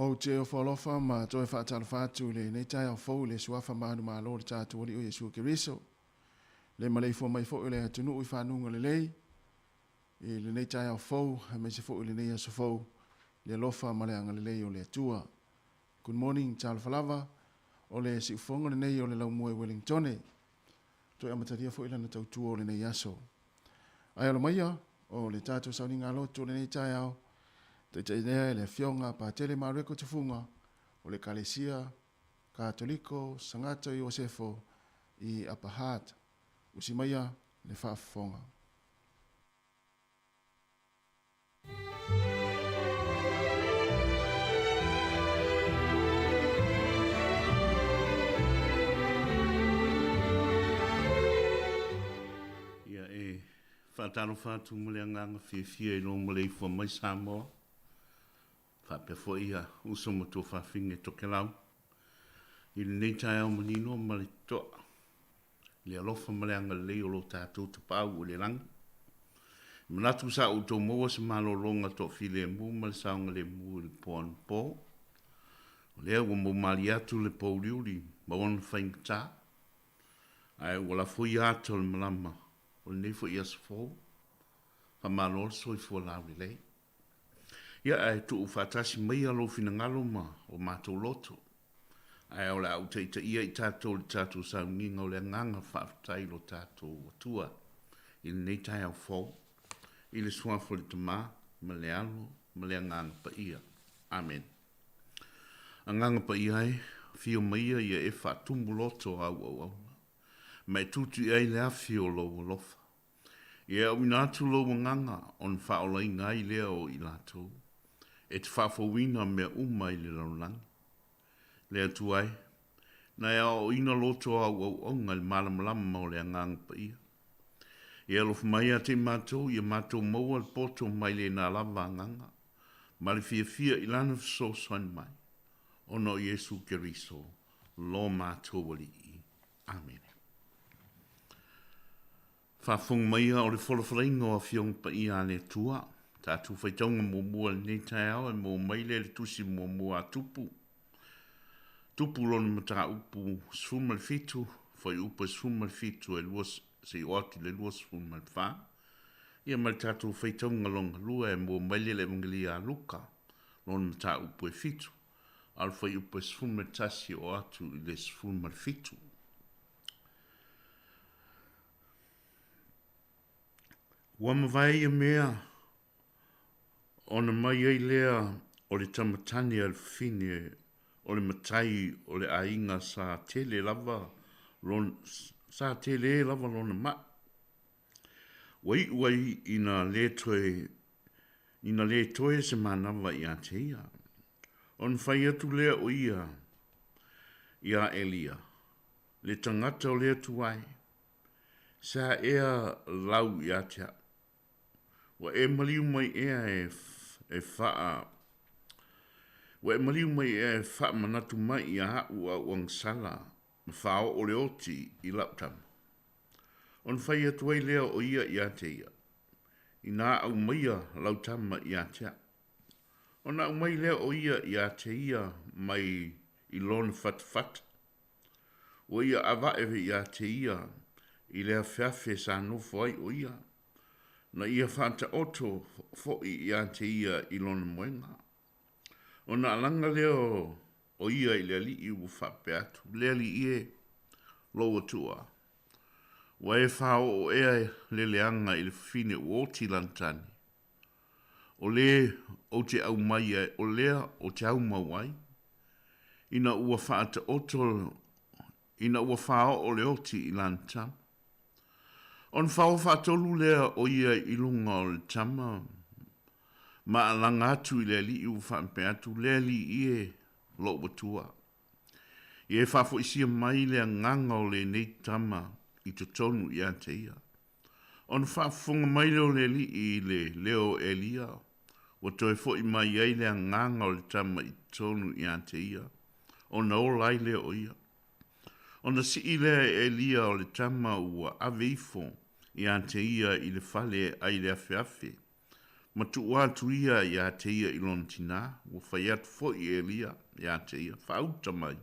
Ou te ofo alofa ma toe faatalofa atu i lenei taeao fou i le Suafa manumalo o le tatou Alii o Iesu Keriso. Le maleifua mai foi o le atunuu i fanuga lelei i lenei taeao fou aemaise foi i lenei aso fou le alofa ma le agalelei o le Atua. Good morning, talofa lava. O le siufofoga lenei o le laumua i Wellingtone. Toe amatalia foi lana tautua o lenei aso. Ae alo maia, o le tatou sauniga lotu o lenei taeao, taitainea e le Afioga Patele Mareko Tufuga o le Ekalesia Katoliko Sagata Iosefo i Upper Hutt. Usi maia le faafofoga. Ia e faatalofa atu ma le agaga fiafia i lou maleifua mai Samoa, faapea foi ia uso ma tuafafine Tokelau i lenei taeao manino ma le totoa i le alofa ma le agalelei o lo tatou Tapaau o le lagi. E manatu sa outou maua se malologa toafilemu ma le saogalemu i le po anapo. O lea ua maumalie atu le pouliuli ma ona faigata, ae ua lafoia ata o le malama o lenei foi aso fou. Faamalo le soifua laulelei. Ia, ae tuu faatasi maia lou finagalo ma o matou loto. Ae o le a ou taitaia i tatou i le tatou sauniga o le agaga faafetai i lo tatou Atua i lenei taeao fou, i le Suafa o le Tama, ma le Alo, ma le Agaga Paia. Amene. Agaga Paia e, afio maia ia e faatumu loto a au auauna, ma e tutu i ai le afi o lou alofa. Ia e auina atu lou agaga ona faaolaina ai lea o i latou, e te faafouina mea uma i le lalolagi. Le Atua e, na e aoaoina loto a au auauna i le malamalama o le Agaga Paia. Ia e alofa mai ia te i matou, ia matou maua le poto mai lena lava agaga, ma le fiafia i Lana fesoasoani mai, ona o Iesu Keriso, lo matou Alii. Amene. Faafofoga maia o le folafolaina o Afioga Paia a le Atua. Tatou faitauga muamua i lenei taeao e maua mai lea i le tusi muamua a Tupu. Tupu lona mataupu 17, fuaiupu e 17 e 2 seia oo atu i le 24. Ia ma le tatou faitauga lona lua e maua mai lea i le Evagelia a Luka, lona mataupu e 7, a o le fuaiupu e 11 e oo atu i le 17. Ua mavae ia mea, ona mai ai lea o le tama tane a le fafine o le matai o le aiga sa tele lava lona, sa tele lava lona mai. Ua iu ai ina le toe, ina le toe se manava ia te ia. Ona fai atu lea o ia iā Elia, le tagata o le Atua e, Sa ea lau ia te au? Ua e maliu mai ea e, e faa, ua e maliu mai ea e faamanatu mai ia a'u a'u agasala ma faaoo le oti i la'u tama? Ona fai atu ai lea o ia ia te ia, Inā aumaia lau tama ia te a'u. Ona aumai lea o ia ia te ia mai i lona fatafata. Ua ia ava'e ia te ia i le afeafe sa nofo ai o ia, na ia faataoto fo'i ia te ia i lona moega. Ona alaga lea o ia i le alii ua faapea atu, Le alii e, lou Atua, ua e faaoo ea le leaga i le fafine ua oti lana tane, O le ou te aumai ai, o lea ou te aumau ai, ina ua faataoto, ina ua faaoo le oti i lana tama. Ona fao faatolu lea o ia i luga o le tama, ma alaga atu i le alii ua faapea atu, Le alii e, lou Atua, ia e faafoisia mai le agaga o lenei tama i totonu ia te ia. Ona faafofoga mai lea o le Alii i le leo o Elia, ua toe foi mai ai le agaga o le tama i totonu ia te ia, ona ola ai lea o ia. Ona sii lea e Elia o le tama ua ave ifo ia te ia i le fale ai le afeafe, Ma tuu atu ia iā te ia i lona tinā, ua fai atu foi e Elia iā te ia, Faauta mai,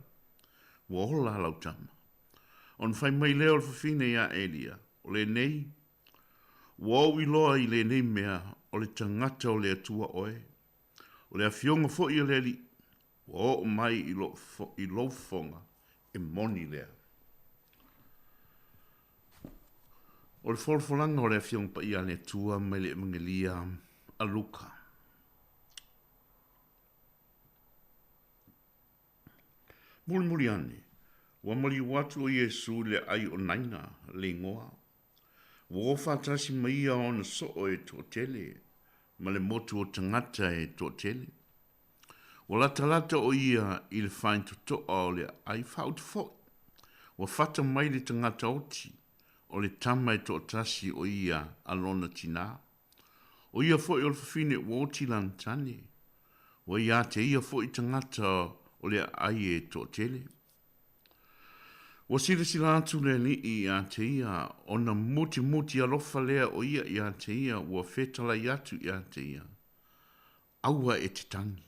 ua ola lau tama. Ona fai mai lea o le fafine iā Elia, O lenei, ua ou iloa i lenei mea, o le tagata o le Atua oe, o le afioga foi a le Alii, ua oo mai i lou, i lou fofoga, e moni lea. O le folafolaga o le Afioga Paia a le Atua mai le Evagelia a Luka. Mulimuli ane, ua maliu atu o Iesu i le aai o Naina, le igoa. Ua o faatasi ma ia ona soo e toatele, ma le motu o tagata e toatele. Ua latalata o ia i le faitotoa o le aai faautu foi. Ua fata mai le tagata oti, o le tama e toatasi o ia a lona tinā. O ia foi o le fafine ua oti lana tane. Ua iā te ia foi tagata o le aai e toatele. Ua silasila atu le alii iā te ia, ona mutimuti alofa lea o ia iā te ia, ua fetalai atu iā te ia. Aua e te tangi.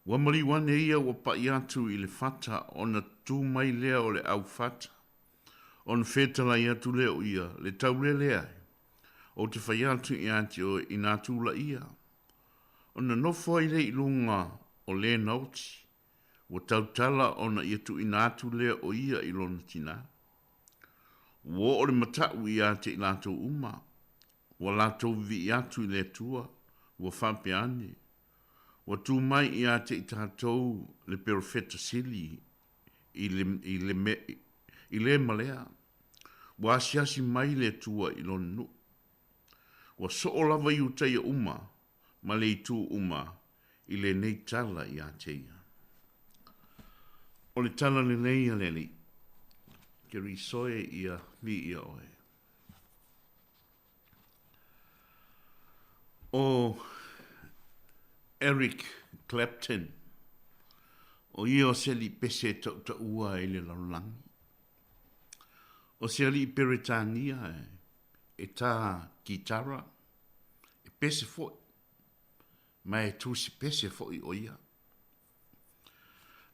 Ua maliu ane ia ua paʻi atu i le fata ona tutū mai lea o le au fata, ona fetalai atu lea o ia, le taulele ae, ou te fai atu iā te oe inā tulaʻia. Ona nofo ai lea i luga o lena oti, ua tautala ona ia tuuina atu lea o ia i lona tinā. Ua oo le mataʻu iā te i latou uma, Ua latou vivii atu i le Atua, ua faapea ane, Ua tu mai ia te i tatou le perofeta sili i le, i le, me, i le ma lea. Ua asiasi mai le Atua i lona nuu. Ua soo lava Iutaia uma ma le itu uma i lenei tala ia te ia. O le tala lelei a le Alii, Keriso e ia viia oe. ʻO Eric Clapton, ʻo ia o se aliʻi pese e taʻutaʻua i le lalolagi. ʻO se aliʻi Peretania e tā kitara, e pese foi, ma e tusi pese foi ʻo ia.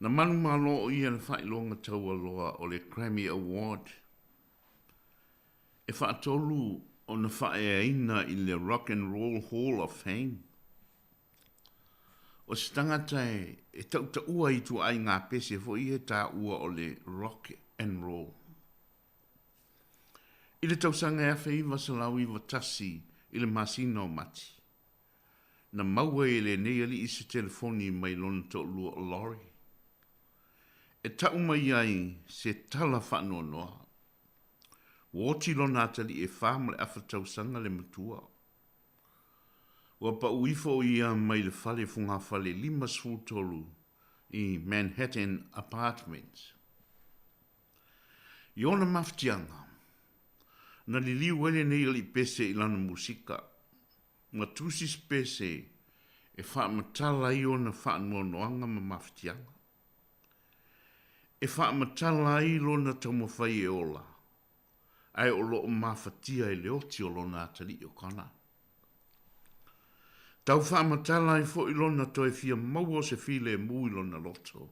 Na manumalo ʻo ia i le faailoga taualoa o le Grammy Award E faatolu ona faaeaina i le Rock and Roll Hall of Fame. O se tagata e tautaua i ituaiga pese foi ia e taua o le rock and roll. I le tausaga e 1991 i le masina o Mati, na maua e lenei alii se telefoni mai lona toalua o Laurie. E tau mai ai se tala faanoanoa. Ua oti lona atalii e fa ma le afa tausaga le matua. Ua pau ifo o ia mai le fale fogafale 53 i Manhattan Apartments. I ona mafatiaga, na liliu ai lenei alii pese i lana musika, ma tusi se pese e faamatala ai ona faanoanoaga ma mafatiaga. E faamatala ai lona taumafai e ola, ae o lo o mafatia i le oti o lona atalii o Kana. Tau faamatala ai foi lona toe fia maua o se filemu i lona loto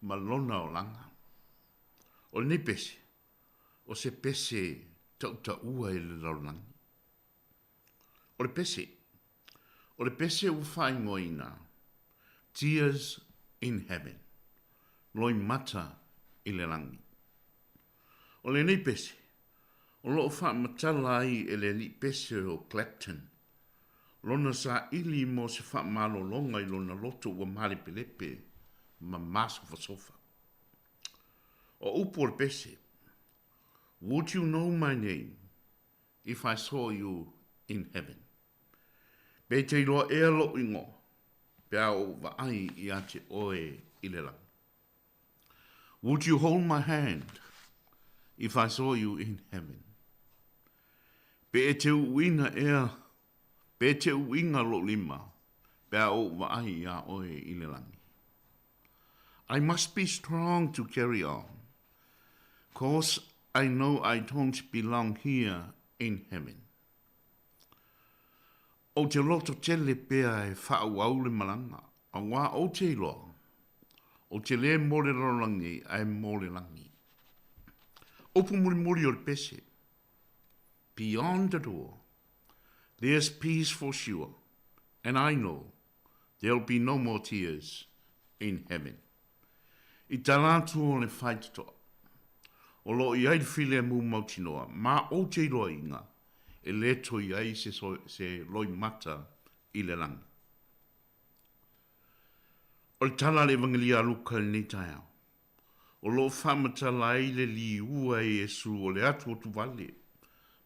ma lona olaga. O lenei pese, o se pese tautaua i le lalolagi. O le pese. O le pese ua faaigoaina Tears in Heaven, Loimata i le Lagi. O lenei pese, o lo o faamatala ai e le alii pese o Clapton lona saili mo se faamalologa i lona loto ua malepelepe ma masofasofa. O upu o le pese, Would you know my name If I saw you in heaven. Pe te iloa ea lou ingoa, pe a ou vaai ia te oe i le lagi. Would you hold my hand if I saw you in heaven? Pe e te uuina ea, pe e te uuina lou lima, pe a ou vaai iā oe i le lagi. I must be strong to carry on, cause I know I don't belong here in heaven. Ou te loto tele pea e faaauau le malaga, auā ou te iloa, ou te lē mo le lalolagi ae mo le lagi. Upu mulimuli o le pese, Beyond the door, there's peace for sure, and I know there'll be no more tears in heaven. I tala atu o le faitotoa, o lo o i ai le filemu mautinoa, ma ou te iloaina e lē toe i ai se, se loimata i le lagi. O le tala a le Evagelia a Luka i lenei taeao, o lo o faamatala ai le liua e Iesu o le atuatuvale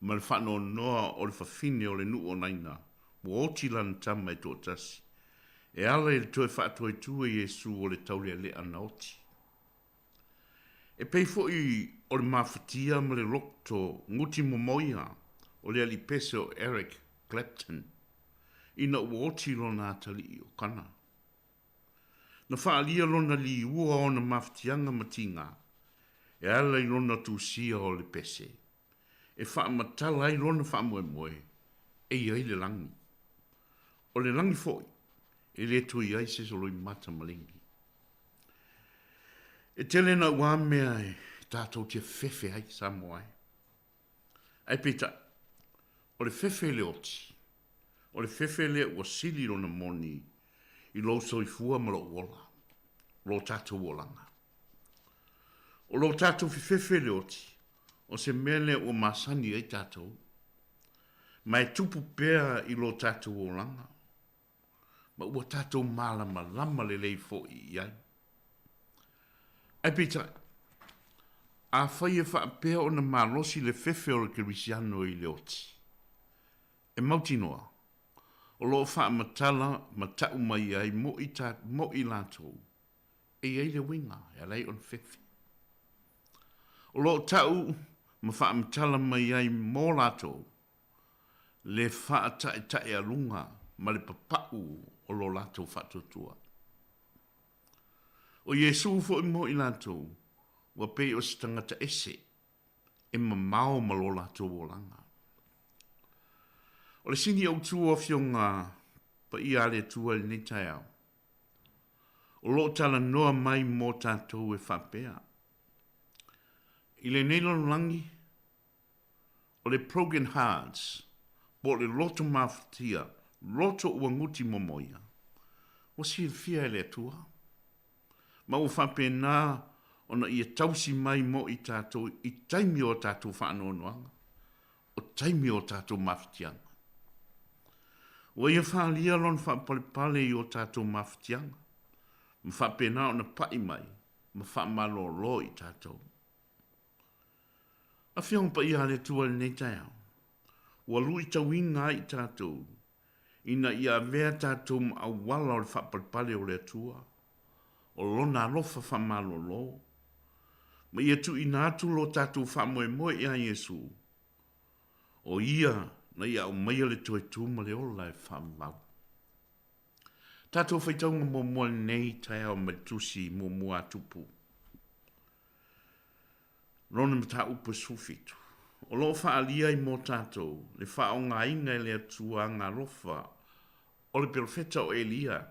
ma le faanoanoa o le fafine o le nuu o Naina ua oti lana tama e toatasi, e ala i le toe faatuaitū e Iesu o le taulealea na oti. E pei foi o le mafatia ma le loto guti momoia o le alii pese o Eric Clapton ina ua oti lona atalii o Kana. Na faaalia lona liua o ona mafatiaga ma tiga e ala i lona tusia o le pese, e faamatala ai lona faamoemoe e i ai le lagi. O le lagi foi e le toe i ai se soloimata maligi. E tele naua mea e tatou te fefe ai, Samoa e. Ae peitai, o le fefe le oti, o le fefe lea ua sili lona moni i lou soifua ma lou ola, lo tatou olaga. O lo tatou fefefe le oti, o se mea lea ua masani ai tatou, ma e tupu pea i lo tatou olaga. ma ua tatou malamalama lelei foi i ai. Ae peitai, afai e faapea ona malosi le fefe o le Kerisiano i le oti, e mautinoa, o lo o faamatala ma ta'u mai ai mo i latou e i ai le uiga e ala ai ona fefe. O lo o ta'u ma faamatala mai ai mo latou le faataetaealuga ma le papau o lo latou faatuatua. O Iesū foi mo i latou, ua pei o se tagata ese, e mamao ma lo latou olaga. O le sini autu o Afioga Paia a le Atua i lenei taeao, o lo o talanoa mai mo tatou e faapea, I lenei lalolagi, O le broken hearts, po o le loto mafatia, loto ua guti momoia, ua silafia e le Atua, ma ua faapena ona Ia tausi mai mo i tatou i taimi o a tatou faanoanoaga, o taimi o a tatou mafatiaga. Ua Ia faaalia Lona faapalepale i o tatou mafatiaga, ma faapena ona pai mai ma faamalolo i tatou. Afioga Paia a le Atua i lenei taeao, ua luitauina ai i tatou ina ia avea tatou ma auala o le faapalepale o le Atua, o Lona alofa faamalolo, ma ia tuuina atu lo tatou faamoemoe ia Iesu, o Ia na ia aumaia le toe tu ma le ola e faavavau. Tatou faitauga muamua i lenei taeao mai le Tusi muamua a Tupu. Lona mataupu e 17. O lo o faaalia ai mo tatou le faaaogaina e le Atua agaalofa o le perofeta o Elia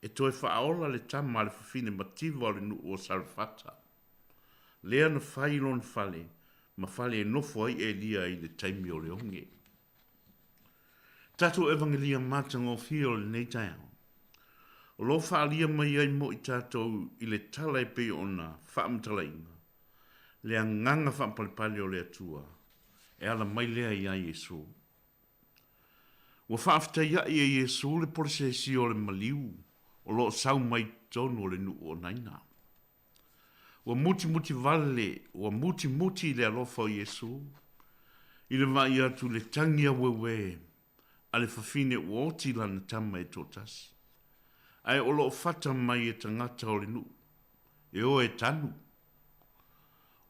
e toe faaola le tama a le fafine mativa o le nuu o Sarefata, lea na fai lona fale ma fale e nofo ai Elia i le taimi o le oge. Tatou Evagelia matagofie o lenei taeao, o lo o faaalia mai ai mo i tatou i le tala e pei ona faamatalaina le agaga faapalepale o le Atua e ala mai lea iā Iesu. Ua faafetaiaʻi e Iesu le polosesi o le maliu o lo o sau mai i totonu o le nuu o Naina. Ua mutimuti vale, ua mutimuti le alofa o Iesu i le vaai atu i le tagi aueuē a le fafine ua oti lana tama e toatasi, ae o lo o fata mai e tagata o le nuu, e o e tanu.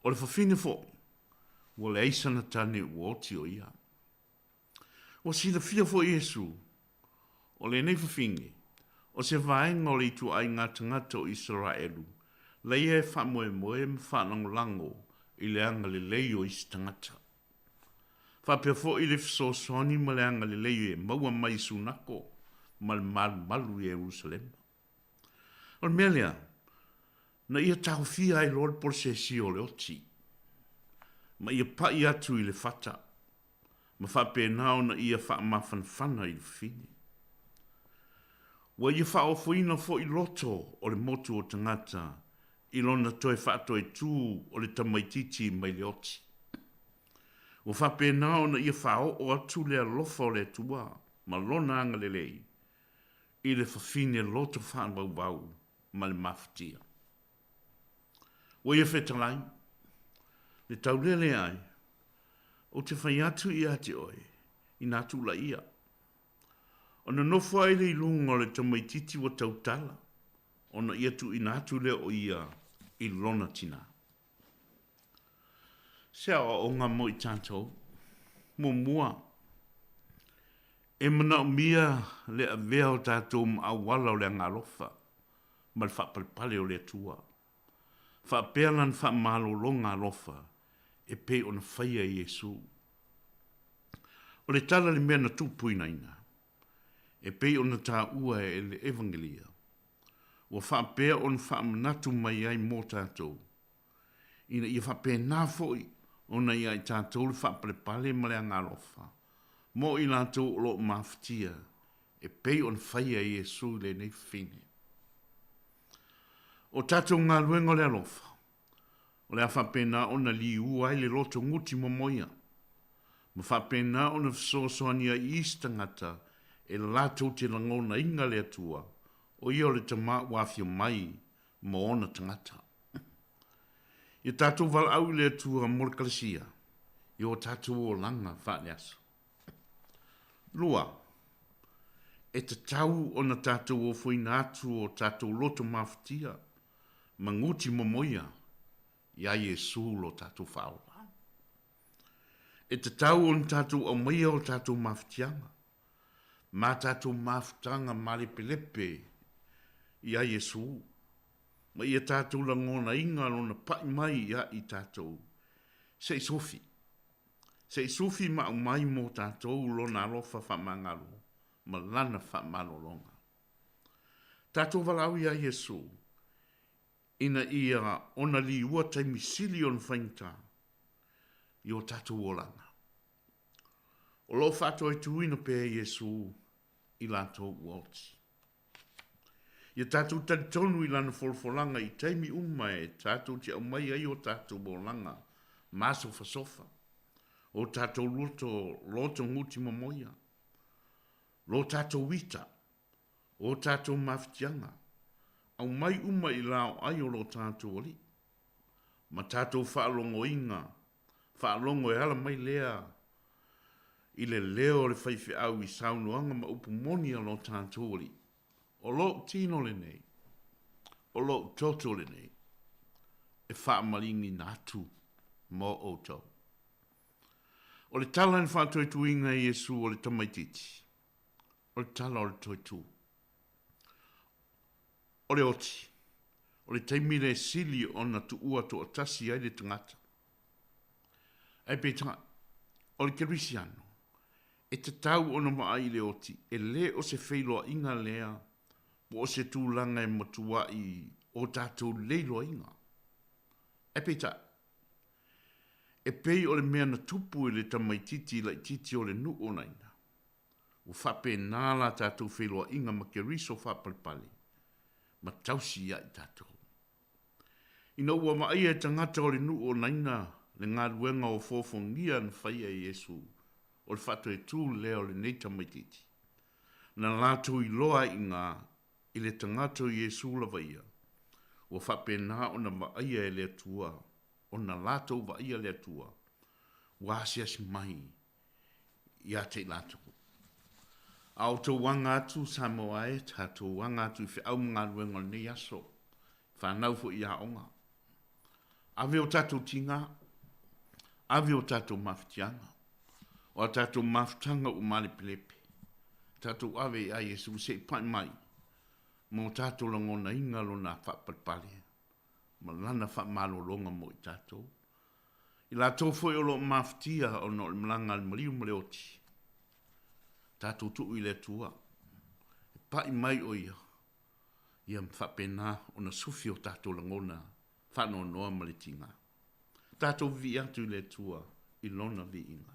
O le fafine foi, ua leai sana tane ua oti o ia. Ua silafia foi Iesu, o lenei fafine, o se vaega o le ituaiga tagata o Isaraelu, laia e faamoemoe ma faalagolago i le agalelei o isi tagata. Faapea foi le fesoasoani ma le agalelei e maua mai i Sunako ma le malumalu i Ierusalema. O le mea lea, na ia taofia ai loa le polosesia o le oti, ma ia pai atu i le fata, ma faapena ona ia faamafanafana i le fafine. Ua ia faaofoina foi loto o le motu o tagata i lona toe faatoetū o le tamaitiiti mai le oti. Ua faapena ona ia faaoo atu le alofa o le Atua ma Lona agalelei i le fafine loto faavauvau ma le mafatia. Ua ia fetalai, le taulele ai, ou te fai atu ia te oe, inā tulaia. Ona nofo ai le i luga o le tamaitiiti ua tautala, ona ia tuuina atu lea o ia i lona tinā. Se aoaoga mo i tatou. Muamua, e manaomia le avea o tatou ma auala o le agaalofa ma le faapalepale o le Atua, faapea lana faamalologa alofa e pei ona faia e Iesu. O le tala i le mea na tupuinaina, e pei ona taua e le Evagelia, ua faapea ona faamanatu mai ai mo tatou, ina ia faapena foi ona ia i tatou le faapalepale ma le agaalofa mo i latou o lo o mafatia e pei ona faia e Iesu i lenei fafine. O tatou galuega o le alofa, o le a faapena ona liua ai le loto guti momoia, ma faapena ona fesoasoani ai i isi tagata e latou te lagonaina le Atua, o ia o le Tama ua afio mai ma ona tagata. Ia tatou valaau i le Atua mo le Kalesia i o tatou olaga faaleaso. 2. E tatau ona tatou ofoina atu o tatou loto mafatia ma guti momoia iā Iesu lo tatou Faaola. E tatau ona tatou aumaia o tatou mafatiaga ma tatou mafutaga malepelepe iā Iesu, ma ia tatou lagonaina Lona pai mai iā i tatou, se i sofi. Se i sufi ma aumai mo tatou Lona alofa faamagalo ma Lana faamalologa. Tatou valaau iā Iesu, ina ia ona liua taimi sili ona faigata i o tatou olaga. O lo o faatoaituina pea Iesu i latou ua oti. Ia tatou talitonu i Lana folafolaga i taimi uma e tatou te aumai ai o tatou olaga masofasofa, o tatou loto, loto guti momoia, lo tatou ita, o tatou mafatiaga, aumai uma i laoai o lo tatou Alii, ma tatou faalogoina, faalogo e ala mai lea i le leo o le faifeau i saunoaga ma upu moni a lo tatou Alii, O lou tino lenei, o lou toto lenei, e faamaliniina atu mo outou. O le tala i le faatoetuina e Iesu o le tamaitiiti, o le tala o le toetu. O le oti, o le taimi le sili ona tuua toatasi ai le tagata. Ae peitai, o le Kerisiano, e tatau ona vaai i le oti, e le o se feiloaiga lea po o se tulaga e matuai o tatou leiloaina. Ae peitai, e pei o le mea na tupu i le tamaitiiti laitiiti o le nuu o Naina, ua faapena la tatou feiloaiga ma Keriso faapalepale ma tausi ia i tatou. Ina ua vaaia e tagata o le nuu o Naina le galuega ofoofogia na faia e Iesu, o le faatoetū lea o lenei tamaitiiti, na latou iloa ai iga i le tagata o Iesu lava ia, ua faapena ona vaaia e le Atua, ona latou vaaia le Atua, ua asiasi mai ia te i latou. A outou aga atu Samoa e, tatou aga atu i feau ma galuega o lenei aso, fanau foi i aoga. Ave o tatou tiga, ave o tatou mafatiaga, o a tatou mafutaga ua malepelepe, tatou ave ia Iesu se i pai mai mo tatou lagonaina lona faapalepale ma lana faamalologa mo i tatou. I latou foi o lo o mafatia ona o le malaga a le maliu ma le oti, tatou tuu i le Atua e pai mai o Ia, ia ma faapena ona sufi o tatou lagona faanoanoa ma le tiga. Tatou vivii atu i le Atua i Lona viiga.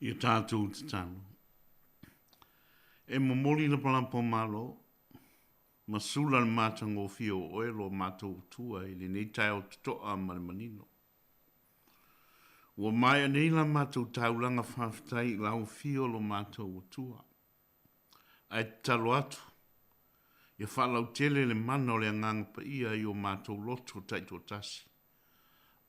I a tātou tatalo. E momoli lapalapa o Malo, ma sula le matagofie o oe lo matou Atua i lenei taeao totoa ma le manino. Ua maea nei la matou taulaga faafetai i lau afio lo matou Atua. Ae tatalo atu, ia faalautele le mana o le Agaga Paia i o matou loto taitoatasi.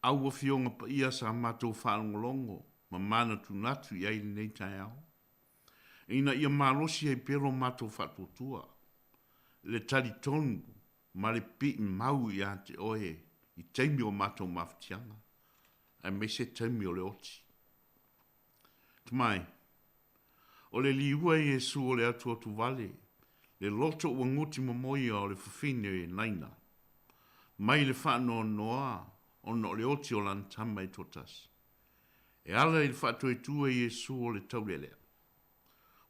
Au Afioga Paia sa matou faalogologo ma manatunatu i ai i lenei taeao, ina ia malosi ai pea lo matou faatuatua, le talitonu ma le pipii mau ia te Oe i taimi o matou mafatiaga, aemaise taimi o le oti. Tama e, o le liua e Iesu o le atuatuvale, le loto ua guti momoia o le fafine Naina, mai le faanoanoa ona o le oti o lana tama e toatasi. E ala i le faatuatua e Iesu o le taulealea,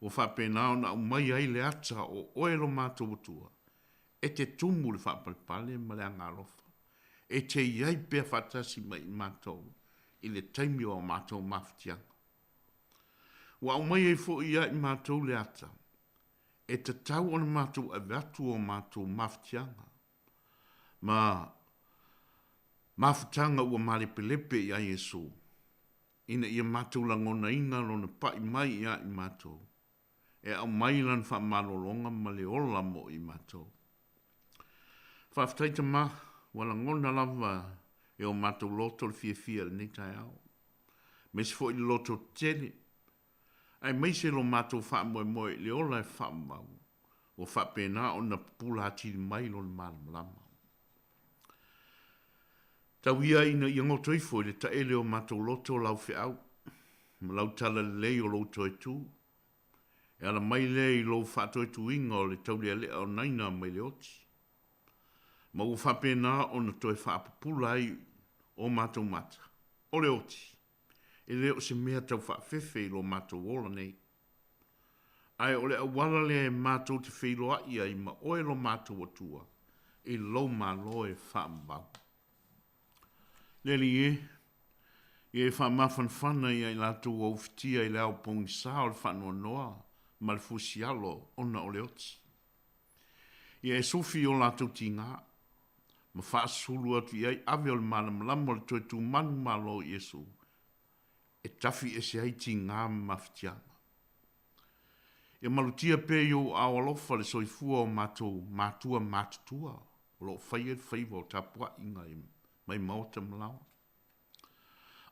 ua faapena ona aumai ai le ata o oe lo matou Atua, e te tumu le faapalepale ma le agaalofa, e te i ai pea faatasi ma i matou i le taimi o a matou mafatiaga. Ua aumai ai foi ia i matou le ata, e tatau ona matou ave atu o matou mafatiaga ma mafutaga ua malepelepe ia Iesu, ina ia matou lagonaina lona pai mai ia i matou, e aumai lana faamalologa ma le ola mo i matou. Faafetai Tama, ua lagona lava e o matou loto le fiafia i lenei taeao, aemaise foi le loto tetele, aemaise lo matou faamoemoe i le ola e faamau, ua faapena ona pupula atili mai Lona malamalama. Tau ia ina ia goto ifo i le taele o matou loto lau feau ma lau talalelei o lou toe tu, e ala mai lea i lou faatoetuina o le taulealea o naina mai le oti, ma ua faapena ona toe faapupula ai o matou mata, o le oti, e le o se mea tau faafefe i lo matou ola nei. Ae o le auala lea e matou te feiloai ai ma oe lo matou Atua i lou Malo e faamau. Le Alii e, ia e faamafanafana ia i latou ua ufitia i le ao pogisa o le faanoanoa ma le fusialo ona o le oti. Ia e sufi i o latou tiga, ma faasulu atu i ai ave o le malamalama o le toe tumanu malo i Iesu, e tafi ese ai tiga ma mafatiaga. Ia malutia pea i ou aao alofa le soifua o matou matua matutua o lo o faia le faiva o tapuaiga mai maota ma laoa.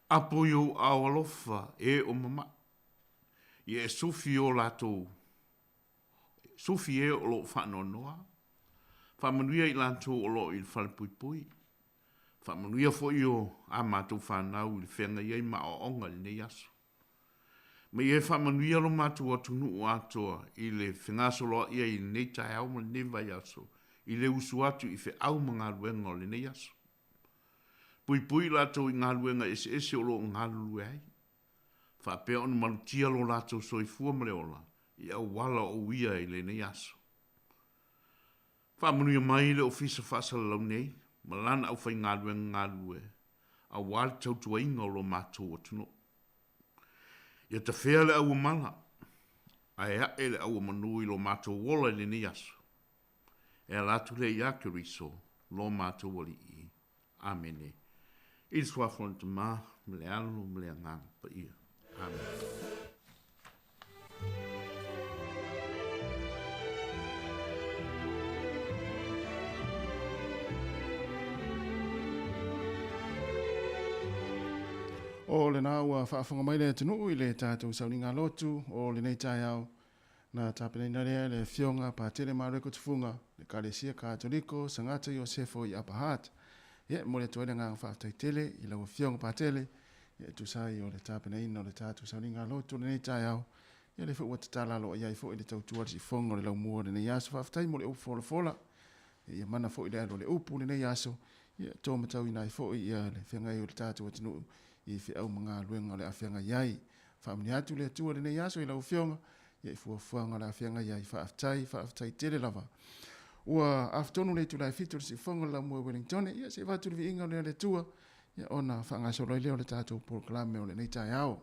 Apo i ou aao alofa e o mama'i, ia e sufi o latou sufi e o lo o faanoanoa, faamanuia i latou o lo o i le falepuipui, Faamanuia foi o a matou fanau i le feagai ai ma aoaoga i lenei aso. Ma ia e faamanuia lo matou atunuu atoa i le fegasoloai ai i lenei taeao ma lenei vaiaso i le usu atu i feau ma galuega o lenei aso. Puipui i latou i galuega eseese o lo o galulue ai, faapea ona malutia lo latou soifua ma le ola i auala o uia i lenei aso. Faamanuia mai le Ofisa Faasalalau nei ma lana aufaigaluega galulue aua le tautuaina o lo matou atunuu. Ia tafea le auamala, ae ae le auamanu i lo matou ola i lenei aso. E ala atu lea ia Keriso, lo matou Alii. Amene. I le Suafa o le Tama, ma le Alo, ma le Agaga Paia. Amene. O lena ua faafofoga mai le atunuu i le tatou sauniga lotu o lenei taeao na tapenaina lea e le Afioga Patele Mareko Tufuga, le Ekalesia Katoliko Sagata Iosefo i Upper Hutt. Ia, e momoli atu ai le agaga faafetai tele i lau Afioga Patele, ia e tusa ai o le tapenaina o le tatou sauniga lotu o lenei taeao. Ia lea foi ua tatala aloaia ai foi le tautua a le siufofoga o le laumua o lenei aso. Faafetai mo le upu folafola. Ia mana foi le alu o le upu lenei aso, ia to matauina ai foi ia le feagai o le tatou atunuu i feau ma galuega o le a feagai ai. Faamanuia atu le Atua i lenei aso i lau Afioga, ia i fuafuaga o le a feagai ai. Faafetai, faafetai tele lava. Ua afatonu le itula e 7 o le siufofoga o le Laumua i Wellingtone, ia se i avatu le viiga o le Atua, ia ona faagasolo ai lea o le tatou polokalame o lenei taeao.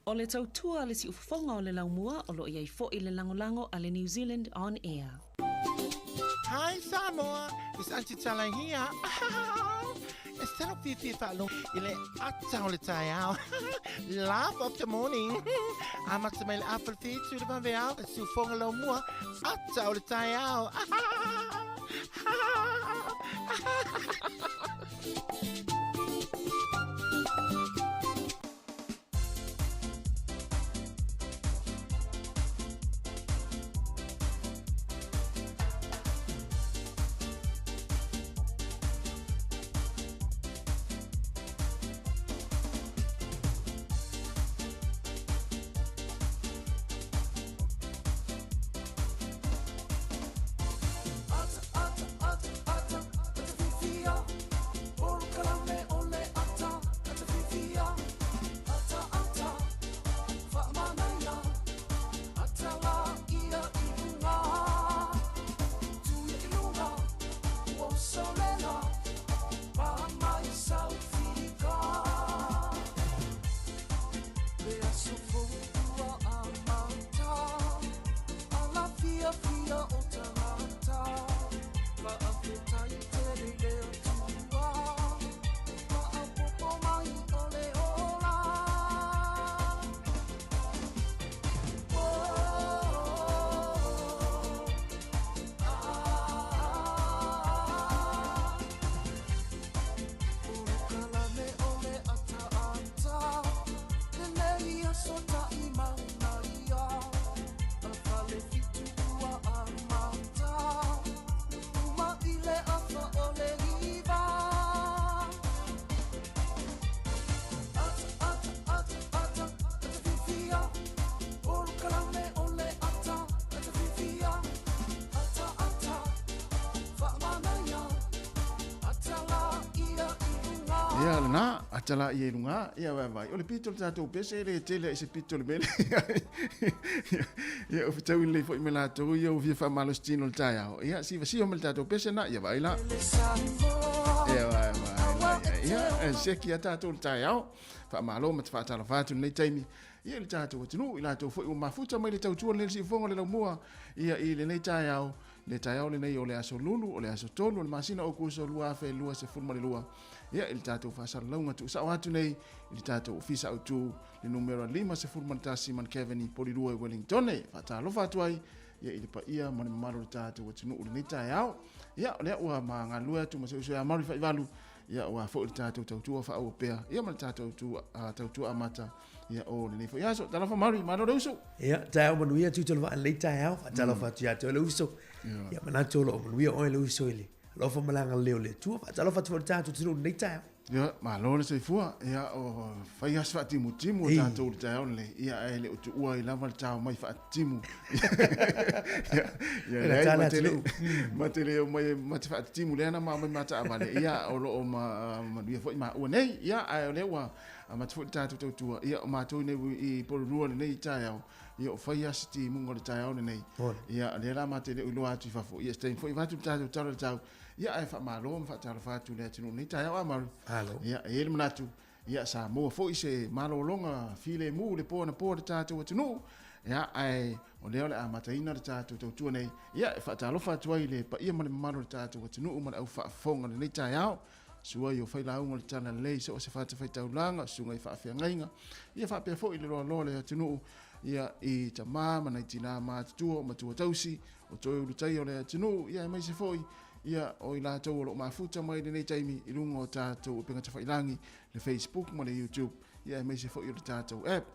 O le tautua a le siufofoga o le laumua o lo o i ai foi le lagolago a le New Zealand On Air. Hi Samoa, it's Aunty Tala here. E tino fiafia faalogo i le ata o le taeao. Laugh of the morning. Amata mai le afa le whitu i le vaveao, e siufoga laumua, ata o le taeao. Ia lena, ata la ia i luga, ia vaivai. O le pito o le tatou pese e le tele ai se pito o le mele. Ia o fetaui lelei foi me latou ia ua fia faamalosi tino i le taeao. Ia siva siva ma le tatou pese na, ia vaai la. Ia vaai vaai la. Ia e seki a tatou le taeao. Faamalo ma te faatalofa atu i lenei taimi. Ia i le tatou atunuu, i latou foi ua mafuta mai le tautua lenei le siufofoga o le laumua. Ia i lenei taeao, le taeao lenei o le aso Lulu, o le aso 3 o le masina o Aokuso 2022. Ia i le tatou faasalalauga tuusao atu nei i le tatou ofisa autu le numera 51 Mankeveni Polilua i Wellingtone. Faatalofa atu ai ia i le paia ma le mamalu o le tatou atunuu i lenei taeao. Ia o lea ua ma galulue atu ma se uso ia Maru Faivalu, ia ua foi le tatou tautua faaauau pea ia ma le tatou tautua amata ia o lenei foi aso. Talofa Maru, malo le uso. Ia, taeao manuia tu tolo vaa lenei taeao, faatalofa atu ia te oe le uso. Ia manatu o loo manuia oe le uso i le alofa ma le agalelei o le Atua. Faatalofa atu foi i le tatou atunuu i lenei taeao. Ia, malo le soifua. Ia, o fai lava si faatimutimu o tatou i le taeao lenei. Ia, ae le o tuua ai lava le tao mai faatitimu. Ia, ia, leai, ma te le, ma te le omai ma te faatitimu lea na ma omai ma taavale. Ia, o lo o ma, manuia foi maua nei. Ia, ae o lea ua amata foi le tatou tautua. Ia, o matou nei i Porirua lenei taeao. Ia, o fai lava si timuga o le taeao lenei. Ia, lea la ma te le o iloa atu i fafo. Ia, se taimi foi avatu le tatou tala i le tau. Ia, ae faamalo ma faatalofa atu i le atunuu i lenei taeao a Maru. Malo. Ia, e i ai le manatu, ia, sa maua foi se malologa filemu i le po anapo a le tatou atunuu. Ia, ae o lea o le a amataina le tatou tautua nei. Ia, e faatalofa atu ai i le paia ma le mamalu o le tatou atunuu ma le au faafofoga i lenei taeao. Sua i o failauga o le Talalelei, so o se fatafaitaulaga, susuga i faafeagaiga, ia faapea foi le loaloa o le atunuu, ia i tama ma nai tinā matutua o matua tausi, o toe ulutaia o le atunuu, ia aemaise foi ia o i latou o lo o mafuta mai i lenei taimi i luga o tatou upega tafailagi, le Facebook ma le YouTube, ia aemaise foi o le tatou app.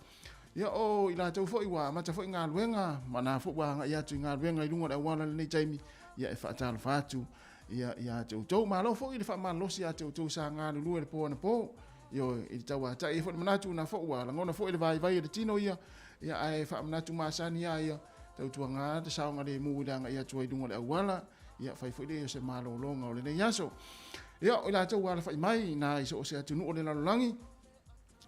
Ia o i latou foi ua amata foi galuega, ma na foi ua agai atu i galuega i luga o le auala i lenei taimi, ia e faatalofa atu ia ia te outou. Malo foi le faamalosi ia te outou sa galulue le po anapo. Ioe, i le tauatai ai foi le manatu na foi ua lagona foi le vaivai e le tino ia, ia ae faamanatu masani lava ia, tautuaga le saogalemu i le agai atu ai i luga o le auala, ia fai foi lea o se malologa o lenei aso. Ia, o i latou ua alafai mai na i so o se atunuu o le lalolagi,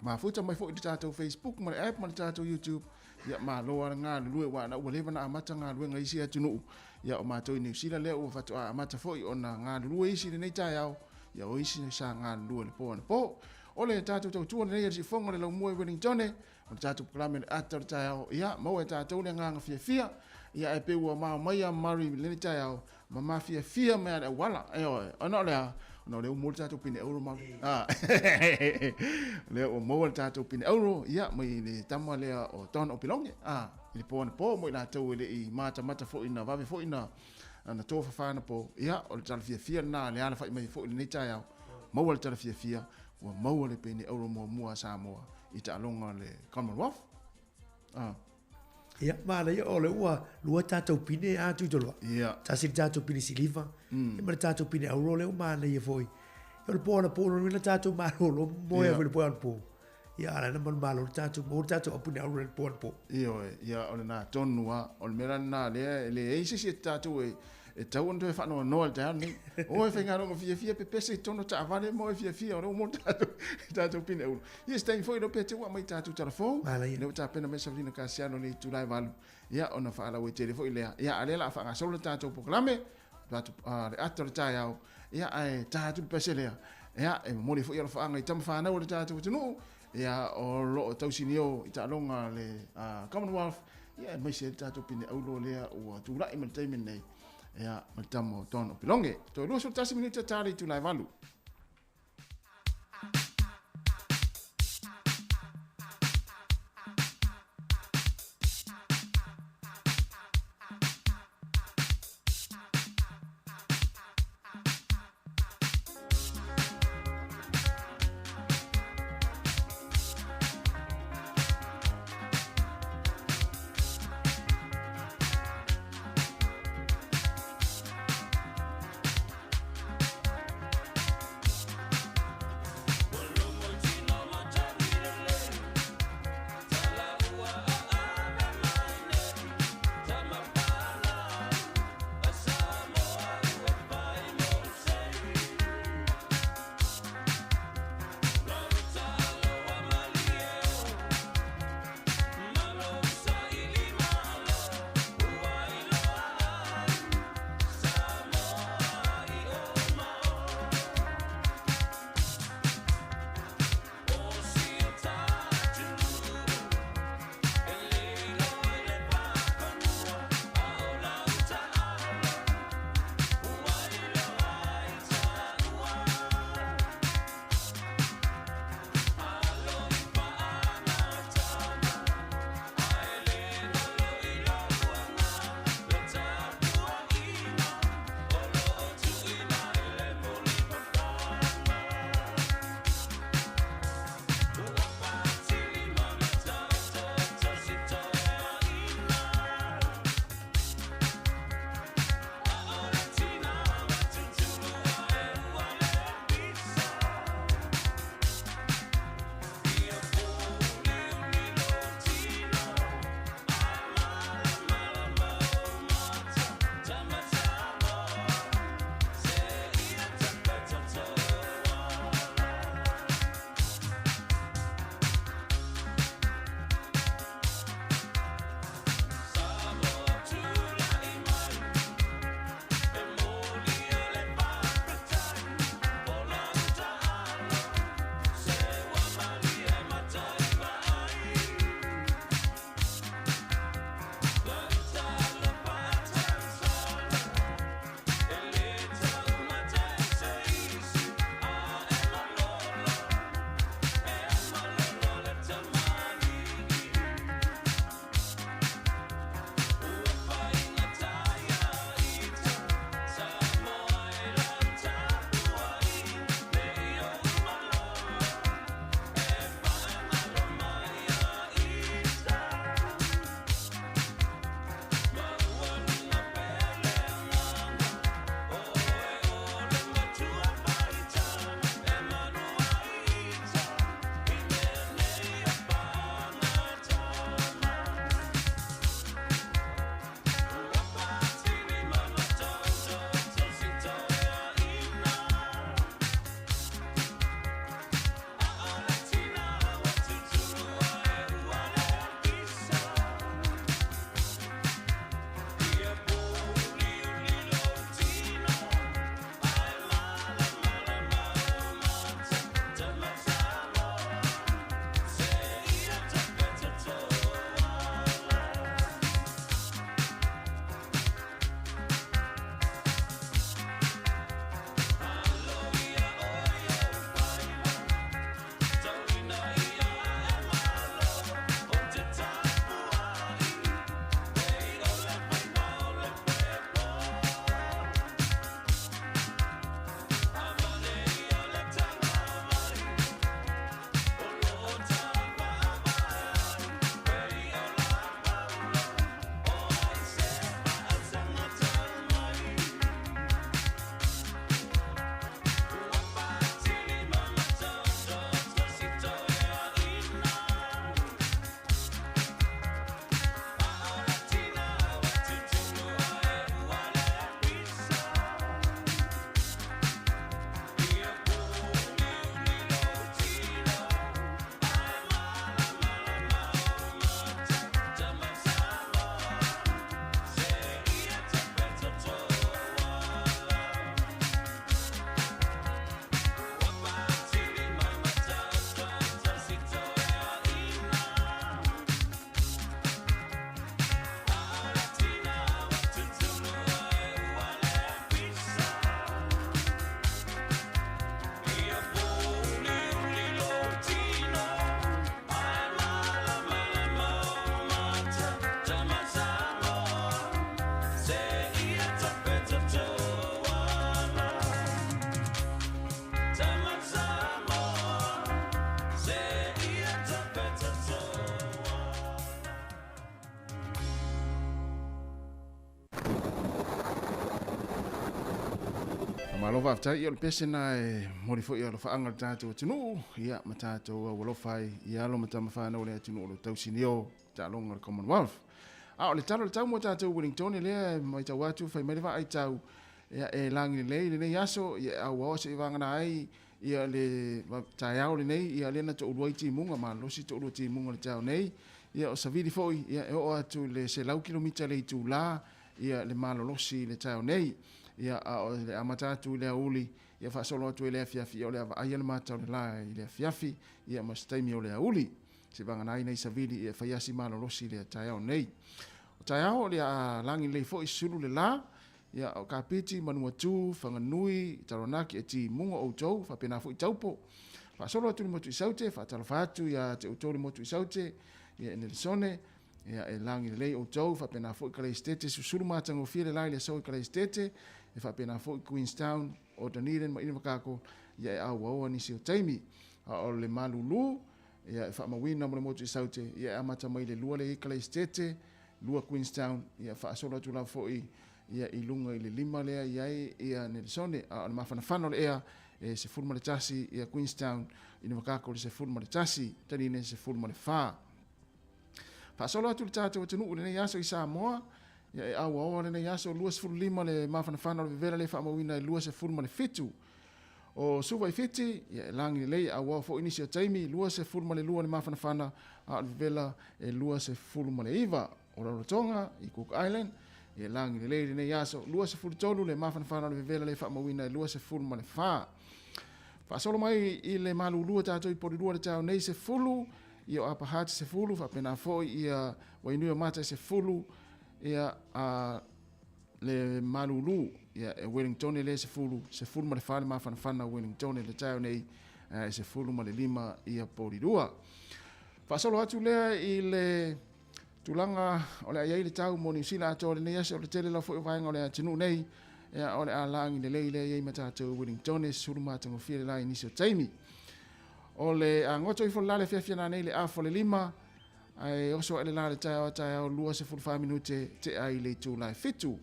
mafuta mai foi i le tatou Facebook ma le app ma le tatou YouTube, ia malo lava le galulue, aua na ua leva ona amata galuega i isi atunuu, ia o matou i Niu Sila lea ua faatoa amata foi ona galulue isi i lenei taeao, ia o isi sa galulue i le po anapo. O le tatou tautua lenei a le siufofoga o le laumua i Wellingtone, o le tatou polokalame le ata o le taeao, ia, maua e tatou le agaga fiafia, ia, ae pei ua mao mai a Murray i lenei taeao, ma mafiafia mai lava i le auala, ioe, ona o le a? Ona o lea ua maua le tatou pine auro Murray. A, o lea ua maua le tatou pine auro, ia, mai le tama lea o Don Opeloge, a, i le po anapo mo i latou e le i matamata foi na vave foi na, na tofafa anapo, ia, o le tala fiafia lena le alafai mai foi i lenei taeao, maua le tala fiafia, ua maua le pine auro muamua a Samoa i taaloga a le Commonwealth. Ah. Ia, manaia o lea ua lua tatou pine a Tuitoloa. Ia. Tasi le tatou pine siliva, mm. ma le tatou pine auro lea ua manaia foi. O le po anapo lona tatou malolo, moe yeah. foi le po anapo. Ia, ala na manumalo le tatou, maua le tatou apu pine auro le po anapo. Ioe, ia, o lena tonu lava. O le mea la lena lea, e leai se isi e tatou e, e tatau ona toe faanoanoa i le taeao lenei. O e faigaluega fiafia pepese i totonu o taavale ma o e fiafia o lea ua maua le tatou, tatou pine auro. Ia, se taimi foi iloa pe te ua aumai tatou tala fou. Manaia. Lea ua tapena mai Savelina Kasiano i le itula e 8. Ia, ona faalauaitele foi lea. Ia, a o lea o le a faagasolo le tatou polokalame, tatou, le ata o le taeao. Ia, ae ta atu le pese lea. Ia, e momoli foi alofaaga i tama fanau a le tatou atunuu, ia, o lo o tausinio i taaloga a le Commonwealth, ia, aemaise ai le tatou pine auro lea ua tulai mai le taimi lenei, ia, ma le tama o Don Opeloge. Toe 21 minute ta le itula e 8. Malo faafetai, ia o le pese na e momoli foi alofaaga i le tatou atunuu, ia ma tatou aualofa ai i alo ma tama fanau o le atunuu o lo o tausinio taaloga o le Commonwealth. A o le tala o le tau mo tatou Wellingtone lea e matau atu fai mai le vaai tau, ia e lagi lelei lenei aso, ia e auaoa seivagana ai ia le taeao lenei, ia lea na toalua ai timuga, malosi toalua timuga i le taeao nei. Ia o savili foi, ia e oo atu i le 100 kilomita le itula, ia le malolosi i le taeao nei. Ia a o le amata atu i le aoauli, ia faasolo atu ai i le afiafi, ia o le a vaaia le mata o le la i le afiafi, ia ma se taimi o le aoauli. Seivagana ai nai savili, ia e fai lava si malolosi i le taeao nei. O taeao o le a lagi lelei foi sulu le la, ia o Kapiti, Manuatu, Whanganui, Taranaki e timuga outou, faapena foi Taupo. Faasolo atu i le motu i Saute, faatalofa atu ia te outou le motu i Saute, ia e Nelisone, ia e lagi lelei outou, faapena foi Kalaisitete, susulu matagofie le la i le aso i Kalaisitete, e faapena foi Queenstown, o Dunedin ma Invercargill, ia e auaoa nisi o taimi. A o le malulu, ia e faamauina mo le motu i Saute, ia e amata mai le 2 le i Kalaisitete, 2 Queenstown, ia faasolo atu lava foi ia i luga i le 5 lea i ai ia Nelisone, a o le mafanafana o le ea e 11 ia Queenstown, Invercargill le 11, Dunedin 14. Faasolo atu le tatou atunuu i lenei aso i Samoa, ia e auaoa lenei aso 25 le mafanafana o le vevela le faamauina e 27. O Suva i Fiti, ia e lagi lelei, e auaoa foi nisi o taimi, 22 le mafanafana, a o le vevela e 29. O Rarotonga i Cook Island, ia e lagi lelei lenei aso, 23 le mafanafana o le vevela le faamauina e 24. Faasolo mai i le malulua tatou i Porirua le taeao nei, 10, ia o Upper Hutt 10, faapena foi ia Wainui o Mata 10, ia a le malulu, ia e Wellingtone le 10, 14 le mafanafana o Wellingtone le taeao nei, e 15 ia Porirua. Faasolo atu lea i le tulaga o le a i ai le tau mo Niu Sila atoa lenei aso, o le tele lava foi o vaega o le atunuu nei, ia o le a lagi lelei lea i ai ma tatou Wellingtone, sulu matagofie le la i nisi o taimi. O le a goto ifo le la le afiafi ana nei le afa o le 5, ae oso ae le la le taeao taeao 24 minute te ai le itula e 7.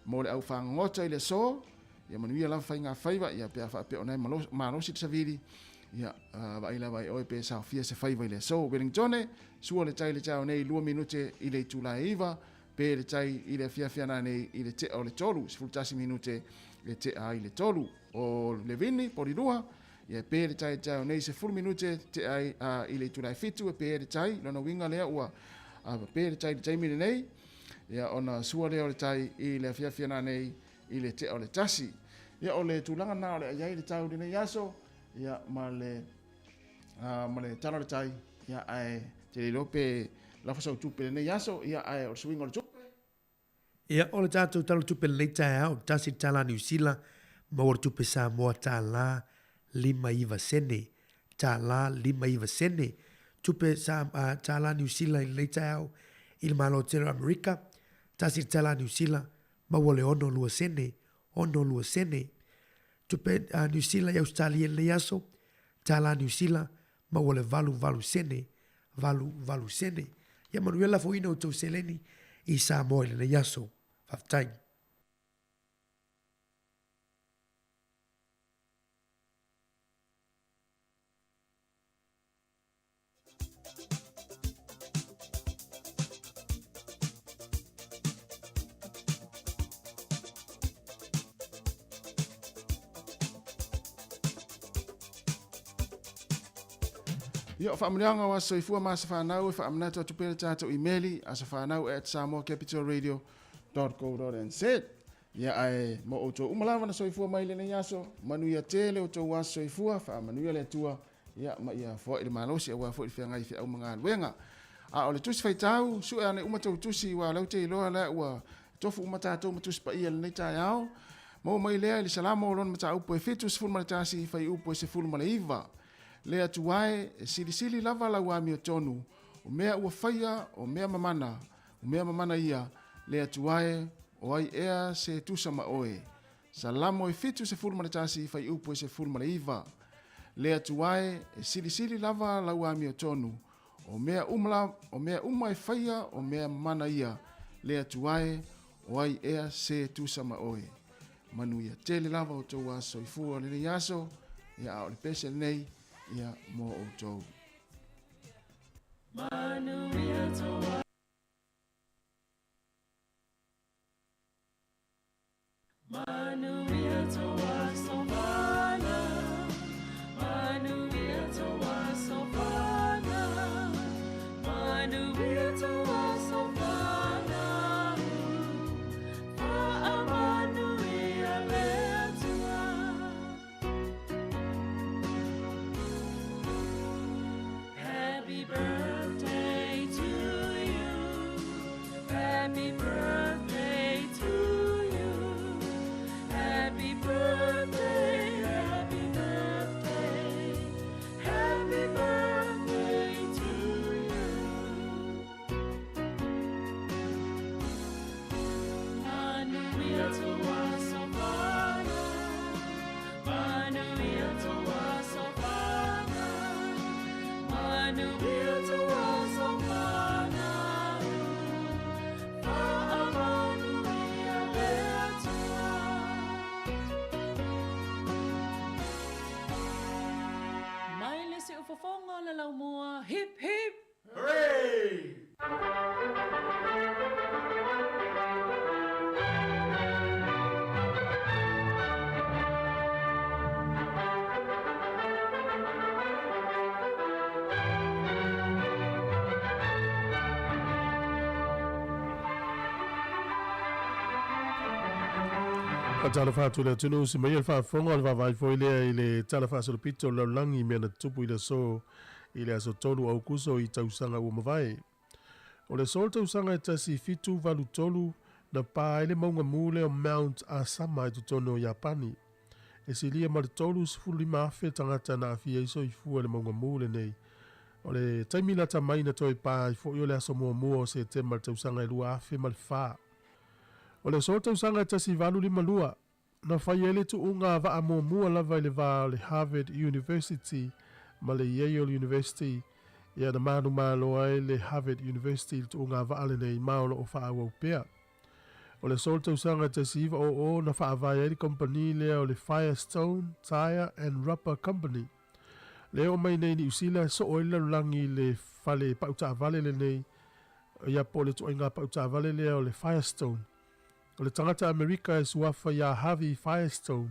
Mo le au fagogota i le aso, ia manuia lava faiga faiva, ia pe a faapea o na e malosi le savili, ia vaai lava e oe pe saofia se faiva i le aso. Wellingtone, sua le tai le taeao nei 2 minute i le itula e 9, pe le tai i le afiafi ana nei i le tea o le 3, 11 minute le tea ai le 3. O Levini, Porirua, ia e pe le tai taeao nei 10 minute tea ai i le itula e 7 e pe le tai, lona uiga lea ua pe le tai i le taimi lenei, ia ona sua lea o le tai i le afiafi ana nei i le tea o le 1. Ia o le tulaga na o le a i ai le tau lenei aso, ia ma le ma le tala o le tai, ia ae te le iloa pe lafo sau tupe lenei aso, ia ae o le suiga o le tupe. Ia, o le tatou tala o le tupe lenei taeao, tasi le tala Niu Sila, maua le tupe Samoa tala 59 sene, tala 59 sene, tupe sa, tala Niu Sila i lenei taeao i le Malo tele o Amerika, tasi le tala Niu Sila, maua le 62 sene, 62 sene. Tupe Niu Sila i Ausetalia i lenei aso, tala Niu Sila, maua le 88 sene, 88 sene. Ia manuia lafoina o tou seleni i Samoa i lenei aso. Faafetai. Ia, o faamanuiaga o Aso Soifua ma Aso Fanau e faamanatu atu pea le tatou imeli asofanau@samoacapitalradio.co.nz. Ia, ae mo outou uma lava na soifua mai lenei aso, manuia tele outou aso soifua, faamanuia le Atua, ia, ma ia foai le malosi aua foi le feagai feau ma galuega. A o le tusi faitau, sue ane uma tou tusi, ua lau te iloa lea ua tofu uma tatou ma tusi paia lenei taeao. Maua mai lea i le Salamo o lona mataupu e 71 fuaiupu e 19. Le Atua e, e silisili lava lau amiotonu, o mea ua faia, o mea mamana, o mea mamana ia, le Atua e, o ai ea se tusa ma oe. Salamo e 71 fuaiupu e 19. Le Atua e, e silisili lava lau amiotonu, o mea uma la, o mea uma e faia, o mea mamana ia, le Atua e, o ai ea se tusa ma oe. Manuia tele lava outou aso soifua o lenei aso, ia a o le pese lenei, ia mo outou. Manuia tou Manuia tou aso fanau Manuia tou aso fanau Manuia tou aso fanau Faamanuia le Atua. Happy birthday to you. Happy birthday to you. Happy birthday, happy birthday, happy birthday to you. Manuia tou aso fanau. Manuia tou aso fanau. Manuia tou aso fanau. Faamanuia le Atua. Mai le siufofoga o le laumua, hip hip! Hooray! Faatalofa atu i le atunuu si mai le faafofoga o le vaavaai foi lea i le Tala Faasolopito o le Lalolagi i mea na tutupu i le aso i le aso 3 o Aukuso i tausaga ua mavae. O le aso o le tausaga e 1783 na pa ai le mauga mu lea o Mount Asama i totonu o Iapani. E silia ma le 35,000 tagata na aafia ai soifua i le mauga mu lenei. O le taimi lata mai na toe pa ai foi o le aso muamua o Setema i le tausaga e 2004. O le aso o le tausaga e 1852, na fai ai le tuuga vaa muamua lava i le va o le Harvard University ma le Yale University, ia na manumalo ai le Harvard University i le tuuga vaa lenei ma o lo o faaauau pea. O le aso o le tausaga e 1900 na faavae ai le kamupani lea o le Firestone Tire and Rubber Company. Lea e oo mai nei i Niu Sila e soo ai le lalolagi i le fale pau taavale lenei, ia po o le ituaiga pau taavale lea o le Firestone. O le tagata Amerika e suafa iā Harvey Firestone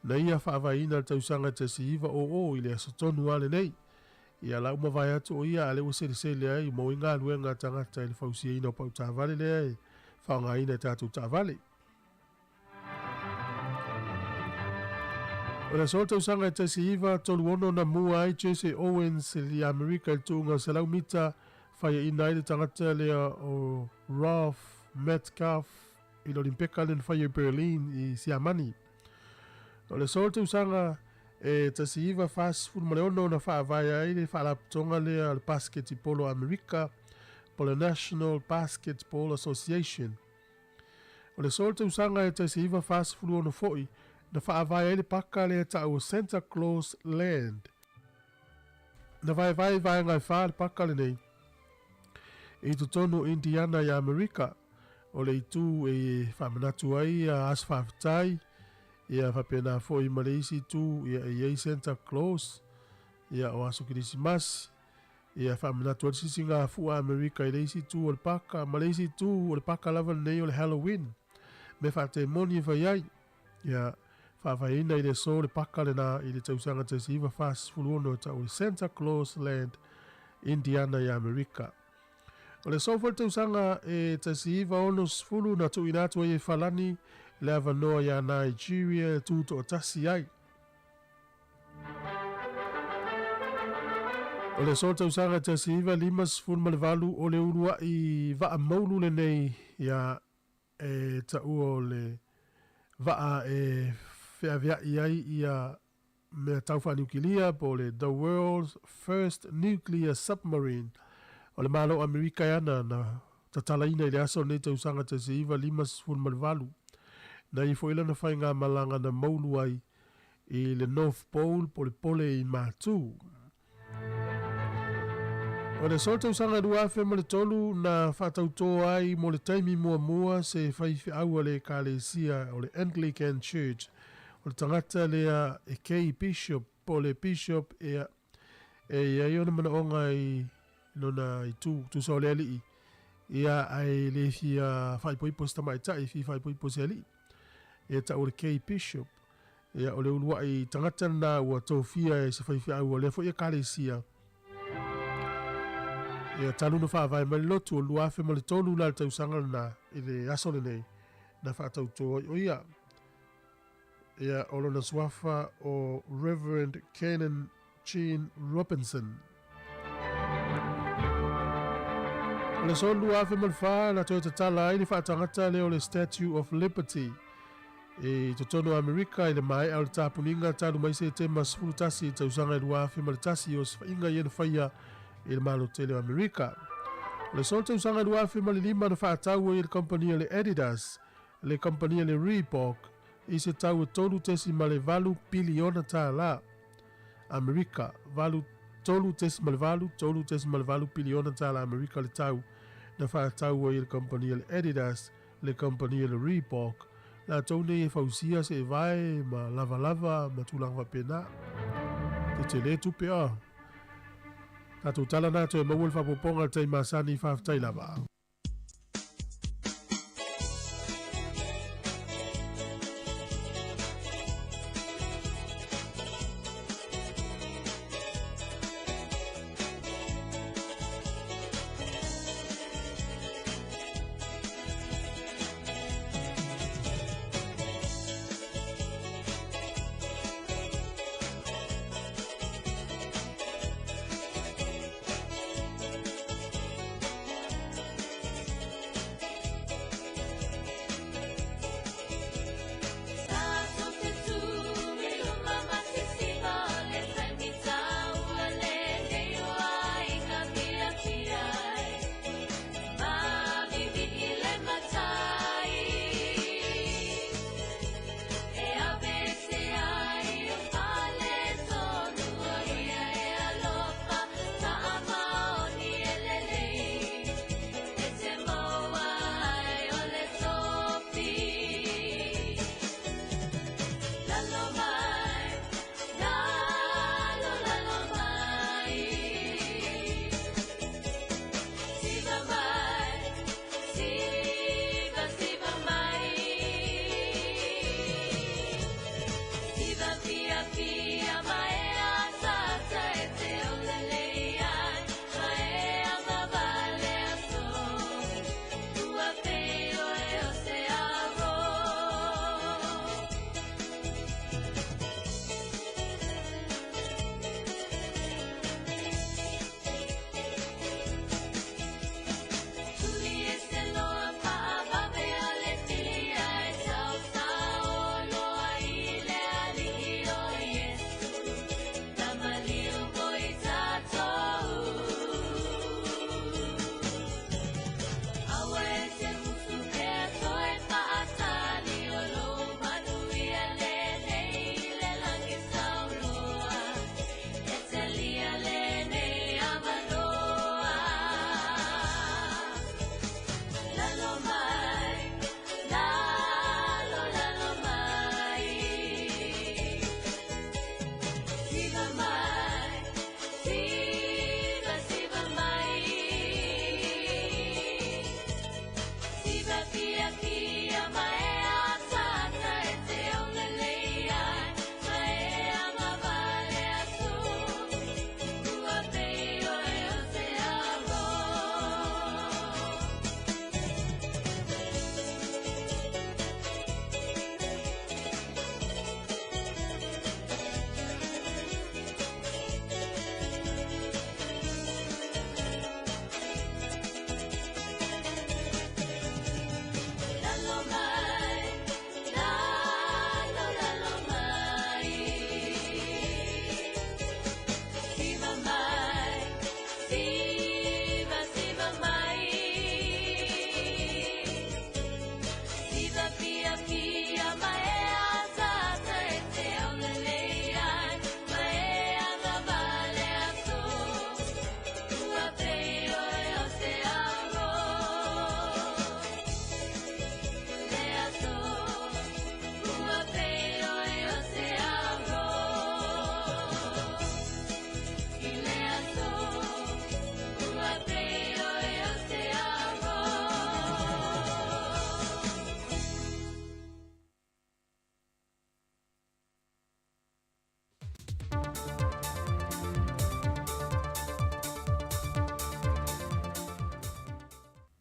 na ia faavaeina le tausaga 1900 i le aso tonu lava lenei. Ia la ua mavae atu o ia a lea ua selesele ai mo i galuega a tagata i le fausiaina o pau taavale lea e faaaogaina e tatou taavale. O le aso o le tausaga e 1936 na mua ai Jesse Owens i Amerika i le tuuga o 100 mita Faiaina ai le tagata lea o Ralph Metcalfe i le Olimpeka lea na faia i Berlin i Siamani. O le aso o le tausaga e 1946 na faavae ai le faalapotopotoga lea o le Paseketipolo a Amerika po o le National Basketball Association. O le aso o le tausaga e 1946 foi na faavae ai le paka lea e tau o Santa Claus Land. Na vaevae i vaega e whā le paka lenei. I totonu o Indiana i Amerika, o le itu e faamanatu ai ia aso faafetai, ia faapena foi ma le isi itu ia e i ai Santa Claus, ia o aso Kerisimasi, ia faamanatu ai le sisigafua a Amerika i le isi itu o le paka, ma le isi itu o le paka lava lenei o le Halloween, mea faatemoni e fai ai. Ia faavaeina i le aso le paka lena i le tausaga 1946 e tau o le Santa Claus Land, Indiana i Amerika. O le aso foi le tausaga e 1960 na tuuina atu ai e Falani le avanoa iā Nigeria e tutoatasi ai. O le aso tausaga 1958 o le uluai vaa maulu lenei ia e taua o le vaa e feaveai ai ia mea tau faaniukilia po o le The World's First Nuclear Submarine o le Malo o Amerika e ana na tatalaina i le aso o lenei tausaga 1958. Na ia foi lana faigamalaga na moulu ai i le North Pole po o le Pole i Matū. O le aso i le tausaga 2003 na faatautō ai mo le taimi muamua se faifeau a le Ekalesia o le Anglican Church. O le tagata lea e Kay Bishop po o le Bishop ea e i ai ona manaoga i lona itu tusa o le alii, ia ae le fia faaipoipo se tamaitai, e fia faaipoipo se alii. Ia tau o le Kay Bishop. Ia, o le uluai tagata lena ua tofia e se faifeau o lea foi Ekalesia. Ia, talu ona faavae mai le lotu o le 2003 la le tausaga lena i le aso lenei na faatautō ai o ia. Ia, o lona suafa o Reverend Canon Gene Robinson. O le aso 2004 na toe tatala ai le faatagata lea o le Statue of Liberty i totonu o Amerika i le maea o le tapuniga talu mai Setema 11 i tausaga e 2001 o se faiga ia na faia i le Malo tele o Amerika. O le aso tausaga 2005 na faatau ai e le kamupani a le Adidas le kamupani a le Reebok i se tau e $3.8 piliona tālā. Amerika, 8, 3.8, 3.8 piliona tālā Amerika le tau na faatau ai e le kamupani a le Adidas le kamupani a le Reebok, latou nei e fausia seevae ma lavalava ma tulaga faapena. Tetele tupe a. Tatou tala na toe maua le faaopoopoga i le taimi masani, faafetai lava.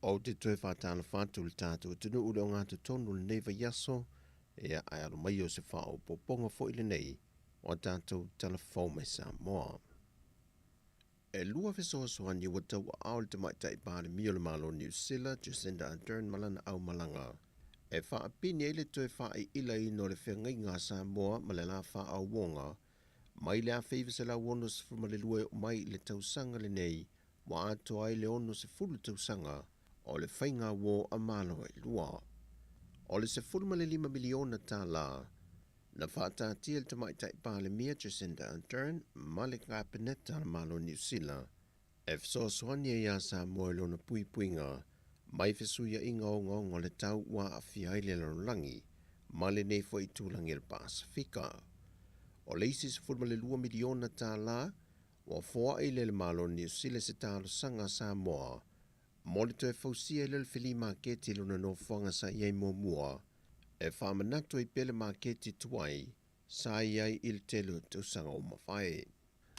Ou te toe faatalofa atu i le tatou atunuu i le ogatotonu o lenei vaiaso, ia ae alo mai o se faaopoopoga foi lenei o a tatou tala fou mai Samoa. E lua fesoasoani ua tauaao i le Tamaitai Palemia o le Malo o Niu Sila, Jacinda Ardern ma lana aumalaga e faapini ai le toe faaiilaina o le feagaiga a Samoa ma le la faaauoga mai le 1962 e oo mai i le tausaga lenei ua atoa ai le 60 tausaga o le faiga uo a Malo e lua. O le $15 miliona tālā na faataatia e le Tamaitai Palemia Jacinda Ardern ma le Kapeneta a le Malo o Niu Sila e fesoasoani ai iā Samoa i lona puipuiga mai fesuiaiga ogaoga o le tau ua aafia ai le lalolagi ma lenei foi itulagi o le Pasefika. O le isi $12 miliona tālā ua foai lea e le Malo o Niu Sila i se talosaga a Samoa mo le toe fausia ai lea o le filī maketi i lona nofoaga sa i ai muamua e faamanatu ai pea le maketi tuai sa i ai i le tele o tausaga ua mavae.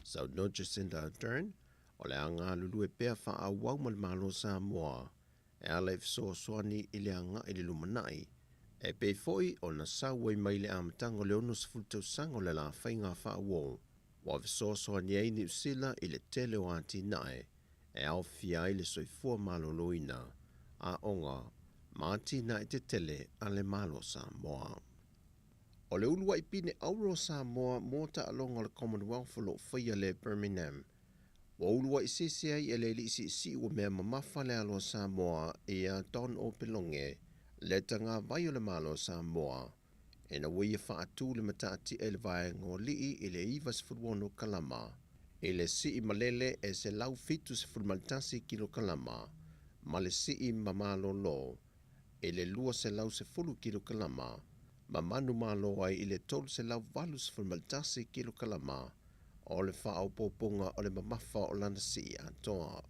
Saunoa Jacinda Ardern, o le a galulue pea faaauau ma le Malo o Samoa e ala i fesoasoani i le agai i le lumanai, e pei foi ona sau ai mai le amataga o le 60 tausaga o le la faiga faauo ua fesoasoani ai Niu Sila i le tele o atinae e aofia ai le soifua maloloina, aoga, ma atinae tetele a le Malo o Samoa. O le uluai pine auro o Samoa mo taaloga o le Commonwealth o lo o faia le Birmingham, ua uluai sese ai e le alii siisii ua mea mamafa le alo a Samoa ia Don Opeloge le tagavai o le Malo o Samoa ina ua ia faatu le mataatia i le vaega o alii i le 96 kalama i le sii malele e 171 kilokalama ma le sii mamalolo i le 210 kilokalama ma manumalo ai i le 381 kilokalama o le faaopoopoga o le mamafa o lana sii atoa.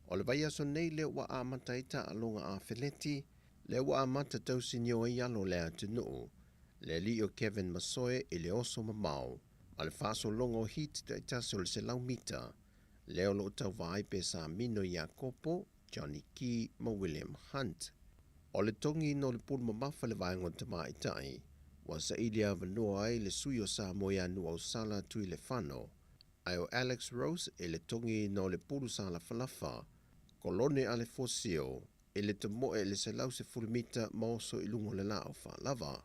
O le vaiaso nei lea ua amata ai taaloga afeleti, lea ua amata tausinio ai alo o le atunuu, le alii o Kevin Masoe i le oso mamao ma le faasologa o heat taitasi o le 100 mita, lea o lo o tauva ai Pesamino Iakopo, Johnny Key ma William Hunt. O le togiina o le pulu mamafa i le vaega o tamaitai, ua saili avanoa ai le sui o Samoa ia Nuuausala Tuilefano, ae o Alex Rose i le togiina o le pulu salafalafa, Kolone Alefosio i le tamoe i le 110 mita ma oso i luga o le laau faalava.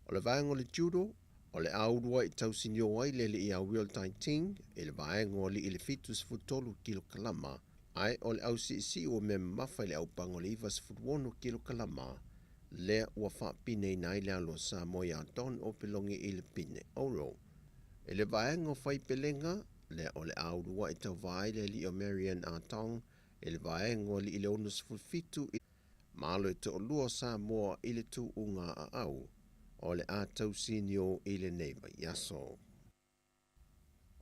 O le vaega o le judo, o le a uluai tausinio ai le alii ia Will Tai Ting i le vaega o alii i le 73 kilokalama, ae o le ausiisii ua mea mamafa i le aupaga o le 96 kilokalama, lea ua faapineina ai le alo a Samoa ia Don Opeloge i le pine auro. I le vaega o faipelega, lea o le a uluai tauva ai le alii o Marianne Atong i le vaega o alii i le 67 i Malo e toalua o Samoa i le tuuga aau o le a tausinio i lenei vaiaso.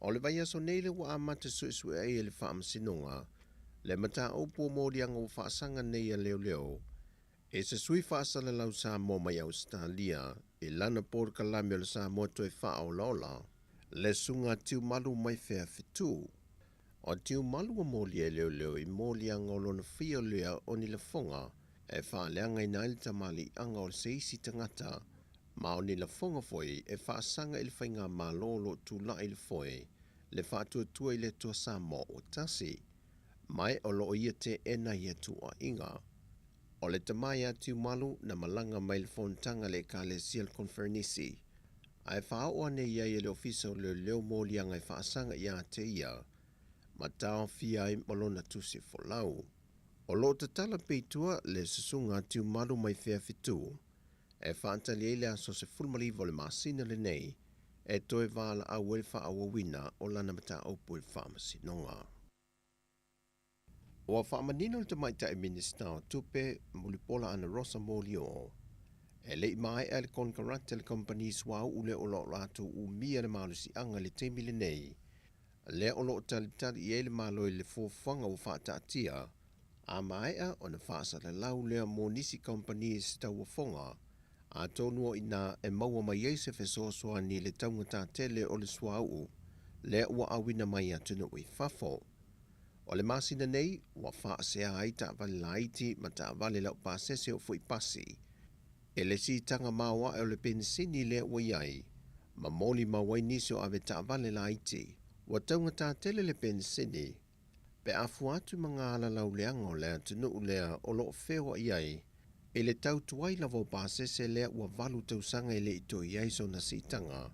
O le vaiaso nei lea ua amata suesue ai e le Faamasinoga le mataupu o moliaga ua faasaga nei a leoleo e se sui faasalalau Samoa mai Ausetalia i lana polokalame o le Samoa Toe Faaolaola, le Susuga Tiumalu mai Feafetu. O Tiumalu ua molia e leoleo i moliaga o lona fia lea o ni lafoga e faaleagaina ai le tamaliiaga o se isi tagata, ma o ni lafoga foi e faasaga i le faigamalo o lo o tulai i le foe le Faatuatua i le Atua Samoa ua Tasi, ma e o lo o ia teena ia tuuaiga. O le tama ia Tiumalu na malaga mai le fonotaga a le Ekalesia le Konferenisi, ae faaoo ane i ai e le Ofisa o Leoleo moliaga e faasaga ia te ia, ma taofia ai ma lona tusi folau. O lo o tatala pea i tua le susuga a Tiumalu mai Feafetu e faatali ai le aso 19 o le masina lenei e toe valaau ai le faaauauina o lana mataupu i le Faamasinoga. Ua faamanino le Tamaitai Minisita o Tupe, Mulipola Anarosa Molioo, e le i maea le konekarate a le kamupani suauu lea o lo o latou umia le malosiaga i le taimi lenei, lea o lo o talitali i ai le Malo i le fuafuaga ua faataatia, a maea ona faasalalau lea mo nisi kamupani i se tauofoga, atonu o i ina e maua mai ai se fesoasoani i le taugata tele o le suauu lea ua auina mai atunuu i fafo. O le masina nei, ua faasea ai taavale laiti ma taavale laupasese oo foi pasi i le siitaga maoae o le penisini lea ua i ai, ma molimau ai nisi o avetaavale laiti, ua taugatā tele le penisini pe a fua atu ma ngā alalauleaga o le atunuu lea o lo o feoai ai i le tau tuai lava o pasese lea ua valu tausaga e le i toe i ai sona siitaga,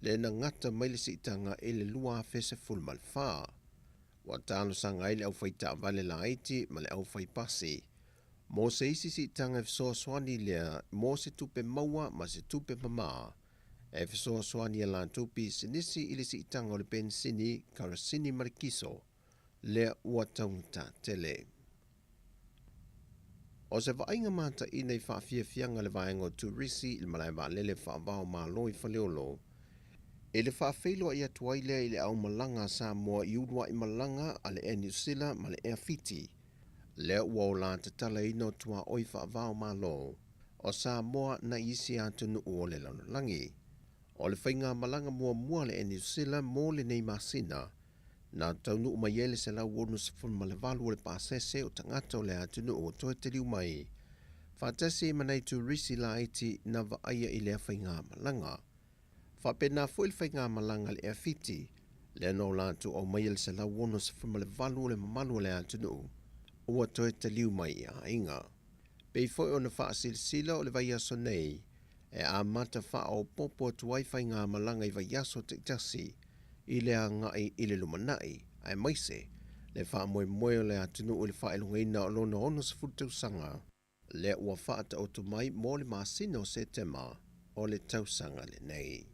lea na gata mai le siitaga i le 2014. Ua talosaga ai le aufaitaavale laiti ma le aufaipasi mo se isi siitaga e fesoasoani lea mo se tupe maua ma se tupe mamā e fesoasoani i a latou pisinisi i le siitaga o le penisini, karasini ma le kiso lea ua taugatā tele. O se vaaiga mataina i faafiafiaga a le vaega o Turisi i le malae vaalele faava-o-Malo i Faleolo, i le faafeiloai atu ai lea i le aumalaga a Samoa i uluai malaga a le Air New Sila ma le Air Fiti, lea ua olā tatalaina o tuaoi faava-o-Malo o Samoa nai isi atunuu o le lalolagi. O le faigamalaga muamua a le Air New Sila mo lenei masina, na taunuu mai ai le 168 o le pasese o tagata o le atunuu o toe taliu mai, faatasi ai ma nai turisi laiti na vaaia i lea faigamalaga. Faapena foi le faigamalaga a le Air Fiti, lea na o latou aumaia le 168 o le mamalu o le atunuu ua toe taliu mai i aiga. Pei foi ona faasilasila o le vaiaso nei e amata faaopoopo atu ai faigamalaga i vaiaso taitasi i le agai i le lumanai, aemaise le faamoemoe o le atunuu i le faailogaina o lona 60 tausaga lea ua faataoto mai mo le masina o Setema o le tausaga lenei.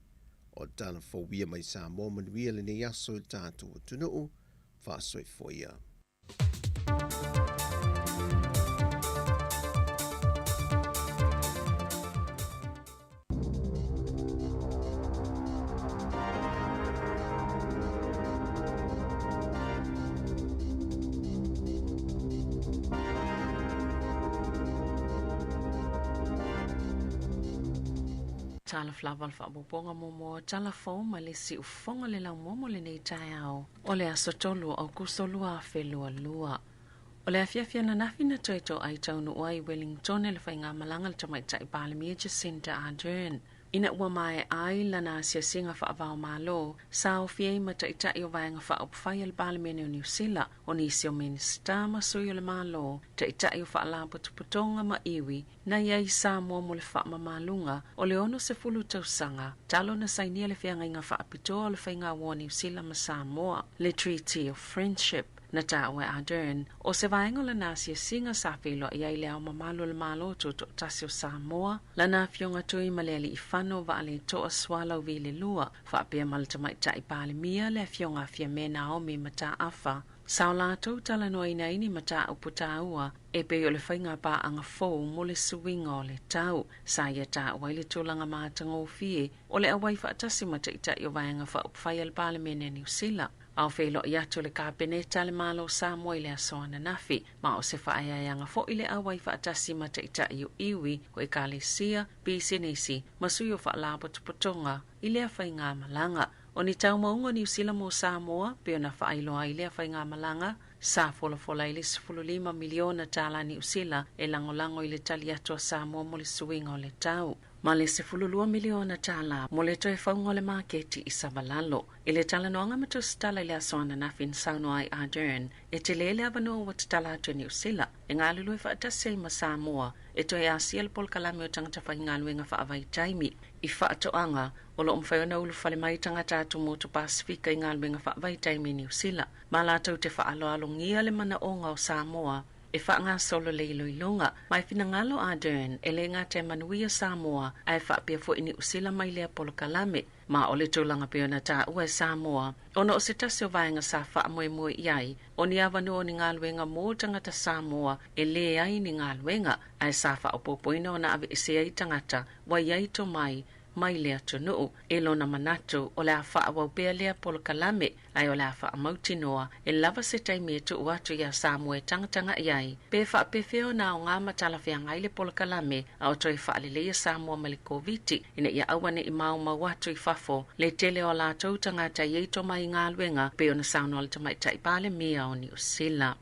O tala fou ia mai Samoa manuia lenei aso i le tatou atunuu, faasoifua ia. Talofa lava le faaopoopoga muamua o tala fou ma le siufofoga le laumua mo lenei taeao o le aso 3 o Aokuso 2022. O le afiafi ananafi na toe toai taunuu ai i Wellington le faigamalaga a le Tamaitai Palemia Jacinda Ardern. Ina ua maea ai lana asiasiga faava-o-Malo, sa aofia ai ma taitai o Vaega Faaupufai a le Palemene o Niu Sila, o nisi o Minisita ma sui o le Malo, taitai o faalapotopotoga ma iwi, na i ai i Samoa mo le faamamaluga o le 60 tausaga talu ona sainia le feagaiga faapitoa o le Faiga Uo a Niu Sila ma Samoa, le Treaty of Friendship. Na taua e Ardern, o se vaega o lana asiasiga sa feiloai ai Le Ao Mamalu o le Malo Tutoatasi o Samoa, lana Afioga Tuimalealiifano Vaaletoa Sualauvi le Lua, faapea ma le Tamaitai Palemia le Afioga a Fiame Naomi Mataafa. Sa o latou talanoaina ai ni mataupu taua e pei o le faiga paaga fou mo le suiga o le tau. Sa ia taua ai le tulaga matagofie o le auai faatasi ma taitai o Vaega Faaupufai a le Palemene a Niu Sila. A o feiloai atu le Kapeneta a le Malo o Samoa i le aso ananafi, ma o se faaeaeaga foi le auai faatasi ma taitai o iwi o Ekalesia, pisinisi, ma sui o faalapotopotoga i lea faigamalaga. O ni taumauga o Niu Sila mo Samoa, pei ona faailoa ai lea faigamalaga, sa folafola ai le $15 miliona tālā Niu Sila e lagolago i le tali atu a Samoa mo le suiga o le tau, ma le $12 miliona tālā mo le toe fauga o le maketi i Savalalo. I le talanoaga ma tusitala i le aso ananafi na saunoa ai Ardern, e tele le avanoa ua tatala atu e Niu Sila e galulue faatasi ai ma Samoa e toe asia le polokalame o tagata faigaluega faavaitaimi i faatoaga o lo o mafai ona ulufale mai tagata atu motu Pasifika i galuega faavaitaimi i Niu Sila ma latou te faaaloalogia le manaoga o Samoa e faagasolo le iloiloga. Ma e finagalo Ardern e le gata e manuia Samoa ae faapea foi Niu Sila mai lea polokalame. Ma o le tulaga pei ona taua e Samoa, ona o se tasi o vaega sa faamoemoe i ai, o ni avanoa o ni galuega mo tagata Samoa e leai ni galuega, ae sa faaopoopoina ona aveesea ai tagata ua i ai tomai mai le atunuu. I lona manatu, o le a faaauau pea lea polokalame, ae o le a faamautinoa e lava se taimi e tuu atu iā Samoa e tagatagai ai pe faapefea ona aoga ma talafeagai le polokalame a o toe faaleleia Samoa mai le Koviti ina ia aua ne i maumau atu i fafo le tele o a latou tagata e i ai tomai i galuega, pei ona saunoa le Tamaitai Palemia o Niu Sila.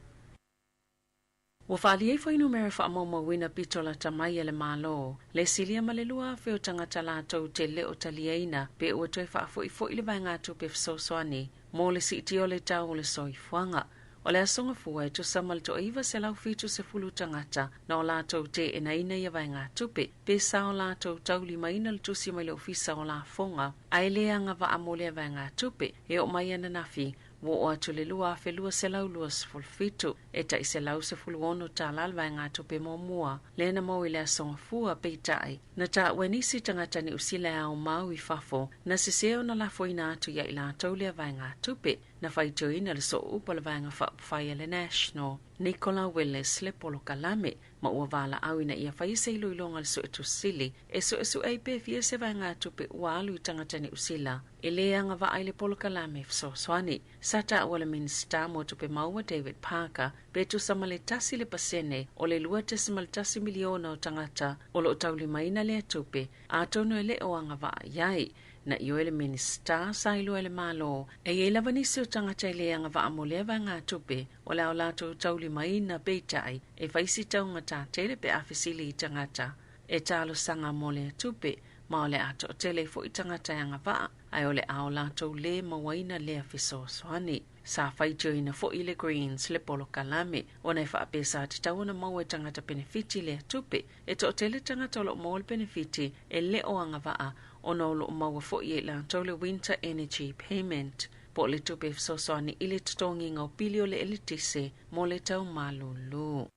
Ua faaalia ai fuainumera faamaumauina pito lata mai a le Malo, le silia ma le 2,000 o tagata latou te le o taliaina pe ua toe faafo'ifo'i le vaegatupe fesoasoani mo le siitia o le tau o le soifuaga. O le Aso Gafua e tusa ma le 970 tagata na o latou teenaina ia vaegatupe, pe sa o latou taulimaina le tusi mai le Ofisa o Lafoga, ae le agavaa mo lea vaegatupe e oo mai ananafi ua oo atu le 2,227, e tai $116 le vaegatupe muamua lea na maua i le Aso Gafua. Peitai, na taua e nisi tagata Niu Sila e aomau i fafo na sese ona lafoina atu ia i latou lea vaegatupe. Na faitioina le sooupu a le Vaega Faaupufai a le National, Nicola Willis le polokalame, ma ua valaau ina ia faia se iloiloga a le Suetusi Sili e suesue ai pe fia se vaegatupe ua alu i tagata Niu Sila e lē agavaa i le polokalame fesoasoani. Sa taua le Minisita mo Tupe Maua David Parker pe tusa ma le 1% o le 2.1 miliona o tagata o lo o taulimaina lea tupe, atonu e le o agavaa i ai. Na ioe le Minisita sa iloa e le Malo e i ai lava nisi o tagata e le agavaa mo lea vaegatupe o le a o latou taulimaina, peitai e fai si taugatā tele pe a fesili i tagata e talosaga mo lea tupe, ma o le a toatele foi tagata e agavaa ae o le a o latou lē mauaina lea fesoasoani. Sa faitioina foi le Greens le polokalame ona e faapea sa tatau ona maua e tagata penefiti lea tupe. E toatele tagata o lo o maua le penefiti e le o agavaa ona o lo o maua foi e i latou le Winter Energy Payment, po o le tupe e fesoasoani i le totogiga o pili o le eletise mo le tau malūlū.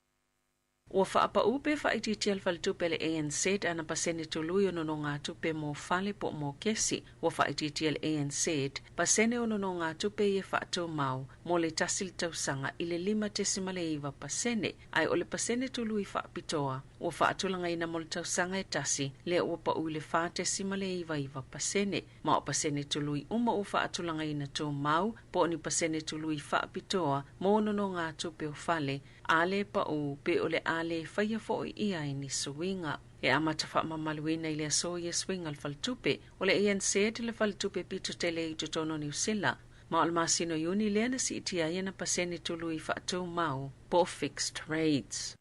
Ua faapaū pe faaitiitia le faletupe a le ANZ ana pasene tului o nonogatupe mo fale po o mokesi. Ua faaitiitia le ANZ pasene o nonogatupe ia faatumau mo le tasi le tausaga i le 5.9%, ae o le pasene tului faapitoa ua faatulagaina mo le tausaga e tasi lea ua pau i le 4.99%, ma o pasene tului uma ua faatulagaina tumau po o ni pasene tului faapitoa mo nonogatupe o fale a le paū pe o le a le faia foi i ai ni suiga. E amata faamamaluina i le aso ia suiga a le faletupe. O le ANZ le faletupe pito tele i totonu o Niu Sila, ma o le masina o Iuni lea na siitia ai ana pasene tului faatumau po o fixed rates.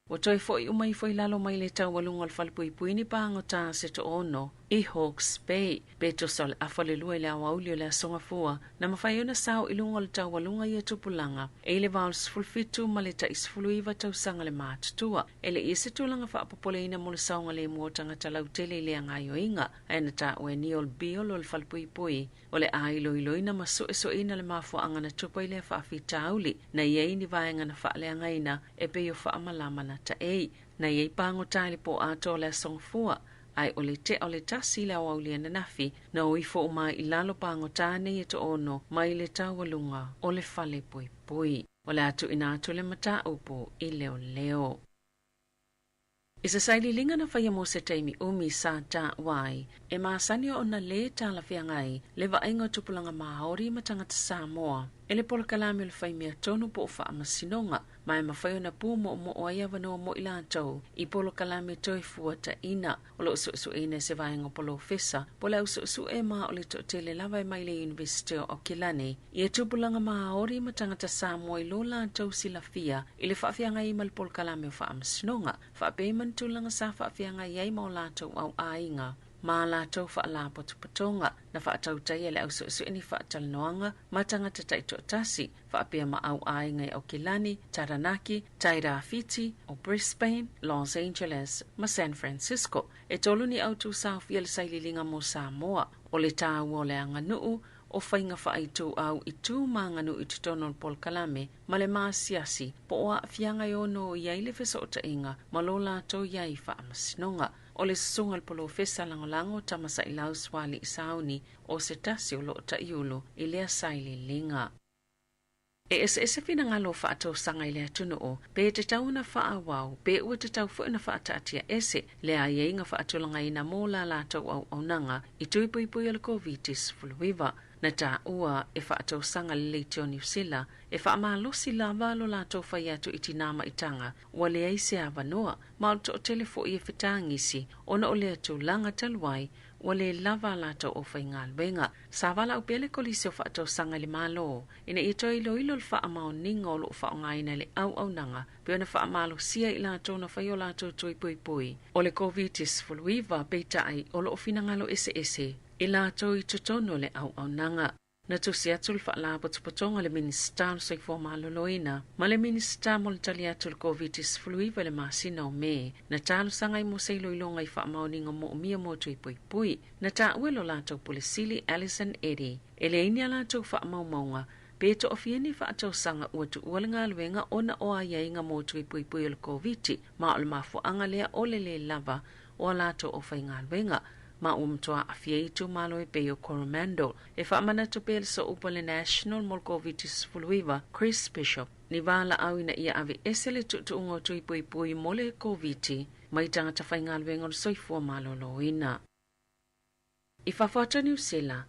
Ua toe fo'i uma ifo i lalo mai le taualuga o le falepuipui ni pagota a se toono i Hawke's Bay, pe tusa o le afa o le lua i le aoauli o le Aso Gafua, na mafai ai ona sao i luga o le taualuga ia tupulaga e i le va o le 17 ma le tai 19 tausaga le matutua. E le i ai se tulaga faapopoleina mo le saogalemu o tagata lautele i lea gaoioiga, ae na taua e Neil Beale o le falepuipui o le a iloiloina ma suesueina le mafuaaga na tupu ai lea faafitauli na i ai ni vaega na faaleagaina e pei o faamalama na taei. Na i ai pagota i le pō atoa o le Aso Gafua, ae o le tea o le 1 i le aoauli ananafi na o ifo uma ai i lalo pagota nei e toono mai le taualuga o le falepuipui. O le a tuuina atu le mataupu i leoleo. I se sailiiliga na faia mo se taimi umi sa taua ai, e masani ona lē talafeagai le vaaiga o tupulaga Māori ma tagata Samoa e le polokalame o le faimea tonu po o faamasinoga, ma e mafai ona pūmoʻomoʻo ai avanoa mo i latou i polokalame toe fuataʻina. O lo o suesueina e se vaega o polofesa po o le au suesue ma o le toatele lava e mai le Iunivesite o Aukilani ia tupulaga Māori ma tagata Samoa i lo latou silafia i le faafeagai ma le polokalame o faamasinoga, faapea ma ni tulaga sa faafeagai ai ma o latou auaiga ma a latou faalapotopotoga. Na faatautaia e le au suesue ni faatalanoaga ma tagata taitoatasi faapea ma auaiga i Aukilani, Taranaki, Tairāwhiti o Brisbane, Los Angeles ma San Francisco. E tolu ni au tūsaofia le sailiiliga mo Samoa, o le tāua o le aganuu, o faiga faaituau i tū ma aganuu i totonu o le polokalame ma le maasiasi po o aafiaga e ono i ai le fesootaiga ma lo latou i ai i faamasinoga. O le susuga i le polofesa lagolago Tamasailau Suali'i Sauni o se tasi o lo o taʻiulu i lea sailiiliga. E eseese finagalo o faatausaga i le atunuu, pe tatau ona faaauau, pe ua tatau foi ona faataatia ese le aiaiga faatulagaina mo la latou auaunaga i tui puipui o le Koviti-19. Na taua e faatausaga le Leitio Niu Sila e faamalosi lava lo latou fai atu i tinā ma itaga ua leai se avanoa, ma o le toatele foi e fetagisi ona o lea tulaga talu ai ua le lava a latou aufaigaluega. Sa valaau pea le Kolisi o Faatausaga i le Malo ina ia toe iloilo le faamaoniga o lo o faaaogaina i le auaunaga pei ona faamalosia i latou na fai o latou tui puipui o le Koviti-19, peitai o lo o finagalo eseese i latou i totonu o le auaunaga. Na tusi atu le Faalapotopotoga a le Minisita o le Soifua Maloloina ma le Minisita mo le Tali Atu i le Koviti-19 i le masina o Me, na talosaga ai mo se iloiloga i faamaoniga moomia mo tui puipui. Na taua e lo latou Pule Sili Alison Eddy, e leai ni a latou faamaumauga pe toafia ni faatausaga ua tuua le galuega ona o aiaiga mo tui puipui o le Koviti, ma o le mafuaaga lea o le lē lava o a latou aufaigaluega, ma ua matua aafia ai itumalo e pei o Coromandel. E faamanatu pea le Sooupu a le National mo le Koviti-19, Chris Bishop, ni valaau ina ia aveese le tuutuuga o tui puipui mo le Koviti mai tagata faigaluega o le soifua maloloina. I fafo atu o Niu Sila,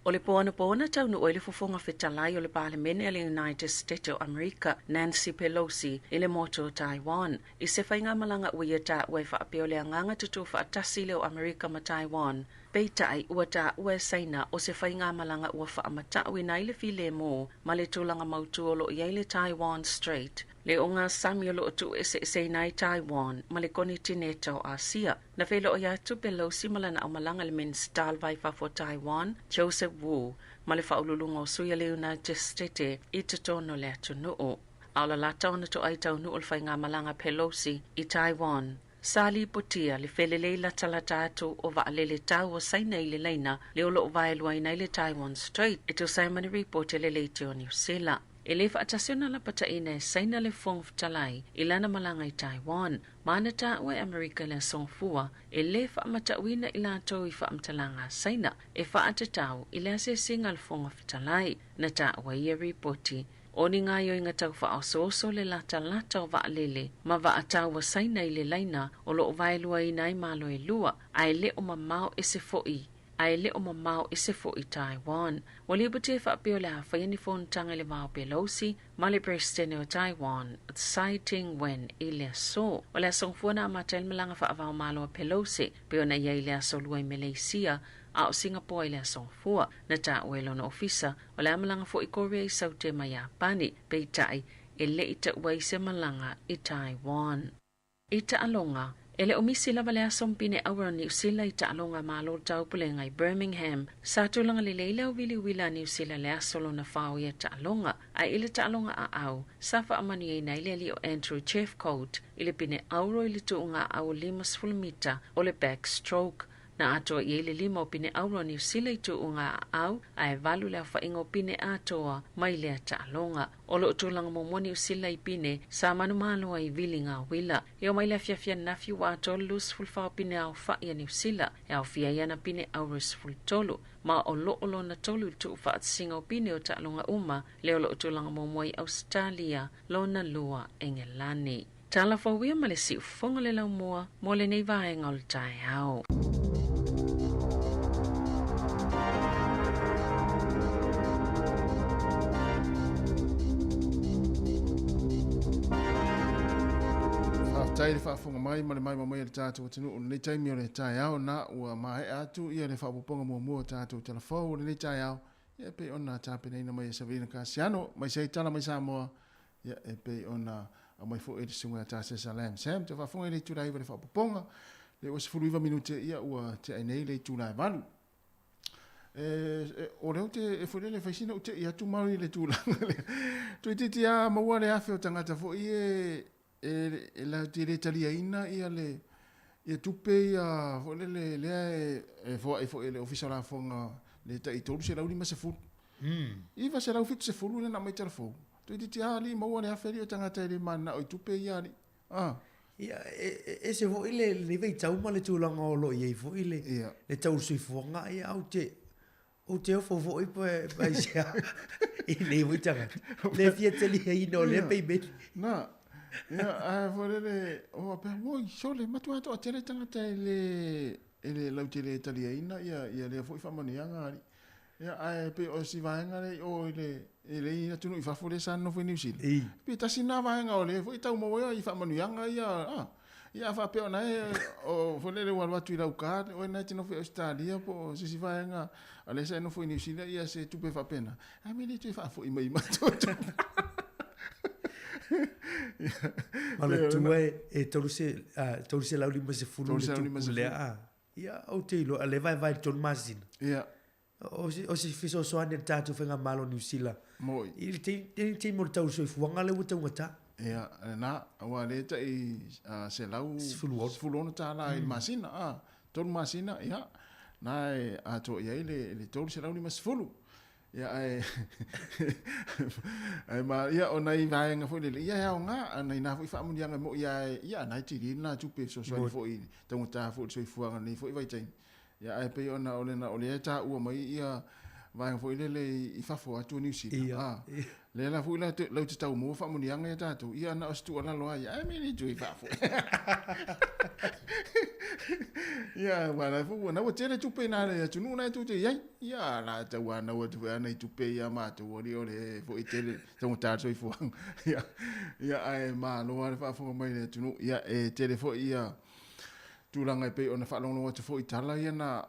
o le po anapo na taunuu ai le Fofoga Fetalai o le Palemene a le United States o Amerika, Nancy Pelosi, i le motu o Taiwan, i se faigamalaga ua ia taua e faapea o le agaga tutū faatasi lea o Amerika ma Taiwan. Peitai, ua taua e Saina o se faigamalaga ua faamatauina ai le filemu ma le tulaga mautū o lo o i ai le Taiwan Strait, le ogasami o lo o tuueseeseina ai Taiwan ma le konitineta o Asia. Na feiloai atu Pelosi ma lana aumalaga i le Minisita o le Vai Fafo o Taiwan, Joseph Wu, ma le faauluuluga o sui a le United States i totonu o le atunuu. A o lalata ona toai taunuu le faigamalaga Pelosi i Taiwan, sa lipotia le felelei latalata atu o vaalele tau o Saina i le laina le o lo o vaeluaina ai le Taiwan Strait, e tusa ai ma ni ripoti a le Leitio o Niu Sila. E le faatasi ona lapataina e Saina le Fofoga Fetalai i lana malaga i Taiwan, ma na taua e Amerika i le Aso Gafua, e le faamatauina i latou i faamatalaga a Saina e faatatau i le asiasiga a le Fofoga Fetalai. Na taua ia ripoti, o ni gaoioiga tau faaosooso le latalata o vaalele ma vaataua Saina i le laina o lo o vaeluaina ai Malo e lua, a e le o mamao ese foi a e le o mamao ese foi Taiwan. Ua lipoti e faapea o le a faia ni fonotaga i le va o Pelosi ma le Peresetene o Taiwan, Tsai Ing-wen i le aso. O le aso Gafua na amata ai le malaga faava-o-Malo a Pelosi, pei ona i ai i le aso Lua i Meleisia, a o Singapoa i le aso Gafua. Na taua e lona ofisa, o le a malaga foi Korea i Saute ma Iapani, peitai, e le i taua ai se malaga i Taiwan. I taaloga, e le o misi lava le aso ma pine aura o Niu Sila i taaloga a Malo Taupulega i Birmingham. Sa tulaga lelei le auwiliwila a Niu Sila i le aso lona fa o ia taaloga, ae i le taaloga aau, sa faamanuiaina ai le alii o Andrew Jeffcoat i le pine auro i le tuuga aau o 50 mita o le backstroke. Na atoa i ai le lima o pine auro a Niu Sila i tuuga aau, ae valu le aofaiga o pine atoa mai lea taaloga. O lo o tulaga muamua Niu Sila i pine sa manumalo ai i viliga uila. E oo mai le afiafi ananafi ua atoa le 24 o pine aofa'i a Niu Sila, e aofia ai ana pine auro e 13, ma o lo o lona tolu i le tuufaatasiga o pine o taaloga uma, lea o lo o tulaga muamua i Ausetalia, lona lua Engelani. Tala fou ia ma le siufofoga le laumua mo lenei vaega o le taeao. Faafetai le faafofoga mai ma le maimoa mai a le tatou atunuu i lenei taimi o le taeao. Na ua maea atu ia le faaopoopoga muamua o tatou tala fou o lenei taeao, ia e pei ona tapenaina mai e Savelina Kasiano mai se tala mai Samoa, ia e pei ona aumai foi e le susuga ia Tasesa Lam Sam. Te faafofoga i le itula e 9 le faaopoopoga, le ua 19 minute ia ua tea ai nei le itula e 8. E, o lea ou te, e foi lele, fai sina ou te i atu maui i le tulaga lea. Toeitiiti lava maua le afe o tagata foi e, e, e latou te le taliaina ia le, ia tupe ia foi lele lea e, e foai foi e le Ofisa o Lafoga le tai 350. 970 lea na aumai tala fou. Toeitiiti lava alii maua le afe alii o tagata e le mananao i tupe ia alii. Ah. Ia, e, e, ese foi le, lenei vaitau ma le tulaga o lo o i ai foi le, le tau o le soifuaga, ia, ou te, Ou te ofo foi pe aisea i nei foi tagata. Le fia taliaina o lea peimeni. Na, ia, ae foi lele, o faapea, oi, sole, matua toatele tagata e le, e le lautele e taliaina ia, ia lea foi faamanuiaga alii. Ia, ae pei o si vaega lea i o i le, e le i atunuu i fafo lea sa nonofo i Niu Sila. Pei tasi lena vaega o lea foi e tau maua ai faamanuiaga ia, a. Ia a faapea o na e, o, foi lele ua alu atu i lau card, oe na e te nofo i Ausetalia po o se isi vaega, a lea sa e nofo i Niu Sila, ia se tupe faapena, a mea le toe faafoi mai i matou tupe. Manatua e 350 le tupu lea, a. Ia, ou te iloa, lea e vaevae i le 3 masina. Ia. O se fesoasoani a le tatou Faigamalo o Niu Sila. Moi. I le taimi o le tau soifuaga lea ua taugata. Ia, lena, aua lea e tai $116 i le masina, a, 3 masina, ia, na e atoa i ai le $350. Ia, ae, ae ma, ia, o nai vaega foi lele, ia e aoga, a nai na foi faamanuiaga e moi lava, ia, na e tele lena tupe e fesoasoani foi i le taugata foi o le soifuaga i lenei foi vaitaimi. Ia, ae pei ona o lena, o lea e taua mai ia vaega foi lele i fafo atu o Niu Sila. Ia. A, lea la foi la lau te tau maua faamanuiaga ia tatou, ia na o se tuualalo lava ia, ae me le toe faafoi. Ia, aua la foi, na ua tele tupe i na le atunuu na e tou te i ai. Ia, la tau anau atu foi lava nai tupe ia matou, alii o le foi tele taugata le soifuaga. Ia, ia, ae malo lava le faafofoga mai i le atunuu. Ia, e tele foi ia tulaga e pei ona faalogologo atu foi i tala ia na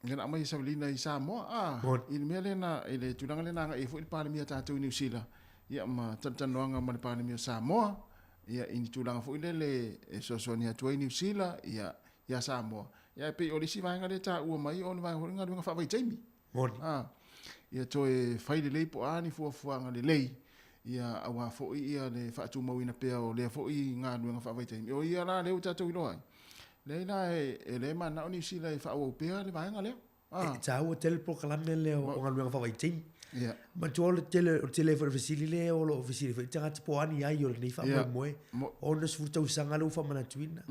ia na aumai e Savalina i Samoa a i le mea lea na i le tulaga lea na agai ai foi le Palemia tatou i Niu Sila ia ma talatalanoaga ma le Palemia o Samoa ia i ni tulaga foi lele e fesoasoani atu ai Niu Sila ia ia Samoa ia e pei o le isi vaega lea e taua mai o le vaega foi lea galuega faavaitaimi. Moni. A ia toe fai lelei po o a ni fuafuaga lelei ia aua foi ia le faatumauina pea o lea foi galuega faavaitaimi. O ia la lea ua tatou iloa ai, leai la e le mananao Niu Sila e faaauau pea le vaega lea. E taua tele le polokalame lea o galuega faavaitaimi. Ia. Manatua o le tele, o le tele foi o le fesili lea o lo o fesili foi tagata po o a ni ai o lenei faamoemoe. 60 tausaga lea ua faamanatuina.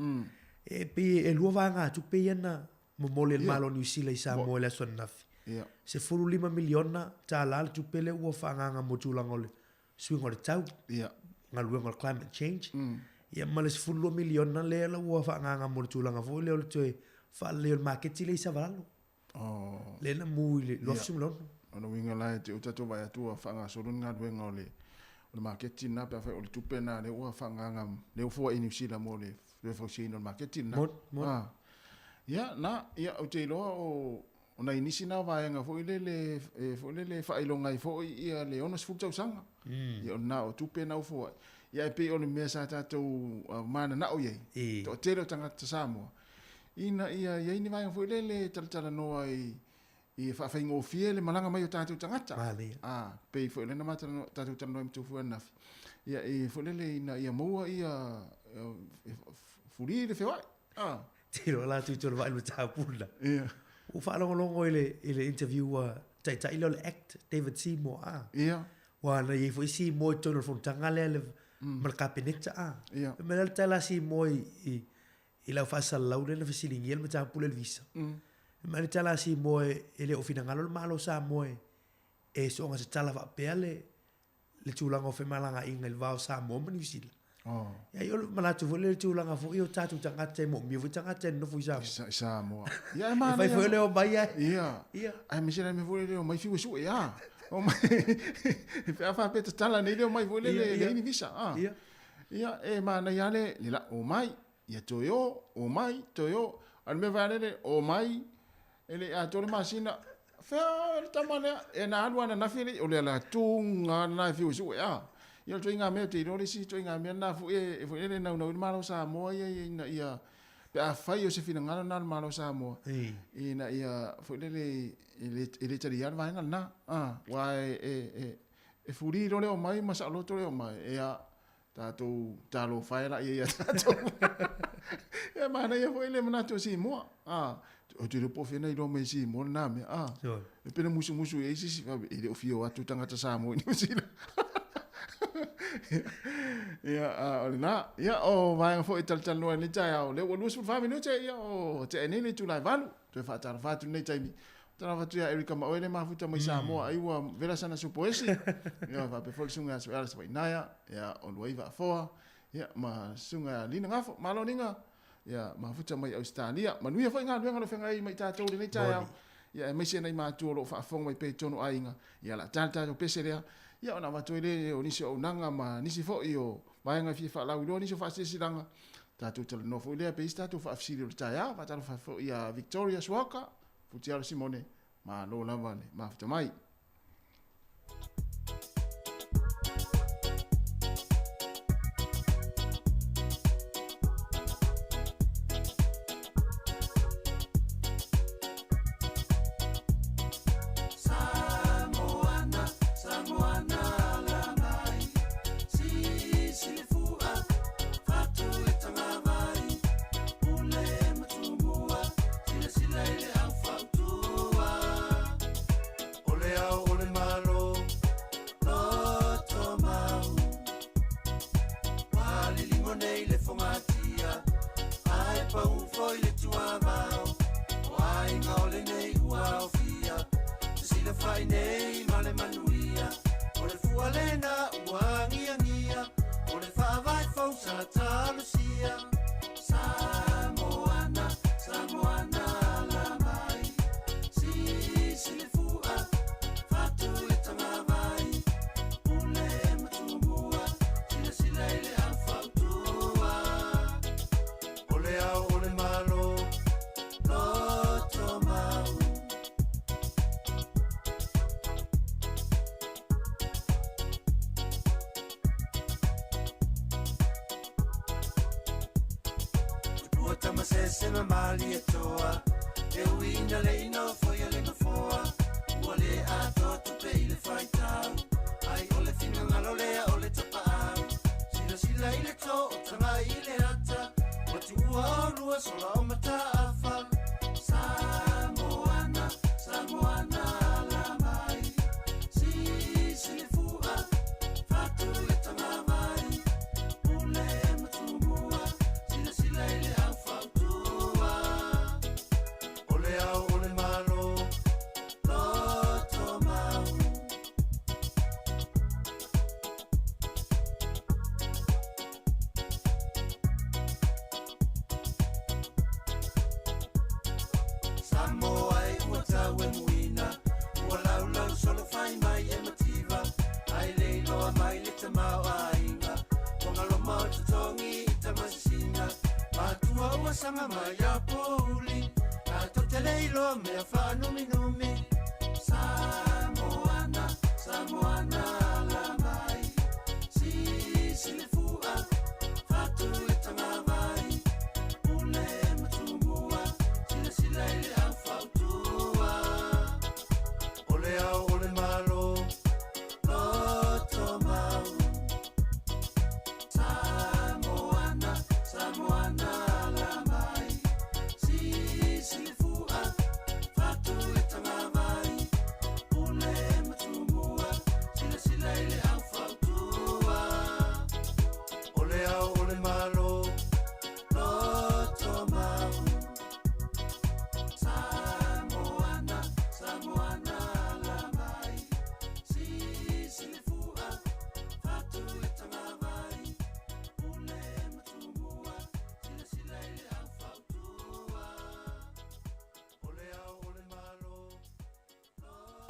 E pei e lua vaegatupe ia na momoli e le Malo o Niu Sila i Samoa i le aso ananafi. $15 miliona le tupe lea ua faaagaaga mo tulaga o le suiga o le tau, galuega o le climate change. Ia ma le $12 miliona lea la ua faaagaaga mo le tulaga foi lea o le toe faaleleia o le maketi lea i Savalalo. Lea na mu i le 2016. O lona uiga la e te i tatou vaai atu ua faagasolo ni galuega o le maketi lena pe afai o le tupe lena lea ua faaagaaga lea ua foai i Niu Sila mo le toe fausiaina o le maketi lena. Moni, moni. Ia, na, ia, ou te iloa o, o nai nisi na vaega foi lele, e, foi lele e faailoga ai foi ia le 60 tausaga. Ia, o lena o tupe na ua foai. Ia, e pei o le mea sa tatou mananao i ai, toatele o tagata Samoa, ina ia i ai ni vaega foi lele e talatalanoa i, i faafaigofie le malaga mai o tatou tagata. Manaia. A, pei foi o lea na tatou talanoa ai ma Tofua ananafi. Ia, e foi lele ina ia maua ia, e, fuli le feoai. Ah. Te iloa la tu tolu vai le mataupu la. Ia. Ua faalogologo i le, i le interview a taitai lea o le ACT, David Seymour, a. Ia. Ua na i ai foi Seymour i totonu o le fonotaga lea le, ma le Kapeneta, a. Ia. Fai mai la le tala a Seymour i, i, i lau faasalalau lea na fesiligia le mataupu lea i le visa. Fai mai le tala a Seymour e, e le o finagalo le Malo o Samoa e, e soona tatala faapea le, le tulaga o femalagaaiga i le va o Samoa ma Niu Sila. Oh. Ia, o le manatu foi lea i le tulaga foi o tatou tagata e moomia foi tagata e nonofo i Samoa. I Samoa. Ia, e E manaia. fai foi o le omai ai. Ia. Ia. Aemaise la le mea foi lele omai fiu e sue, a. Omai, pe a faapea tatala nei le omai foi lele Ia, e ia. leai ni visa, a. Ia. Ia, e manaia lava le, le la, omai, ia toe o, omai, toe o. A o le mea foi lava lele, omai, E le i atoa le masina, fea le tama lea, e na alu ananafi le, o le alatuga lena e fiu e sue, a. Ia o le ituaiga mea, ou te iloa le isi ituaiga mea lena foi e, foi lele e naunau ai le Malo o Samoa ia ina ia, pe afai o se finagalo lena o le Malo o Samoa, ina ia, foi lele, e le, e le talia le vaega lena, a, aua e, e, e, e fuli loa le omai ma saoloto le omai, ia, Tatou talofa e laia ia tatou. Ia manaia foi le manatu o Simoa. Ah, ou te iloa po o fea na iloa mai e Simoa lena mea. Ah, e pei na musumusu i ai sisi, e le o fia o atu tagata Samoa i Niu Sila. Ia, a, o lena. Ia, o vaega foi e talatalanoa i lenei taeao, lea ua 24 minute, ia, o tea nei le itula e 8. Toe faatalofa atu i lenei taimi. Talofa atu ia Erika ma oe le mafuta mai Samoa ai ua vela sana supo esi. Ia faapea foi le susuga ia Sueala Savainaia, ia Oluai Vaafoa, ia ma susuga ia Lina Gafo. Malo Lina. Ia mafuta mai Ausetalia. Manuia foi galuega o lo o feagai ai ma i tatou i lenei taeao. Ia aemaise nai matua o lo o faafofoga mai pea i totonu o aiga. Ia o le a ta le tatou pese lea. Ia ona avatu ai lea o nisi o auaunaga ma nisi foi o vaega e fia faalauiloa nisi o faasilasilaga. Tatou talanoa foi lea pe i ai se tatou faafesili o le taeao. Faatalofa foi ia Victoria Suaoka, Futialo Simone, malo lava le mafuta mai.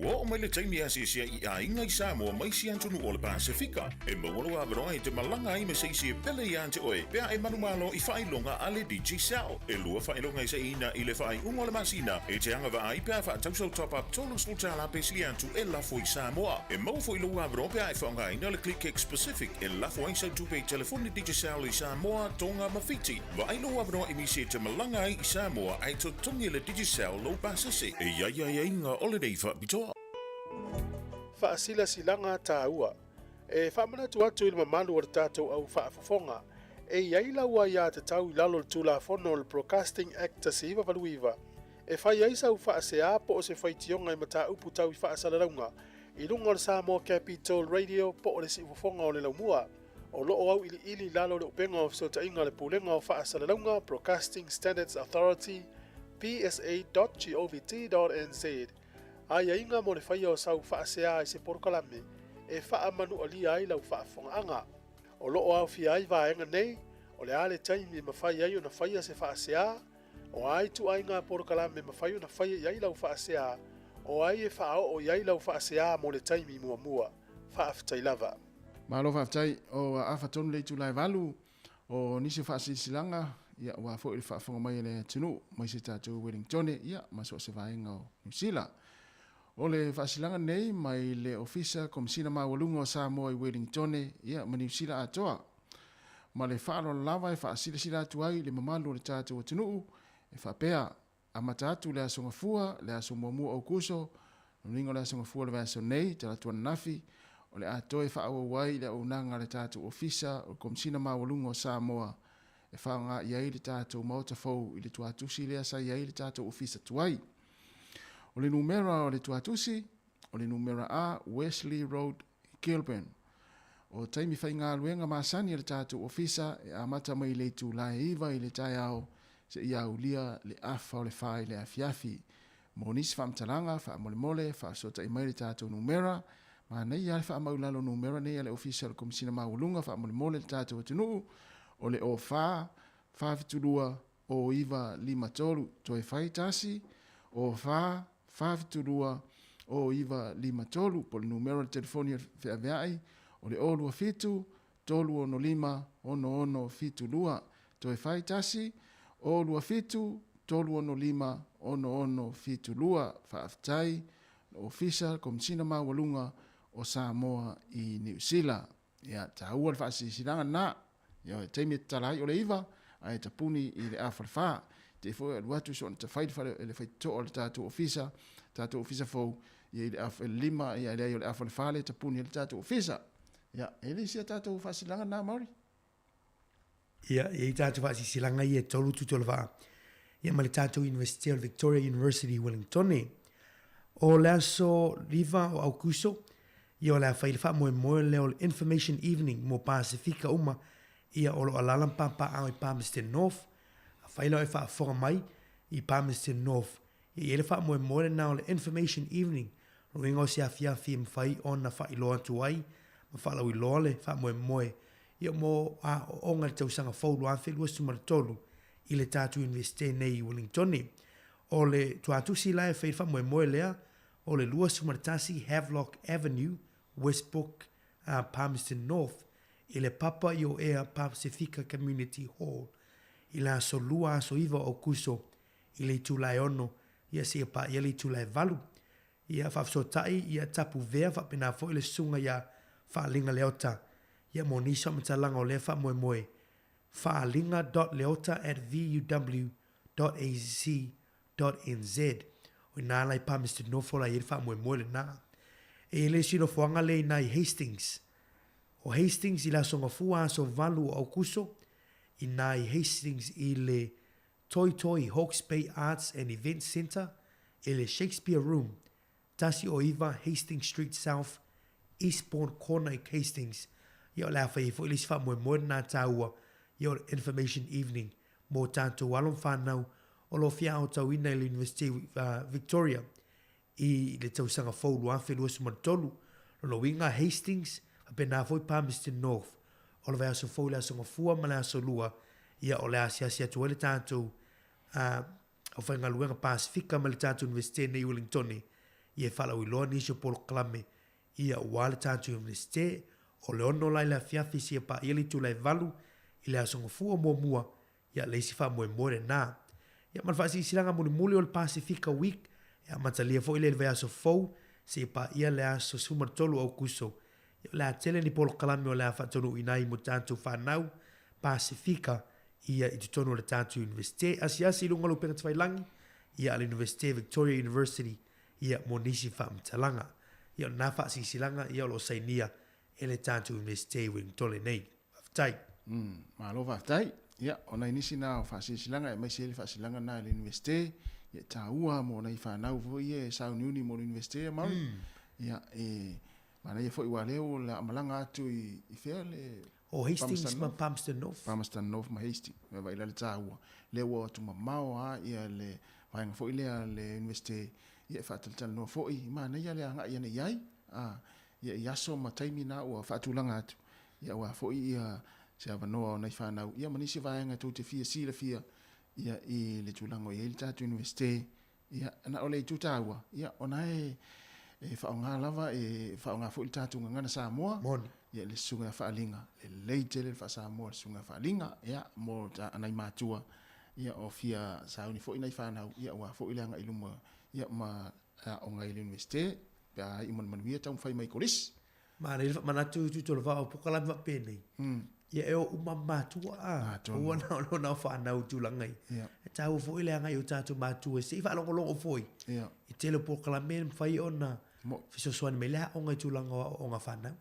Ua oo mai le taimi e asiasi ai i aiga i Samoa ma isi atunuu o le Pasefika. E maua lou avanoa e te malaga ai ma se isi e pele iā te oe pe a e manumalo i faailoga a le Digicel. E lua faailoga e saiina i le faaiuga o le masina e te agavaa ai pe a faatau sau top-up $30 pe sili atu e lafo i Samoa. E maua foi lou avanoa pe a e faaaogaina le ClickX Pacific e lafo ai sau tupe i telefoni Digicel i Samoa, Tonga ma Fiti. Vaai lou avanoa e misi e te malaga ai i Samoa ae totogi e le Digicel lou pasese. E i ai aiaiga o lenei faapitoa. Faasilasilaga taua. E faamanatu atu i le mamalu o le tatou au faafofoga, e i ai lau aiatatau i lalo o le Tulafono o le Broadcasting Act 1989 e fai ai sau faasea po o se faitioga i mataupu tau i faasalalauga i luga o le Samoa Capital Radio po o le Siufofoga o le Laumua. O lo o auiliili i lalo o le upega o fesootaiga a le Pulega o Faasalalauga, Broadcasting Standards Authority, psa.govt.nz. Aiaiga mo le faia o sau faaseā i se polokalame e faamanualia ai lau faafofogaaga. O lo o aofia ai vaega nei, o le a le taimi e mafai ai ona faia se faaseā, o a ituaiga polokalame e mafai ona faia i ai lau faaseā, o ai e faaoo i ai lau faaseā mo le taimi muamua. Faafetai lava. Malo faafetai. O afa tonu le itula e valu o nisi o faasilasilaga, ia aua foi le faafofoga mai a le atunuu mai se tatou Wellingtone, ia ma so o se vaega o Niu Sila. O le faasilaga nei mai le Ofisa Komesina Maualuga o Samoa i Wellingtone, ia ma Niu Sila atoa. Ma le faaaloalo lava e faasilasila atu ai i le mamalu o le tatou atunuu e faapea, Amata atu le Aso Gafua, le aso muamua o Aokuso, lona uiga o le Aso Gafua o le vaiaso nei, Talatu ananafi, o le a toe faaauau ai le auaunaga a le tatou Ofisa o le Komesina Maualuga o Samoa e faaaoga i ai le tatou Maota fou i le tuatusi lea sa i ai le tatou Ofisa tuai. O le numera o le tuatusi, o le numera A, Wesley Road, Kilburn. O taimi faigaluega masani a le tatou ofisa e amata mai i le itula e 9 i le taeao seia aulia le afa o le 4 i le afiafi. Mo nisi faamatalaga, faamolemole, faafesootai mai le tatou numera. Manaia lava le faamau i lalo o numera nei a le Ofisa o le Komesina Maualuga faamolemole le tatou atunuu, o le 04 472 0953, toe fai 1, 04 472 0953, po o le numera o le telefoni o le feaveai, o le 027 365 6672, toe fai 1, 027 365 6672. Faafetai, le Ofisa Komesina Maualuga o Samoa i Niu Sila. Ia, taua le faasilasilaga lena. Ioe, taimi e tatala ai o le 9, ae tapuni i le afa le 4. Te i foi e alu atu soona tafai le fale, le faitotoa o le tatou ofisa, tatou ofisa fou, ia i le afa, le 5, ia leai o le afa le 4 lea e tapuni ai le tatou ofisa. Ia, e le isi a tatou faasilasilaga lena, Maori. Ia, e i ai tatou faasilasilaga ia e tolu tutu o le vaa, ia ma le tatou Iunivesite o le Victoria University i Wellingtone. O le aso 5 o Aukuso, ia o le a fai le faamoemoe lea o le Information Evening mo Pasefika uma, ia o lo o alaala ma papaaao i Palmerston North. Afai la o e faafofoga mai i Palmerston North, ia e i ai le faamoemoe lena o le Information Evening, lona uiga o se afiafi e mafai ona faailoa atu ai ma faalauiloa le faamoemoe ia mo aoaoga i le tausaga fou 2023 i le tatou Iunivesite nei i Wellingtone. O le tuatusi la e fai le faamoemoe lea, o le 21 Havelock Avenue, Westbrook, Palmerston North, i le Papa Ioea Pasifika Community Hall i le aso Lua aso 9 o Aokuso i le itula e 6 ia seia paia le itula e 8. Ia faafesootai ia Tapuvea faapena foi le susuga ia Faaliga Leota ia mo nisi o faamatalaga o lea faamoemoe, faaliga dot leota at vuw dot ac dot nz. O ina la i Palmerston North la i ai le faamoemoe lena. E i ai le isi nofoaga lea i ina i Hastings. O Hastings i le Aso Gafua aso 8 o Aukuso, ina i Hastings i le Toi Toi Hawke's Bay Arts and Events Centre i le Shakespeare Room, 109 Hastings Street South, Eastbourne Corner i Hastings. Ia o le a fai ai foi le isi faamoemoe lena taua ia o le Information Evening mo tatou alo ma fanau o lo o fia aotauina i le Iunivesite Victoria i le tausaga fou 2023. Lona uiga Hastings, faapena foi Palmerston North. O le vaiaso fou i le Aso Gafua ma le Aso Lua, ia o le a asiasi atu ai le tatou aufaigaluega Pasefika mai le tatou Iunivesite nei i Wellingtone ia e faalauiloa nisi o polokalame ia aua le tatou Iunivesite. O le 6 la i le afiafi seia paia le itula e 8 i le Aso Gafua muamua Ia, le isi faamoemoe lena. Ia, ma le faasilasilaga mulimuli o le Pasefika Week, e amatalia foi lea i le vaiaso fou seia paia le aso 13 o Aokuso. Ia, o le a tele ni polokalame o le a faataunuuina ai mo tatou fanau Pasefika ia i totonu o le tatou Iunivesite. Asiasi i luga o le upega tafailagi ia a le Iunivesite Victoria University ia mo nisi faamatalaga. Ia, o lena faasilasilaga ia o lo o sainia e le tatou Iunivesite i Wellingtone nei. Faafetai. Malo faafetai. Ia, o nai nisi na o faasilasilaga aemaise ai le faasilasilaga na i le Iunivesite, ia e taua mo nai fanau foi ia e sauniuni mo le Iunivesite ia Maori. Ia, e manaia foi aua o lea ua la malaga atu i, i fea le O Hastings ma Palmerston North. Palmerston North ma Hastings. Ia vaai la le taua. Lea ua o atu mamao lava ia le vaega foi lea a le Iunivesite. Ia e faatalatalanoa foi, manaia le agai ane i ai, a, ia i aso ma taimi na ua faatulaga atu, ia aua foi ia se avanoa o nai fanau, ia ma nisi vaega tou te fia silafia, ia i le tulaga o i ai le tatou Iunivesite, ia na o le itu taua, ia ona e e faaaoga lava, e faaaoga foi le tatou gagana Samoa, Moni. ia le susuga ia Faaliga, lelei tele le faa-Samoa le susuga ia Faaliga, ia mo ta, nai matua, ia o fia sauni foi nai fanau, ia aua foi le agai i luma, ia ma aoga i le Iunivesite, pe a iu ma le manuia taumafai mai i kolisi. Manaia le faamanatu i Tuitolovao o polokalame faapenei, ia e o uma matua a, aua na o na o fanau i tulaga ia. E taua foi le agai o tatou matua se i faalogologo foi i tele o polokalame e mafai ona fesoasoani mai le aoga i tulaga o aoaoga a fanau.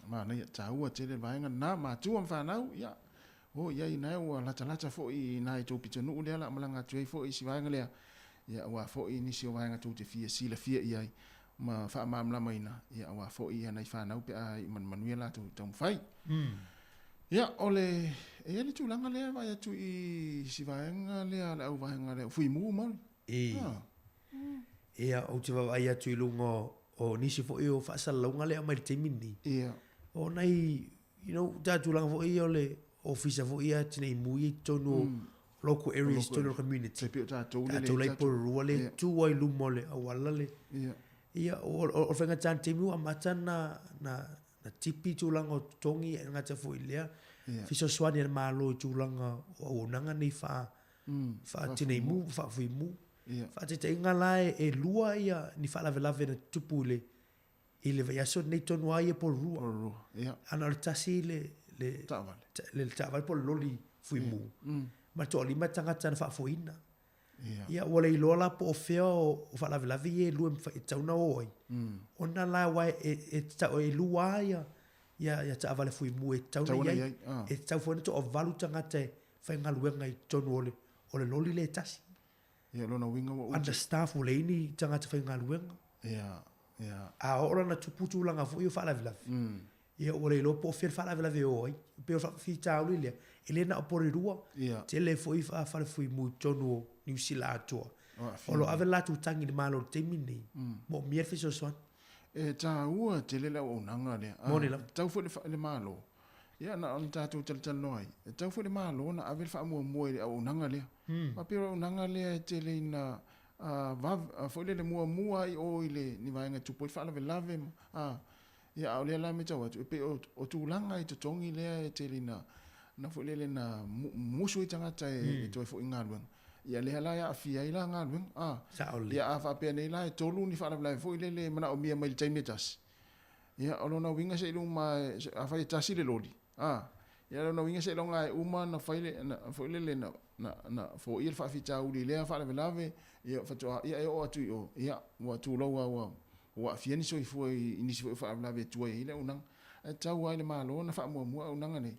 Manaia, taua tele le vaega lena, matua ma fanau, ia, o i ai na ua latalata foi i ina i tou pitonuu lea o le a malaga atu ai foi i si vaega lea, ia aua foi nisi o vaega tou te fia silafia i ai ma faamalamalamaina, ia aua foi ia nai fanau pe a iu manumanuia latou taumafai. Ia, o le, e i ai le tulaga lea e vaai atu i si vaega lea, le auvaega lea o Fuimu Mauli. E. Ia, ou te vaavaai atu i luga o nisi foi o faasalalauga lea e aumai i le taimi lenei. Ia. O nai, you know, ta tulaga foi ia o le ofisa foi ia tinei mu ia i totonu o local areas, totonu o le community. Tai pei o tatou le Tatou la i Porirua le tu ai i luma o le auala le. Ia. Ia, o le faigata o le taimi ua amata na, na, na tipi tulaga o totogi e le gata foi i lea, fesoasoani a le Malo i tulaga o auaunaga nei faa, faa-tinei mu ma faa-fui mu. Faataitaiga la e lua ia ni faalavelave na tutupu i le i le vaiaso lenei tonu lava ia Porirua. Porirua, ia. A na o le tasi le, le, taavale. Le, le taavale po o le loli fuimu. Ma le toalima tagata na faafoeina. Ia. Ia, ua le iloa la po o fea o, o faalavelave ia e lua e mafai e tatau ona o ai. Ona la aua e, e, e, e lua lava ia, ia, ia taavale fuimu e tatau ona i ai. E tatau foi ona toavalu tagata e faigaluega i totonu o le, o le loli lea e tasi. Ia, lona uiga ua ute. Understaff ua leai ni tagata faigaluega. Ia, ia. A oo la ina tupu tulaga foi ia o faalavelave, ia ua le iloa po o fea le faalavelave e o ai. E pei o le faafitauli lea, e le na o Porirua, Ia. tele foi fale fuimu i totonu o Niu Sila atoa. O aafia. O lo o ave le latou tagi i le Malo i le taimi lenei, moomia le fesoasoani. E taua tele le auaunaga lea. Moni lava. E tatau foi le Malo Ia, na ona tatou talatalanoa ai, e tatau foi le Malo ona ave le faamuamua i le auaunaga lea. Aua pei o le auaunaga lea e tele ina vave, foi lele muamua i o i le ni vaega e tupu ai faalavelave ma, a, ia, a o lea la e matau atu, e pei o tulaga i totogi lea e tele ina, na foi lele na musu ai tagata e toe foi i galuega. Ia lea la e aafia ai la galuega, a. Sao lelei. Ia a faapea nei la e tolu ni faalavelave foi lele e manaomia mai i le taimi e tasi, Ia, o lona uiga seiloga afai e tasi le loli, a, ia o lona uiga seiloga e uma ona fai le, na, foi lele na, na, na foia le faafitauli i lea faalavelave, ia faatoa, ia e oo atu i o, ia, ua tulou lava ua, ua aafia ni soifua i, i nisi foi o faalavelave e tuai ai le auaunaga. Ae tatau lava i le Malo ona faamuamua auaunaga nei,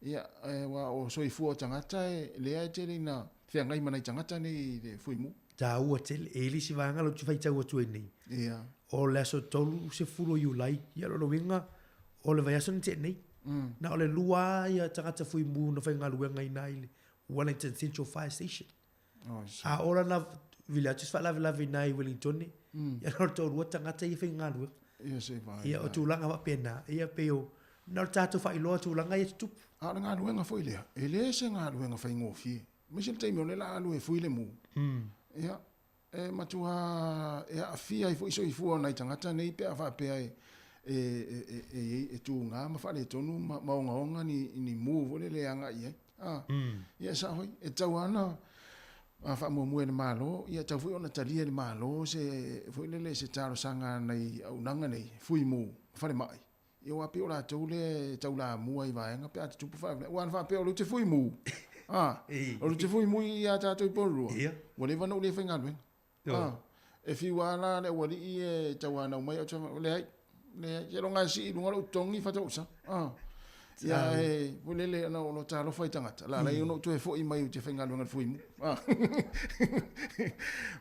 ia, aua o soifua o tagata e, lea e tele ina feagai ma nai tagata nei i le Fuimu. Taua tele. E i ai le isi vaega lea ou te faitau atu ai nei. Ia. O le aso 30 o Iulai, ia lona uiga, o le vaiaso na tea nei. Na o le lua lava ia tagata fuimu na faigaluega i ina i le Wellington Central Fire Station. Oh, A oo la na vili atu se faalavelave i ina i Wellingtone, ia na o le toalua tagata ia faigaluega. Ia se vaai. Ia o tulaga faapena, ia pei o, na o le tatou faailoa tulaga ia tutupu. A o le galuega foi lea, e le se galuega faigofie. Aemaise le taimi o lea o le a alu e fui le mu. Ia, e matua e aafia ai foi soifua o nai tagata nei pe a faapea e e e e e tuga ma faaletonu ma, ma ogaoga ni, ni mu foi lele e agai i ai. A, ia e sao foi, e tatau lava ona faamuamua e le Malo, ia e tatau foi ona talia e le Malo se foi lele se talosaga a nai auaunaga nei, fui mu, falemai. Ia aua pei o latou lea e taulamua i vaega pe a tutupu faalavelave. Aua ana faapea o lea ou te fui mu. A, o lea ou te fui mu ia tatou i Porirua. Ua leva ona ou le faigaluega. A, e fiu lava la le aualii e tauanau mai au te fai mai, leai, leai, seiloga e sii i luga lou totogi faatoa ou sau. A, ia e, foi lele ona o lo ta alofa i tagata, la alai ona ou toe foi mai ou te faigaluega i le fui mu.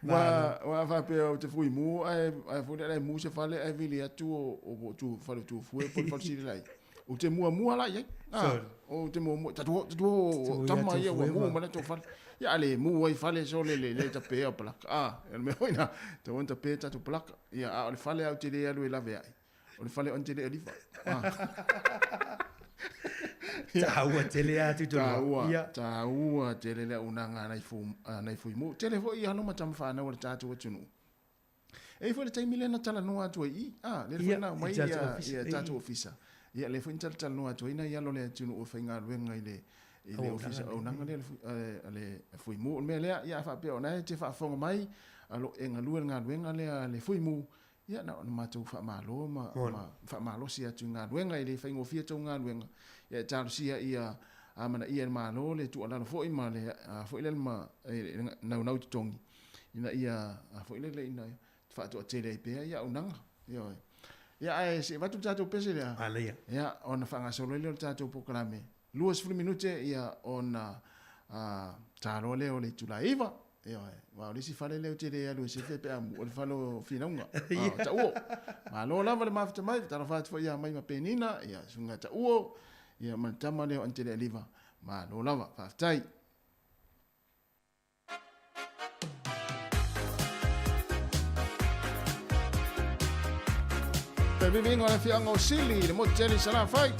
A, aua a faapea ou te fui mu ae, ae foi lele ae mu se fale ae vili atu o, o, o tu, fale o Tufue po o le fale Sililai. Ou te muamua la i ai. Ah, ou te muamua, tatu tatu tama ia ua mu ma le tou fale. Ia a le mu ai fale sole le le tapea o palaka. Ah, o le mea foi na, tau ona tapea tatou palaka. Ia, a o le fale au te le alu e lave ai. O le fale o te le alifa. Ah. Taua tele atu tonu. Taua, ia. Taua tele le auaunaga a nai fu, a nai fuimu. Tele foi i alo ma tama fanau a le tatou atunuu. E i foi le taimi lea na talanoa atu ai i, a, lea foi na aumai ia, ia tatou ofisa. Ia, lea foi na talatalanoa atu ai nai alo o le atunuu e faigaluega i le, i le ofisa auaunaga lea a le Fuimu. O le mea lea, ia a faapea o lena e te faafofoga mai, o lo o e galue i le galuega lea a le Fuimu, ia na ona matou faamalo ma, ma faamalosi atu i galuega, e le faigofie tou galuega. Ia e talosia ia amanaia e le Malo le tuualalo foi ma le, a foi lea ma e naunau totogi, ina ia a foi lele ina faatoatele ai pea ia auaunaga. Ioe. Ia ae se i avatu le tatou pese lea. Manaia. Ia ona faagasolo ai lea o le tatou polokalame. 20 minute ia ona taloa lea o le itula e 9. Ioe. Aua o le isi fale lea ou te le alu e sefe pe a mu, o le fale o Finauga. Ah, Tauo. Malo lava le mafuta mai, talofa atu foi ia Mai ma Penina, ia susuga Tauo, ia ma le tama lea o Anitele Aliva. Malo lava. Faafetai. Pe viviga o le afioaga o Sili i le motu tele i Salafai.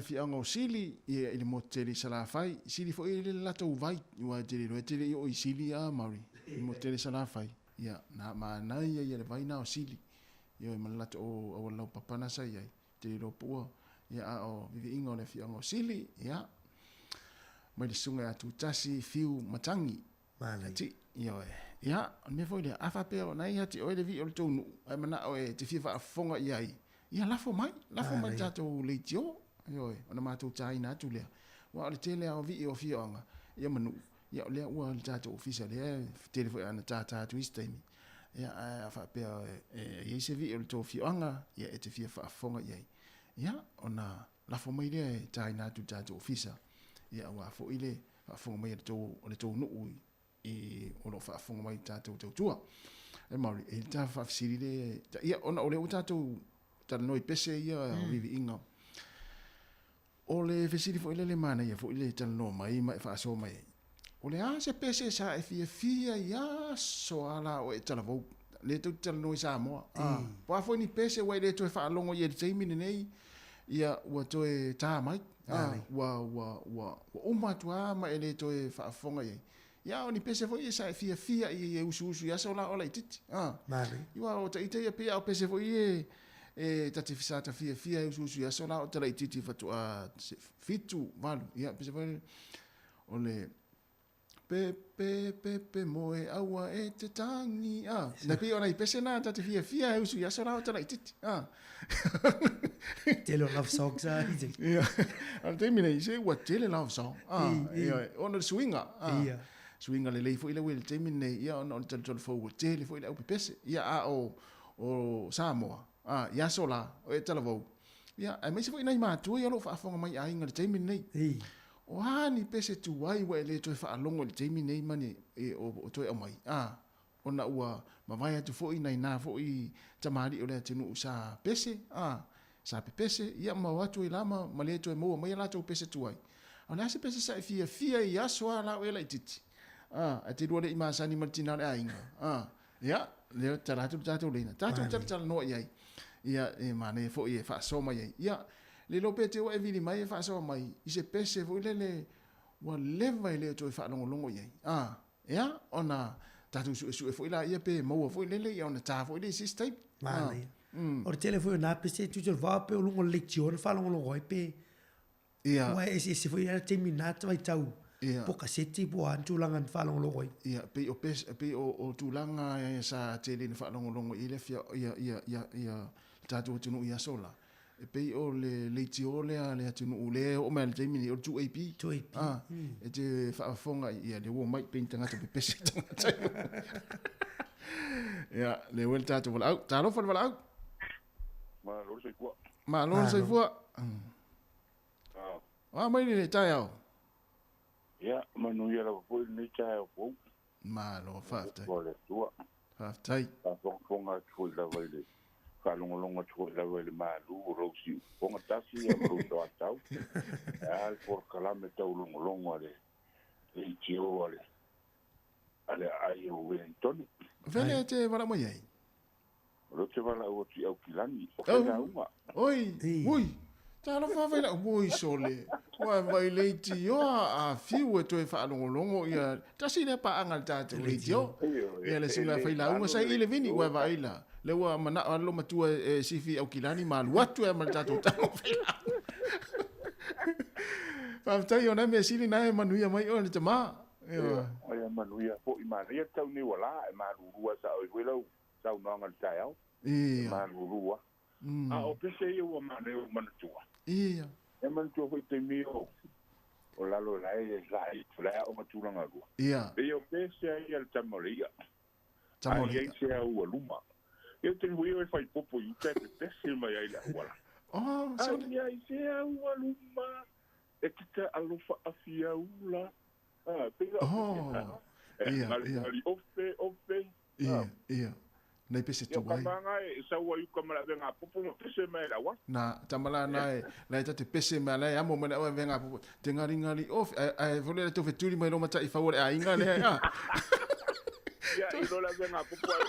afioaga o Sili, ia, i le motu tele i Salafai. Sili foi le latou vai, aua e te le iloa e te le i oo i Sili a Maori, i le motu tele i Salafai. Ia, na manaia ia le vai na o Sili. Ioe, ma le latou auala laupapa na sa i ai. Te le iloa po ua, ia, a o viviiga o le afioaga o Sili, ia, mai le susuga ia Tutasi Fiu Matangi. Manaia. Ti, ioe. Ia, o le mea foi lea, a faapea o na ia te oe le vii o le tou nuu, ae manao e te fia faafofoga i ai, ia lafo mai, lafo mai i le tatou leitio, ioe, ona matou taina atu lea. Aua o le tele lava o vii o afioaga, ia ma nuu, ia o lea ua le tatou ofisa lea e tele foi ana tātā atu isi taimi. Ia, ae a faapea e i ai se vii o le tou afioaga, ia e te fia faafofoga i ai, ia, ona lafo mai lea e taina atu i le tatou ofisa, ia aua foi le faafofoga mai a le tou, o le tou nuu i, o lo o faafofoga mai i le tatou tautua. E Maori, e ta faafesili le, ia, ona o lea ua tatou talanoa i pese ia o viviiga. O le fesili foi lele manaia foi le talanoa mai ma e faasoa mai ai. O le a se pese sa e fiafia i aso a la o e talavou? Lea tou te talanoa i Samoa. Ah, po o a foi ni pese ua e le toe faalogo i ai i le taimi lenei, ia ua toe tā mai. Ah, ua, ua, ua, ua uma atu lava ma e le toe faafofoga i ai. Ia, o ni pese foi ia sa e fiafia i ai e usuusu i aso la o laitiiti. Ah. Aua o ita ia pei lava o pese foi ia e ta te sa ta fiafia e usuusu i aso la o ta laitiiti faatoa 7, 8. Ia, pese foi o le Pepe, pepe, moe aua e te tangi. Ah, na pei o nai pese na ta te fiafia e usu i aso la o ta laitiiti. Ah. Tele o love songs a i te. Ia. A le taimi nei, se ua tele love song. Ah, ia, ona o le suiga. Ah. Ia. Suiga lelei foi lea ua i le taimi lenei, ia ona o le talatala fou ua tele foi le au pepese. Ia, a o, o Samoa, ah, i aso la, o e talavou. Ia, aemaise foi nai matua ia o lo o faafofoga mai i aiga i le taimi lenei. O a ni pese tuai ua e le toe faalogo i le taimi nei ma ni e o toe aumai, a, ona ua mavae atu foi nai na foi tamalii o le atunuu sa pese, a, sa pepese, ia ma o atu ai la ma, ma le toe maua mai a latou pese tuai. A o le a se pese sa e fiafia i aso a la oe laitiiti, a, ae te lua le i masani ma le tina o le aiga, a, ia, lea tala atu le tatou leina, tatou talatalanoa i ai, ia, e manaia foi e faasoa mai ai, ia, Le iloa pe te ua e vili mai e faasoa mai i se pese foi lele ua leva e le toe faalogologo i ai. A, ea, ona tatou suesue foi laia pe maua foi lele ia ona ta foi lea i se isi taimi. Manaia. O le tele foi o nā pese e tutu le vao pe o luga o le leitio na faalogologo ai pe Ia. Ua eseese foi a taimi na te vaitau Ia. po kaseti po o a ni tulaga na faalogologo ai. Ia, pei o pese, pei o, o tulaga e sa tele ina faalogologo i ai le afia, ia, ia, ia, ia, le tatou atunuu i aso la. E pei o le leitio lea a le atunuu lea e oo mai lava i le taimi lenei, o le 2AP. 2AP. Ah, e te faafofoga i, ia, lea ua omai pei ni tagata pepese i tagata. Ia, lea ua i le tatou valaau. Talofa le valaau. Malo le soifua. Malo le soifua. Ah. O a mai le taeao? Ia, manuia lava foi lenei taeao fou. Malo, faafetai. O le Atua. Faafetai. Faafogafoga atu foi lava i le faalogologo atu foi lava i le malu o lou siufofoga tasi ia ma lou soatau. Ae a le polokalame taulogologo a le leitio a le a le aai o Wellingtone. O fea lea e te valaau mai ai? O lea ou te valaau atu i Aukilani, o Failauga. Oi, ui, talofa Failau, oi sole, ua vai leitioa a fiu e toe faalogologo ia, tasi lea paaga a le tatou leitio. Ia le susuga ia Failauga sa i le vini, ua vaai la, lea ua manao lava le loomatua e sifi i Aukilani ma alu atu ai ma le tatou tago Failauga. Faafetai o nai mea sili na e manuia mai oe le tama. Ia, ia manuia foi, manaia le tau nei ua la, e malulu lava sao ai foi lau saunoaga i le taeao. Ia. Malulu lava. A o pese ia ua manaia ua manatua. Ia. E manatua foi i taimi o o lalo la e la i la e aoga tulaga lua. Ia. Pei o pese a ia le tama o le i'a. Tama o le A i i'a. ai se au ua luma. Ia o taimi foi ia e fai popo i uta e pepese mai ai le auala. Oh, A i ai se au ua luma e te ta alofa afiaula. Ah, pei la o pese Oh. Ia, ia. Ngali ofe, ofe. Ia, ia. Nei pese Ia o tuai. kama nga e sau ai uka ma le avega popo ma pese mai le auala. Na, tama la na e, la e tate pese mai la e amo mai le au avega popo. Te ngari ngari ofe, ae, ae fole le tofe tuli mai lo matai fau o le aiga lea, a. Ia, i lo le avega popo ai.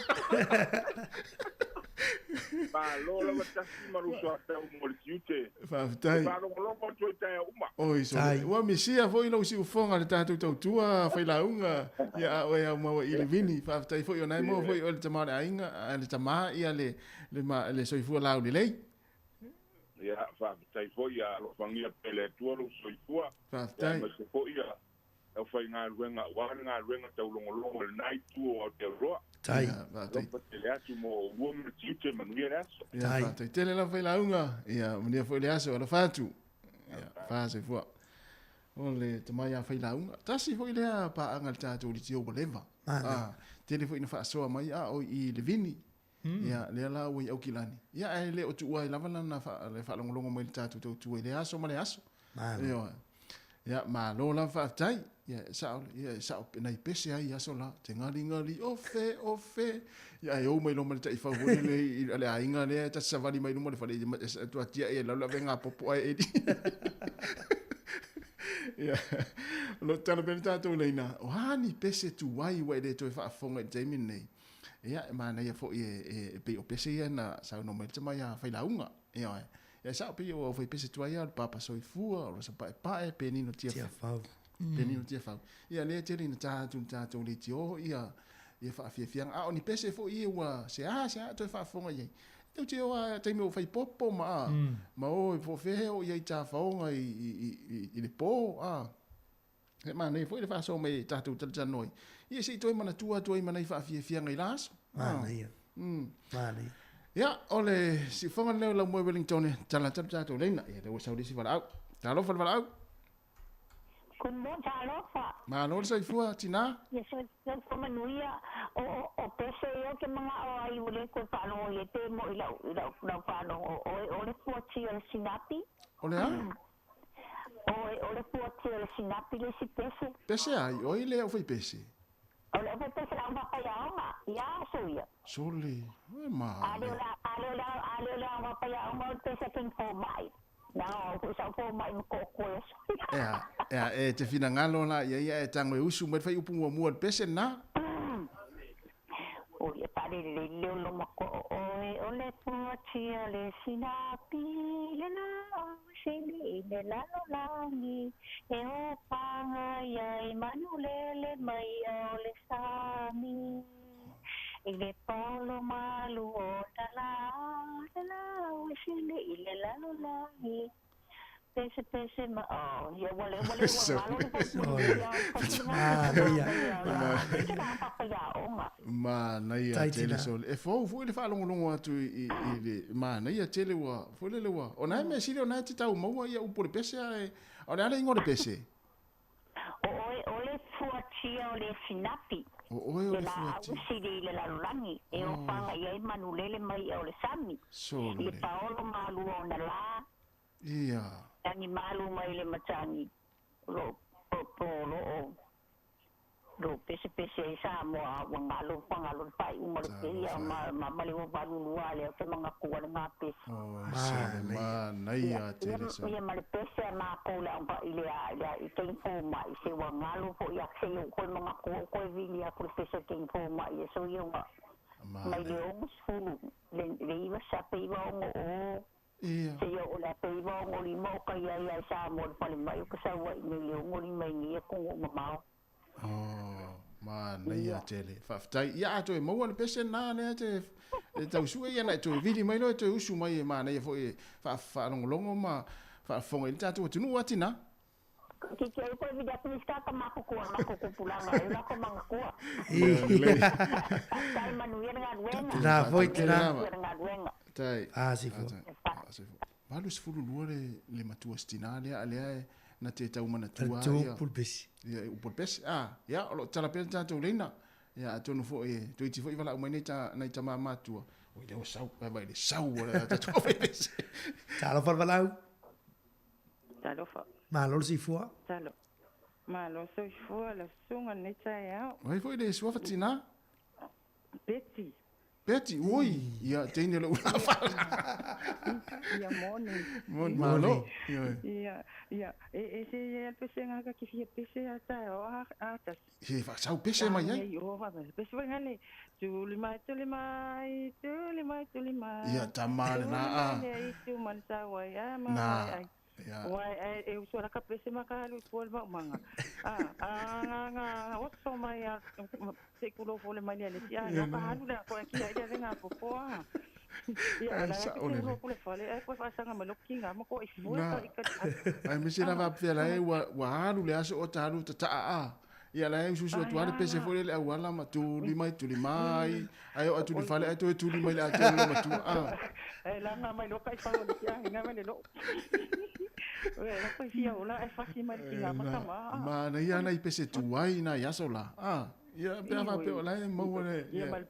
Malo lava tasi ma lou soatau mo le tiute. Faafetai. E faalogologo atu ai taeao uma. Oi, sole. Ua misia foi lou siufoga le tatou tautua failauga ia a oe Aumau i Levini. Faafetai foi o na e maua foi oe le tama o le aiga, a le tama ia le le ma le soifua laulelei. Ia, faafetai foi, ia alofagia pea e le Atua lou soifua. Faafetai. Aemaise foi ia le aufaigaluega aua le galuega taulogologo i lena itu o Aotearoa. Tai. Ia, faafetai. Alofa tele atu mo oulua ma le tiute, manuia le aso. Ia, faafetai tele lava failauga. Ia, manuia foi le aso, alofa atu. Ia, fa soifua. O le tama ia failauga. Tasi foi lea paaga a le tatou leitio ua leva. Manaia. Ah, tele foi ina faasoa mai a o i Levini. Ia, lea la ua i Aukilani. Ia, ae le o tuua ai lava lana le faalogologo mai i le tatou tautua i lea aso ma le aso. Malo. Ioe. Ia, malo lava faafetai. Ia, e sao, ia, e sao nai pese ai i aso la. Te galigali, ofe, ofe. Ia, ae ou mai loa ma le taifau foi lele i le aiga lea e ta te savali mai luma o le fale, e tua tiai ai i lalo le avega popo ae eli. Ia, o lo o tatalo pea le tatou laina, o a ni pese tuai ua e le toe faafofoga i le taimi lenei? Ia, e manaia foi e pei o pese ia na saunoa mai le tama ia Failauga. Ioe. Ia, e sao pei o au fai pese tuai ia o le Papa Soifua, o Rosa Paepae, Penino Tiafau. Penino Tiafau. Ia, lea e tele ina ta atu i le tatou leitio ia ia faafiafiaga. A o ni pese foi ia ua se a se a toe faafofoga i ai. E tou te o lava i taimi o fai popo ma ma o po o fea e oo i ai tafaoga i le po a. E manaia foi le faasoa mai e tatou talatalanoa ai. Ia se i toe manatua atu ai ma nai faafiafiaga i la aso. Manaia. Manaia. Ia, o le siufoga lenei o Laumua i Wellington, tala atu le tatou laina. Ia, lea ua sau le isi valaau. Talofa le valaau. Good morning, talofa. Malo le soifua, tina. Ia soifua manuia. O, o, o pese ia ou te manao ai ua le toe faalogo i ai pe moi lau, lau, lau faalogo o oe o le fuatia o le sinapi. O le a? Oe, o le fuatia o le sinapi le isi pese. Pese ai, o ai le au fai pese? O le au fai pese la au faiaoga, ia aso ia. Sole, e ma. A le o le, a le o le, a le o le au faiaoga o le pese a king fomai. Na o foi sau fomai ma koko e aso ia. Ea, ea, e te finagalo la ia ia e tago e usu mai le fai upu muamua o le pese lena. O ia faalelelei le leo loma ko o oe o le fuatia o le sinapi le laau sili i le lalolagi e opaga ai manu lele mai o le sami i le polo malu o na la le laau sili i le lalolagi Pese pese ma oh ia ua le ua le ua galo le fai Manaia tele sole. E fou foi le faalogologo atu i le manaia tele ua foi lele ua. O na e mea sili o na e te tau maua ia upu o le pese ae o le a le igoa o le pese? O oe o le fuatia o le sinapi. O oe o le Le laau fuatia. sili i le lalolagi e opaga i ai manu lele mai ia o le sami. Sole. I le paolo malua o na la. Ia. Tagi malu mai le matagi o lo o lo o lo pesepese ai Samoa ua galo fagalo le faaiuga o le peia ma ma ma le ua valulua lea o te magatua le gapese. Oh, sole manaia tele sole. Ia ma le pese a makou le auga i le a le i taimi fomai se ua galo foi ia se i koe magatua o koe vili atu le pese taimi fomai e so ia ua mai le 60 le le iva sape iva ono o Ia. Seia oo le 1965 o ka iai ai Samoa i le falemai o ka sau ai nei le 65 nei atunuu mamao. Oh, manaia tele. Faafetai. Ia a toe maua le pese lena lea te e tau sue ia na e toe vili mai loa e toe usu mai e manaia foi e faalogologo ma faafofoga i le tatou atunuu a tina. Ki ki ai koe vili atu nisi tata makukua makukupulaga ai lako magatua. Ia lelei. Faafetai manuia le galuega. Tena foi, tena. Manuia le galuega. Tai. Ah, sifua. Ah, sifua. 82 le, le matua se tina lea, a lea e na te tau manatua Tau ia. upu le pesi. Ia, upu le pesi. Ah, ia, o lo o tala pea le tatou leina. Ia, atonu foi e toeiti foi valaau mai nei ta, nai tama matua. Oi, lea ua sau, vai vai le sau o le tatou fai pesi. Talofa le valaau. Talofa. Malo le soifua. Talo. Malo soifua la susuga lenei taeao. Oi foi le suafa tina. Betty. Peti, oi, ia teine le ulafala. Ia moni. Moni, malo. Ia. Ia, ia, e e se ia pese nga ka ki fia pese a ta o a a ta. He fa sau pese mai ai. O fa pese wa ngale. Tu li mai tu li mai, tu li mai tu li mai. Ia tama le na a. Tu man sa wa ia ma. Na. Ia. Wa e e usu la ka pese ma ka lu ko ma manga. A a nga nga o so mai a se kulo fo le mai le tia no ka halu la ko ki ai le nga po po a. Ia la sa ole le. Ko le fale e ko fa sanga ma loki nga ma ko i fu ka i ka. Ai me sila va pela e wa wa halu le aso o ta halu ta ta a. Ia la e susu atu ale pese fo le au ala ma tu li mai tu li mai. Ai o atu li fale ai to tu li mai le atu le ma tu a. E la nga mai lo ka i fa le tia nga mai le lo. Ue, la koe fia ola e fasi mai ki ngā makama. Ma na ia na i pese tuai na ia sola. Ah, ia pe ava pe ola e maua le. Ia mal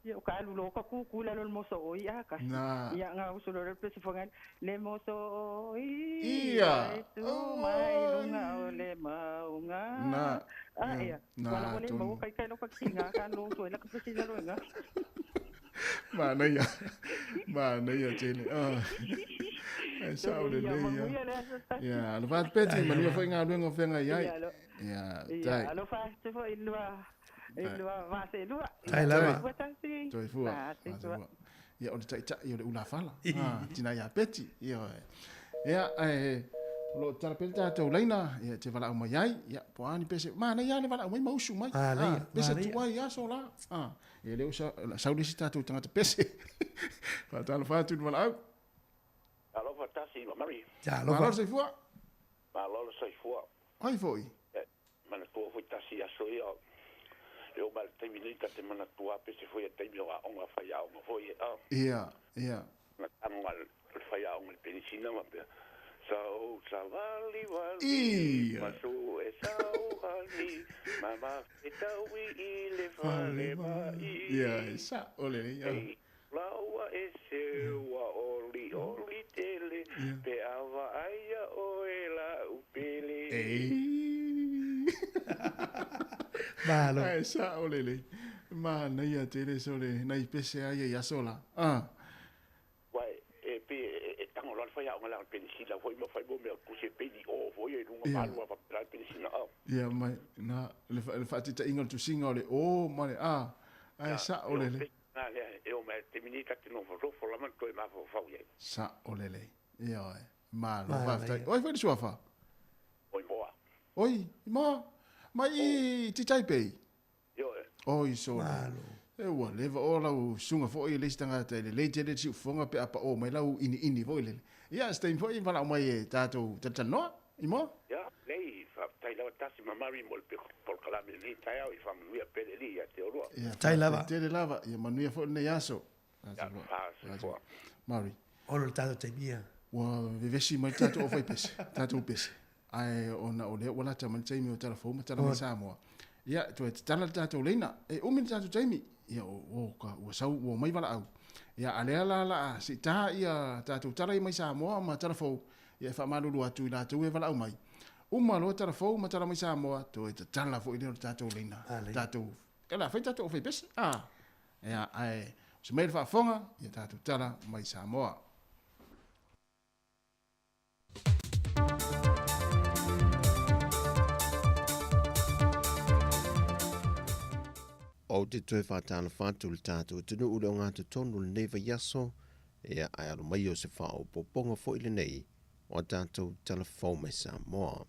ia o ka alu lo ka kuku la lo le moso o ia ka. Na. Ia ngā uso lo le pese whangan le moso o ia. E tu mai lunga o le maunga. Na. Ah, ia. Na. Wala wale mau kai kai lo ka ki ngā ka lo tu e la ka pese la lo ngā. Ma na ia. Ma na ia tele. Ah. Ai sa o le lei ia. Ia, alo fa peti manua foi ngā luenga o whenga i ai. Ia, tai. Ia, alo fa te fo i lua. I lua va se lua. Tai lava. Toi fua. Ia o le tai tai o le ulafala. Ah, tina ia peti. Ia. Ia, ai lo tala pele tātou leina, ia te wala au mai ai, ia, po ani pese, ma na ia le wala au mai mausu mai. Ah, pese tuai ia so la. Ah, ia leo sa saulisi tātou tangata pese. Whātalo whātu le wala au. Alofa tasi ma mari. Alofa. Malo soifua. Malo soifua. Ai foi. Mana tua foi tasi aso ia. Le o mal taimi nei ta te mana tua pese foi a taimi o a onga whai a onga foi. Ia, ia. Na tanga le whai a onga le penisina ma pea. Sau sa wali wali. Ia. Masu e sau ali. Mama whetaui i le whale mai. Ia, sa ole. Ia. Laua e seua oli oli tele, pe ava aia o e la upele. Ei. Malo. Ai sa olele. Ma na ia tele sole na i pese ai ia sola. Ah. Wai e pe e tango la whai au ngala penisila foi ma whai mo mea kuse peni o foi e runga malu a papela penisina. Ia mai na le whaatita inga le tusinga o le o ma le a. Ai sa olele. Nā lea, e o mea te minita te nofo rofo la man toe mafo fau iai. Sa olele. Ia oe. Malo, whaftai. Oi, whai suafa? Oi moa. Oi, moa. Mai i Titaipei? Io e. Oi, sole. Malo. E ua leva o lau sunga foi le sitanga te le leite le siufonga pe apa o mai lau ini ini foi lele. Ia, stein foi wala o mai e tātou tatanoa, i moa? Ia, lei, whaftai lawa tasi mamari mo le polkalame ni tai au i whamanuia pele li ia te orua. Ia, Tai lava. Tele lava, ia manuia foi nei aso. Ia, wha, Mari. Ono le tātou taimia. Ua vevesi mai tātou o whai pese, tātou pese. Ai, ona o lea, wala ta mani taimi o tala fou, tala mai Samoa. Ia, toe te tala le tātou leina, e umi le tātou taimi. Ia, o, ka, ua sau, ua mai wala au. Ia, alea la la, si tā ia tātou tala i mai Samoa, ma tala fou. Ia, e whaamalulu atu i lātou e wala au mai. Uma loa tala fou, ma tala mai Samoa, toe te tala fo i leo le tātou leina. Tātou, e la, whai tātou o whai pese. Ah, ia, ai, se mai le whaafonga, ia tātou tala mai Samoa. O te toe whātāna whātu le tātou tunu ule o ngā te tonu le nei vaiaso, ia ai alo mai o se whao poponga foi le nei o tātou telefou mai Samoa.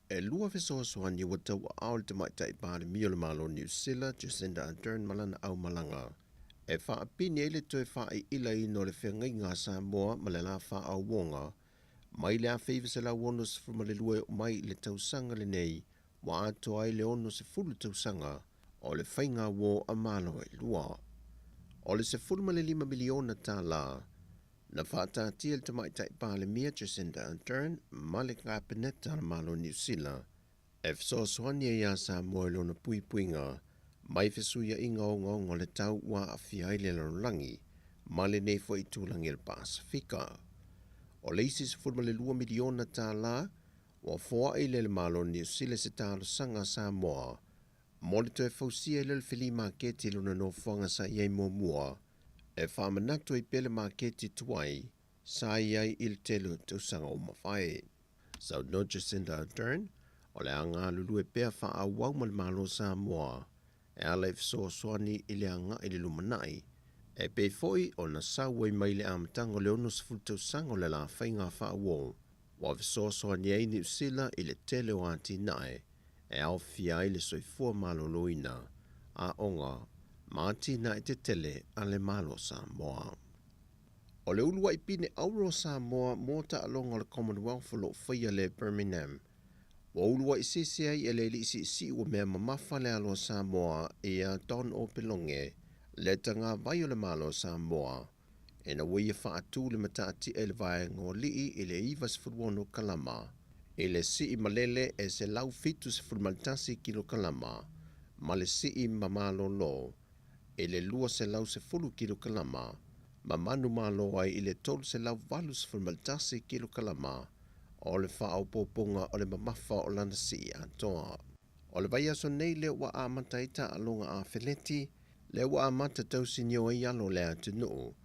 E lua fesoasoani ua tau au le tamaitai Palemia o le Malo Niu Sila, Jacinda Ardern malana au malanga. E whaapini ai le toe whaai ino le whengainga Samoa ma le la whaauonga, mai le a 1962 mai le tausanga le nei, wa atoa ai le 60 tausanga o le whainga wō a malo e lua. O le 15 miliona tālā, na whaatatia le tamaitai Palemia Jacinda Ardern ma le kapeneta le Malo Niu Sila, e fesoasoani ai ia Samoa i lona puipuiga, mai fesuia inga ongaonga o le tau ua aafia ai le lalolagi, ma lenei foi tulaga i le Pasifika. O le isi 12 miliona tālā, ua foai le Malo Niu Sila se talosaga a Samoa, Mo le toe fausia ai lea o le filī maketi i lona nofoaga sa i ai muamua, e faamanatu ai pea le maketi tuai sa i ai i le tele o tausaga ua mavae. Saunoa Jacinda Ardern, o le a galulue pea faaauau ma le Malo o Samoa e ala i fesoasoani i le agai i le lumanai, e pei foi ona sau ai mai le amataga o le 60 tausaga o le alafaiga faauo ua fesoasoani ai Niu Sila i le tele o atinae e aofia ai le soifua maloloina, aoga, ma atinae tetele a le Malo o Samoa. O le uluai pine auro o Samoa mo taaloga o le Commonwealth o lo o faia le Birmingham, ua uluai sese ai e le alii siisii ua mea mamafa le alo a Samoa ia Don Opeloge le tagavai o le Malo o Samoa ina ua ia faatu le mataatia i le vaega o alii i le 96 kalama i le sii malele e 171 kilokalama ma le sii mamalolo i le 210 kilokalama ma manumalo ai i le 381 kilokalama o le faaopoopoga o le mamafa o lana sii atoa. O le vaiaso nei lea ua amata ai taaloga afeleti, lea ua amata tausinio ai alo o le atunuu,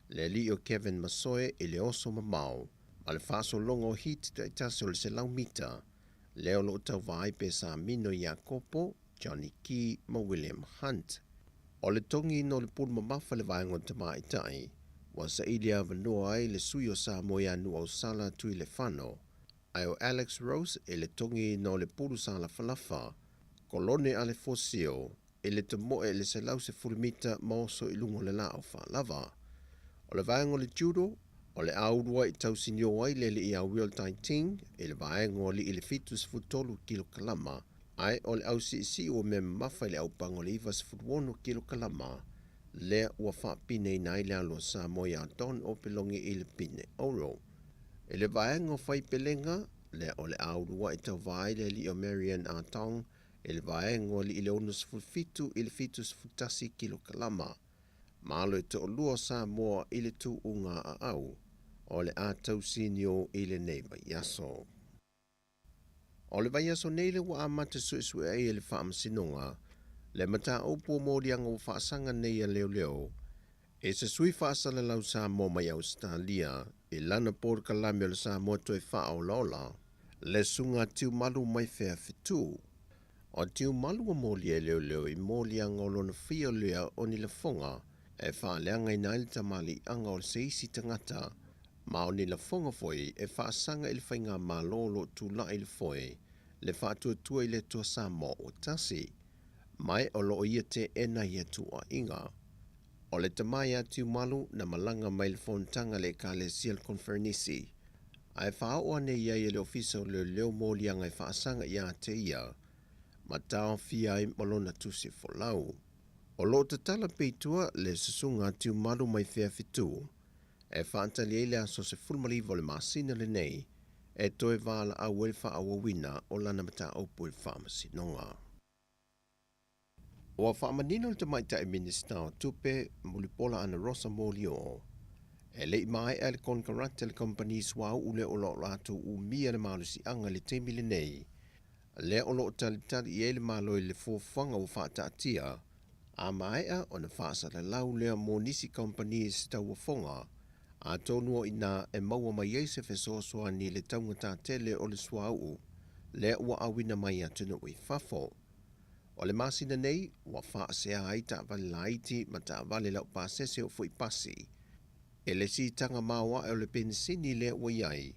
le alii o Kevin Masoe i le oso mamao ma le faasologa o hiti taitasi o le 100 mita, lea o lo o tauva ai Pesamino Iakopo, Johnny Key ma William Hunt. O le togiina o le pulu mamafa i le vaega o tamaitai, ua saili avanoa ai le sui o Samoa ia Nuuausala Tuilefano, ae o Alex Rose i le togiina o le pulu salafalafa, Kolone Alefosio i le tamoe i le 110 mita ma oso i luga o le laau faalava. O le vaega o le judo, o le a uluai tausinio ai le alii ia Will Tai Ting i le vaega o alii i le 73 kilokalama, ae o le ausiisii ua mea mamafa i le aupaga o le 96 kilokalama, lea ua faapineina ai le alo a Samoa ia Don Opeloge i le pine auro. I le vaega o faipelega, lea o le a uluai tauva ai le alii o Marianne Atong i le vaega o alii i le 67 i le 71 kilokalama. Malo e toalua o Samoa i le tuuga aau o le a tausinio i lenei vaiaso. O le vaiaso nei lea ua amata suesue ai e le Faamasinoga le mataupu o moliaga ua faasaga nei a leoleo e se sui faasalalau Samoa mai Ausetalia i lana polokalame o le Samoa Toe Faaolaola, le Susuga Tiumalu mai Feafetu. O Tiumalu ua molia e leoleo i moliaga o lona fia lea o ni lafoga e faaleagaina ai le tamaliiaga o se isi tagata ma o ni lafoga foi e faasaga i le faigamalo o lo o tulai i le foe le Faatuatua i le Atua Samoa ua tasi, mai o lo o ia teena ia tuuaiga. O le tama ia Tiumalu na malaga mai le fonotaga a le Ekalesia le Koneferenisi, ae faaoo ane i ai e le Ofisa o Leoleo moliaga e faasaga ia te ia, ma taofia ai ma lona tusi folau. O lo o tatala pea i tua le susuga a Tiumalu mai Feafetu, e faatali ai le aso 19 o le masina lenei e toe valaau ai le faaauauina o lana mataupu i le Faamasinoga. Ua faamanino le Tamaitai Minisita o Tupe, Mulipola Anarosa Molioo, e le i maea le konekarate a le kamupani suauu lea o lo o latou umia le malosiaga i le taimi lenei, lea o lo o talitali i ai le Malo i le fuafuaga ua faataatia, a maea ona faasalalau lea mo nisi kamupani i se tauofoga, atonu o i ina e maua mai ai se fesoasoani i le taugata tele o le suauu lea ua auina mai atunuu i fafo. O le masina nei, ua faasea ai taavale laiti ma taavale laupasese o foi pasi e le siitaga maoae o le penisini lea ua i ai,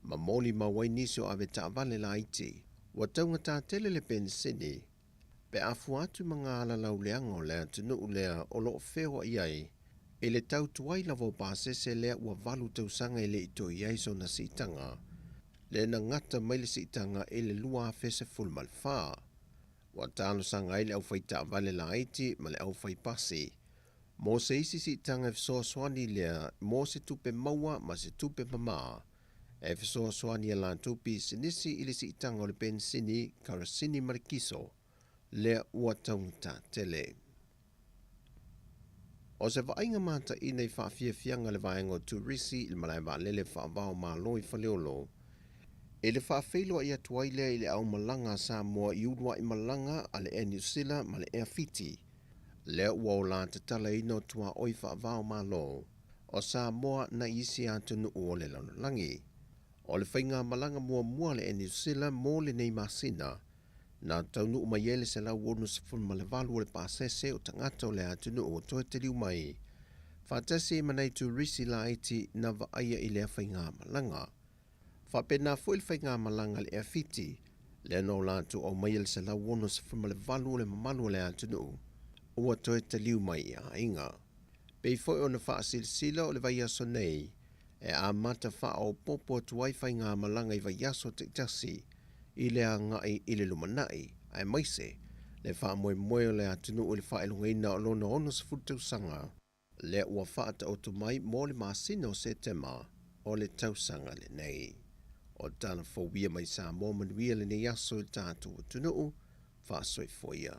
ma molimau ai nisi o avetaavale laiti. Ua taugata tele le penisini pe a fua atu ma ngā alalauleaga o le atunuu lea o lo o feoai ai i le tau tuai lava o pasese lea ua valu tausaga e le i toe i ai sona siitaga, lea na gata mai le siitaga i le 2014. Ua talosaga ai le aufaitaavale laiti ma le aufaipasi mo se isi siitaga e fesoasoani lea mo se tupe maua ma se tupe mamā e fesoasoani i a latou pisinisi i le siitaga o le penisini, karasini ma le kiso lea ua taugata tele. O se vaaiga mataina i faafiafiaga le vaega o turisi i le malae vaalele faava-o-Malo i Faleolo, I le faafeiloai atu ai lea i le aumalaga a Samoa i uluai malaga a le Air Niu Sila ma le Air Fiti, lea ua ola tatalaina o tuaoi faava-o-Malo o Samoa nai isi atunuu o le lalolagi. O le faigamalaga muamua a le Air Niu Sila mo lenei masina, na taunuu mai ai le 168 o le pasese o tagata o le atunuu o toe taliu mai, faatasi ai ma nai turisi laiti na vaaia i lea faigamalaga. Faapena foi le faigamalaga a le Air Fiti, lea na o latou aumaia le 168 o le mamalu o le atunuu ua toe taliu mai i aiga. Pei foi ona faasilasila o le vaiaso nei e amata faaopoopo atu ai faigamalaga i vaiaso taitasi i le agai i le lumanai, aemaise le faamoemoe o le atunuu i le faailogaina o lona 60 tausaga lea ua faataoto mai mo le masina o Setema o le tausaga lenei. O tala fou ia mai Samoa manuia lenei aso i le tatou atunuu, faasoifua ia.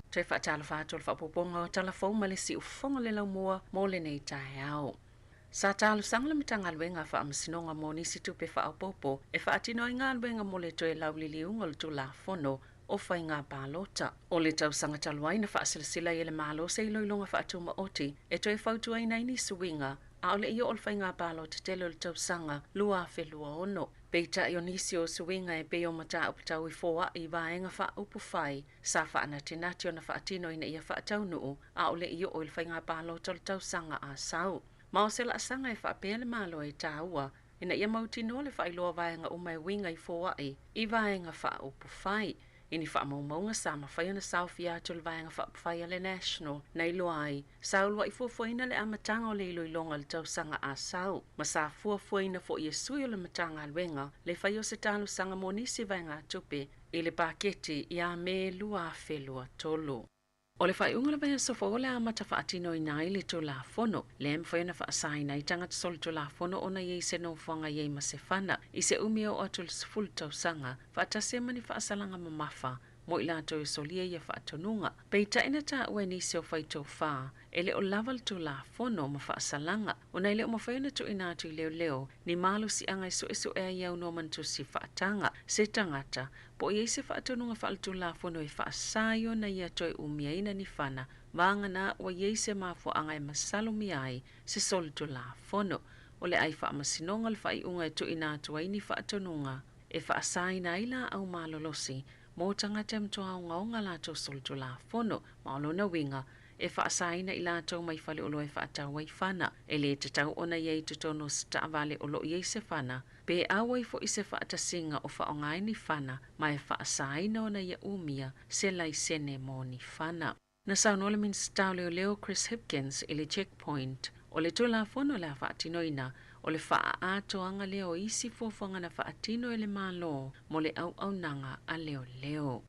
Toe faatalofa atu o le faaopoopoga o tala fou ma le siufofoga o le laumua mo lenei taeao. Sa talosaga le Matagaluega a Faamasinoga mo nisi tupe faaopoopo e faatino ai galuega mo le toe lauliliuga o le Tulafono o Faiga Palota. O le tausaga talu ai na faasilasila ai e le Malo se iloiloga faatumaoti e toe fautuaina ai ni suiga a o le i oo le faiga palota tele o le tausaga 2026. Peitai o nisi o suiga e pei o mataupu tau i foai i vaega faaupufai sa faanatinati ona faatino ina ia faataunuu a o le i oo i le faiga palota o le tausaga a sau. Ma o se laasaga e faapea le Malo e taua ina ia mautinoa le faailoa vaega uma e uiga i foai i vaega faaupufai. I ni faamaumauga sa mafai ona saofia atu le vaega faaupufai a le National na iloa ai sa uluai fuafuaina le amataga o le iloiloga i le tausaga a sau, ma sa fuafuaina foi e sui o le Matagaluega le fai o se talosaga mo nisi vaegatupe i le paketi ia Me 2023. O le faaiuga o le vaiaso fou o le amata faatinoina ai le Tulafono, lea e mafai ona faasaina ai tagata solitulafono ona i ai se nofoaga i ai ma se fana i se umi e oo atu i le 10 tausaga, faatasi ai ma ni faasalaga mamafa mo i latou e solia ia faatonuga. Peitai na taua e nisi o faitofa, e le o lava le Tulafono ma faasalaga, ona e le o mafai ona tuuina atu i leoleo ni malosiaga e suesue ai aunoa ma ni tusi faataga se tagata po o i ai se faatonuga faaletulafono e faasa ai ona ia toe umiaina ni fana vagana ua i ai se mafuaaga e masalomia ai se solitulafono. O le ai faamasinoga le faaiuga e tuuina atu ai ni faatonuga e faasaina ai laau malolosi mo tagata e matua ogaoga latou solitulafono, ma o lona uiga e faasaina i latou mai faleoloa e faatau ai fana. E lē tatau ona i ai i totonu o se taavale o loo i ai se fana, pe auai foʻi se faatasiga o faaaoga ai ni fana, ma e faasaina ona ia umia se laisene mo ni fana. Na saunoa le Minisita o Leoleo Chris Hipkins i le Checkpoint o le Tulafono o le a faatinoina o le faaatoaga lea o isi fuafuaga na faatino e le Malo mo le auaunaga a leoleo.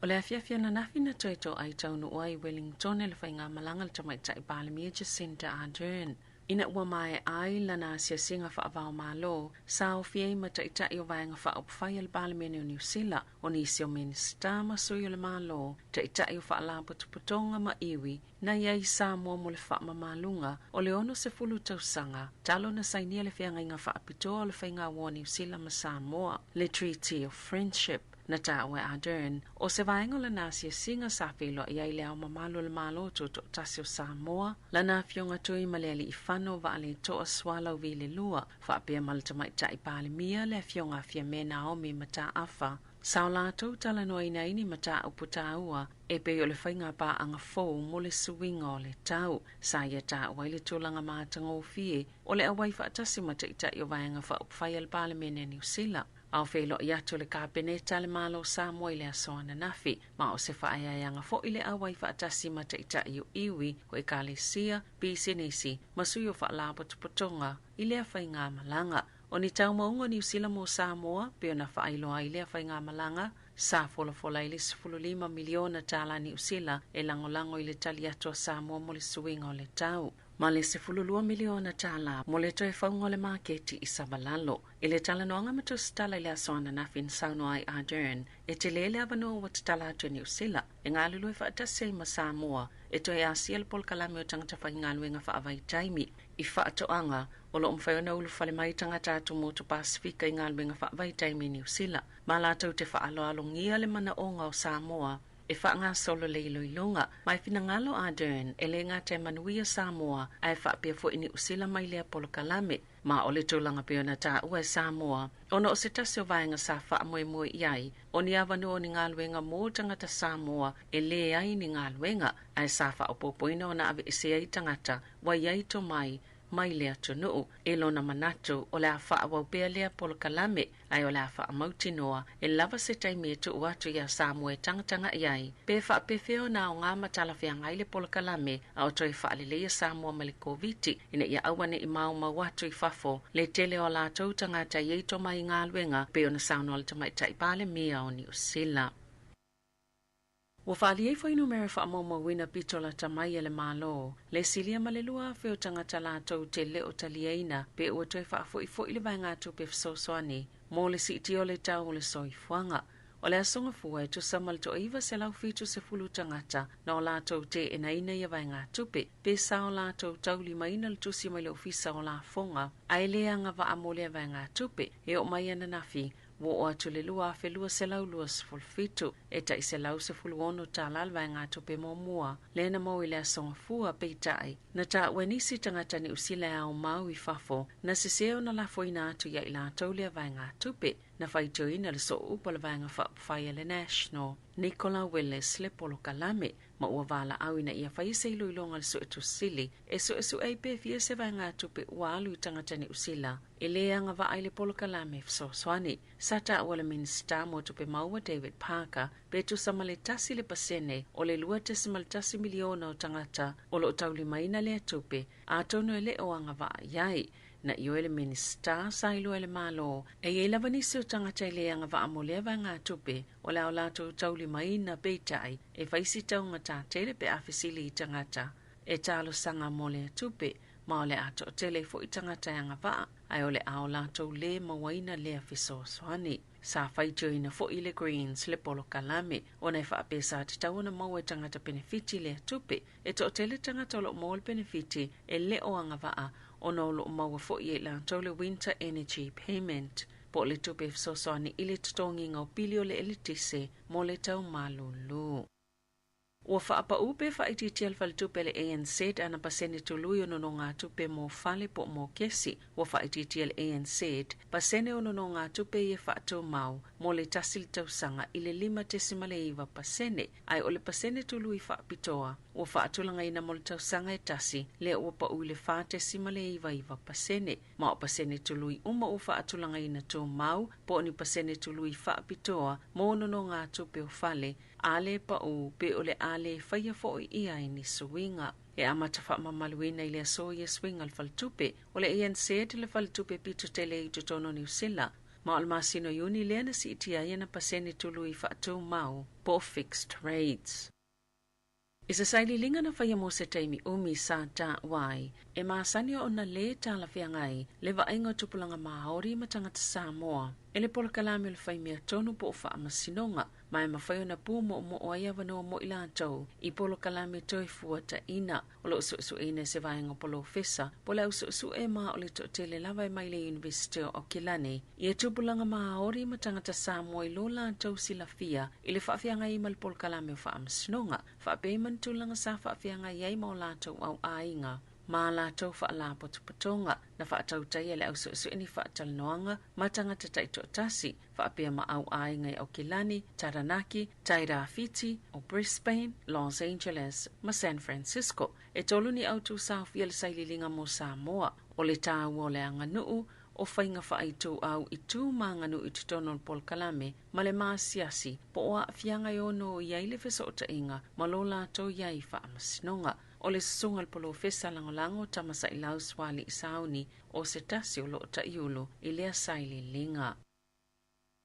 O le afiafi ananafi na toe toai taunuu ai i Wellington le faigamalaga a le tamaitai Palemia Jacinda Ardern. Ina ua maea ai lana asiasiga faava-o-Malo, sa aofia ai ma taitai o Vaega Faaupufai a le Palemene o Niu Sila, o nisi o Minisita ma sui o le Malo, taitai o faalapotopotoga ma iwi na i ai i Samoa mo le faamamaluga o le 60 tausaga talu ona sainia le feagaiga faapitoa o le faigauo a Niu Sila ma Samoa, le Treaty of Friendship. Na taua e Ardern, o se vaega o lana asiasiga sa feiloai ai le Ao Mamalu o le Malo Tutoatasi o Samoa, lana afioga Tui ma le Aliifano Vaaletoa Sualauvi le Lua, faapea ma le Tamaitai Palemia le afioga a Fiame Naomi Mataafa. Sa o latou talanoaina ai ni mataupu taua e pei o le faiga paaga fou mo le suiga o le tau. Sa ia taua ai le tulaga matagofie o le auai faatasi ma taitai o Vaega Faaupufai a le Palemene a Niu Sila. A o feiloai atu le Kapeneta a le Malo o Samoa i le aso ananafi, ma o se faaeaeaga foi le auai faatasi ma taitai o iwi o ekalesia, pisinisi ma sui o faalapotopotoga i lea faigamalaga. O ni taumauga o Niu Sila mo Samoa, pei ona faailoa ai lea faigamalaga, Sa folafola ai le $15 miliona Niu Sila e lagolago i le tali atu a Samoa mo le suiga o le tau, ma le $12 miliona mo le toe fauga o le maketi i Savalalo. I le talanoaga ma tusitala i le aso ananafi na saunoa ai Ardern, e tele le avanoa ua tatala atu e Niu Sila e galulue faatasi ai ma Samoa e toe asia le polokalame o tagata faigaluega faavaitaimi i faatoaga o loo mafai ona ulufale mai tagata atumotu Pasifika i galuega faavaitaimi i Niu Sila, ma latou te faaaloalogia le manaoga o Samoa e faagasolo le iloiloga. Ma e finagalo Ardern e le gata e manuia Samoa ae faapea foi Niu Sila mai lea polokalame. Ma o le tulaga pei ona taua e Samoa ona o se tasi o vaega sa faamoemoe i ai o ni avanoa o ni galuega mo tagata Samoa e lē ai ni galuega, ae sa faaopoopoina ona aveese ai tagata ua iai tomai mai le atunuu. E lona manatu o le a faaauau pea lea polokalame, ae o le a faamautinoa e lava se taimi e tuu atu iā Samoa e tagatagai ai pe faapefea ona aogā ma talafeagai le polokalame a o toe faaleleia Samoa ma le Koviti ina ia aua neʻi maumau atu i fafo le tele o latou tagata i ai tomai galuega, pei ona saunoa le tamaitai Palemia o Niu Sila. Ua faaalia ai fuainumera faamaumauina pito lata mai e le Malo le silia ma le 2,000 o tagata latou te le o taliaina pe ua toe faafo'ifo'i le vaegatupe fesoasoani mo le siitia o le tau o le soifuaga. O le aso Gafua e tusa ma le 970 tagata na o latou teenaina ia vaegatupe pe sa o latou taulimaina le tusi mai le ofisa o lafoga, ae lē agavaa mo lea vaegatupe. E oo mai ananafi ua oo atu le 2,227, e tai $116 le vaegatupe muamua lea na maua i le aso Gafua. Peitai na taua e nisi tagata Niu Sila e aomau i fafo na sesē ona lafoina atu ia i latou lea vaegatupe. Na faitioina le sooupu a le vaega faaupufai a le National Nicola Willis le polokalame, ma ua valaau ina ia faia se iloiloga le suetusili e suesue ai pe fia se vaegatupe ua alu i tagata Niu Sila e lē agavaa i le polokalame fesoasoani. Sa taua le Minisita mo Tupe Maua David Parker pe tusa ma le 1% o le 2.1 miliona o tagata o loo taulimaina lea tupe atonu e lē o agavaa i ai. Na ioe le Minisita sa iloa e le Malo e iai lava nisi o tagata e lē agavaa mo lea vaegatupe o le ao latou taulimaina, peitai e faisi taugatā tele pe a fesili i tagata e talosaga mo lea tupe, ma o le a toatele foʻi tagata e agavaa ae o le ao latou lē mauaina lea fesoasoani. Sa faitioina foʻi le Greens le polokalame ona e faapea sa tatau ona maua e tagata penefiti lea tupe. E toatele tagata o loo maua le penefiti e lē o agavaa ona o loo maua foʻi e i latou le Winter Energy Payment po o le tupe fesoasoani i le totogiga o pili o le eletise mo le taumalūlū. Ua faapaū pe faaitiitia le faletupe le ANZ ana pasene tului o nonogatupe mo fale po o mokesi. Ua faaitiitia le ANZ pasene o nonogatupe ia faatumau mo le tasi le tausaga i le 5.9%, ae o le pasene tului faapitoa ua faatulagaina mo le tausaga e tasi lea ua paʻu i le 4.99%. Ma o pasene tului uma ua faatulagaina tumau po o ni pasene tului faapitoa mo nonogatupe o fale a le paʻu pe o le a lē faia foʻi ia i ni suiga. E amata faamamaluina i le aso ia suiga le faletupe. O le ANZ le faletupe pito tele i totonu Niu Sila, ma o le masina o Iuni lea na siitia ai ana pasene tului faatumau po o fixed rates. I se sailiiliga na faia mo se taimi umi sa taua ai e masani ona lē talafeagai le vaaiga o tupulaga Māori ma tagata Samoa e le polokalame o le faimea tonu po o faamasinoga, ma e mafai ona pu moomoo ai avanoa mo i latou i polokalame toe fuataʻina. O loo suesueina e se vaega polofesa po le au suesue, ma o le toatele lava e mai le University o Aukilani ia tupulaga Māori ma tagata Samoa i lo latou silafia i le faafeagai ma le polokalame o faamasinoga faapea ma ni tulaga sa faafeagai ai ma o latou auaiga ma latou faalapotopotoga. Na faatautaia le au suesue ni faatalanoaga ma tagata taitoatasi faapea ma auaiga i Aukilani, Taranaki, Tairāwhiti o Brisbane, Los Angeles ma San Francisco. E tolu ni autusaofia le sailiiliga mo Samoa: o le tāua o le aganuu, o faiga faaituau i tu ma aganuu i totonu o le polokalame, ma le masiasi po o aafiaga e ono i ai le fesootaiga ma lo latou iai faamasinoga. O le susuga le polofesa lagolago Tamasailau Suali Sauni o se tasi o loo taiulu i lea sailiiliga.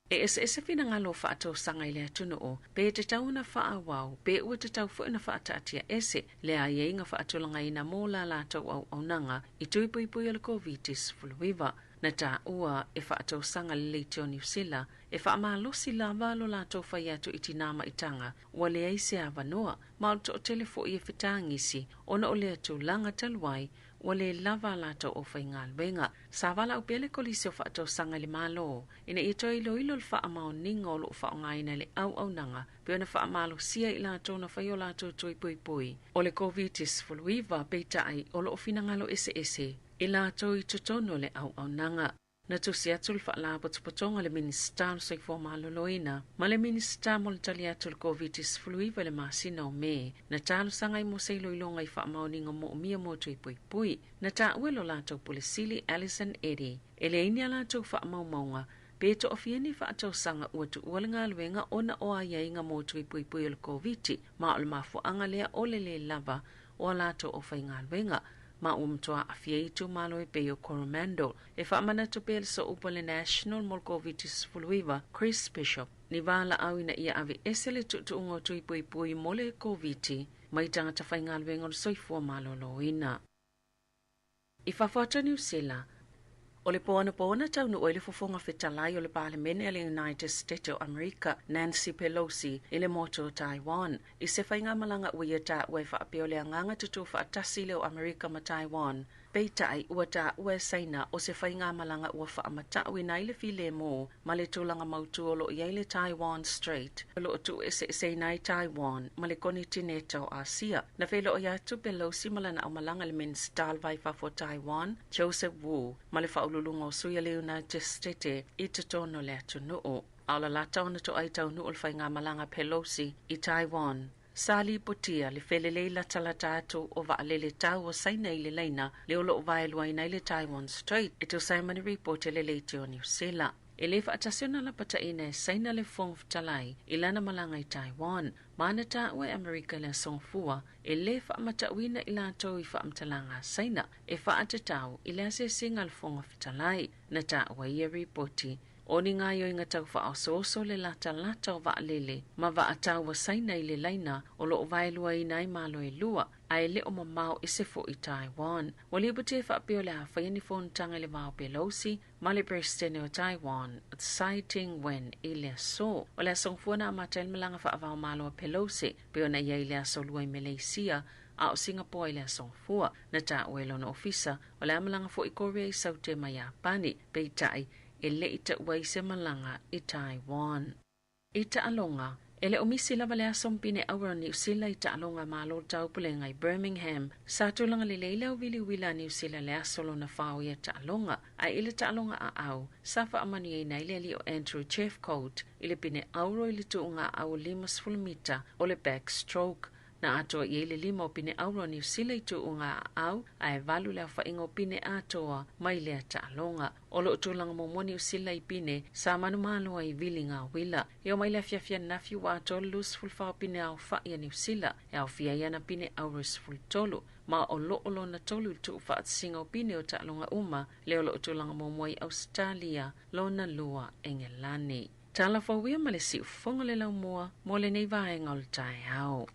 E eseese finagalo o faatausaga i le atunuu, pe tatau ona faaauau, pe ua tatau foi ona faataatiaese le aiaiga faatulagaina mo la latou auaunaga i tui puipui o le Koviti-19. Na taua e faatausaga le Leitio Niu Sila e faamalosi lava lo latou fai atu i tinā ma itaga ua leai se avanoa, ma o le toatele foi e fetagisi ona o lea tulaga talu ai ua le lava a latou aufaigaluega. Sa valaau pea le Kolisi o Faatausaga i le Malo ina ia toe iloilo le faamaoniga o lo o faaaogaina i le auaunaga pei ona faamalosia i latou na fai o latou tui puipui o le Koviti-19, peitai o lo o finagalo eseese i latou i totonu o le auaunaga. Na tusi atu le Faalapotopotoga le Minisita o le Soifua Maloloina ma le Minisita mo le Tali Atu i le Koviti-19 i le masina o Me, na talosaga ai mo se iloiloga i faamaoniga moomia mo tui puipui. Na taua e lo latou Pule Sili Alison Eddy, e leai ni a latou faamaumauga pe toafia ni faatausaga ua tuua le galuega ona o aiaiga mo tui puipui o le Koviti, ma o le mafuaaga lea o le lē lava o a latou aufaigaluega ma ua matua aafia ai itumalo e pei o Coromandel. E faamanatu pea le Sooupu a le National mo le Koviti-19, Chris Bishop, ni valaau ina ia aveese le tuutuuga o tui puipui mo le Koviti mai tagata faigaluega o le soifua maloloina. I fafo atu o Niu Sila, o le po anapo na taunuu ai le Fofoga Fetalai o le Palemene a le United State o Amerika, Nancy Pelosi, i le motu o Taiwan, i se faigamalaga ua ia taua e faapea o le agaga tutū faatasi lea o Amerika ma Taiwan. Peitai, ua taua e Saina o se faigamalaga ua faamatauina ai le filemu ma le tulaga mautū o lo o i ai le Taiwan Strait, o lo o tuueseeseina ai Taiwan ma le konitineta o Asia. Na feiloai atu Pelosi ma lana aumalaga i le Minisita o le Va i Fafo o Taiwan, Joseph Wu, ma le faauluuluga o sui a le United State i totonu o le atunuu. A o lalata ona toai taunuu le faigamalaga Pelosi i Taiwan, sa lipotia le felelei latalata atu o vaalele tau o Saina i le laina lea o lo o vaeluaina ai le Taiwan Strait, e tusa ai ma ni ripoti a le Leitio o Niu Sila. E le faatasi ona lapataina e Saina le Fofoga Fetalai i lana malaga i Taiwan, ma na taua e Amerika i le Aso Gafua e lē faamatauina i latou i faamatalaga a Saina e faatatau i le asiasiga a le Fofoga Fetalai. Na taua ia ripoti o ni gaoioiga tau faaosooso le latalata o vaalele ma vaatau a Saina i le laina o lo o vaeluaina ai Malo e lua, ae le o mamao ese foi Taiwan. Ua lipoti e faapea o le a faia ni fonotaga i le va o Pelosi ma le Peresetene o Taiwan, Tsai Ing-wen i le aso. O le aso Gafua na amata ai le malaga faava-o-Malo a Pelosi, pei ona i ai i le aso Lua i Meleisia, a o Singapoa i le aso Gafua. Na taua e lona ofisa, o le a malaga foi Korea i Saute ma Iapani, peitai, e le i taua ai se malaga i Taiwan. I taaloga, e le o misi lava le aso ma pine aura o Niu Sila i taaloga a Malo Taupulega i Birmingham. Sa tulaga lelei le auvili uila a Niu Sila le aso lona fao ia taaloga, ae i le taaloga aau, sa faamanuiaina ai le alii o Andrew Jeffcoat i le pine auro i le tuuga aau o 50 mita o le backstroke. Na atoa i ai le lima o pine auro a Niu Sila i tuuga aau, ae valu le aofaiga o pine atoa mai lea taaloga. O lo o tulaga muamua Niu Sila i pine sa manumalo ai i viliga uila. E oo mai le afiafi ananafi ua atoa le 24 o pine aofa'i a Niu Sila, e aofia ai ana pine auro e 13, ma o lo o lona tolu i le tuufaatasiga o pine o taaloga uma, lea o lo o tulaga muamua i Ausetalia, lona lua Engelani. Tala fou ia ma le siufofoga o le laumua mo lenei vaega o le taeao.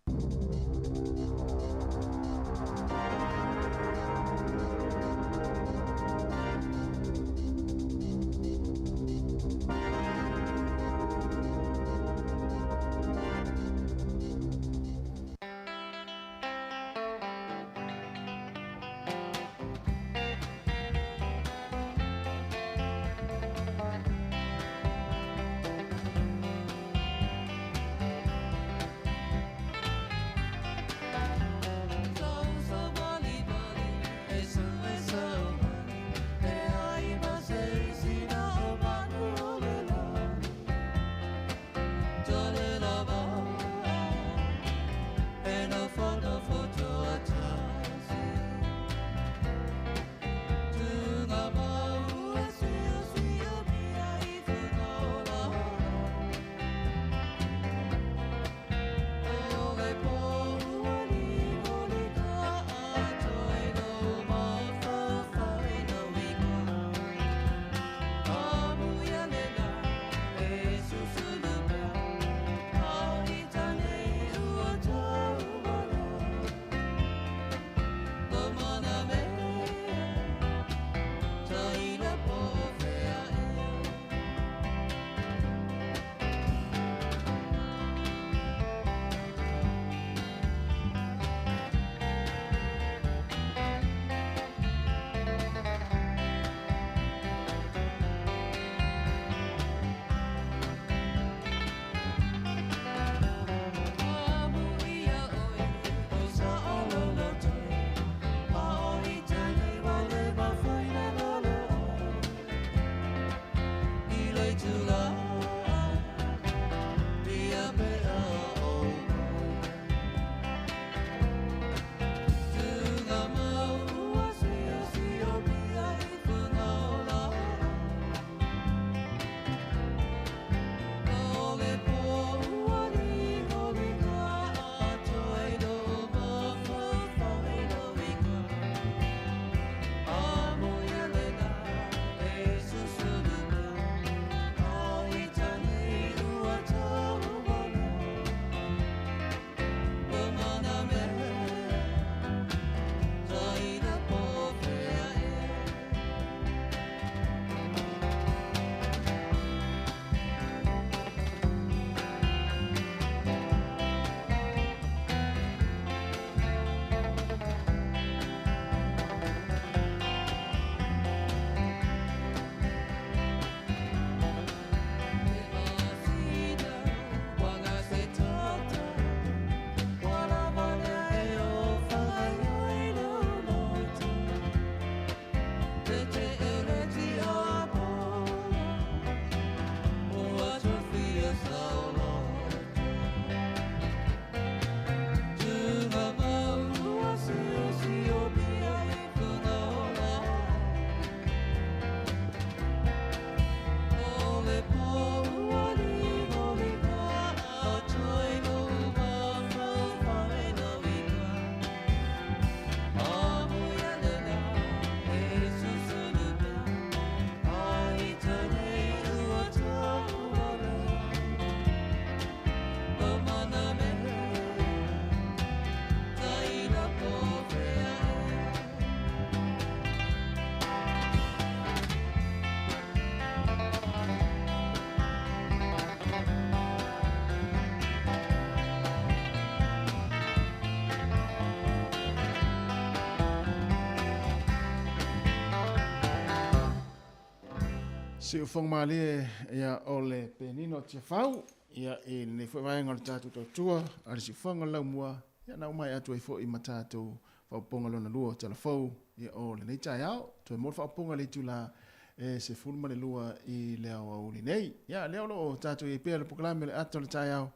Siufoga malie ia o le penina o Tiafau ia i lenei foi vaega o le tatou tautua a le siufoga o le laumua ia na uma atu ai foi ma tatou faaopoopoga lona lua o Talafou ia o lenei taeao. Toe mo le faaopoopoga i le itula e 12 i le aoauli nei. Ia lea o lo o tatou i ai pea le polokalame o le ata o le taeao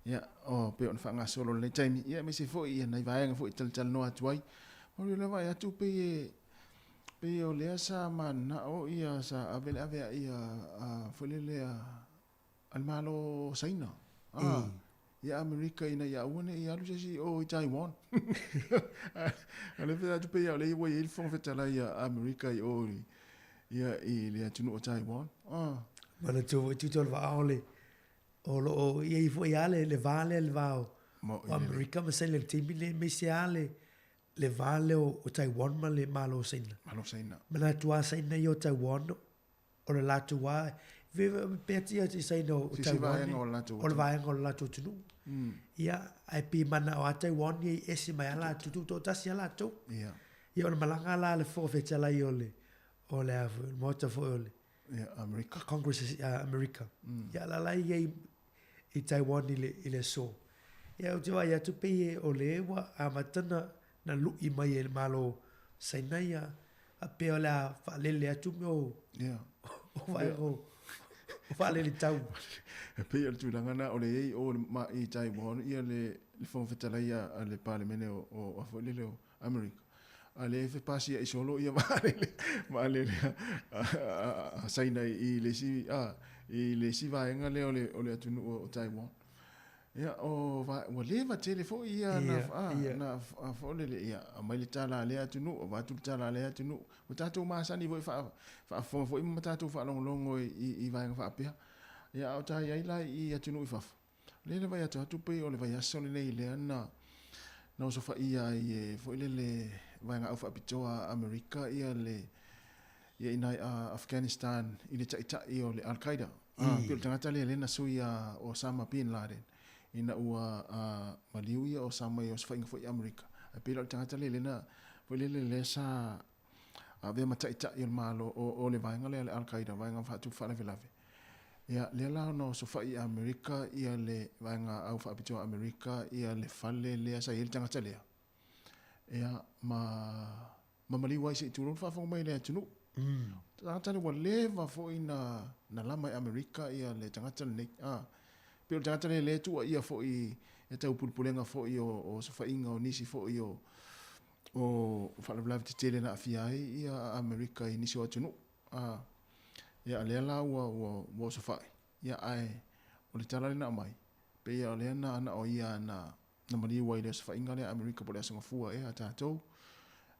ia o pei ona faagasolo i lenei taimi ia aemaise foi ia nai vaega foi e talatalanoa atu ai. Mauri o lea vaai atu pei e pei o lea sa mananao ia sa ave le ave ia foi lele a le Malo o Saina. Ah, ia Amerika ina ia aua ne i alu se isi i o i Taiwan. A lea atu pei o lea ua i ai le Fofoga Fetalai a Amerika i o i, ia, i le atunuu o Taiwan. Ah. Manatua foi tutu o le vaa o le o lo o i ai foi lava le va lea le va o Amerika ma Saina i le taimi lenei aemaise lava le le va lea o Taiwan ma le Malo o Saina. Malo o Saina. Manatu lava Saina ia o Taiwan o le latou lava, pe ati i Saina o Taiwan, o le vaega o le latou atunuu. Ia, ae pei manao lava Taiwan ia i ese mai lava latou, tutoatasi lava latou. Ia, o le malaga la a le Fofoga Fetalai o le, o le a foi, o le Maota foi o le Amerika. Congress a Amerika. Ia, la la e i ai i Taiwan i le, i le aso. Ia, ou te vaai atu pei o le ua amata na, na lu'i mai e le Malo Saina ia, faapea o le a faalele atu mea o, yeah. o vaega o, o faalele tau. E pei o le tulaga na o le i ai o ma i Taiwan ia le, le Fofoga Fetalai a, a le Palemene o, o, o foi lele o Amerika. A le fe pasia i solo ia vaalele, vaalele a, a, a, a Saina i le isi, a, i le isi vaega lea o le, o le atunuu o Taiwan. Ia, o, va, ua leva tele foi ia na, a, na a, foi lele, ia, aumai le tala a lea atunuu, avatu le tala a lea atunuu. Ua tatou masani foi faa, faafofoga foi ma tatou faalogologo i, i, i vaega faapea. Ia, a o ta i ai la i atunuu i fafo. Lea le vai atu atu pei o le vaiaso lenei lea na na osofaia ai e foi lele vaega au faapitoa a Amerika ia le ia i nai a Afghanistan i le taitai o le Al Qaeda. A, pei o le tagata lea lea na sui a Osama bin Laden ina ua a, maliu ia Osama i osofaiga foi i Amerika. Ae pei la o le tagata lea lea na foi lele lea sa avea ma taitai o le Malo o, o le vaega lea a le Al Qaeda, vaega faatupu faalavelave. Ia, lea la ona osofai i Amerika ia le vaega au faapitoa a Amerika ia le fale lea sa i ai le tagata lea. Ia, ma ma maliu ai se i tulou le faafofoga mai a le atunuu. Tagata lea ua leva foi na na lama i Amerika ia le tagata lenei. A, pei o le tagata lea lea e tuuaia foi e tau pulepulega foi o o osofaiga o nisi foi o o faalavelave tetele na aafia ai ia Amerika i nisi o atunuu. A, ia o lea la ua, ua, ua osofai, ia ae o le tala lea na aumai, pei o lea na, na o ia na, na maliu ai i le osofaiga lea a Amerika po o le Aso Gafua ea a tatou,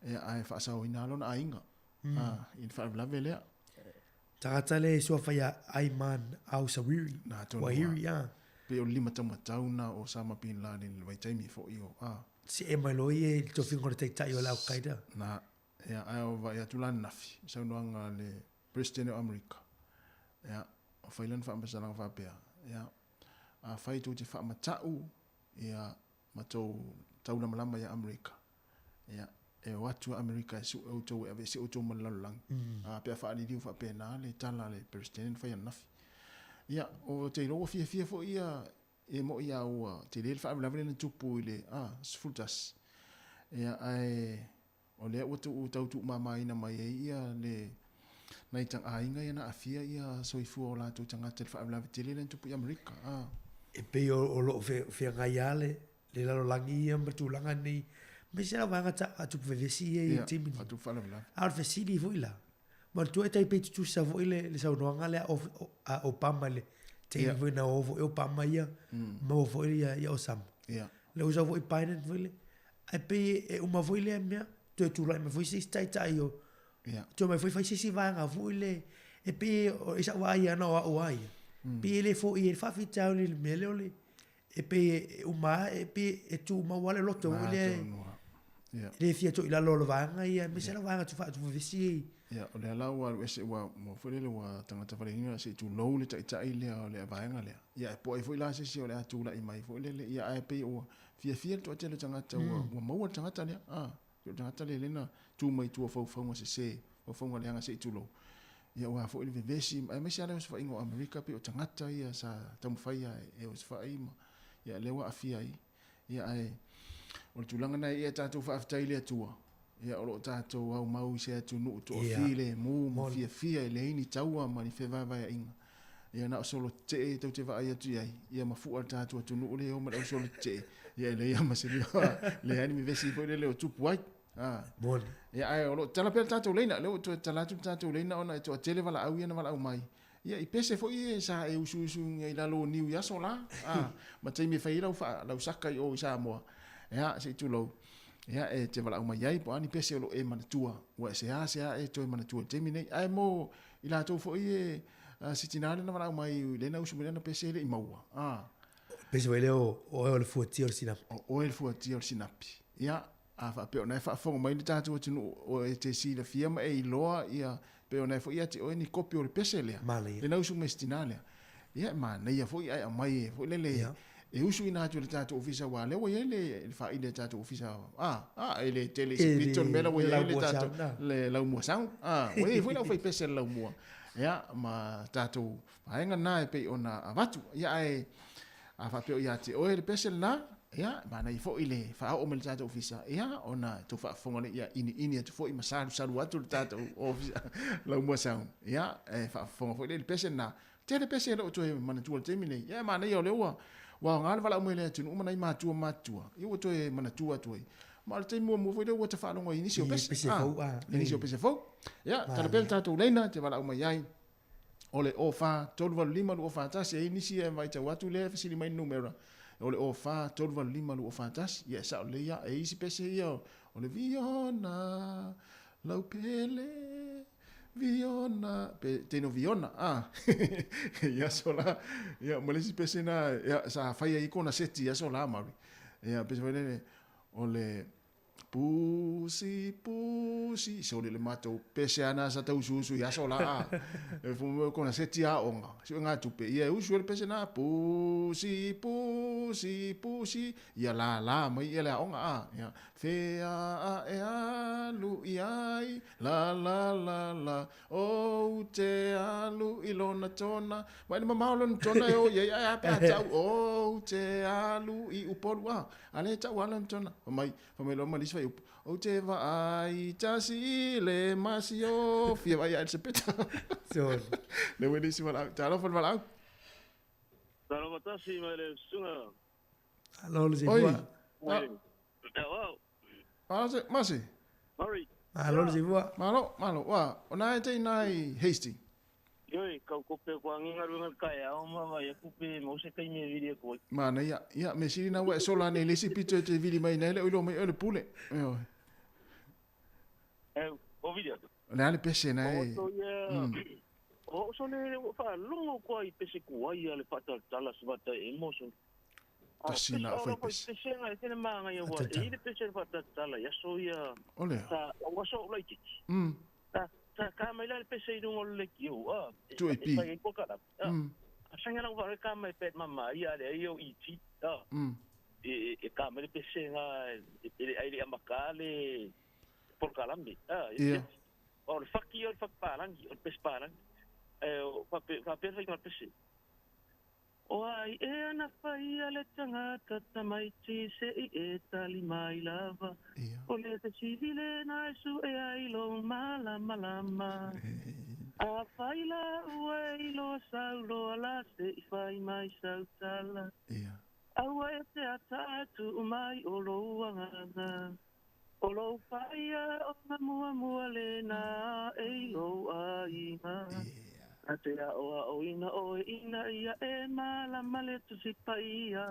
ia ae faasaoina lava lona aiga, a, i le faalavelave lea. Tagata lea e suafa ia Ayman al-Zawahiri, Na tonu Wahiri, a. Pei o le lima taumatau na o Osama bin Laden i le vaitaimi foi o, a. Si'e mai loa ia i le tofiga o le taitai o le Al-Qaeda. Na, ia, ae o vaai atu la ananafi, i saunoaga a le President o Amerika, ia, o fai lana faamatalaga faapea, ia, afai tou te faamata'u, ia, ma tou taulamalama ia Amerika, ia, e o atu a Amerika e su'e outou e aveese outou ma le lalolagi. A, pe a faaliliu faapena le tala a le Peresetene na fai ananafi. Ia, o te iloa ua fiafia foi ia E moʻi a ua tele le faalavelave lea na tupu i le, a, 11. Ia, ae. O lea ua tuu tau tuumamaina mai ai ia le nai aiga ia na aafia ia soifua o latou tagata i le faalavelave tele lea na tupu i Amerika. A. E pei o loo feagai lava le le lalolagi ia ma tulaga nei, aemaise lava vaega faatupu vevesi ia i le taimi nei. Faatupu faalavelave. A o le fesili foi la, manatua e tai pei tutusa foi le le saunoaga lea a Obama i le taimi foi na o foi Obama ia, maua foi ia Osama. Lea ua sau foi Biden foi le, ae pei e uma foi lea mea, toe tulai mai foi se isi taitai o, toe omai foi fai se isi vaega foi le, e pei i sau vaai lava na o au lava ia, pei e le foia ai le faafitauli i le mea lea o le, e pei e uma lava, e pei e tumau lava le loto foi lea, e le fia toilalo o le vaega ia, aemaise lava vaega faatuvevesi ia. Ia, o lea la ua alu ese, ua foi lele ua tagata faleina se i tulou le taitai lea o le vaega lea. Ia, e po ai foi la se isi o le a tulai mai foi lele, ia, ae pei ua fiafia le toatele o tagata ua maua le tagata lea. A, o le tagata lea lea na tu mai tua faufauga sese, faufauga leaga se i tulou. Ia, ua foi le vevesi, aemaise lava le osofaiga o Amerika, pei o tagata ia sa taumafai e osofai ma, ia, lea ua aafia ai. Ia, ae o le tulaga na ia tatou faafetai i le Atua, ia o lo o tatou aumau i se atunuu toafilemu ma fiafia e leai ni taua ma ni fevaevaeaiga. Ia na o solo tetee tou te vaai atu i ai, ia ma fua le tatou atunuu lea e o ma le au solo tetee, ia e leai lava ma se mea, leai ni vevesi foi lele o tupu ai. Moni. Ia ae o lo o tatala pea le tatou laina, lea ua toe tatala atu le tatou laina ona e toatele valaau ia na valaau mai. Ia i pese foi e sa e usuusu i lalo o niu i aso la, a, ma taimi e fai ai lau, lau saka i o i Samoa, ia, se i tulou, ia, e te valaau mai ai, po o a ni pese o lo o e manatua, ua e seasea e toe manatua i le taimi nei. Ae mo i latou foi e, si tina lea na valaau mai, lea na usu mai lana pese e le i maua, a. Pese foi lea o oe o le fuatia o le sinapi. O oe le fuatia o le sinapi. Ia, A faapea o na e faafofoga mai le tatou atunuu o e te silafia ma e iloa ia pei ona e foi ia te oe ni kopi o le pese lea. Manaia. Lena usu mai si tina lea. Ia e manaia foi ae aumai e foi lele Ia. e usu ina atu i le tatou ofisa aua lea ua i ai le faili a le tatou ofisa a a e le tele i se E pito le mea la ua le i ai le laumua tatou sound na. le laumua sound a ua i ai foi le aufaipese a le laumua ia ma tatou vaega na e pei ona avatu. Ia ae a faapea o ia te oe le pese lena, ia, manaia foi le faaoo mai le tatou ofisa, ia, ona e tou faafofoga lea, ia iniini atu foi ma salusalu atu le tatou ofisa laumua sound, ia, e faafofoga foi lea i le pese lena. Tele pese e le o toe manatua i le taimi nei. Ia, e manaia o lea ua ua aoga le valaau mai le atunuu ma nai matua matutua, ia ua toe manatua atu ai. Ma o le taimi muamua foi lea ua ta faalogo ai i nisi o I pese, pese fou, a, i nisi o pese fou. Ia, tala pea le tatou laina, te valaau mai ai. O le 04 385 241, e i ai nisi e vaitau atu lea e fesili mai i le numera, o le 04 385 241, ia e sao lelei lava. E i ai isi pese ia o le Viona, lau pele, Viona, pe teine o Viona, a, i aso la, ia, ma le isi pese na, ia, sa fai ai kona seti i aso la, Murray. Ia, pese foi lele, o le Pusi, pusi, soli le matou pese ana sa tau usuusu i aso la a. E fu mo kona seti aoga, suega tupe, ia e usu e le pese na, pusi, pusi, pusi, ia la la mai ia le aoga a. Ia, fea a e alu i ai, la la la la, ou te alu i lona tona, ma le mamao lona tona e o i ai, ae a pe a tau, ou te alu i Upolu a. A lea e tau ala na tona. Fai mai, fai mai loa ma le isi fuaiupu, Ou te vaai tasi i le masio, fia vaai ia Elisapeta. Sure. Le ua le isi valaau. Talofa le valaau. Talofa tasi mai le susuga. Alo le Oi. Seifua. Oi. Au. Malo se, Masi. Murray. Malo le Seifua. Malo, malo. Ua, o nā e te inā i Hastings. Ioe, kau kope ko angi galuega le taeao ma vaai atu pe maua se taimi e vili atu ai. Manaia, ia, mea sili na ua e sola nei le isi pito e te vili mai nei le o iloa mai oe le pule. Ioe. E, o vili atu. O le a le pese na e. O to ia, o o sole le ua faalogo koa i pese kuai a le faatalatala se vata e emo sole. Tasi na o fai pese. Pese nga e tele maangaia ua e i le pese le faatalatala i aso ia. O lea. Sa, ua aso o laitiiti. Sa, sa ka mai la le pese i luga o le lekiu, a, Tu e pi. e fai ai koka la. A, a sanga lau whare ka mai pet mama ia le ai o iti, a, e ka mai le pese nga, e le ai le amaka le porkalame, a, e o le whaki o le whaki pārangi, o le pese pārangi, e, o, whape, whape whai ngā pese. O ai ea na faia le tagata tamaiti se i e tali mai lava. O le fesili lena e sue ai lou malamalama. Afai la ua e iloa sau loa la se i fai mai sau tala. Aua e te ata e tuu mai o lou agaga. O lou paia o na muamua lena e i lou aiga. Na te aʻoaʻoina ʻoe ina ia e mālama le Tusi Paia.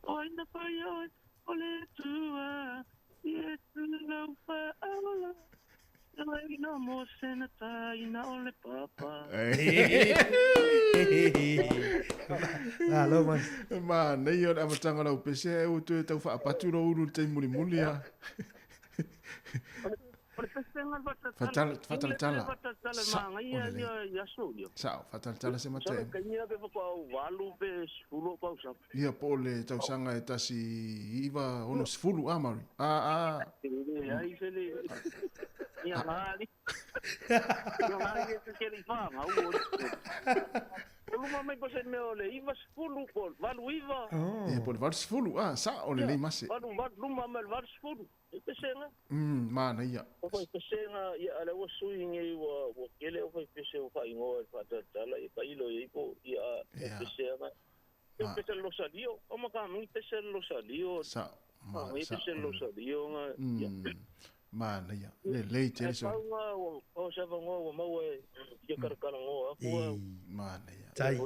O ai na faia ʻoe o le Atua, Iesu lau Faaola. E ina mo se na taina o le papa. Malo mas. Manaia o le amataga o lau pese ae ua toe tau faapatu lou ulu i le taimi mulimuli a. O le pesega le faatalatala. Faatalatala. Faatalatala manaia ia i aso ia. Sao, faatalatala se mate. Sala taimi la pe faatoa ou 8 pe 10 ou tausaga. Ia po o le tausaga e 1960 a Murray? A a. E leai se le ia ngali. Ia ngali e te le whanga u. O luma mai po se mea o le 90 po 89. Ia po o le 80 a sao lelei mase. Valu luma mai le 80. E pesega. Manaia. O fai pesega ia a le ua sui nei ua ua kele o fai pese o faaigoa i le faatalatala ia tailo i ai po ia e pesega. E pese le losalio, o ma ka nui pese le losalio. Sa ma sa. Pese le losalio nga. Manaia. Lelei tele so. Pau nga o o sa va ngoa ua maua e ia karakara ngoa aku. Manaia. Tai.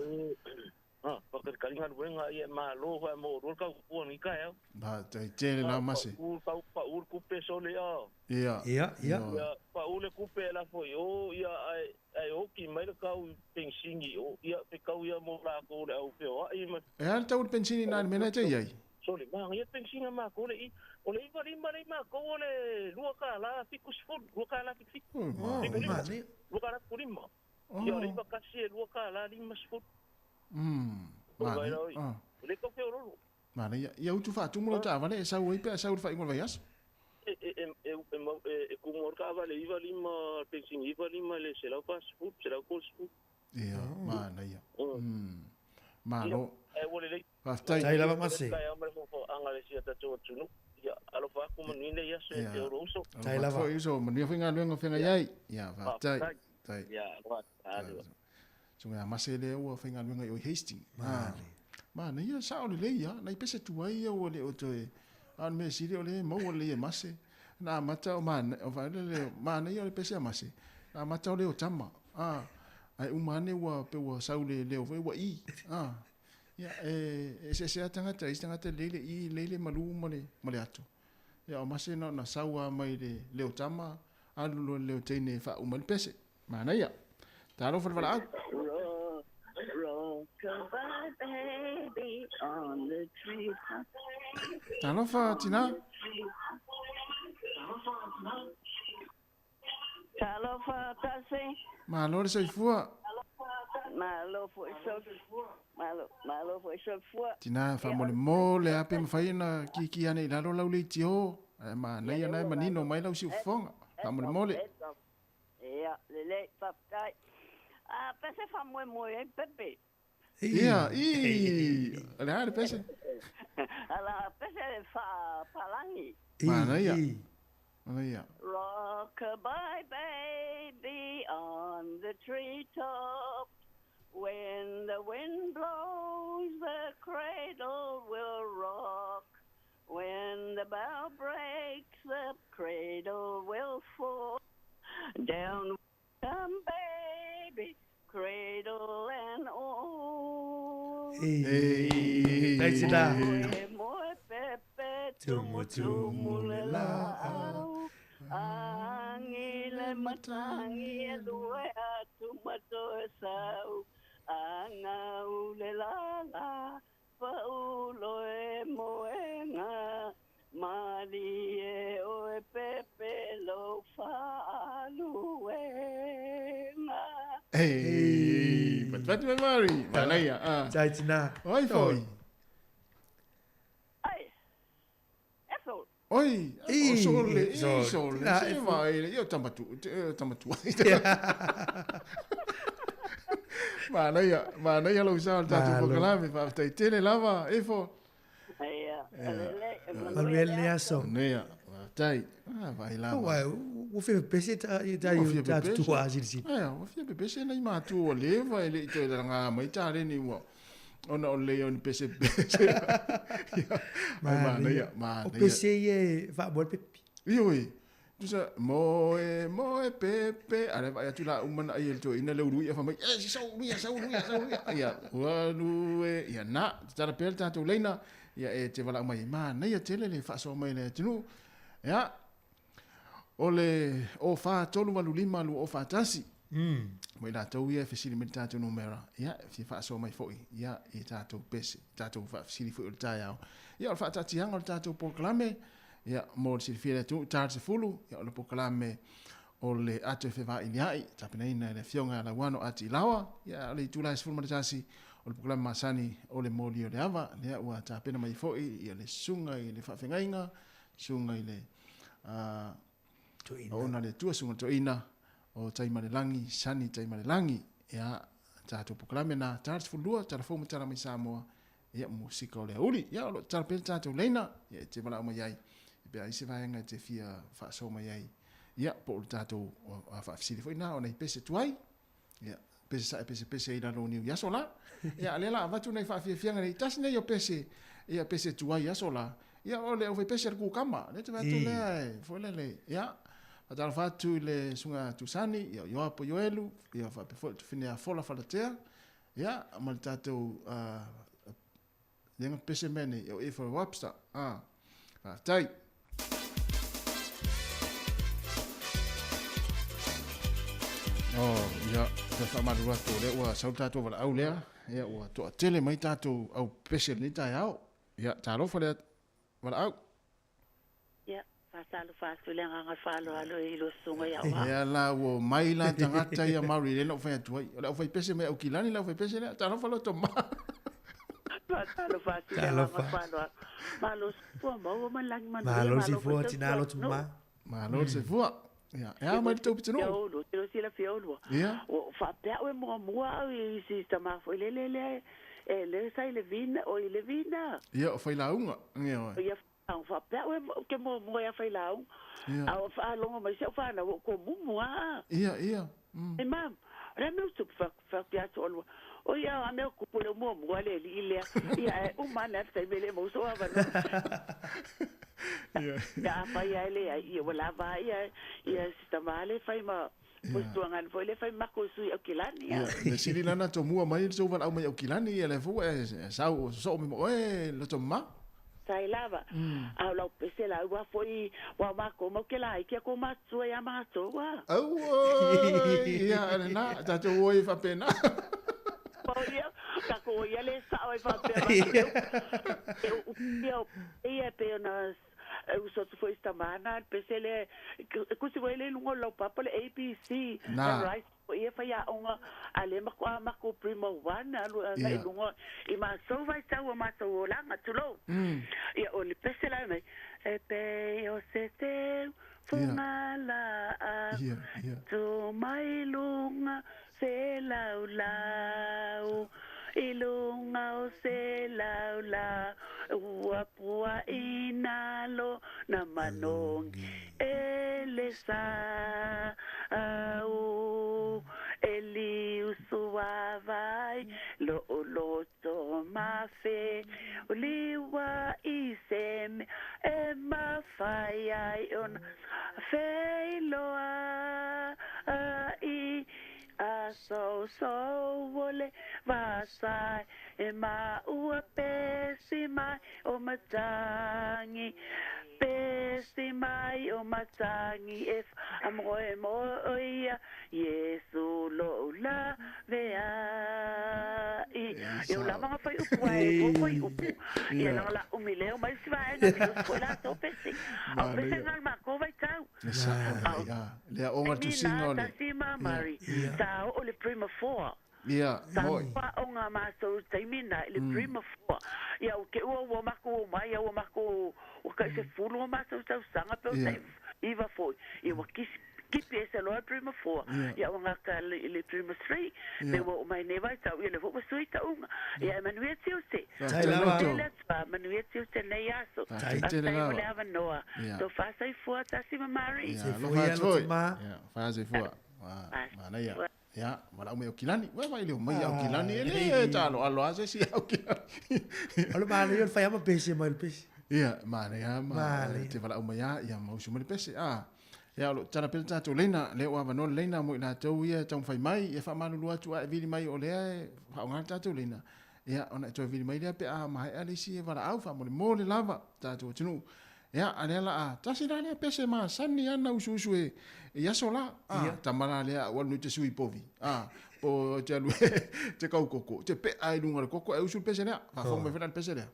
Ah, whakatikari galuega ia e malo wha e mo rua kau pua ni kai au. Ba, tai tele la mase. Pa u kau pa u kupe sole a. Ia. Ia, ia. Ia, pa u le kupe e lafo i o, ia ai ai oki mai le kau pensini o, ia pe kau ia mo la ko le au pe o ai ma. E a le tau le pensini na le mena te iai. Sole, ma ia pensina ma ko le i, o le iwa lima le ma ko o le lua ka la fiku sifulu, lua ka la fiku fiku. Oh, Fiku lima. ma, Lua ka la fiku lima. Ia o le iwa kasi e lua ka la lima sifulu. Manaia. Ah. O le kau feololo. Manaia. Ia utu faatumu lau taavale e sau ai pe a sau i le faaiuga o le vaiaso. E e e e e mau e e kumu o le taavale iwa lima pensini iwa lima le 140, 130. Ia, manaia. Malo. Ia, e ua lelei. Faafetai. Tai lava mase. Kai au ma le fofoaga le si a tatou atunuu. Ia, alofa atu manuia nei aso e te oro uso. Tai lava. Foi uso, manuia foi galuega o feagai ai. Ia, faafetai. Tai. Ia, alofa atu. Alofa. Suga ia mase lea ua faigaluega i o i Hastings. Manaia, sao lelei lava. Nai pese tuai ia ua le o toe, a o le mea sili o lea e maua lelei e mase. Na amata o o vaelele, manaia o le pese a mase. Na amata o leo tama. A, ae uma ane ua pe ua sau le leo foi ua i. A, ia, e eseese lava tagata, isi tagata e lelei le i, lelei le malu ma le, ma le ato. Ia, o mase na ona sau lava mai le leo tama, alu loa i le leo teine e faauma ai le pese. Manaia. Talofa le valaau. Rock-a-bye baby on the treetop. Talofa tina. Talofa tasi. Malo le soifua. Malo foi malo, malo foi soifua. Tina faamolemole lava pe mafai ona kiki ane i lalo lau leitio. Ae manaia na e manino mai lau siufofoga. Faamolemole. Ia, lelei, faafetai. A, pese faamoemoe ai Pepe. Ia, i, o le a le pese? Ala, pese faapalagi. Manaia. Manaia. Rock-a-bye baby on the treetop, when the wind blows the cradle will rock, when the bough breaks the cradle will fall, down will come baby, cradle and all. Ei, tina. Moe moe pepe tumutumu le laau, agi le matagi e lua atu ma toe sau, agau le lala, paulo e moega, malie oe pepe lou faaluega. Ei, patupatu mai Mary. Manaia. Ah. Tai tina. Oi foi. Ai, Ethel. Oi, o sole, i sole, se vai, io tamatu, tamatu. Manaia, manaia lou sao i le tatou polokalame, faafetai tele lava, Efo. Ia, lelei, manuia lenei aso. Manuia, faafetai. Ah, vaai lava. Aua, ua fia pepese ta ta ta tutua silisili. Ia, ua fia pepese nai matua ua leva e le i toe lagā mai taleni ua ona o le leai o ni pese pepese. Ia, manaia, manaia. O pese ia e faamoe le pepi. Ioe, Tusa, moe, moe, pepe, a lea vaai atu la uma na ai e le toeaina le uluia fai mai, e, sau uluia, sau uluia, sau uluia. Ia, ua lu e, ia na, tatala pea le tatou laina, ia e te valaau mai, manaia tele le faasoa mai le atunuu. Ia, o le 04 385 2041, mo i latou ia e fesili mai i le tatou numera, ia, e fia faasoa mai foi, ia, i tatou pese, tatou faafesili foi o le taeao. Ia, o le faataatiaga o le tatou polokalame, Ia, mo le silafia e le atunuu, ta le 10, ia, o le polokalame o le ato e fevailia'i, tapenaina e le Afioga ia Lauano Ati Ilaoa. Ia, o le itula e 11, o le polokalame masani o le moli o le ava, lea ua tapena mai foi ia le susuga i le faafeagaiga, susuga i le auauna a le Atua, susuga i le toeaina o Taimalelagi, Sonny Taimalelagi. Ia, tatou polokalame na, ta le 12, tala fou ma tala mai Samoa, Ia, musika o le aoauli. Ia, o lo o tatalo pea le tatou laina, ia, e te valaau mai ai, pe a i ai se vaega e te fia faasoa mai ai, ia, po o le tatou faafesili foi lena o nai pese tuai, ia, pese sae pese pese i lalo o niu i aso la. Ia, a lea la avatu nai faafiafiaga nei, tasi nei o pese, ia, pese tuai i aso la, ia, o le aufaipese a le kukama, lea te vaai atu lea e, foi lele, ia, faatalofa atu i le Susuga Tusani, ia, o Ioapo Ioelu, ia, faapea foi le Tufine ia Fola Falatea, Ia, ma le tatou lenga pese mea nei, o Efo Webster. Ah, faafetai. Oh, ia, te whaamaru atu o lea ua sau tatou valaau lea, ia ua toatele mai tatou au pese lenei taeao. Ia, talofa lea valaau. Ia, faatalofa atu i le agaga faaaloalo i lua susuga ia Aoao. Ia la, ua omai la tagata ia Maori lea na ou fai atu ai. O le aufaipese mai Aukilani le aufaipese lea. Talofa loto ma. Faatalofa atu i le agaga faaaloalo. Malo soifua maua ma le lagi manuia. Malo le soifua, tina loto ma. Malo le soifua. Ia, e a mai le tou pitonuu? Te silafia oulua. Ia. Ua faapea au e muamua au i si tama foi lele lea e le sa i le vina, o i le vina. Ia, o Failauga. Ia. Ia, faapea au e ke muamua ia Failauga. Ia. A o faalogo mai si au fanau o ko mumu a. Ia, ia. E mam, o le a mea o tupu faapea atu olua. O ia a mea o kupu le muamua le alii lea. Ia e uma ane a le taimi e le maua sou avanoa. Ia. Ia afai a e leai, ia ua lava a ia ia si tama le fai ma Pustuangan foi le fai mako sui Aukilani. Ia, le sili lana tomua mai le sou valaau mai Aukilani, ia le fua e sau soo me mo oe loto ma. Sai lava. A o lau pese la ua foi ua mako mau ke la ki ko matua ia matua. Auoi, ia lena, tatou o e faapena. O ia, ka ko ia le sao e faapea E u ia ia pe ona E uso atu foi i si tama na le pese lea e kusi foi le i luga o le laupapa le ABC Na. rice foi e fai aoga a lea makuaa makou prima one alu agai i luga i matou vaitau o matou olaga tulou. Ia o le pese la mai e pei o se teu fugalaa tu mai luga se laulau i luga o se laulau ua puaʻina lona manogi e le sau e liu suavai loʻu loto mafe o liua i se mea e mafai ai ona feiloai a sousou o le vasa e maua pesi mai o matagi pesi mai o matagi e faamoemoe ia Iesu lou laveai. Ia o lava nga fai upu ae e po fai upu. Ia langa la umi leo mai si vaega mi usu foi latou pese. A o pese nga le makou vaitau. Le sao A o le aoga le tusiga o le. Tasi ma Mari sa oo le prima four. Ia, Sa moi. aoga matou taimi na i le prima four. Ia o ke ua ua makou o mai ia ua makou ua kai sefulu o matou tausaga pe o tai iva foi. Ia ua kisi Kipi e se loa primer 4. Ia ua gata i le primer 3. Pe ua oo mai nei vaitau ia lea foi ua sui tauga. Ia e manuia Tiute. Faafetai lava. Tele atu a manuia Tiute nei aso. Faafetai tele Faafetai mo le avanoa. Tofa soifua tasi ma Mari. Ia, alofa atu foi. Ia, fa soifua. Manaia. Ia, valaau mai Aukilani. Ua vai leo mai Aukilani e le talo alo a se si Aukilani. O le manaia o le fai ama pese mai le pese. Ia, manaia ma te valaau mai a, ia mausu mai le pese. A, ia, o lo tala pea le tatou leina, lea ua avanoa le leina mo i latou ia e taumafai mai, ia faamalulu atu a e vili mai o lea e faaaoga le tatou leina. Ia, ona e toe vili mai lea pe a maea le isi e valaau faamolemole lava tatou atunuu. Ia, a lea la a, tasi la lea pese masani ana usuusu e, i aso la. A, tama la lea ua alu nei te sui povi. A, po te alu te kau koko, te pea i luga o le koko e usu le pese lea. Faafofoga mai foi la i le pese lea.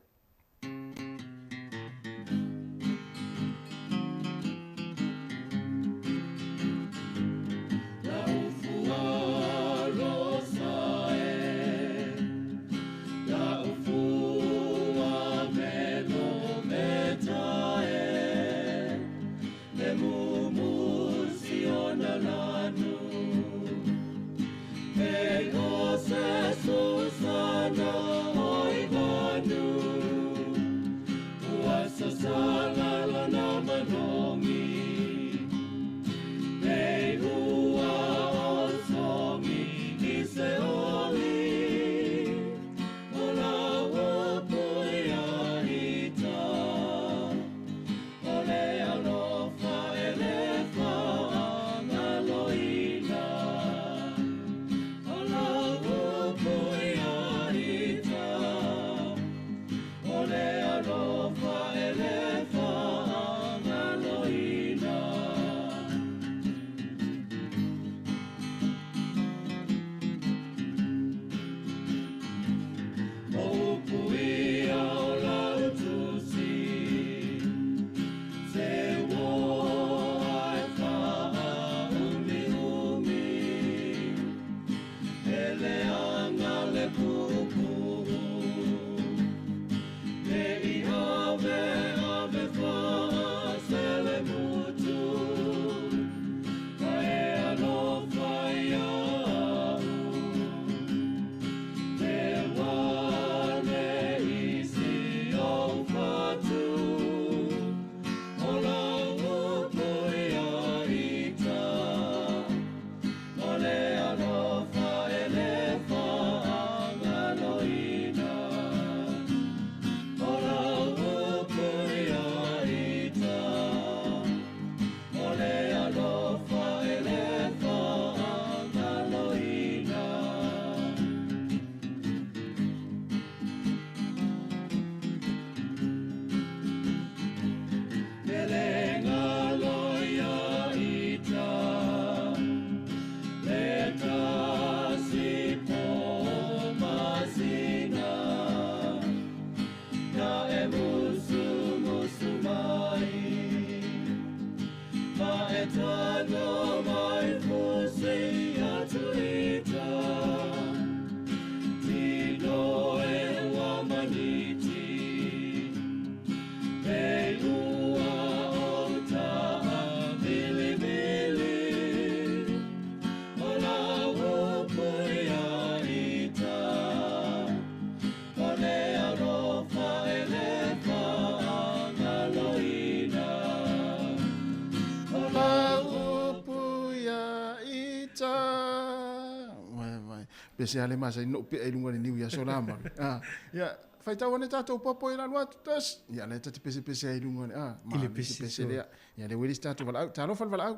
Pese a le masa i no pe ai lunga le niu ia so la ma. Ah, ia faitau ane tātou popo i lalo atu tas. Ia le tati pese pese ai lunga le ah, ma I le pese pese so. lea. Ia le welis tātou valaau, talofa le valaau.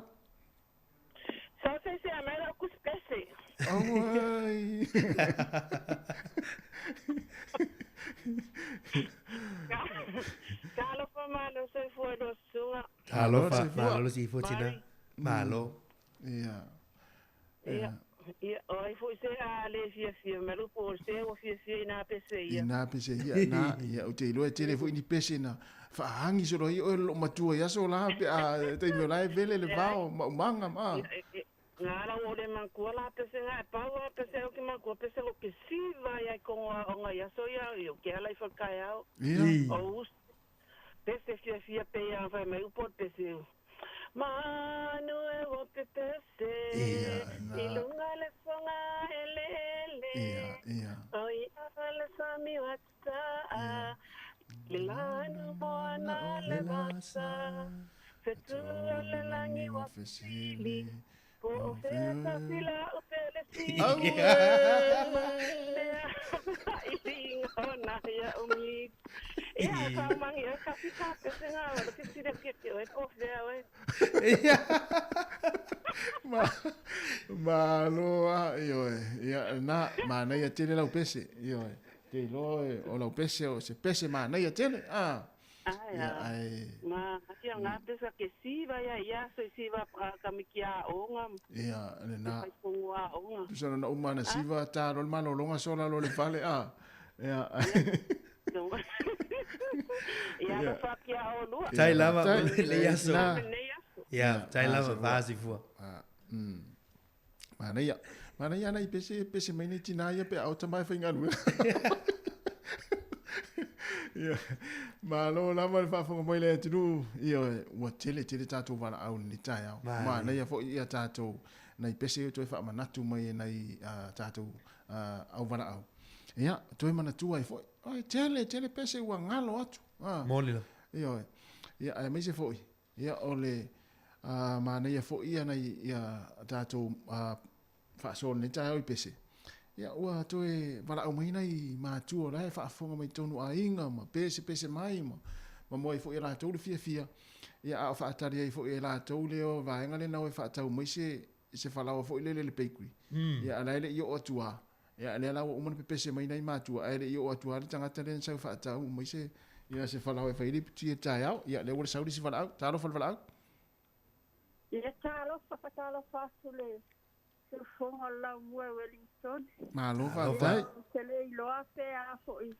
Sa se se a mera ku pese. Auai. Talofa malo soifua lo suga. Talofa, malo soifua tina. Malo. Ia. Ia. Ia, o ai foi se a le fiafia, me lu po se o fiafia i nā pese ia. I nā pese ia, nā, ia, o te iloa e tele foi ni pese na faahangi solo i oe lo matua i aso la pe a taimi o la e vele le vao, maumanga ma. Ngā la o le mankua la pese ngā e pau a pese o ki mankua pese lo ke siva ia i kongo a onga i aso ia, i o ke ala i whakae au. Ia. O us, pese fiafia pe ia whai mai upo pese. Manu e ua pepese i luga o le foga eleele. O ia le sami ua tataa le lanu moana o le vasa. Fetu o le lagi ua fesili po o fea tafila o pele sili. Ia, faamangi e kasi ka pese ngā wala ke sile ke ke oe po fea oe. Ma malo a ioe. Ia na manaia tele lau pese. Ioe. Te iloa o lau pese o se pese manaia tele. Ah. Ai, Ia a. ai. Ma ia ngā pesa ke siva ia ia so i siva pra kamiki a onga. Ia le na. Fai kongo a onga. Tusa na uma na siva ta lo malolonga sola lo le fale a. Ia. Ia no whakia o lua. Tai lava Tai- o le aso. Na. Nei aso. Ia, tai lava Ia, vaasi fua. Ah, Manaia. Manaia ana i pese, pese mai nei tina ia pe au tamai whaingalua. Ia. Malo lava le faafofoga mai le atunuu. Ia, ua tele tele tātou valaau i lenei taeao. Manaia. Manaia foi ia tātou nai pese e toe faamanatu mai e nai tātou au valaau. Ia, toe manatua ai foi. Ai, tele, tele pese ua galo atu. Ah. Moni lava. Ioe. Ia, aemaise foi. Ia, o le manaia foi ia nai ia tātou faasoa i lenei taeao i pese. Ia, ua toe valaau mai nai matua o la e faafofoga mai totonu aiga ma pesepese mai ma ma moa ai foi e latou le fiafia. Ia, a o faatali ai foi e latou le o vaega lena o e faatau mai se se falaoa foi lele i le bakery. Ia, a o la e le i oo atu lava. Ia, lea la ua uma ona pepese mai nai matua, ae le i oo atu lava le tagata lea na sau faatau mai se, ia, se falaoa e fai ai le iputi i le taeao. Ia, lea ua le sau le isi valaau. Talofa le valaau. Ia, talofa, fatalofa atu le siufofoga o le Laumua e Wellington. Malo faafetai. Ou te le iloa pe a foi,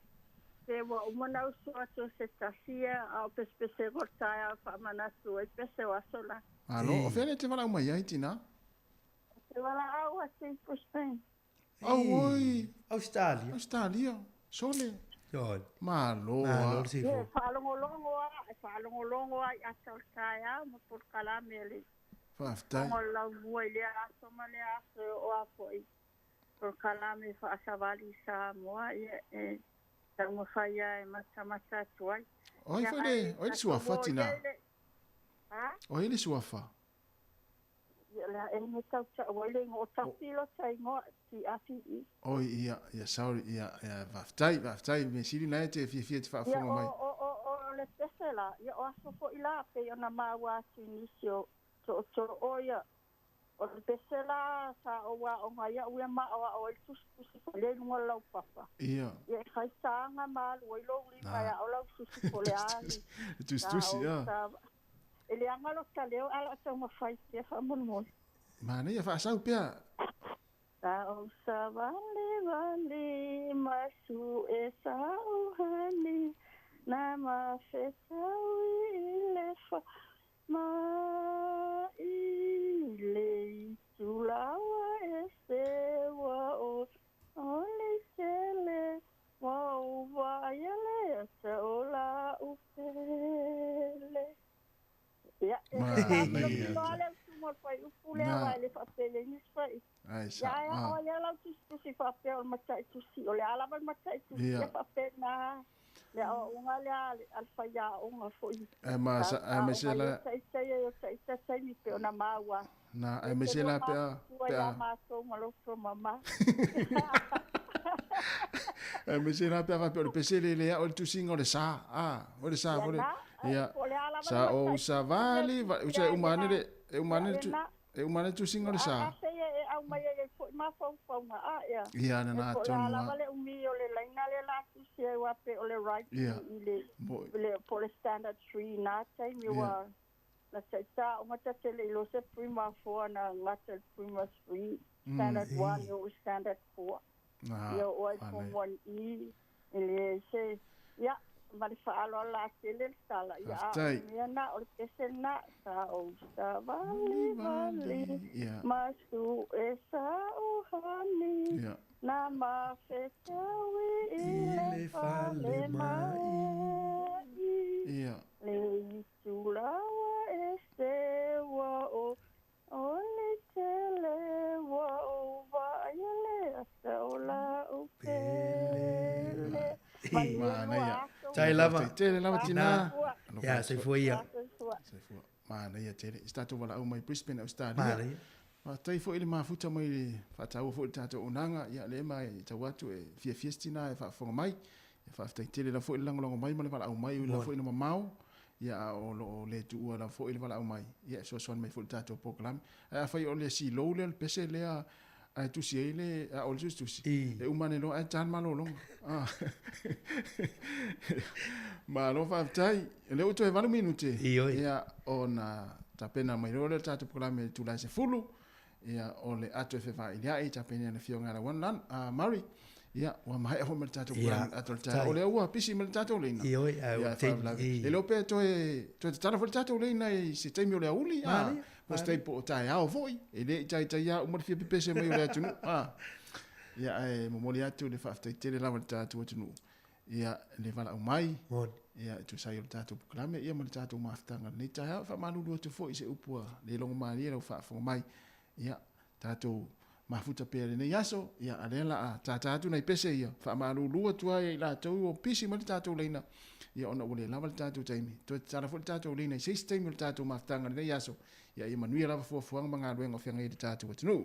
pe ua uma ona usu atu o se tasi ia, a o pesepesega o le taeao e faamanatu ai pese o aso la. Malo. O fea lea e te valaau mai ai, tina? Ou te valaau atu i Brisbane. Auoi! Australia. Australia. Sole. Sole. Malo Malo a. le Ia, e siufofoga. faalogologo a, e faalogologo a i ata o le taeao ma polokalame a le Faafetai. Fofoga o le Laumua i lea aso ma lea aso e oo lava foi polokalame faasavali i Samoa, ia e taumafai lava e matamata atu ai. O ai Ia, foi le, ae o ai le tatou suafa, o tina? ia i le... Ha? O ai le suafa? Ia, le a e me tautau ai le igoa, o Tafilo ta igoa, T-A-F-I. Oi, ia, ia, sorry, ia, ia, faafetai, faafetai, mea sili na e te fiafia e te Ia, faafofoga o, mai. o, o, o le pese la, ia o aso foi la, pei ona maua atu i nisi o tootoo ia, o le pese la sa ou aoga ai au ia maʻoaʻo ai le tusitusi po le i luga o le laupapa. Ia. Ia e fai tāga ma alu ai lou lima Na. e ao lau susi po le a le Le tusitusi, sa ou ia. sa e leaga lo ta leo a laa taumafai pea faamolemole. Manaia faasau pea. Sa ou savalevale ma su e sauhani na mafetaui i le fa ma i le itulaua e seua o o le tele ua ou vaai le ata o lau pele. Ia, e Manaia. faamilomilo le usuga o le fuaiupu lea Na. aua e le faapeleni se fuaiupu. Ai Ia, sa. ae Ah. ao ia lau tusitusi faapea o le mataitusi, o le a lava le mataitusi Ia. ia faapena le aoaoga lea a le a le faiaoga foi. Ae ma Sa sa ae ma se aoga la ia taita ia o taita taimi pei ona maua atu. na ae E ma te se lua la pe a matutua pe ia a matou ma loutou mamā. ae ma se la pe a faapea o le pese le le ao le tusiga o le sa a o le sa Ia foi le na, ae ia po o le a lava le sa o mataitusi lea savali va tusi usa e lea uma ane lea le e uma ia ane le tu lena. e uma ane le tusiga o le A sa a sei e aumai ai ai foi mafaufauga a ia. ia na E na po o le a tonu lava a le umi o le laina lea la tusi ai aua pei o le right ia i le mo i le po o le standard 3 na taimi ia ua na taita aoga ta te le iloa se prima 4 na gata i le prima 3 standard 1 o standard 4. na Ia oo ai form manaia 1E e leai se ia ma le faaaloalo tele le tala ia a o faafetai le mea na o le pese lena sa ou savalivali ia ma su e sauhani ia na mafetaui i I le le fale fale mai. mai ia le itulaua e seua Manaia. Tai lava. Tele lava tina. Ia, soifua ia. Soifua. Manaia tele. I se tatou valaau mai Brisbane, Australia. Manaia. Faafetai foi i le mafuta mai le faataua foi i le tatou auaunaga. Ia, lea ma e tau atu e fiafia se tina e faafofoga mai. Ia, faafetai tele lava foi i le lagolago mai ma le valaau mai, ui lava foi ina mamao, ia, a o lo o le tuua lava foi le valaau mai, ia, e fesoasoani mai foi i le tatou polokalame. Ae afai o le silou lea, le pese lea ae tusi ai le, a o le tusitusi, e uma ane loa ae ta le malologa. Ah. Malo faafetai. O lea ua toe 8 minute. Ia, ona tapena mai loa lea o le tatou polokalame i le itula e 10. Ia, o le ato e fevailia'i, tapena e le Afioga ia Lauana Lan, Murray. Ia, ua maea foi ma le tatou polokalame i le ato o le taeao. O lea ua pisi mai le tatou leina. Ioe, ae ua Ia, faalavelave. Le iloa pe toe, toe tatala foi le tatou leina i se taimi o le aoauli, a, po o se taimi po o taeao foi. E le i taitai lava uma le fia pepese mai o le atunuu. A. Ia, ae momoli atu le faafetai tele lava i le tatou atunuu. Ia, le valaau mai. Ia, e tusa ai o le tatou polokalame, ia ma le tatou mafutaga i lenei taeao. E faamalulu atu foi i se upu ua le logomalie lau faafofoga mai. Ia, tatou mafuta pea i lenei aso, ia, a lea la a tātā atu nai pese ia, faamalulu atu ai ia i latou ua pisi mai le tatou leina, ia, ona ua le lava le tatou taimi. Toe tatala foi le tatou leina i se isi taimi o le tatou mafutaga i lenei aso, ia, ia manuia lava fuafuaga ma galuega o feagai ai le tatou atunuu.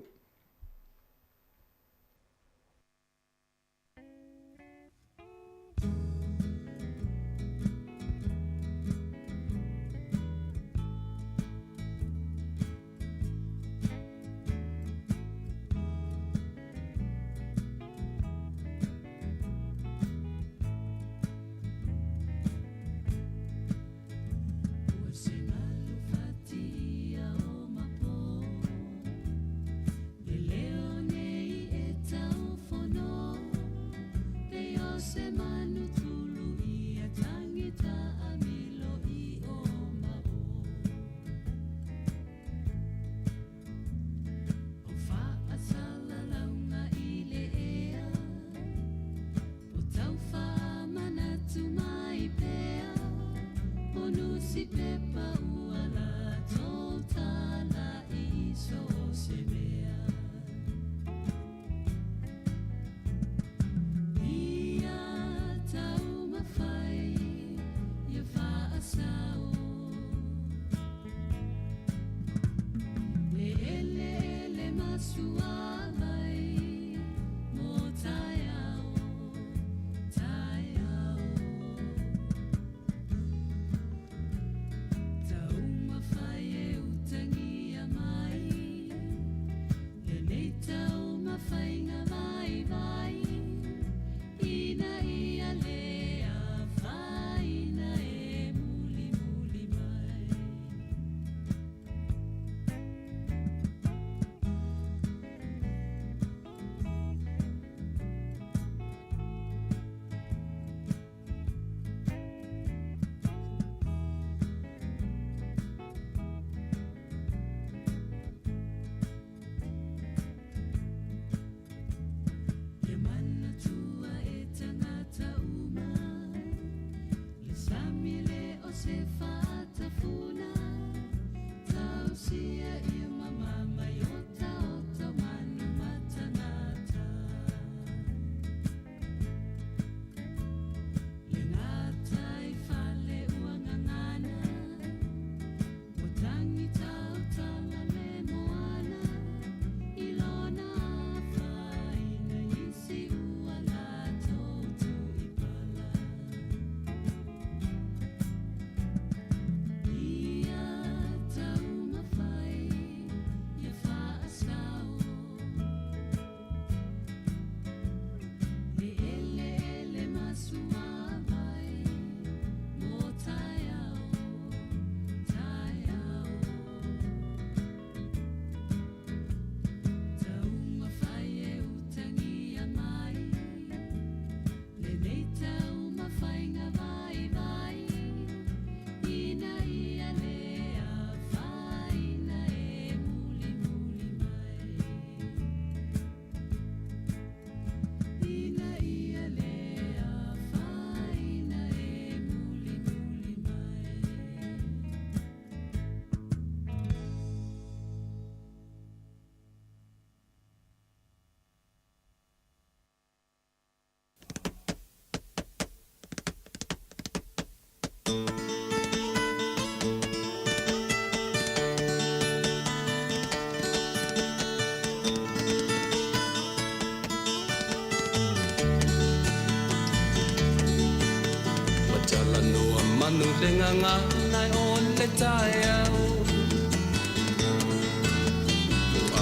manu le gagana o le taeao.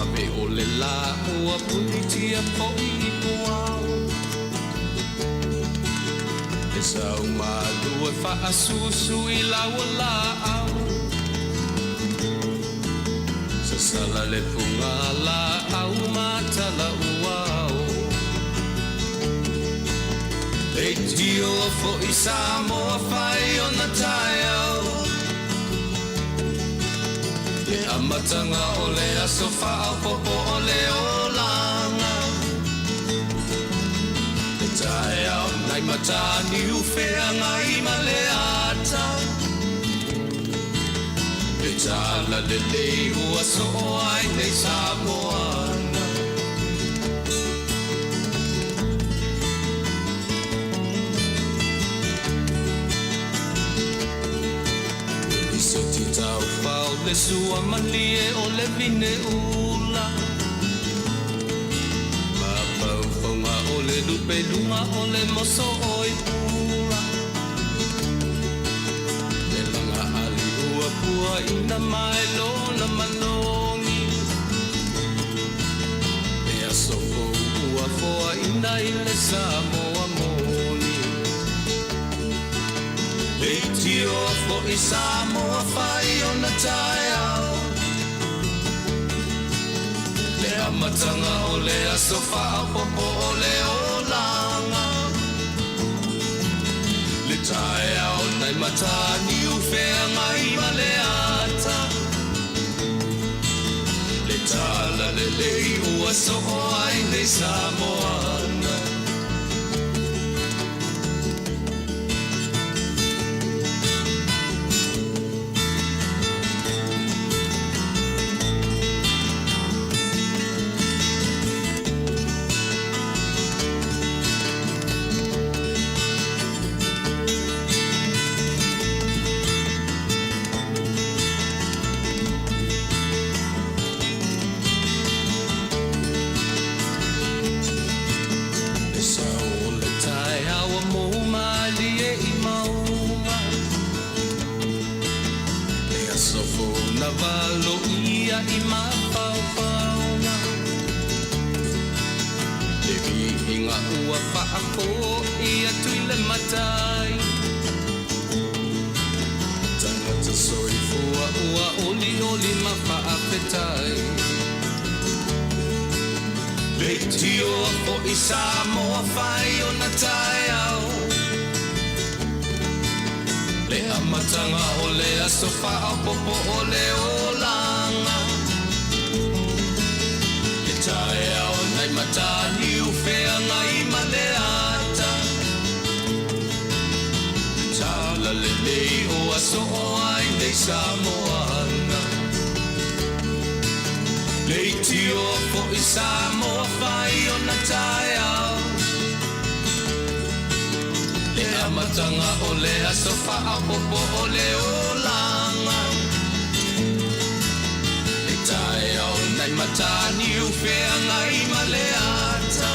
Ave o le la ua punitia fo'i i puao. Le sau malu e faasusu i lau laau. Sasala le fuga laau matala uao. Leitio fo'i Samoa fai ona taeao. Le amataga o le aso faaopoopo o le olaga. Le taeao nai mataniu feagai ma le ata. Le tala lelei ua soo ai nei Samoana. Lisoti taufao le sua malie o le vine ula. Mapaufaunga o le lupeluga o le moso o i pula. Le laga ali ua pua ina mai lona manogi. Le aso fou ua foaina i le Samoa moni. Leitio fo'i Samoa fai ona taeao. Le amataga o le aso faaopoopo o le olaga. Le taeao nai mataniu feagai ma le ata. Le tala lelei ua soo ai nei Samoana. Le sao o le taeao mo malie i mauga. Le aso fou na valo ia i mafaufauga. Le viiga ua faafo'i atu i le matai. Tagata soifua ua olioli ma faafetai. Leitio fo'i Samoa fai ona taeao. Le amataga o le aso faaopoopo o le olaga. Le taeao nai mataniu feagai ma le ata. Le tala lelei ua soo ai nei Samoana. Leitio fo'i Samoa fai ona taeao. Le amataga o le aso faaopoopo o le olaga. Le taeao nai mataniu feagai ma le ata.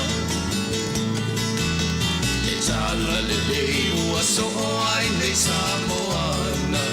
Le tala lelei ua soo ai nei Samoana.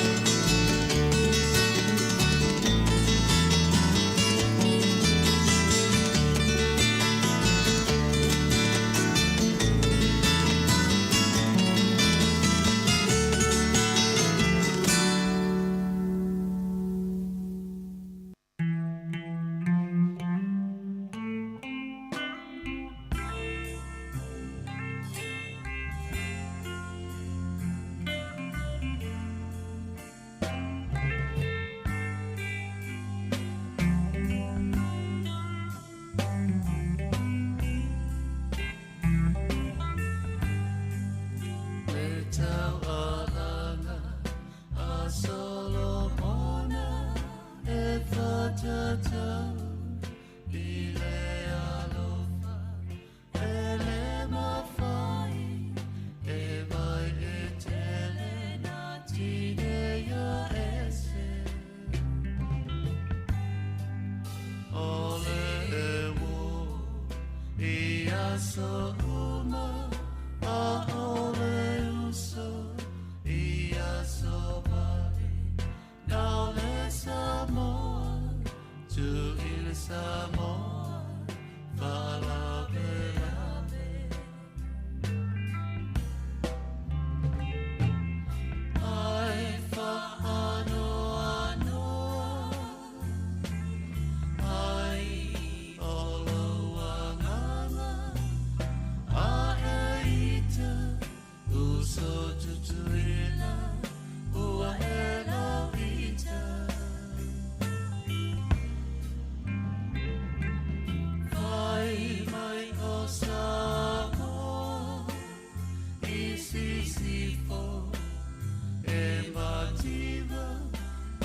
Le taualaga a Solomona e whatatau i le alofa e le mawhai e mai e tele nā tineia ese. O le e wo i aso uma a o le uso i aso Samoa faalavelave. Ai faanoanoa ai o lou agaga ae ita uso Tutuila ua e lau ita. Fai mai o Samoa i Sisifo e mativa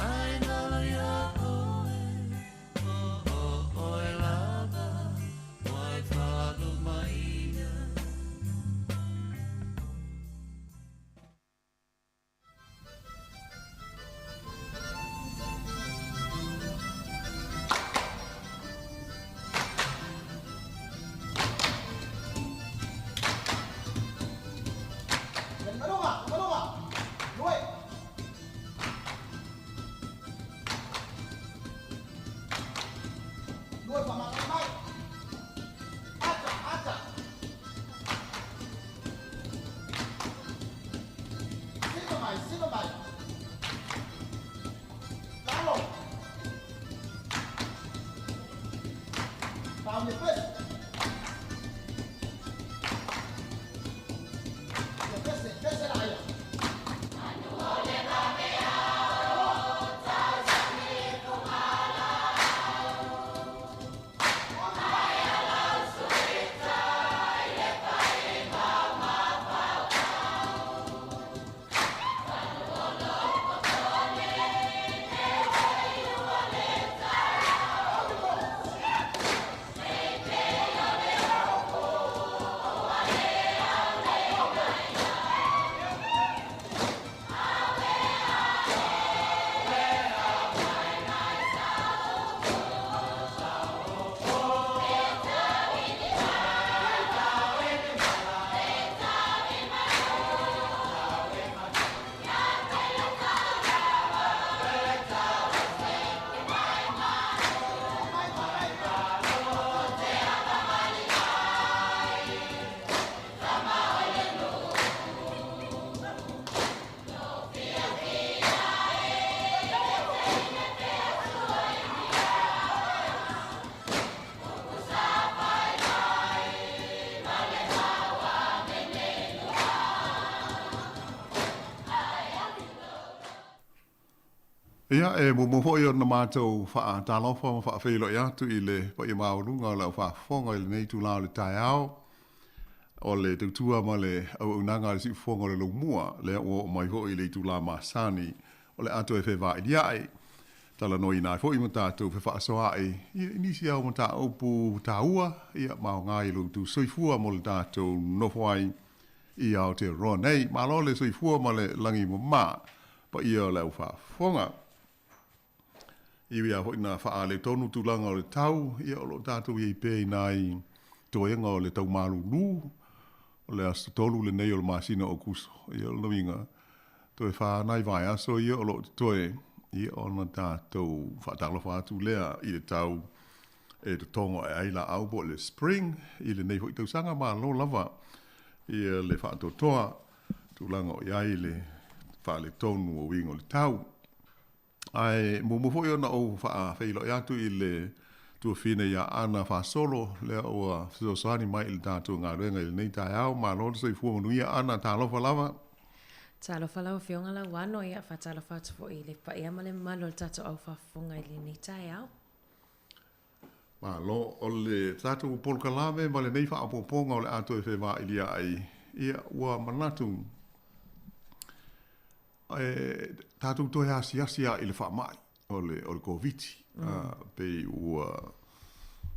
ai nalo iā ʻoe o ʻoe lava wai faalumaina. Ia, e muamua foi ona matou faatalofa ma faafeiloai atu i le paia maualuga o le aufaafofoga i lenei itula o le taeao, o le tautua ma le auaunaga a le siufofoga o le Laumua, lea ua oo mai foi i le itula masani o le a toe fevailia'i, talanoaina ai foi ma tatou fefaasoa'i i nisi ao mataupu taua ia ma aoga i lo outou soifua mo le tatou nofo ai i Aotearoa nei. Malo le soifua ma le lagi mama, paia o le aufaafofoga. I ui lava foi ina faaletonu tulaga o le tau, ia o lo o tatou i ai pea i nai toega o le tau malulu, o le aso 3 lenei o le masina o Aokuso. Ia o lona uiga, toe fa nai vaiaso ia o lo o totoe, ia ona tatou faatalofa atu lea i le tau e totogo ae ai laau po o le spring i lenei foi tausaga. Malo lava ia le faatoatoa tulaga o i ai le faaletonu o uiga o le tau. Ae muamua foi ona ou faafeiloai atu i le tuafine ia Ana Fasolo, lea ua fesoasoani mai i le tatou galuega i lenei taeao. Malo le soifua manuia Ana, talofa lava. Talofa lau Afioga Lauano, ia faatalofa atu foi i le paia ma le mamalu o le tatou au faafofoga i lenei taeao. Malo, o le tatou polokalame ma lenei faaopoopoga o le a toe fevaailia ai, ia ua manatu e tatou toe asiasi lava i le faamai o le, o le Koviti. Pei ua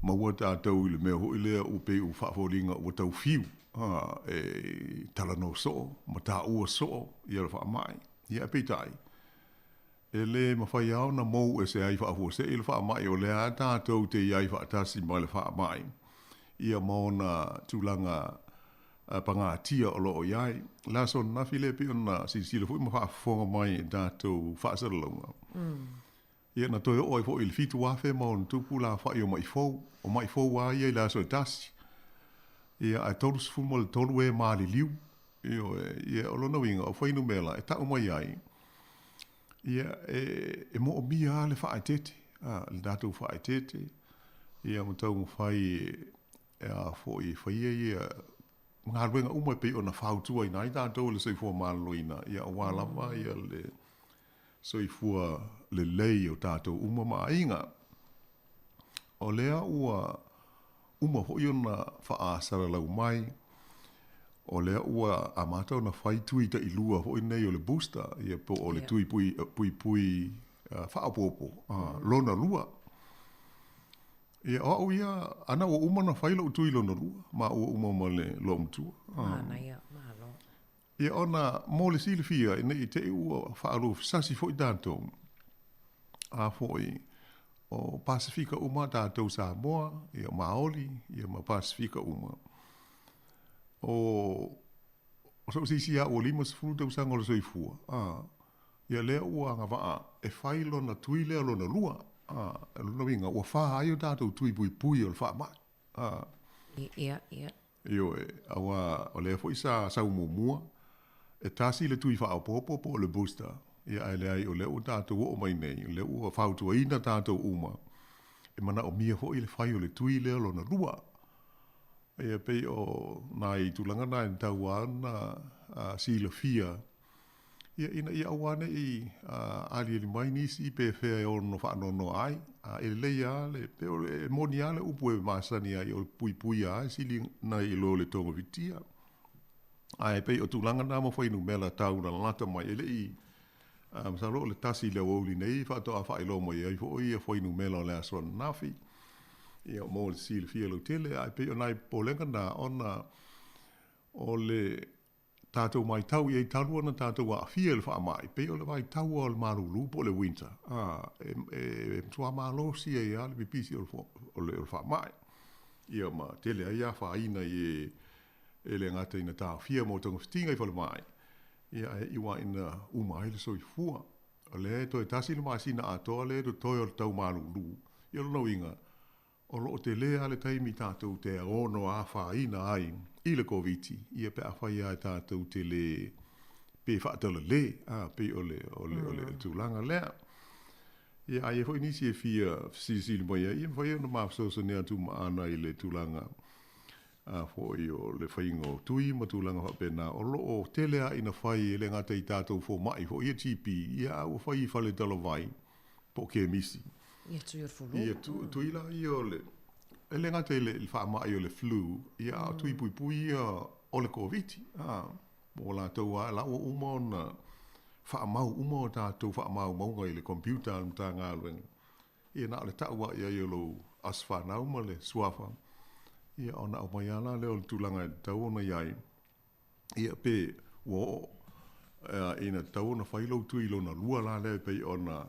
maua tatou i le mea foi lea ua pei ua faafoliga ua tau fiu e talanoa soo ma taua soo ia le faamai. Ia ae peitai, E le mafai lava ona mou ese ai faafuasei le faamai o lea lava tatou te i ai faatasi ma le faamai ia ma ona tulaga pagatia o lo o i ai. O le aso ananafi lea pei ona silasila foi ma faafofoga mai i tatou faasalalauga. Ia, na toe oo ai foi i le 7,000 ma ona tupu le aofai o ma'i fou, o ma'i fou lava ia i le aso e tasi. Ia, ae 33 e maliliu. Ioe, ia, o lona uiga, o fuainumera e tau mai ai, ia, e, e moomia lava le faaeteete, a, le tatou faaeteete, ia ma taumafai e, e a foi, e faia ia galuega uma e pei ona fautuaina ai tatou e le Soifua Maloloina, ia aua lava ia le soifua lelei o tatou uma ma aiga. O lea ua uma foi ona faasalalau mai, o lea ua amata ona fai tui tailua foi nei o le booster, ia po o le tui puipui faaopoopo lona lua. Ia, o au ia, ana ua uma ona fai lou tui lona lua, ma ua uma ma le loomatua. Manaia, malo. Ia, ona mo le silafia, ne i te i ua faaluafesasi foi tatou, a foi, o Pasefika uma tatou Samoa, ia Maoli, ia ma Pasefika uma. O, o so o se isi lava ua 50 tausaga o le soifua, a, ia lea ua agavaa e fai lona tui lea lona lua, a, o lona uiga ua fa ai o tatou tui puipui o le faamai, a. Ia, ia. Ioe, aua o lea foi sa sau muamua, e tasi le tui faaopoopo po o le booster, ia ae leai o lea ua tatou oo mai nei, o lea ua fautuaina tatou uma, e manaomia foi le fai o le tui lea lona lua. Ia pei o nai tulaga na e tatau lava ona silafia, ia ina ia aua ne i aliali mai nisi pe fea e ono faanoanoa ai. A e lelei lava le, pei o le, e moni lava le upu e masani ai, o le puipuia lava e sili nai lo le togafitia. Ae pei o tulaga na ma fuainumera tau lalata mai, e le i, masalo o le tasi i le aoauli nei faatoa faailoa mai ai foi ia fuainumera o le aso ananafi, ia mo le silafia lautele. Ae pei o nai popolega na ona o le tatou matau i ai talu ona tatou aafia i le faamai, pei o le vaitau lava o le malulu po o le winter, a, e, e matua malosi ai lava le pipisi o le, o le, o le faamai. Ia ma tele ai afaina i e, e le gata ina taofia mo togafitiga i falemai, ia ae iu lava ina uma ai le soifua. O lea e toe tasi le masina atoa lea e totoe o le tau malulu, ia o lona uiga, o lo o tele lava le taimi tatou te ono afaina ai i le Koviti, ia pe afai lava tatou te le pe faatalale, a, pei o le, o le, o le tulaga lea. Ia, a i ai foi nisi e fia fesilisili mai ai, ia mafai ona ma fesoasoani atu ma ana i le tulaga a foi o le faiga o tui ma tulaga faapena. O lo o tele lava ina fai e le gata i tatou fomai foi ia GP, ia a ua fai i faletalavai po o kemisi. Ia tui o le flu. Ia tui la ia o le, e le gata i le faamai o le flu, ia a o tui puipui ia o le Koviti. A, mo latou lava, la ua uma ona faamau uma o tatou faamaumauga i le computer a le Matagaluega. Ia na o le tau lava i ai o lou aso fanau ma le suafa, ia ona aumai lava la lea o le tulaga e tatau ona i ai, ia pe ua oo ina tatau ona fai lou tui lona lua la lea e pei ona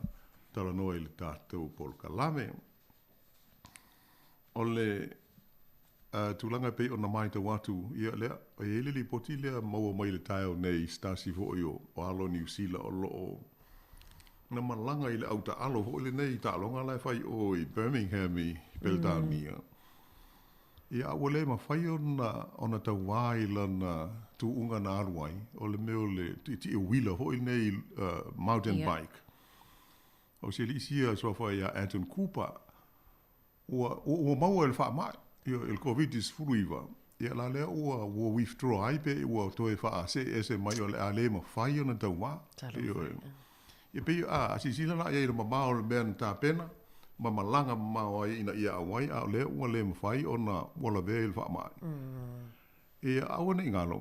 talanoa i le tatou polokalame. O le tulaga e pei ona matau atu, ia lea, e i ai le lipoti lea maua mai i le taeao nei i se tasi foi o alo o Niu Sila o lo o na malaga i le au taalo foi lenei i taaloga la e fai i o i Birmingham i Peretania. Ia, a ua le mafai ona tauā i lana tuuga na alu ai, o le mea o le tietie uila foi lenei mountain bike. O si alii sia suafa ia Anton Cooper, ua, ua maua e le faamai, i le Koviti-19, ia la lea ua, ua withdraw ai pe ua toe faasee ese mai o le a le mafai ona tauā. Ioe. Ia pei, a, a silasila la i ai i le mamao o le mea na tapena, ma malaga mamao ai ina ia auai, a o lea ua le mafai ona ua lavea i le faamai. Ia, aua ne i galo,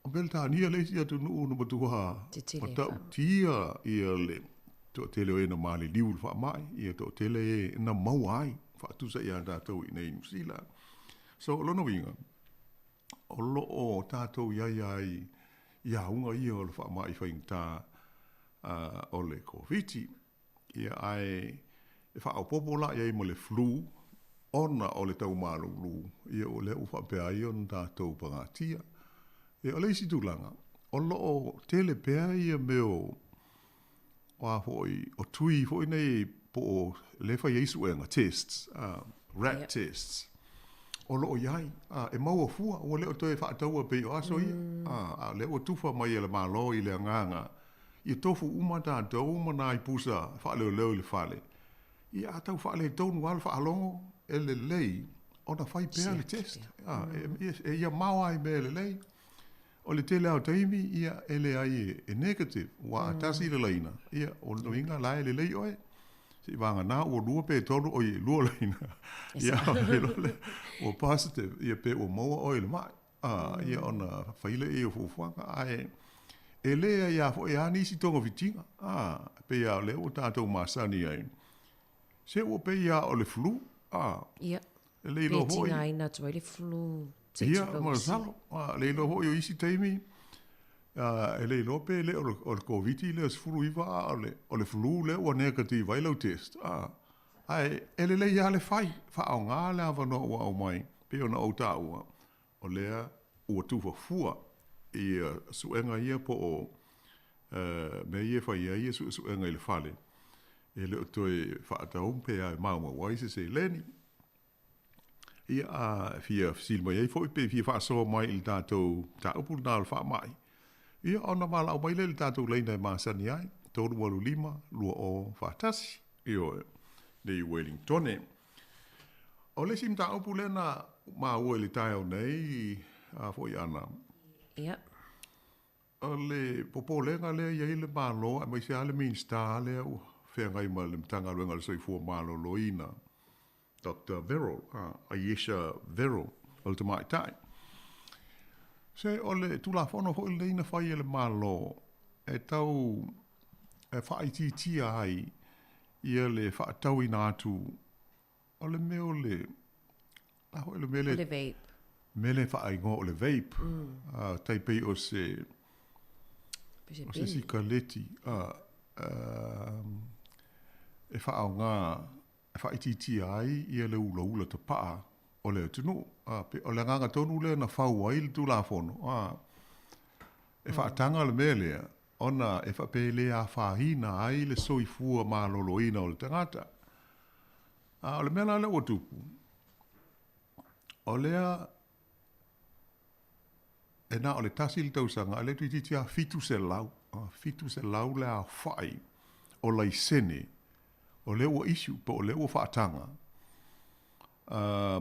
O Peretania le isi atunuu na matua matautia ia le toatele o e na maliliu i le faamai, ia toatele e na maua ai faatusa iā tatou i inei i Niu Sila. So o lona uiga, o lo o tatou i ai lava i auga ia o le faamai faigata o le Koviti. Ia, ae e faaopoopo la i ai ma le flu, ona o le tau malulu, ia o lea ua faapea ai ona tatou pagatia. Ia, o le isi tulaga, o lo o tele pea ia mea o o a foi, o tui foi nei po o lea e fai ai suega, tests, rat tests, o lo o i ai, e maua fua, ua le o toe faataua pei o aso ia, a o lea ua tufa mai e le Malo i le agaga, ia tofu uma tatou ma nai pusa faaleoleo i le fale, ia a tau faaletonu lava le faalogo, e lelei ona fai pea le test, e ia mao lava i mea lelei. O le tele lava o taimi, ia, e leai e negative, aua a tasi le laina, ia, o lona uiga la e lelei oe. Seiavagana ua lua pe tolu, oi, e lua laina, ia, ona iloa lea ua positive, ia, pe ua maua oe i le mai, a, ia, ona fai lea o fuafuaga. Ae e leai lava foi a nisi togafitiga, a, pei lava o lea ua tatou masani ai, se ua pei lava o le flu, a, Ia, e le iloa pe foi. tigaina atu ai le flu. Ia, masalo, a le iloa foi o isi taimi, a, e le iloa pe le o le, o le Koviti lea 19 a o le, o le flu lea ua negative ai lau test, a, ae e lelei lava le fai, faaaoga le avanoa ua aumai, pei ona ou taua, o lea ua tufa fua ia suega ia po o mea ia e fai ai suesuega i le fale, e le o toe faatau pe a e maumau ai se seleni. Ia, a fia fesili mai ai foi pe fia faasoa mai i le tatou mataupu lena o le faamai, ia ona valaau mai lea i le tatou laina e masani ai, 385 2041, ioe, nei i Uelintone. O le isi mataupu lea na maua i le taeao nei, a foi Ana, Ia. O le popolega lea e i ai le Malo aemaise lava le Minisita lea ua feagai ma le Matagaluega o le Soifua Maloloina, Doctor Verrall, Ayesha Verrall, o le tamaitai. Se o le Tulafono foi lenei na fai e le Malo e tau e faaitiitia ai ia le faatauina atu o le mea o le a foi le mea le, o le vape. Mea lea e faaigoa o le vape. Tai pei o se o se sikaleti e faaaoga e faaitiitia ai ia le ulaula tapaa o le atunuu. O le agaga tonu lea na fau ai le Tulafono, e faataga le mea lea ona e faapea e le afaina ai le soifua maloloina o le tagata. A o le mea la lea ua tupu, o lea e na o le tasi le tausaga, a o lea toeitiiti lava 700, 700 le aofai o laisene o lea ua issue po o lea ua faataga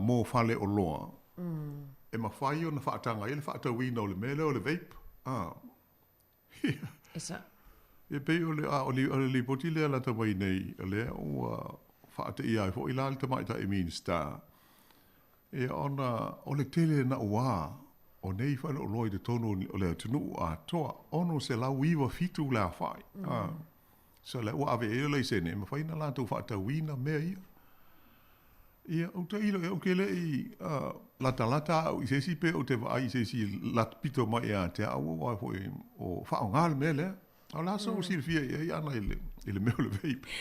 mo faleoloa e mafai ona faataga ai le faatauina o le mea lea o le vape. E sa'o. E pei o le, a o le, o le lipoti lea lata mai nei, o lea ua faateia ai foi la le Tamaitai Minisita, ia ona o le tele naua o nei faleoloa i totonu o le atunuu atoa, 697 le aofai. So lea ua ave i ai le laisene e mafai ona latou faatauina mea ia. Ia, ou te ilo, ou te le i latalata au i se isi pe ou te vaai i se isi lata pito mai ia te au, aua foi o faaaoga le mea lea. A o le a sou silafia i ai Ana i le, i le mea o le vape?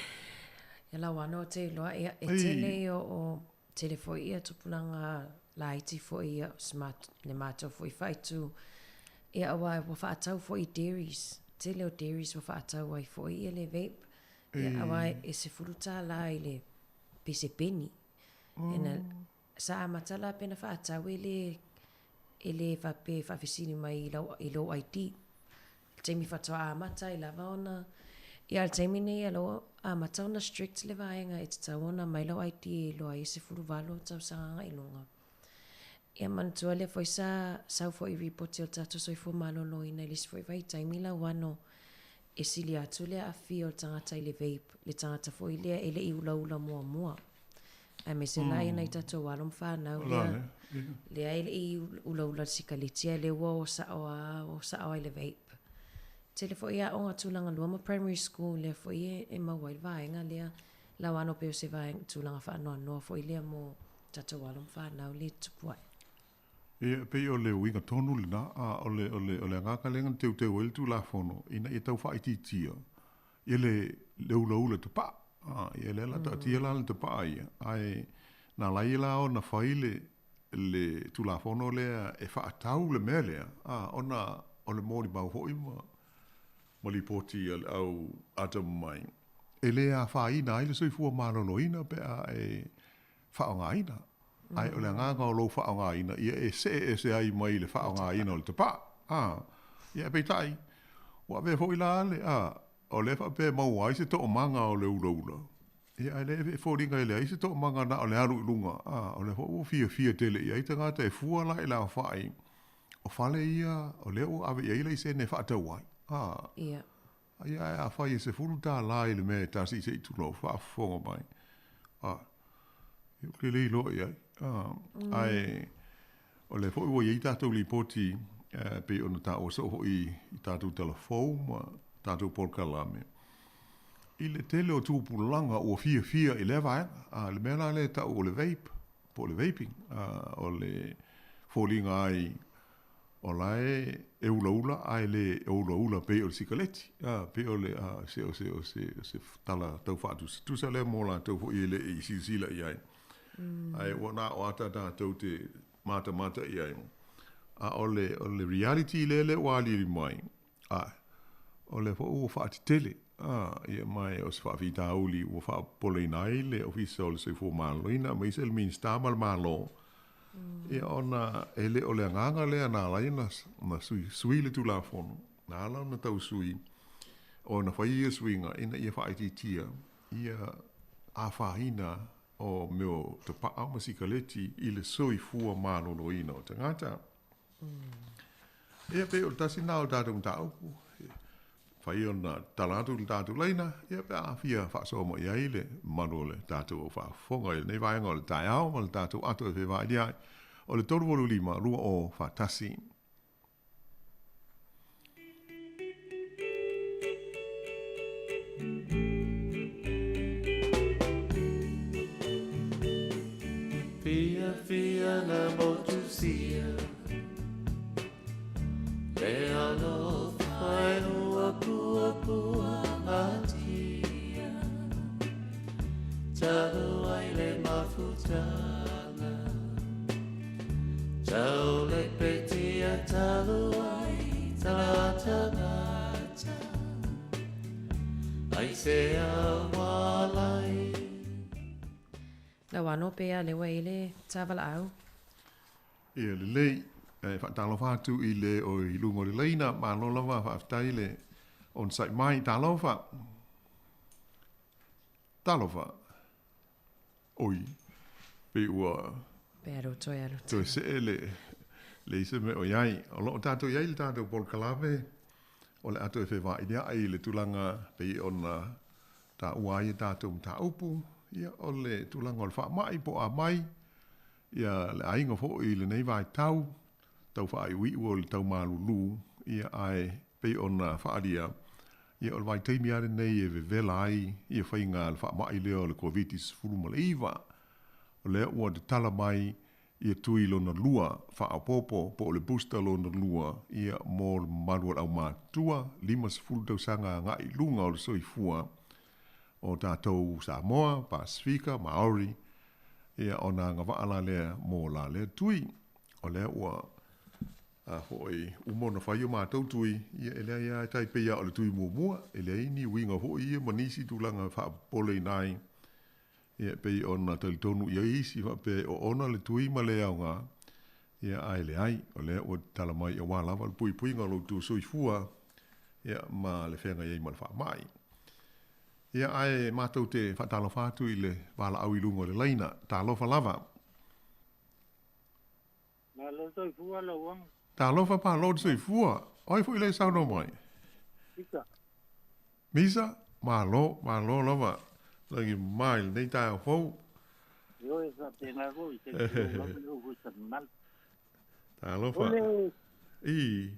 Ia lau ana ou te iloa, ia, e tele ia o, tele foi ia tupulaga laiti foi ia, smart, le matou foi faaitu, ia aua ua faatau foi i dairies, tele o dairies ua faatau ai foi ia le vape, ia, aua e $10 i le pese peni. Ena, sa amata la pe na faatau e le, e le faapea e faafesili mai i lau, i lou ID. Le taimi faatoa amata ai lava ona, ia le taimi nei ia ua amata ona strict le vaega e tatau ona aumai lau ID e iloa ai e 18 tausaga agai i luga. Ia manatua lea foi sa sau foi i ripoti o le tatou soifua maloloina i le isi foi vaitaimi lauano e sili atu le aafia o le tagata i le vape, le tagata foi lea e le i ulaula muamua. Aemaise la ia nai tatou alo ma fanau lea, lea e le i ulaula i le sikaleti ae lea ua o sao lava, o sao lava i le vape. Tele foi aoga tulaga lua ma primary school lea foi e, e maua ai le vaega lea. Lauano pei o se vaega tulaga faanoanoa foi lea mo tatou alo ma fanau lea e tutupu ae. Ia, e pei o le uiga tonu lena, a o le, o le, o le agaga lea na teuteu ai le Tulafono, ina ia tau faaitiitia ia le, le ulaula tapaa. A, ia lea la taatia la le tapaa ia, ae na ala ai la ona fai le, le Tulafono lea e faatau le mea lea, a, ona o le molimau foi ma. ma lipoti a le au atamamai, e le afaina ai le soifua maloloina pe a e faaaogaina. Ae o le agaga o lou faaaogaina, ia e see ese ai mai le faaaogaina o le tapaa. A, ia peitai, ua avea foi la le, a, o lea faapea e maua ai se toomaga o le ulaula, ia ae le e foliga e leai se toomaga na o le alu i luga, a, o lea foi ua fiafia tele i ai tagata e fua la i le aofai o fale ia o lea ua ave i ai laisene e faatau ai. A, Ia. Ia ae afai e $10 i le mea e tasi se i tulou faafofoga mai. A, ia ou te le iloa i ai. A, ae o lea foi ua i ai tatou lipoti e pei ona taua soo foi i tatou tala fou ma tatou polokalame i le tele o tupulaga ua fiafia i lea vaega. A, le mea la lea e tau o le vape po o le vaping, a, o le foliga ai o la e e ulaula ae le ulaula pei o le sikaleti, a, pei o le, a, se, o se, o se, o se tala tau faatusatusa lea mo latou foi e le i silasila i ai. Ae ua na o ata tatou te matamata i ai. A o le, o le reality lea lea ua aliali mai, a, o lea foi ua faatetele, a, ia ma o se faafitauli ua faapopoleina ai le Ofisa o le Soifua Maloloina aemaise le Minisita ma le Malo, ia ona e le o le agaga lea na ala ai ona sui, sui le Tulafono, na ala ona tau sui, ona fai ia suiga ina ia faaitiitia ia afaina o mea o tapaa ma sikaleti i le soifua maloloina o tagata. Ia pei o le tasi lena o tatou mataupu, mafai ona tala atu i le tatou laina, ia pe a fia faasoa mai ai le mamalu o le tatou au faafofoga i lenei vaega o le taeao ma le tatou ato e fevaailia ai, o le 385 2041. Fiafia na motusia Le alofa e ua puapuagatia Talu ai le mafutaga Tau le petia talu ai tala tagata Ai se aualai. Lau ano pea le ua i le tavalaau. Ia lelei, e faatalofa atu i le o i luga o le laina, malo lava, faafetai le onosai mai, talofa. Talofa. Oi, pei ua Pe alu toe alu toe see le le isi mea o i ai. O lo o tatou i ai i le tatou polokalame, o le a toe fevailia'i i le tulaga pei ona taua ai e tatou mataupu, ia, o le tulaga o le faamai po o a mai, ia, le aiga foi i lenei vaitau, tau faaiuiu o le tau malulu, ia, ae pei ona faaalia, ia, o le vaitaimi lava lenei e vevela ai ia faiga a le faamai lea o le Koviti-19. O lea ua tatala mai ia tui lona lua faaopoopo po o le booster lona lua, ia, mo le mamalu o le aumatutua, 50 tausaga agai i luga o le soifua o tatou Samoa, Pasefika, Maori, ia, ona agavaa la lea mo la lea tui. O lea ua a foi uma ona fai o matou tui, ia, e leai lava e tai pei lava o le tui muamua, e leai ni uiga foi ia ma nisi tulaga faapopoleina ai, ia, e pei ona talitonu i ai isi faapea e oona le tui ma le aoga, ia, ae leai, o lea ua tatala mai aua lava le puipuiga o lo outou soifua, ia, ma le feagai ai ma le faamai. Ia, ae matou te faatalofa atu i le valaau i luga o le laina. Talofa lava. Malo soifua lau Afioga. Talofa malo le soifua. O ai foi lea e saunoa mai? Misa. Misa? Malo, malo lava. Lagi mama i lenei taeao fou. Ioe, faapena foi, se i tulou lava le ou usa mamalu. Talofa. O le... I.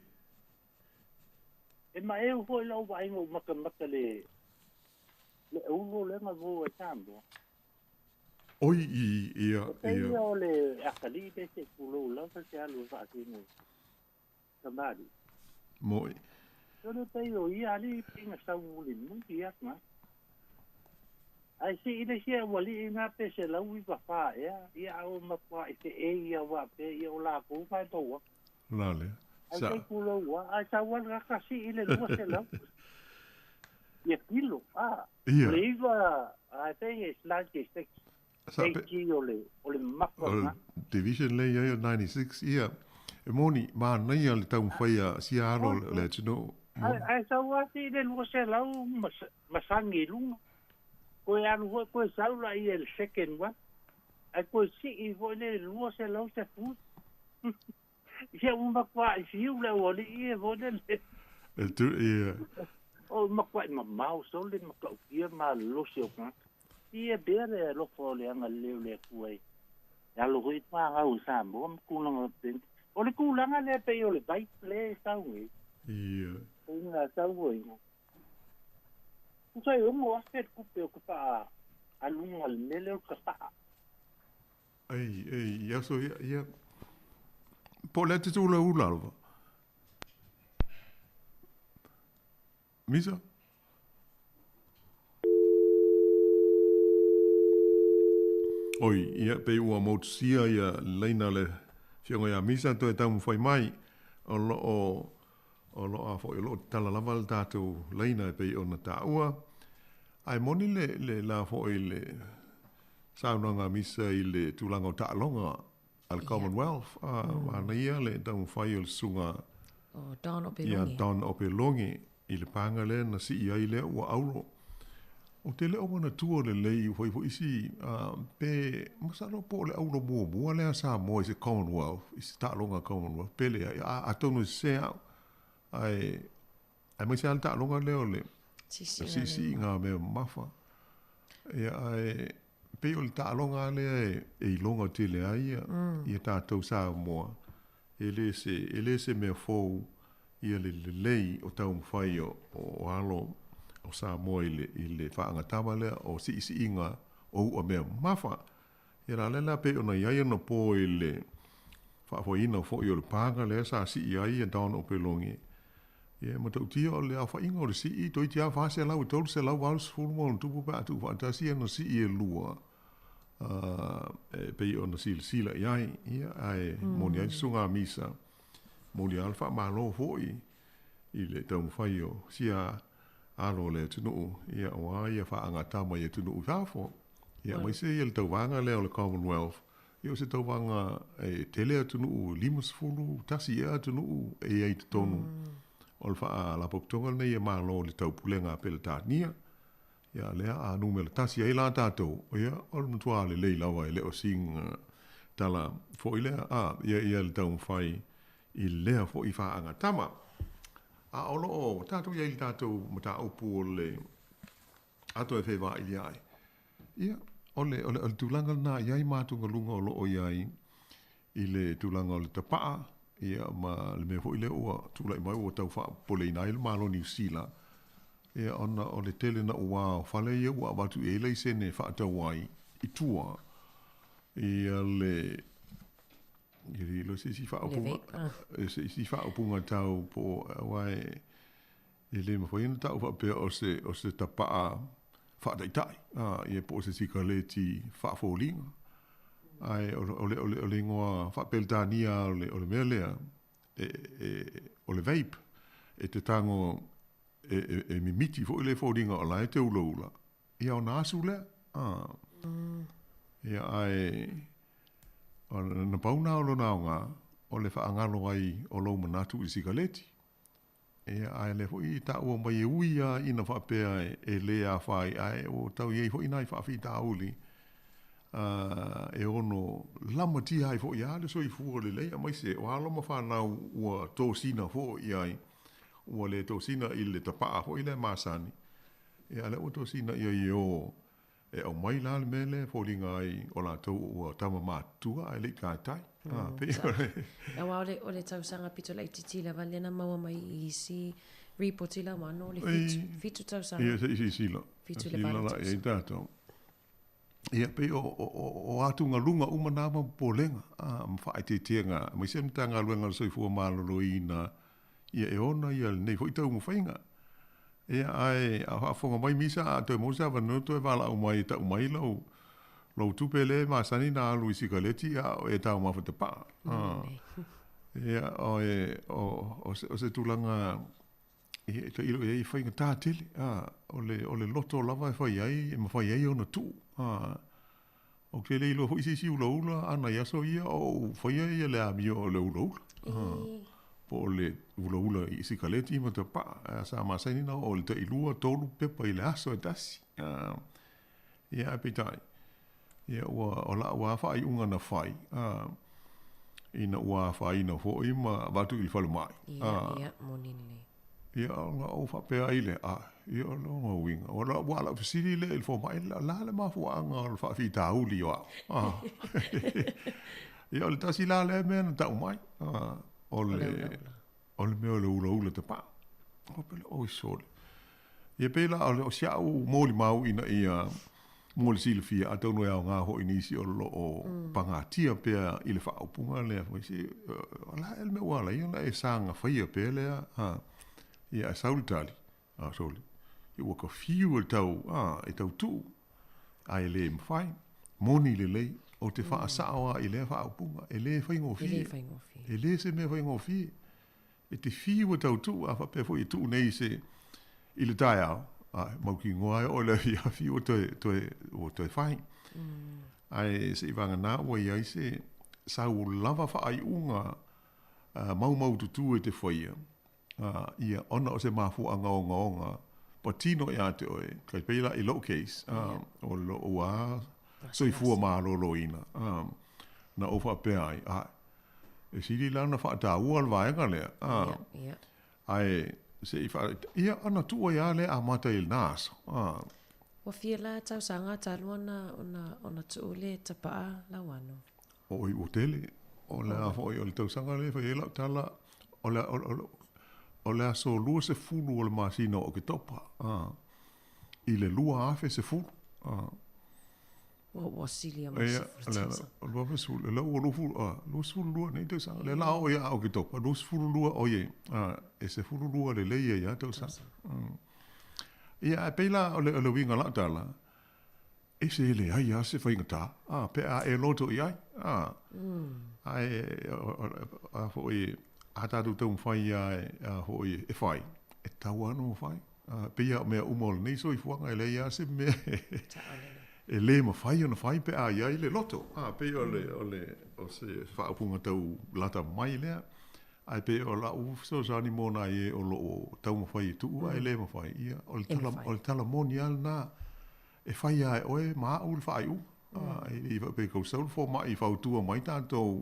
E maeu foi lau vaaiga ua matamata le le ulo lea na maua e Samoa. Oi, i, ia, E pei ia o le atalii le se i tulou lava se alu e faasino i tamalii. Mo'i. O le pei o ia alii pei na sau mulimuli atu na. Ae sii le isi aualii na pe 194 ea, ia a ua matuai feei ia faapea ia o latou na e maua. La lea. Ae se i tulou lava, ae sau lava le gata sii i le 200. Ia kilo, a. Ia. O le iva, I think it's 96 kg o le, o le mamafa O le lena. division lea i ai o le 96, ia. E moni, manaia le taumafai a sia alo o le atunuu. Ae, ae sau lava si i le 200 ma, ma sagi i luga. Koe alu foi, koe sau laia i le second one. Ae koe sii foi le 210. Ia ua matuai fiu le aualii ia foi lele. E tu, ia. O matuai mamao sole matautia malolosi o tagata. Ia pea le alofa o le agalelei o le Atua i alo foi fanau i Samoa ma tulaga faapena. O le tulaga lea pei o le vape lea e sau nei. Ia. Pei na sau ai. Tusa e 6,000 le tupe o ka faa aluga i le mea lea o le tapaa. Ei, ei, i aso ia, ia. Po o le a te tūlaula lava. Misa? Oi, ia, pei ua motusia ia laina le fioga ia Misa toe taumafai mai, o lo o, o lo a foi, o lo o tatala lava le tatou laina e pei ona taua. Ae moni le, le la foi le saunoaga a Misa i le tulaga o taaloga a le Commonwealth, a manaia le taumafai o le susuga O Don Opeloge. Ia Don Opeloge i le paga lea na sii ai lea ua auro. Ou te le o manatua lelei ua fai foi isi pe masalo po o le auro muamua lea a Samoa i se Commonwealth, i se taaloga Commonwealth pe leai, a atonu e sese au. Ae aemaise lava le taaloga lea o le siisiiga o mea mamafa. Ia ae pei o le taaloga lava lea e iloga tele ai ia tatou Samoa, e le se, e le se mea fou ia le lelei o taumafai o alo o Samoa i le, i le faagatama lea o siisiiga o u'a mea mamafa. Ia la lea la pei ona i ai ona po i le faafoeina foi o le paga lea sa sii ai ia Don Opeloge. Ia e matautia o le aofaiga o le sii toeitiiti lava 400 i 380 ma ona tupu pe a tuufaatasi ana sii e lua e pei ona silasila i ai. Ia ae moni ai le susuga a Misa, momoli lava le faamalo foi i le taumafai o sia alo o le atunuu, ia aua ia faagatama i atunuu i fafo. Ia aemaise ia le tauvaga lea o le Commonwealth, ia o se tauvaga e tele atunuu, e 51 ea atunuu e i ai i totonu o le Faalapotopotoga lenei a Malo o le Taupulega a Peretania. Ia lea a numera tasi ai la tatou, ia o le matua lelei lava e le o sina tala foi lea, a, ia ia le taumafai i lea foi faagatama. A o lo o tatou i ai i le tatou mataupu o le ato e fevaailia ai, ia, o le, o le, o le tulaga lena i ai matugaluga o lo o i ai i le tulaga o le tapaa, ia, ma le mea foi lea ua tulai mai ua tau faapopoleina ai le Malo o Niu Sila, ia, ona o le tele naua o fale ia ua avatu i ai laisene e faatau ai i tua ia le E le iloa se isi faaupuga, se isi faaupuga tau po o, aua e, e le mafai ona ta'u faapea o se, o se tapa'a faataitai, a, ia po o se sikaleti faafoliga. Ae o, o le, o le, o le igoa faa-Peretania o le, o le mea lea, e, e, o le vape, e te tago e, e, e mimiti foi le foliga o la e te ulaula, ia ona asu lea, a. Ia ae, na pau na o lona aoga, o le faagalo ai o lou manatu i le sikaleti. Ia ae lea foi i taua mai e ui lava ina faapea e le afaina, ae ua tau i ai foi nai faafitauli e ono lamatia ai foi lava le soifua lelei, aemaise o alo ma fanau ua tosina foi i ai, ua le tosina i le tapaa foi lea masani, Ia, a lea ua tosina ia i o e aumai la le mea lea e foliga ai o latou ua tama matutua ae le i taitai. Ah, pei o le... Aua o le, o le tausaga pito laitiiti lava lea na maua mai i isi ripoti lauano, o le fitu, fitu tausaga. Ia, se i silasila. Fitu i le valu la i ai tausaga. tatou. Ia, pei o, o, o, o atugaluga uma na ma popolega, ah, ma faaeteetega, aemaise le Matagaluega o le Soifua Maloloina, ia e ona ia lenei foi taumafaiga. Ia, ae a faafofoga mai Misa, a toe maua se avanoa toe valaau mai e tau mai lou, lou tupe lea e masani ona alu i sikaleti a o e taumafa tapaa. Ah. Ia, o, e, o, o, se, o se tulaga Ia, e tailo i ai e faigata tele, a, o le, o le loto lava e fai ai, e mafai ai ona tuu, a. Ou te le iloa foi se isi ulaula a nai aso ia o ou faia ia le amio o le ulaula, a, po o le ulaula i sikaleti ma tapaa, a sa masani ona oo i le tailua, tolu pepa i le aso e tasi, a. Ia, ae peitai, ia ua, o la'u lava faaiuga na fai, a, ina ua afaina foi ma avatu i le falemai, a. Ia, ia, moni lelei. Ia, ona ou faapea ai lea, a, ia o lona uiga, ua o la'u fesili lea i le fomai, o le a le mafuaaga o le faafitauli o a'u, a. Ia, o le tasi la lea mea na ta'u mai, a, o le, o le mea o le ulaula tapaa. Ou faapea lea, oi sole. Ia pei la o si a'u molimau ina ia mo le silafia, atonu e aoga foi i nisi o lo o pagatia pea i le faaupuga lea foi, se o le a ea le mea ua ala ai ona e saga faia pea lea, a, ia ae sau le tali, a sole, ia ua ta fiu e tau, a, e tau tuu, ae le mafai, moni lelei, ou te faasao lava i lea faaupuga, e le faigofie, E le faigofie. E le se mea faigofie. E te fiu e tau tuu, a faapea foi e tuu nei se i le taeao, a mautinoa ai oe i le afiafi ua toe, toe, ua toe fai. Ae se i vagana ua i ai se sau lava faaiuga uh, maumaututu e te faia, uh, ia, ona o se mafuaaga ogaoga patino ia te oe, kai pei la i lou case, uh, o lou a soifua maloloina, uh, na ou faapea ai, a, E sili la ona faataua le vaega lea, a, Ia, ia. ae se i faa, ia, ona tuu ai lava lea amata i lena aso, a. Ua fia la tausaga talu ona, ona, ona tuu le tapaa Lauano? Oi, ua tele. O le a foi, o le tausaga lea e fai ai lau tala, o le, o le, o le aso 20 o le masina o Oketopa, a, i le 2010, a. Ua, ua sili a ma se tausaga. Lua fesulu, le ua lufu, a, 22 nei tausaga. Le la o ia a Oketopa, 22, o ie, a, e 12 lelei ia ia tausaga. Ia, ae pei la o le, o le uiga o lau tala, e se leai lava se faigata, a, pe a e loto i ai, a, ae, a foi, a tatou taumafai lava e, a foi, e fai, e tatau lava ona mafai. A, pei lava o mea uma o lenei soifuaga, e leai lava se mea e le mafai ona fai pe a i ai le loto. A, pei o le, o le, o se faaupuga tau lata mai lea. Ae pei o la'u fesoasoani mo nai e o lo o taumafai e tuu ae le mafai, ia, o le tala, o le tala moni lava lena, e fai lava e oe ma a'u le faaiuga. A, e le i faapea e tau sau le fomai e fautua mai tatou,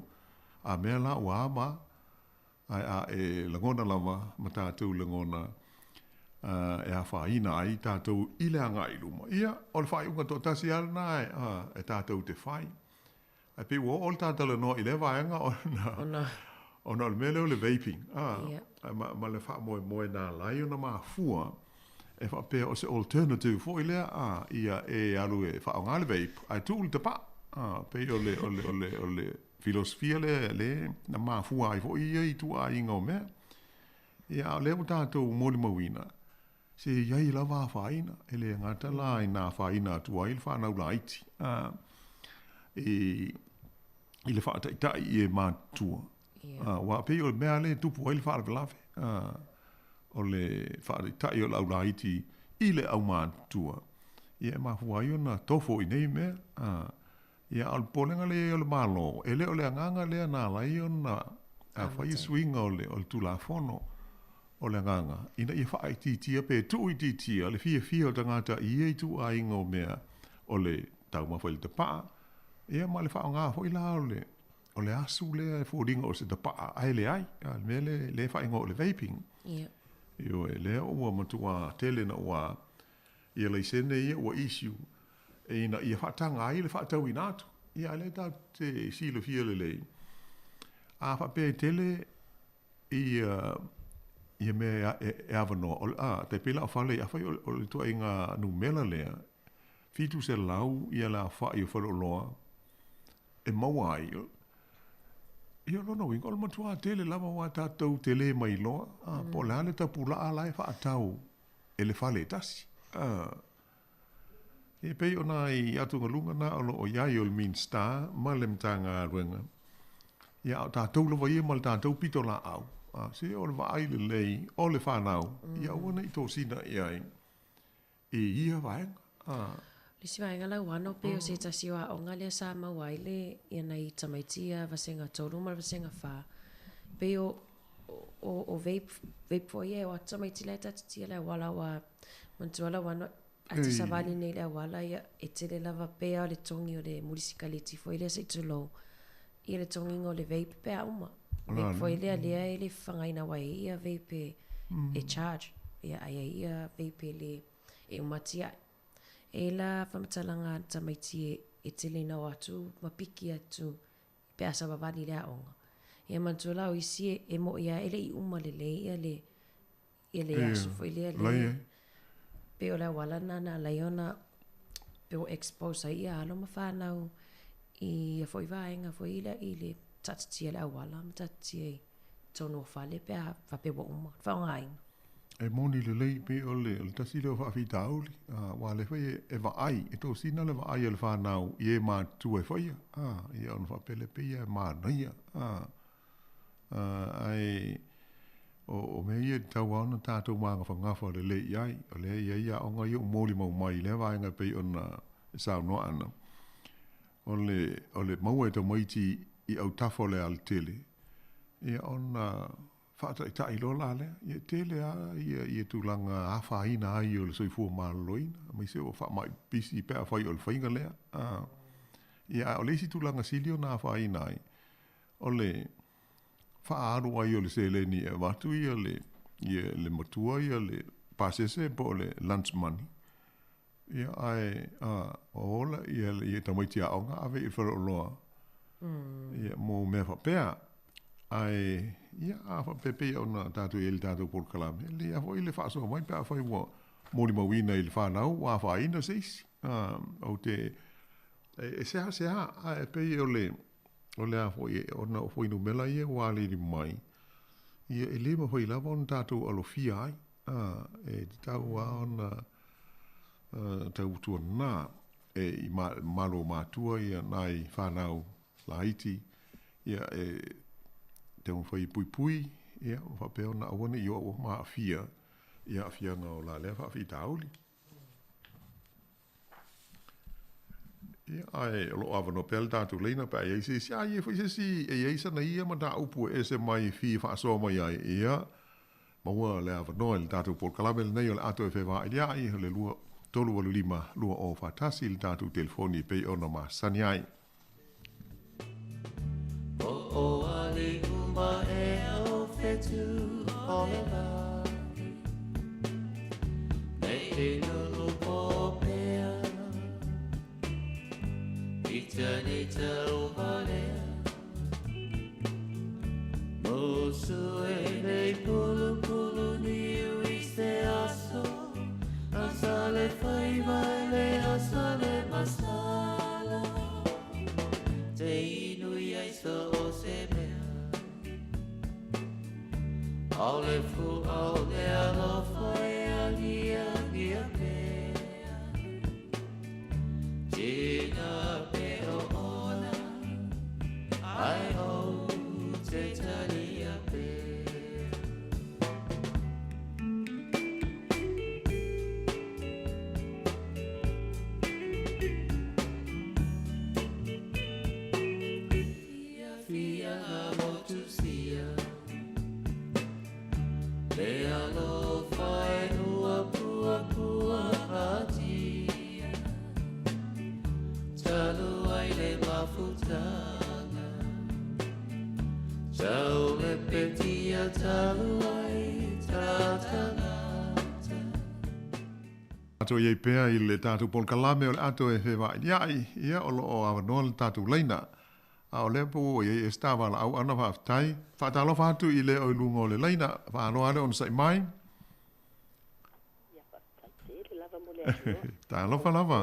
a mea la ua a ma a. Ae a e lagona lava ma tatou lagona e afaina ai tatou i le agai i luma, ia, o le faaiuga toatasi lava lena e tatou te fai. Ae pei ua oo le ta talanoa i lea vaega ona, ona o le mea lea o le vaping, ma, ma le faamoemoe na ala ai ona mafua e faapea o se alternative foi lea, a, ia e alu e faaaoga le vape ae tuu le tapaa. A, pei o le, o le, o le, o le filosofia lea le na mafua ai foi ia ituaiga o mea. Ia, a o lea ua tatou molimauina, se i ai lava afaina, e le gata la ina afaina atu ai le fanau laiti, a, i, i le faataitai i e matutua. Yeah. Aua pei o le mea lea e tupu ai le faalavelave, a, o le faataitai o le au laiti i le aumatutua, ia e mafua ai ona tofo i nei mea, a, Ia, a o le popolega lea i ai o le Malo, e le o le agaga lea na ala ai ona fai suiga o le Tulafono. O le agaga, ina ia faaitiitia pe tuuitiitia le fiafia o tagata i ia ituaiga o mea o le taumafa i le tapaa, ia ma le faaaoga foi la o le o le asu lea e foliga o se tapaa ae leai, a le mea lea lea e faaigoa o le vaping. Ia. Ioe, lea ua matua tele na ua ia laisene ia ua issue ina ia faataga ai le faatauina atu. Ia, a o lea tatou te silafia lelei, a faapea e tele ia ia mea e, e avanoa, o, a, tai pei la o fale, afai o, o le ituaiga numera lea, 700 ia le aofai o faleoloa e maua ai, ia o lona uiga, o le matua tele lava aua tatou te le mailoa, a, po o le a le tapulaa la e faatau e le fale e tasi. A, E pei o nai atugaluga na o lo o i ai o le Minista ma le Matagaluega, ia a o tatou lava ia ma le tatou pitolaau, A se o le vaai lelei o le fanau, ia aua ne i tosina i ai i ia vaega. A. Le isi vaega lauano pei o se tasi o aoga lea sa maua ai le ia nai tamaiti ia vasega 3 ma le vasega 4 pei o o o vape vape foi ia e o atu tamaiti la e taatitia i le auala aua manatua lauano a te savali nei i le auala ia e tele lava pea o le togi o le mulisikaleti foi lea se i tulou ia le togiga o le vape pe a uma. Vape foi lea lea e le fafagaina aua e i ai ia vape e charge ia ae i ai ia vape e le e uma atiae. E i ai la faamatalaga a tamaiti e tele ina o atu ma piki atu pe a savavali i le aoga. Ia manatua la o isi e mo'i lava e le i uma lelei ia le ia le aso foi lea le pei o le auala lena na ala ai ona pei ua expose ai ia alo ma fanau i ia foi vaega foi lea i le taatitia i le auala ma taatitia i totonu o fale pe a faapea ua uma le faaaogaina. E moni lelei pei o le, o le tasi lea o faafitauli, aua o lea foi e vaai, e tosina le vaai a le fanau i e matutua e faia, ia ona faapea lea pei lava e manaia, ae o mea ia e tatau lava ona tatou magafagafa lelei i ai. O lea e i ai aoga ia ua molimau mai i lea vaega e pei ona saunoa Ana, o le, o le maua e tamaiti i autafa o le alatele, ia ona faataitai loa la lea. Ia e tele lava ia, ia tulaga afaina ai o le soifua maloloina, aemaise o faamai pipisi pe afai o le faiga lea. Ia a o le isi tulaga sili ona afaina ai, o le faaalu ai o le seleni e avatu ia le, ia le matua ia le pasese po o le lunch money, ia ae ola ia ia tamaiti aoga ave i le faleoloa ia mo mea faapea. Ae ia a faapea pei ona tatou i ai i le tatou polokalame, e lelei lava foi le faasoa mai pe afai ua molimauina i le fanau ua afaina se isi. Ou te e seasea ae pei o le O le a foi, ona o fuainumera ia ua aliali mai, ia e le mafai lava ona tatou alofia ai, a, e tatau lava ona tautuana e i malo matua ia nai fanau laiti, ia e taumafai e puipui, ia faapea ona aua ne i oo ma aafia i aafiaga o la lea faafitauli. Ia, ae o lo o avanoa pea le tatou laina pe a i ai se isi, a i ai foi se isi e i ai sana ia mataupu e ese mai e fia faasoa mai ai, ia, maua le avanoa i le tatou polokalame lenei o le a toe fevailia'i, o le 2 385 2041 le tatou telefoni e pei ona masani ai. Ato i ai pea i le tatou polokalame o le ato e fevailia'i, ia o lo o avanoa le tatou laina. A o lea po ua i ai e se ta valaau ana faafetai. Faatalofa atu i le o i luga o le laina, faaloa le onosai mai. Ia faafetai tele lava mo le avanoa. Talofa lava.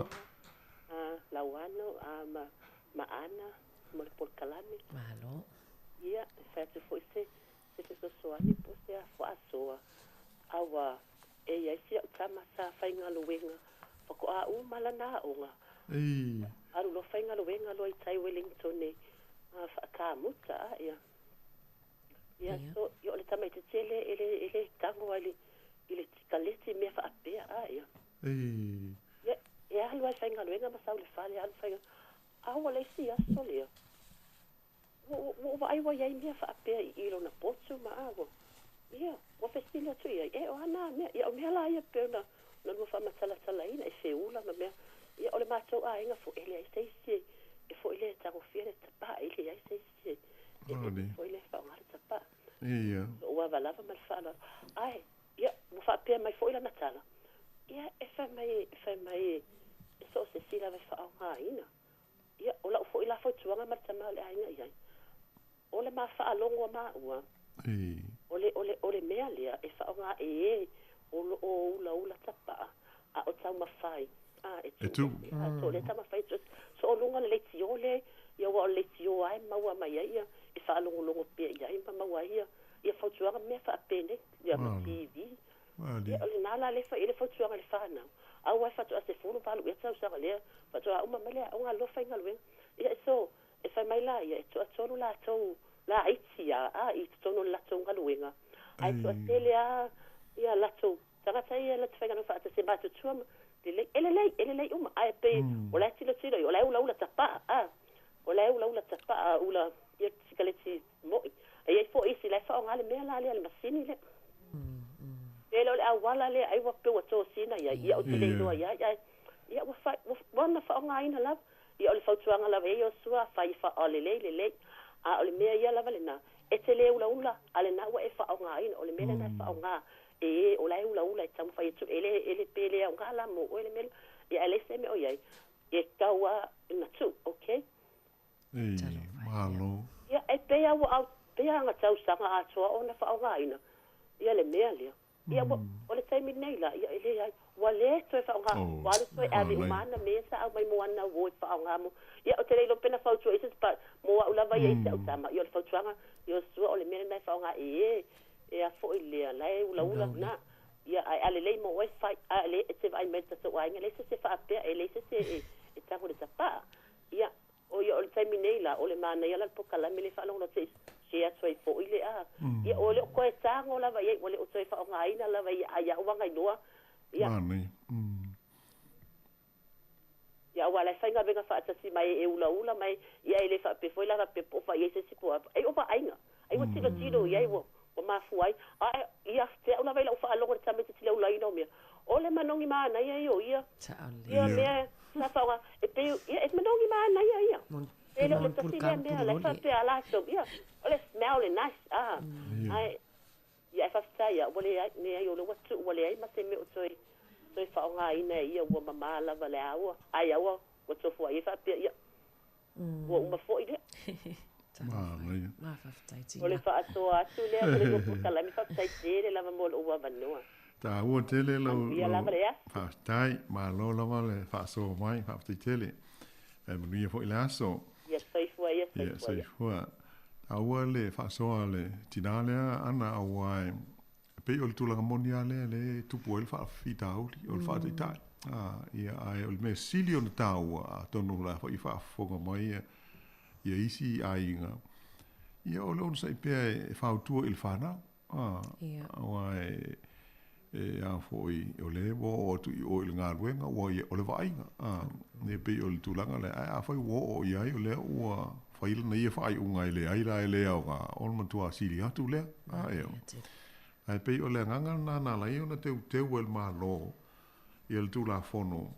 Lauano ma ma Ana mo le polokalame. Malo. Ia, e fai atu foi se se fesoasoani po o se faasoa aua e i ai si au tama sa faigaluega faatoa uma lana aoga. Ei. Alu loa faigaluega loa i tai Wellington e faakamuta a ia. Ia so, ia o le tamaitiiti e le e le e le tago lava i le i le tikaleti mea faapea a ia. Ei. Ia, e alu lava i le faigaluega ma sau i le fale, alu i le faiga, a ua le isi aso lea, ua ua ua ou vaai ua i ai mea faapea i i lona potu ma a ua, ia, ua fesili atu i ai, e o a na mea? Ia o mea la ia pei ona ona lua faamatalatalaina, e feula ma mea. Ia o le matou aiga foi, e leai se isi e e foi lea e tagofia le tapaa, e leai se isi e e e foi lea e faaaoga le tapaa. Ia. Lou ava lava ma le faaaloalo. Ae, ia, ua faapea mai foi lana tala, ia, e fai mai, fai mai e so o se isi lava e faaaogaina. Ia, o lau foi la fautuaga ma le tama o le aiga i ai, o le ma faalogo a maua, o le, o le, o le mea lea e faaaoga e e o lo o ulaula tapaa, a o taumafai, a, e tuu ese, a, so o lea e taumafai e tuu ese. So o luga o le leitio lea, ia aua o le leitio lava e maua mai ai ia, e faalogologo pea i ai ma maua ai ia, ia fautuaga ma mea faapenei, ia ma TV. Ia, o lena la lea e fai ai le fautuaga i le fanau, aua e faatoa 18 ea tausaga lea faatoa uma mai le aoga loa faigaluega. Ia, so, e fai mai la ia, e toatolu latou laiti a, a i totonu o le latou galuega, ae toatele a ia latou tagata ia latou faigaluega faatasi e matutua ma lelei, e lelei, e lelei uma, ae pei o la e tilotilo i, o la e ulaula tapaa, a, o la e ulaula tapaa, ula ia sikaleti moi. E i ai foi isi la e faaaoga le mea la lea, le masini lea. Pe le o le auala lea ai ua pei ua tosina i ai, ia ou te le iloa i ai, ae ia ua fai, ua na faaaogaina lava. Ia o le fautuaga lava ia Iosua, fai e faaolelei lelei, a o le mea ia lava lena, e te le ulaula, a lena ua e faaaogaina, o le mea lena e faaaoga e e o la e ulaula e taumafai atu, e le, e le, pe le aoga la mo oe le mea lea, ia ae leai se mea o i ai, e tau lava ina tuu, okay? Ei, malo. Ia, e pei lava ua au, pei lava na tausaga atoa ona faaaogaina ia le mea lea. Ia ua, o le taimi nei la, ia e leai, ua le toe faaaoga, ua alu toe ave uma ana mea sa aumai mo ana uo e faaaoga mo, ia ou te le iloa pe na fautua i se but mo au lava ia i si au tama, ia o le fautuaga, Iosua o le mea lena e faaaoga e e, e a foi lea, la e ulaula na, ia ae a lelei mo oe fai, a le e te vaai mai i le tatou aiga, e leai se isi e faapea, e leai se isi e, e tago i le tapaa. Ia, o ia o le taimi nei la, o le manaia la le polokalame lea e faalogologo se i share atu ai foi le a. Ia, ua le o toe tago lava i ai, ua le o toe faaaogaina lava ia a ia au aga iloa. Ia. Manaia. Ia, aua la e faigaluega faatasi mai e ulaula mai, ia e le faapea foi la faapea po o fai ai se isi po ai o vaaiga. Ai ua tilotilo i ai ua ua mafua ai. Ae ia te au lava i lau faalogo i le tamaitiiti i le ulaina o mea, o le manogi manaia ia o ia. Ia mea sa faaaoga e pei ia e manogi manaia ia. E le o le tasi lea mea la e faapea a latou ia o le smell e nice a. Ae ia e faafetai ia ua leai leai o lea ua tuu ua leai ma se mea o toe toe faaaogaina e ia ua mamā lava le aua ai aua ua tofu ai faapea ia Ua uma foi lea. Manaia. Ma faafetai Tina. O le faasoa atu lea mo le lua polokalame, faafetai tele lava mo lou avanoa. Taua tele lau Manuia lava le aso. Faafetai, malo lava le faasoa mai, faafetai tele. E manuia foi le aso. Ia soifua ia, soifua ia. Soifua. Taua le faasoa a le tina lea Ana aua e pei o le tulaga moni lava lea lea e tupu ai le faafitauli o le faataitai. Ia, ae o le mea sili ona taua, atonu o la foi e faafofoga mai ia, ia isi aiga, ia o le onosai pea e fautua i le fanau. Aua e, e a foi, o lea ua oo atu i o i le galuega, ua ia, o le vaaiga. E pei o le tulaga lea, ae afai ua oo i ai, o lea ua fai lana ia faaiuga e leai la e le aoga, o le matua sili atu lea. Ae pei o le agaga lena na ala ai ona teuteu e le Malo ia le Tulafono,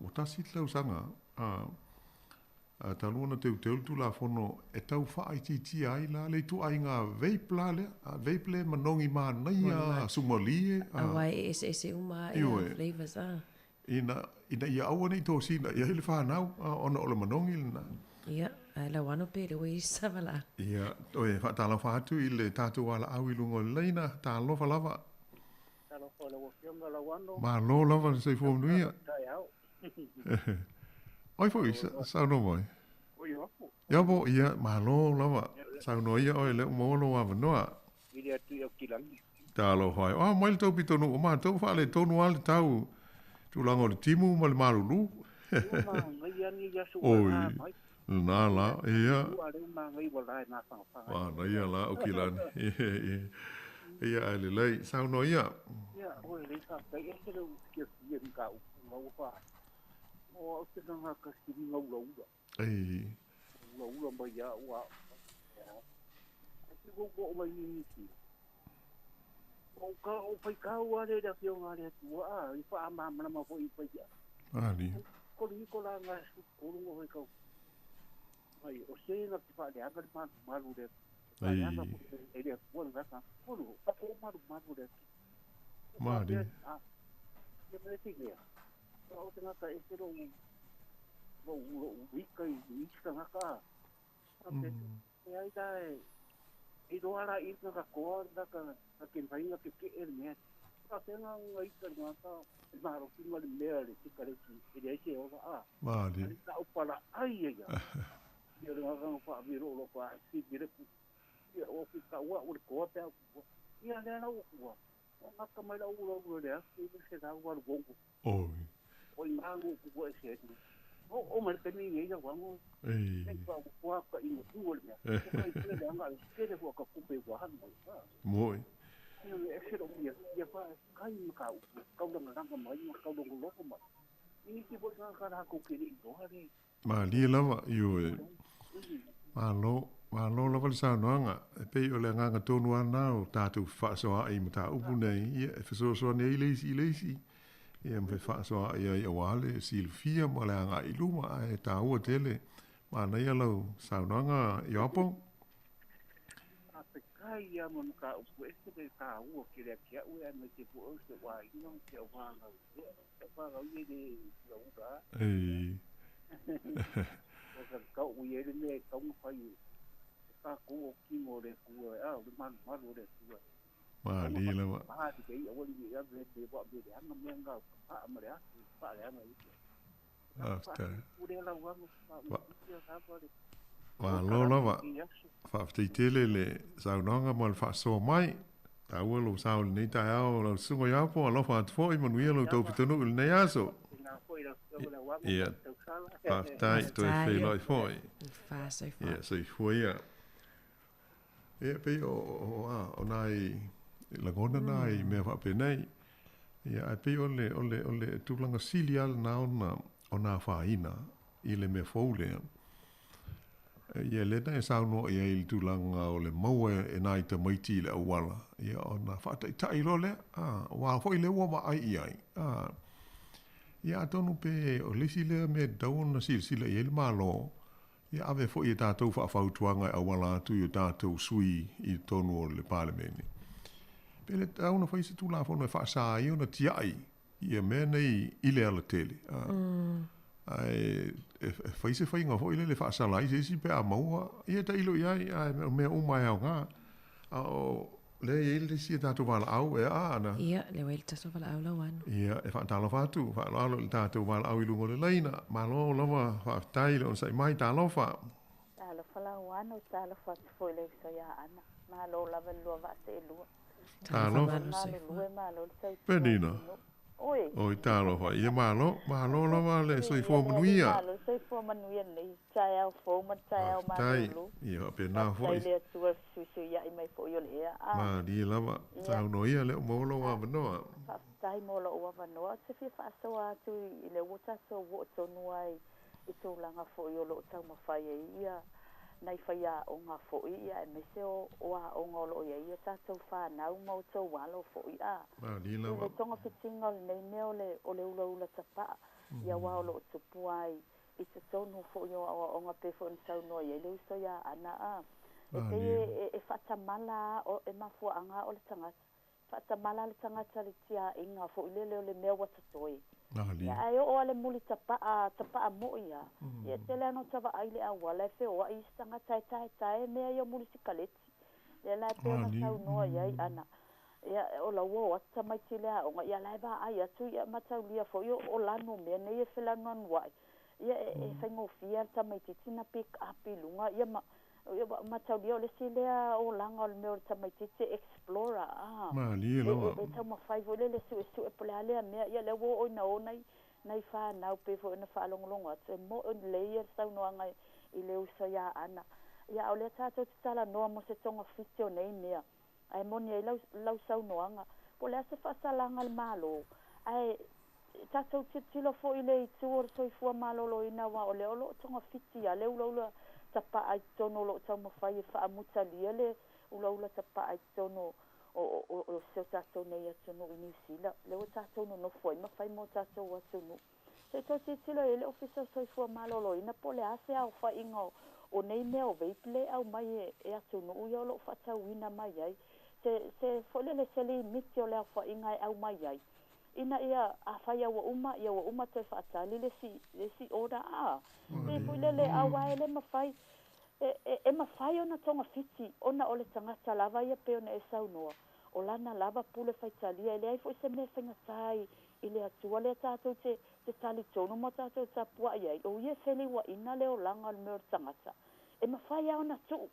ua tasi le tausaga a talu ona teuteu le Tulafono e tau faaitiitia ai la le ituaiga vape la lea, vape lea e manogi manaia sumalie. Aua e eseese uma lava flavors a. Ina, ina ia aua ne i tosina i ai le fanau, ona o le manogi lena. Ia, ae lau ano pe le ua i sava la. Ia, toe faatalofa atu i le tatou alaau i luga o le laina, talofa lava. Talofa i lau Afioga Lauano. Malo lava le soifua manuia. Taeao. Oi foi, saunoa mai. Oi Apo. Ia po, ia, malo lava. Saunoa ia oe lea ua maua lou avanoa. Vili atu i Aukilani. Talofa e. Oa mai le tou pitonuu o matou faaletonu lava le tau tulaga o le timu ma le malulu. Ua manaia lenei aso ua Oi. a mai. Lena la, ia. Ua lea manaia ua lae mafanafana. Manaia la Aukilani. Ia, ae lelei. Saunoa ia. Ia, oi lelei faafetai. Ese le ou fiafia i mataupu na ua fa. O au te tagata siliga ulaula. Ei. Ulaula mai ia au a. Ae pei ua ou oo mai i nisi. O ka o faitau lava lea i le Afioga a le Atua a, i faamalamalama foi i paia. Ali. Koli iko la nga 13 na faitau mai, o se na te faaleaga le malumalu le faaleaga e le Atua le gata. Kolu, pa ko malumalu le Atua. Mali. A, ia me te lea. O te ngata e te lou, lou, lou ika i isi tagata a. E ai la e, iloa la i nga koa nga ka nga ke mai nga ke ke e le mea. Faapea nga nga ika le gata e malosi ma le mea le sikareti e leai se ola a. Malie. Ale ta upala ai ia. Ia le nga nga fa mi ro lo fa si mi le ku. Ia o ki ka ua o le koa pe au ku. Ia le ala o kua. O nga ka mai la u lo u le a si le se la ua le bongo. Oi. O i nga ngu ku e se ni. O o mai te mi ia wango. Ei. Nei pa o kua ka i mo tu o le mea. O ka i te le anga le kele hua ka kupe ua hanu mai. Moi. Ia e se ro ia ia fa kai ma ka u ka langa langa mai ma ka longo longo mai. I ti bo ka ka ra ko ke i do hare. Malie lava ioe. Malo, malo lava le saunoaga, e pei o le agaga tonu lava lena o tatou fefaasoaai i mataupu nei, ia e fesoasoani ai le isi i le isi, ia ma fefaasoaai ai aua le silafia ma le agai i luma, ae taua tele. Manaia lau saunoaga Ioapo. Faafetai ia ma mataupu ese le taua tele atu au e ana i te po'e o si ou aiga ma si ou fanau ia si ou fanau ia e le ulaula a. Ei. O ka tau i ai le mea e tatau ona fai e tatou o kino o le Atua a o le malumalu o le Atua. Malie lava. Malie lelei aua le ne i ave le vaa mea leaga mea na o ka paa ma le atu paa leaga i ia. Faafetai. Malo lava. Faafetai tele i le saunoaga ma le faasoa mai. Taua lou sao i lenei taeao lau Susuga Iapo, alofa atu foi, manuia lou taupitonuu i lenei aso. Ia, faafetai, toe feiloai foi. Ia, soifua ia. Ia, pei o, o, a, o nai lagona na i mea faapenei. Ia, ae pei o le, o le, o le tulaga sili lava lena ona, ona afaina i le mea fou lea. Ia, lea na e saunoa i ai i le tulaga o le maua e nai tamaiti i le auala, ia, ona faataitai loa lea, a, aua foi lea ua vaai i ai, a. Ia, atonu pe o le isi lea mea e tatau ona silasila i ai le Malo, ia ave foi e tatou faafautuaga e auala atu i o tatou sui i totonu o le Palemene. Pe le tatau ona fai se Tulafono e faasa ai ona tiai ia mea nei i le alatele, a. Ae e fai se faiga foi lele e faasala ai se isi pe a maua, ia tailo i ai, ae o mea uma e aoga. A o lea e i ai le isi a tatou valaau e aa ana. Ia, lea ua i ai le tatou valaau lau Anu. Ia, e faatalofa atu, faaaloalo i le tatou valaau i luga o le laina. Malo lava, faafetai i le onosai mai, talofa. Talofa lau Anu, talofa atu foi i le uso ia Ana. Malo lava i le lua vaa seelua. Talofa. Galulue malo le tautua Penina. atunuu. Oi. Oi, talofa. Ia malo, malo lava le soifua manuia. Malo le soifua manuia lenei taeao fou ma le taeao Faafetai. malolo. Ia faapena foi. Faafetai i le Atua i le fesuisuiai mai foi o le ea. A. Malie lava. Ia. Saunoa ia lea ua maua lou avanoa. Faafetai mo lou avanoa. Ou te fia faasoa atu i le ua tatou oo tonu ai i tulaga foi o lo o taumafai ai ia nai faiaoga foi ia aemaise o o aoga o lo o i ai ia tatou fanau ma outou alo foi a. Malie I lava. le togafitiga o lenei mea o le o le ulaula tapaa ia aua o lo o tupu ai i totonu foi o aoaoga pei foi ona saunoa i ai le uso ia Aana a. E pei Malie. e e faatamala a o e mafuaaga a o le tagata faatamala le tagata i le tiaiga foi lele o le mea ua totoe. Malie. Ia ae oo lava le muli tapaa, tapaa moi lava. Ia e tele lava ina ota vaai i le auala e feoai isi tagata e taetae mea ia o muli sikaleti. Lea la e pei ona Malie. saunoa i ai Ana, ia o la ua o atu tamaiti i le aoga, ia la e vaai atu ia mataulia foi o lanu o mea nei e felanuanuai. Ia e e faigofie lava le tamaitiiti ona pick up i luga ia ma ia ua mataulia o le isi lea olaga o le mea o le tamaitiiti e explorer a. Malie E lava. e e taumafai foi lele e suesue po o le a lea mea, ia lea ua oo ina o nai nai fanau pei foi ona faalogologo atu e mo'i lelei le saunoaga i le uso iā Ana. Ia, a o lea tatou te talanoa mo se togafiti o nei mea, ae moni ai lau, lau saunoaga, po o le a se faasalaga a le Malo, ae tatou tilotilo foi i le itu o le soifua maloloina aua o lea o lo o togafiti lava le ulaula tapaa i totonu o lo o taumafai e faamutalia le ulaula tapaa i totonu o, o, o si o tatou nei atunuu i Niu Sila, lea ua tatou nonofo ai ma fai mo tatou atunuu. Se i toe tilotilo i ai le Ofisa o Soifua Maloloina po o le a se aofaiga o, o nei mea o vape lea e aumai e, e atunuu ia o lo o faatauina mai ai, se, se foi lele se limiti o le aofaiga e aumai ai, ina ia afai lava ua uma, ia ua uma toe faatali le isi, le isi order, a, pei foi lele, aua e le mafai, e, e, e mafai ona togafiti ona o le tagata lava ia pei ona e saunoa, o lana lava pule faitalia, e leai foi se mea faigata i, i le Atua lea tatou te, te talitonu ma tatou tapuai ai, o ia e feliuaina le olaga o le mea o le tagata. E mafai lava ona tuu.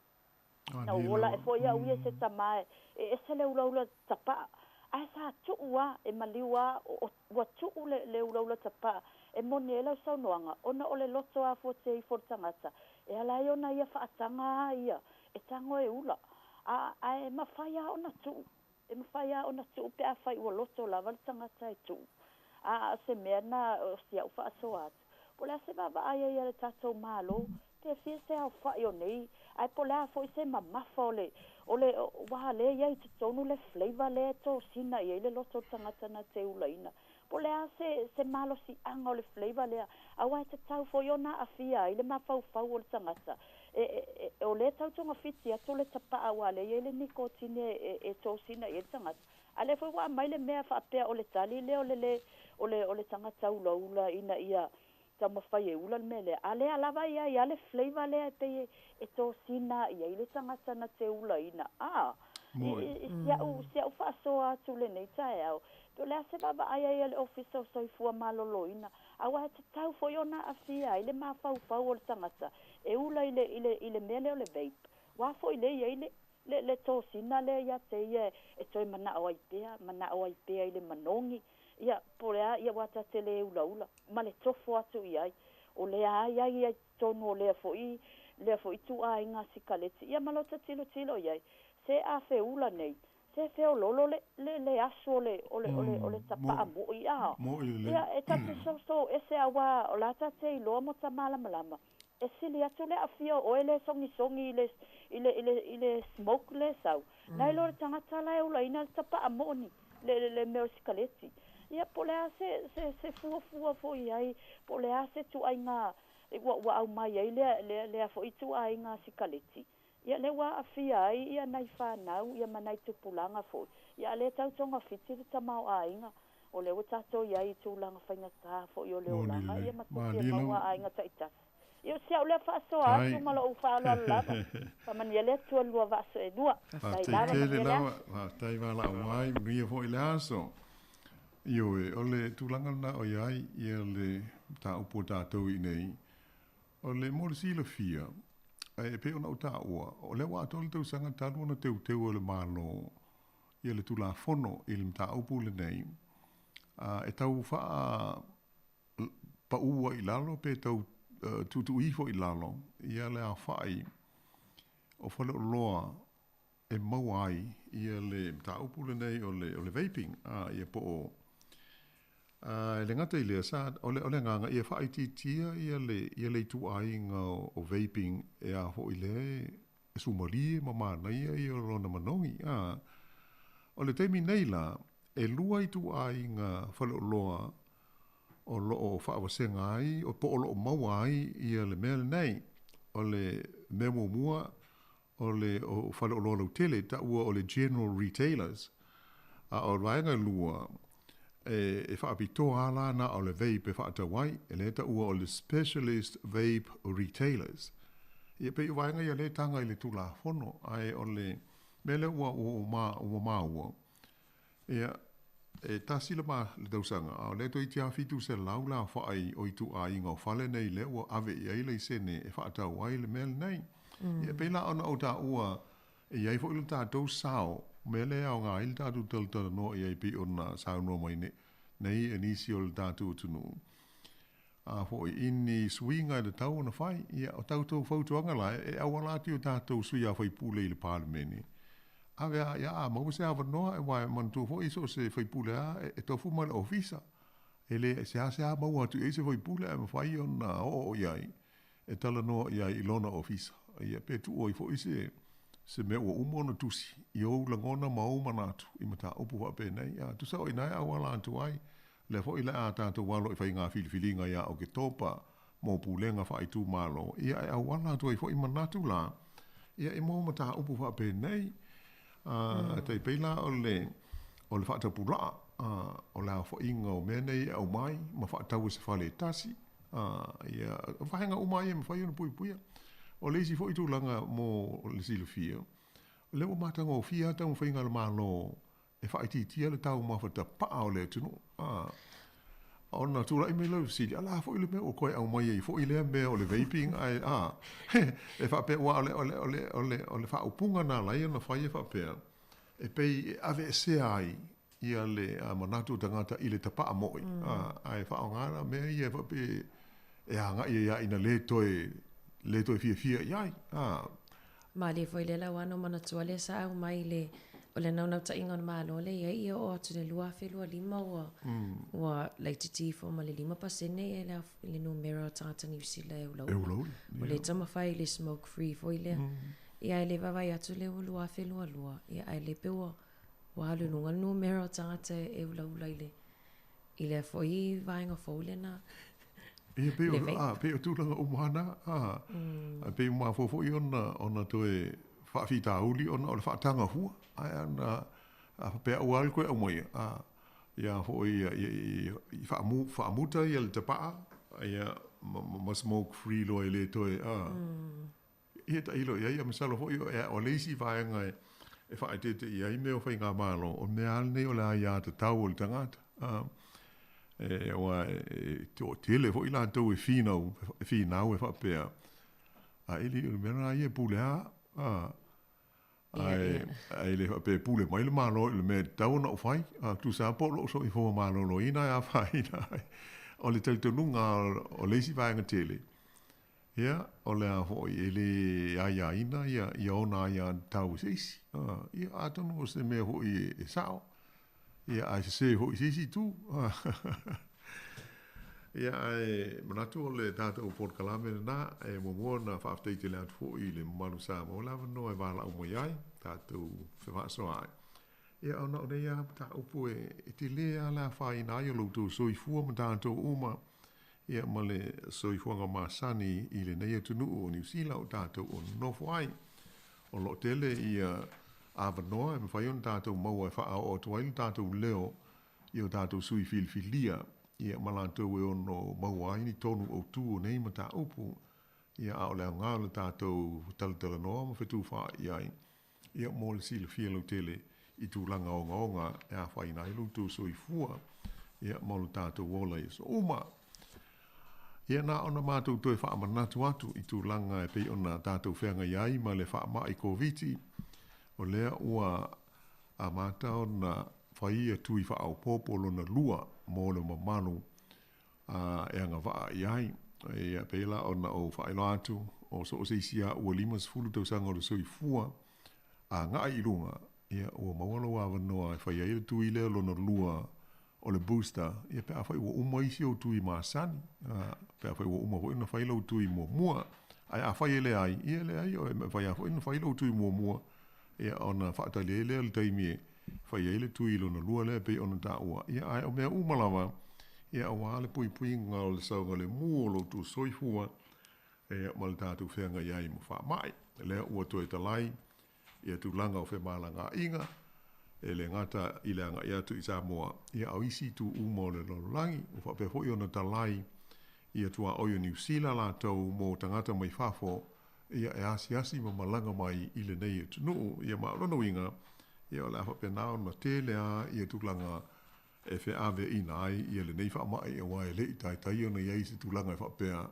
Na ou ola ae foi au ia i se tama e, e ese le ulaula tapaa, ae sa tuu lava, e maliu lava, ua tuu le, le ulaula tapaa e moni ai lau saunoaga, ona o le loto afuatia ifo o le tagata, e ala ai ona ia faataga a ia, e tago e ula. A, ae mafai lava ona tuu. E mafai lava ona tuu pe afai ua loto lava le tagata e tuu. A o se mea na o si au faasoa atu, po o le a se vaavaai ai a le tatou Malo, pe fia se aofai o nei, ae po o le a foi se mamafa o le, o le, aua lea e i ai i totonu le flavour lea e tosina i ai le loto o le tagata na te ulaina. Po o le a se, se malosiaga o le flavour lea, aua e tatau foi ona aafia ai le mafaufau o le tagata. E, e, e, o lea e tau togafiti atu le tapaa aua lea e i ai le nikotine e, e tosina i ai le tagata. A lea foi ua aumai le mea faapea o le tali lea o le lē, o le, o le tagata ulaula ina ia taumafai e ula le mea lea. A lea lava e i ai lava le flavour lea e pei e, e tosina i ai le tagata na te ulaina. A, i, i, i si au, si au faasoa atu lenei taeao, pe o le a se vaavaai ai a le Ofisa o Soifua Maloloina, aua e tatau foi ona aafia ai le mafaufau o le tagata e ula i le, i le, i le mea lea o le vape. Ua foi lea i ai le, le, le tosina lea ia te ia e toe manao ai pea, manao ai pea i le manogi, ia, po o le a, ia ua ta te le ulaula, ma le tofo atu i ai. O lea a i ai i totonu o lea foi, lea foi ituaiga sikaleti, ia ma lota tilotilo i ai, se a feula nei, se feololo le, le, le asu o le, o le, o le, o le tapaa moʻi, a. Ia, e ta te soso ese aua o la ta te iloa mo ta malamalama, e sili atu le aafia o oe le sogisogi i le, i le, i le, i le smoke le sau, nai lo le tagata la e ulaina le tapaa moni, le, le, le mea o le sikaleti. Ia, po o le a se, se, se fuafua foi i ai, po o le a se ituaiga ua, ua aumai ai lea, lea, lea foi ituaiga sikaleti. Ia, lea ua aafia ai ia nai fanau, ia ma nai tupulaga foi. Ia, a lea tau togafiti le tamaoaiga, o lea ua tatou i ai i tulaga faigata foi o le olaga, ia ma tupe e maua a aiga taitasi. Ia, o si au lea faasoa atu ma lou faaaloalo lava. Faamanuia le Atua lua vaaso e lua. Faafetai lava, tele lava. Faafetai valaau ai, manuia foi le aso. Ioe, o le tulaga lena o i ai ia le mataupu a tatou i inei, O le mo le silafia, e pei ona ou taua, o lea ua atoa le tausaga talu ona teuteu e le Malo ia le Tulafono i le mataupu lenei, e tau faa pau ai i lalo pe tau tuutuu ifo i lalo ia le aofai o faleoloa e maua ai ia le mataupu lenei o le, o le vaping, a, ia po o, a, e le gata i lea, sa, o le, o le agaga ia faaitiitia ia le, ia le ituaiga o, o vaping e a foi lea e sumalie ma manaia ia o lona manogi, a. O le taimi nei la, e lua ituaiga faleoloa o lo o faavasega ai, o po o lo o maua ai ia le mea lenei. O le mea muamua, o le faleoloa lautele, taua o le general retailers. A o le vaega e lua, e faapitoa lava la na o le vape e faatau ai, e lea taua o le specialist vape retailers. Ia pei o vaega ia lea e taga i le Tulafono, ae o le mea lea ua, ua, ua maua, ia, e tasi le, ma, le tausaga, a o lea toeitiiti 700 le aofai o ituaiga o fale nei lea ua ave i ai laisene e faatau ai le mea lenei. Ia, e pei la ona ou taua, e i ai foi lo tatou sao, mea lea e aoga ai le tatou talatalanoa i ai pei ona saunoa mai nei, nei e nisi o le tatou atunuu. a foi i ni suiga e tatau ona fai. Ia, o tatou fautuaga la e auala atu i o tatou sui a faipule i le Palemene, ave a ia a maua se avanoa aua e manatua foi so o se faipule lava e tofu ma le ofisa. E le seasea maua atu i ai se faipule ae mafai ona oo i ai e talanoa i ai i lona ofisa. Ia pe tuu ai foi se se mea ua uma ona tusi i ou lagona ma ou manatu i mataupu faapenei. A tusa o i ina e auala atu ai, lea foi le a tatou alo i faiga filifiliga ia Oketopa mo pulega faaitumalo, ia e auala atu ai foi manatu la, ia e mo mataupu faapenei. A tai pei la o le o le faatapulaa, a o le aofaiga o mea nei e aumai ma faatau e se fale e tasi, a ia o vaega uma ia e mafai ona puipuia. O le isi foi tulaga mo le silafia, o lea ua matagofie lava taumafaiga a le Malo e faaitiitia le taumafa tapaa o le atunuu. A ona tulai mai lea o le fesili, a o le a foi le mea ua toe aumai ai foi lea mea o le vaping ae a e faapea aua o le o le o le o le o le faaupuga na ala ai ona fai e faapea e pei e aveesea ai ia le manatu o tagata i le tapaa moi a ae faaaoga la mea ia e faapea e agai ai lava ina le toe le toe fiafia i ai a. Malie foi lea lau ana manatua lea sa aumai le o le naunautaiga o le Malo lea i ai ia oo atu i le 2025 ua ua laitiiti ifo ma le 5% ia le le numera o tagata Niu Sila e ulaula. E ulaula. Ua le taumafai i le smoke free foi lea. Ia ae le vaavaai atu lea ua 2022 ia ae le pei ua ua alu i luga le numera o tagata e ulaula i le i lea foi vaega fou lena. Ia pei o, a, pei o tulaga uma na, a, a pei ua mafua foi ona, ona toe faafitauli ona o le faataga fua, ae ana, a faapea ua alu toe aumaia, a, ia foi, ia, ia, ia, i faamu, faamuta ia le tapaa, ia, ma, ma smoke free loa e le toe, a. Ia tailo i ai, a masalo foi o, o le isi vaega e, e faaeteete i ai mea o faigamalo, o mea lava lenei o le aiatatau o le tagata. A, e, aua e, e toatele foi latou e finau, e finau e faapea, a e le o le mea lena ia e pule lava, a, ae, ae le faapea e pule mai le Malo i le mea e tatau ona ou fai, a, tusa lava po o lou soifua maloloina e afaina ai. O le talitonuga o le isi vaega tele, Ia, o le a foi, e le aiaina ia, ia ona aiatatau e se isi. Ia, atonu o se mea foi e, e sao, ia, ae sese foi i se isi itu. Ia, ae manatu o le tatou polokalame lena, e muamua ona faafetai tele atu foi i le mamalu Samoa le avanoa e valaau mai ai, tatou fevaasoaai. Ia, ona o nei lava mataupu e, e tele lava le afaina ai o lo outou soifua ma tatou uma, ia ma le soifuaga masani i lenei atunuu o Niu Sila o tatou o nonofo ai. O lo o tele ia avanoa e mafai ona tatou maua e faaoo atu ai lo tatou leo i o tatou sui filifilia, ia ma latou e ono maua ai ni tonu autu o nei mataupu, ia a o le aoga o le tatou talatalanoa ma fetufaai ai, Ia, mo le silafia lautele i tulaga ogaoga e afaina ai lo outou soifua, ia, ma lo tatou ola i aso uma. Ia, na ona matou toe faamanatu atu i tulaga e pei ona tatou feagai ai ma le faamai Koviti, o lea ua amata ona fai ia tui faaopoopo lona lua mo le mamalu a e agavaa i ai. Ia, pei la ona ou faailoa atu, o so o se isi lava ua 50 tausaga o le soifua agai i luga, ia, ua maua lou avanoa e fai ai le tui lea lona lua o le booster, ia, pe afai ua uma isi ou tui masani, a, pe afai ua uma foi ona fai lou tui muamua. Ae afai e leai, ia, e leai, e mafai lava foi ona fai lou tui muamua, ia, ona faatali ai lea o le taimi e fai ai le tui lona lua lea e pei ona taua. Ia, ae o mea uma lava, ia, aua le puipuiga o le saogalemu o lo outou soifua, ia, ma le tatou feagai ai ma faamai. Lea ua toe talai ia tulaga o femalagaaiga, e le gata i le agai atu i Samoa, ia, a o isi itu uma o le lalolagi. Ua faapea foi ona talai ia tuaoi o Niu Sila latou mo tagata mai fafo, ia, e asiasi ma malaga mai i lenei atunuu. Ia, ma o lona uiga, ia, o le a faapena ona tele lava ia tulaga e feaveaiina ai ia lenei faamai, aua e le i taitai ona i ai se tulaga e faapea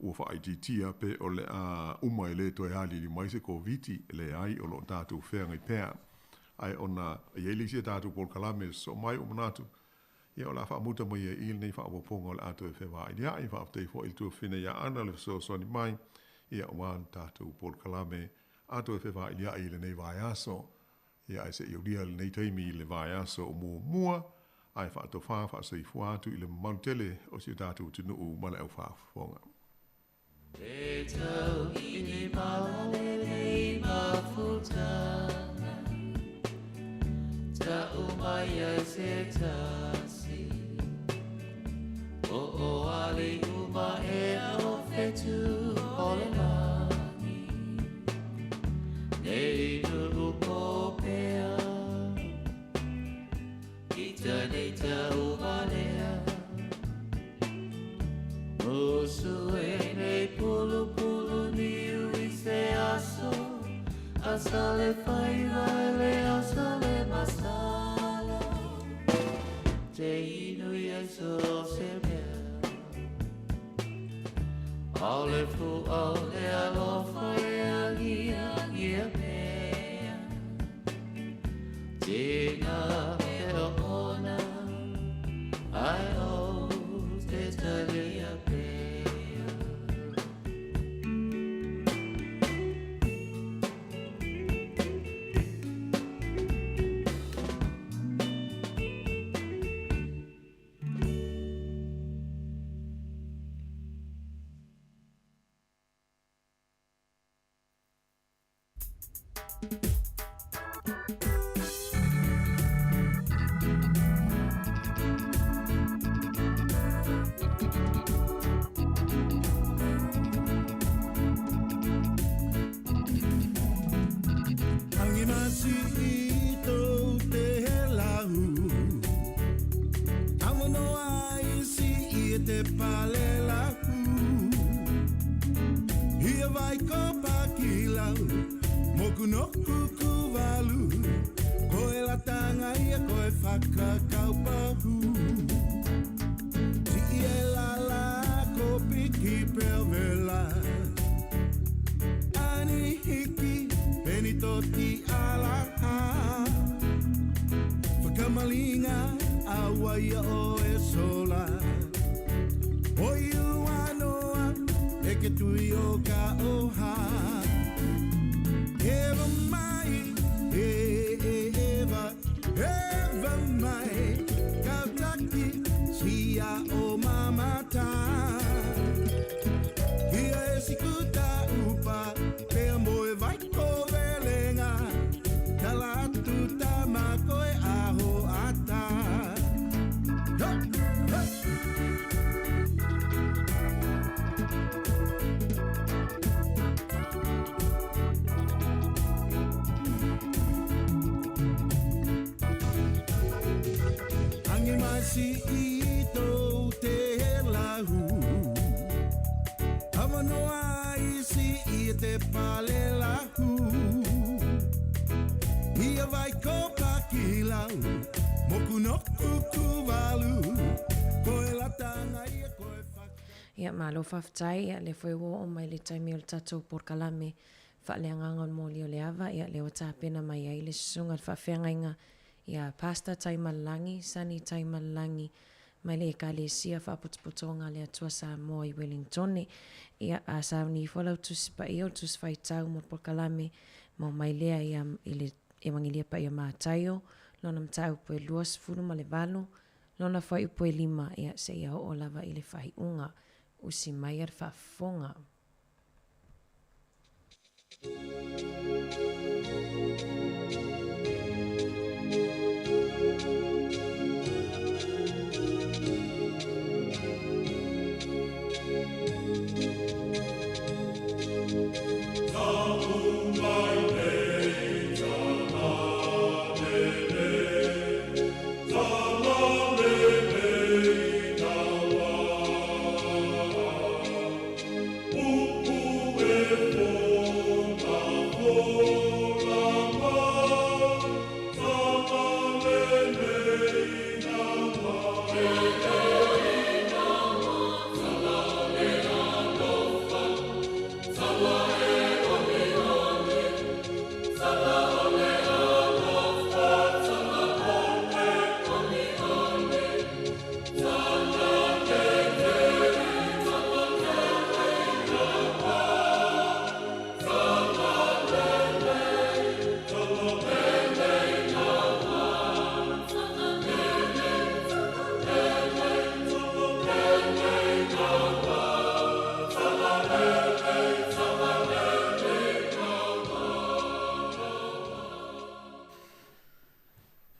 ua faaitiitia pe o le a uma e le toe aliali mai se Koviti. Leai, o lo o tatou feagai pea. Ae ona e i ai le isi a tatou polokalame e sosoo mai, ua manatu, Ia, o le a faamuta mai ai i i lenei faaopoopoga o le a toe fevailia'i. Faafetai foi i le tuafafine ia Ana le fesoasoani mai, ia, aua le tatou polokalame a toe fevailia'i i lenei vaiaso. Ia, ae se i aulia lenei taimi i le vaiaso o muamua, ae faatofā faasoifua atu i le mamalu tele o si o tatou atunuu ma le au faafofoga. E tau i le malalelei mafutaga, Ta'u mai ai se tasi, O o ali uma ea o fetu o le lagi, Nei nuu popea, Ita nei ta'u valea, Musu e nei pulupulu niu i se aso, Asa le faiva e le asa le masalo, Te inu ia so se mea, Ao le fu ao le alofa e agia ia mea, Tina e o ona, ai o te talia pea. Angi masi i tou te lahu Awanoa i si i te pale lahu Ia vai ko pakilau Moku no kukuwalu Koe latanga ia koe whakakaupahu Ti e la la ko piki pelvela Ani hiki peni toti alaha Whakamalinga aua ia o e sola O iuanoa e ke tui o ka oha Eva mai, e, e, eva, eva mai Kautaki, sia o mamata Ia e sikuta upa, pea moe vai ko velenga Tala atu tama koe aho ata Ha, ha. Angi mai si i tō te lahu Awanoa i si i te pale lahu Ia vai ko pakilau Moku no kukuwalu Koe latanga ia koe whaka Ia, malo faafetai, ia, lea foi ua oo mai le taimi o le tatou polokalame faaleagaga o le moli o le ava, ia, lea ua tapena mai ai le susuga i le faafeagaiga ia Pastor Taimalelagi, Sonny Taimalelagi, mai le Ekalesia Faapotopotoga a le Atua Samoa i Wellingtone. Ia, a sauni ifo lau Tusi Paia o le Tusi Faitau mo le polokalame, mau mai lea ia i le Evagelia Paia Mataio, lona mataupu e 28, lona fuaiupu e lima, ia, seia oo lava i le faaiuga. Usi mai a le faafofoga.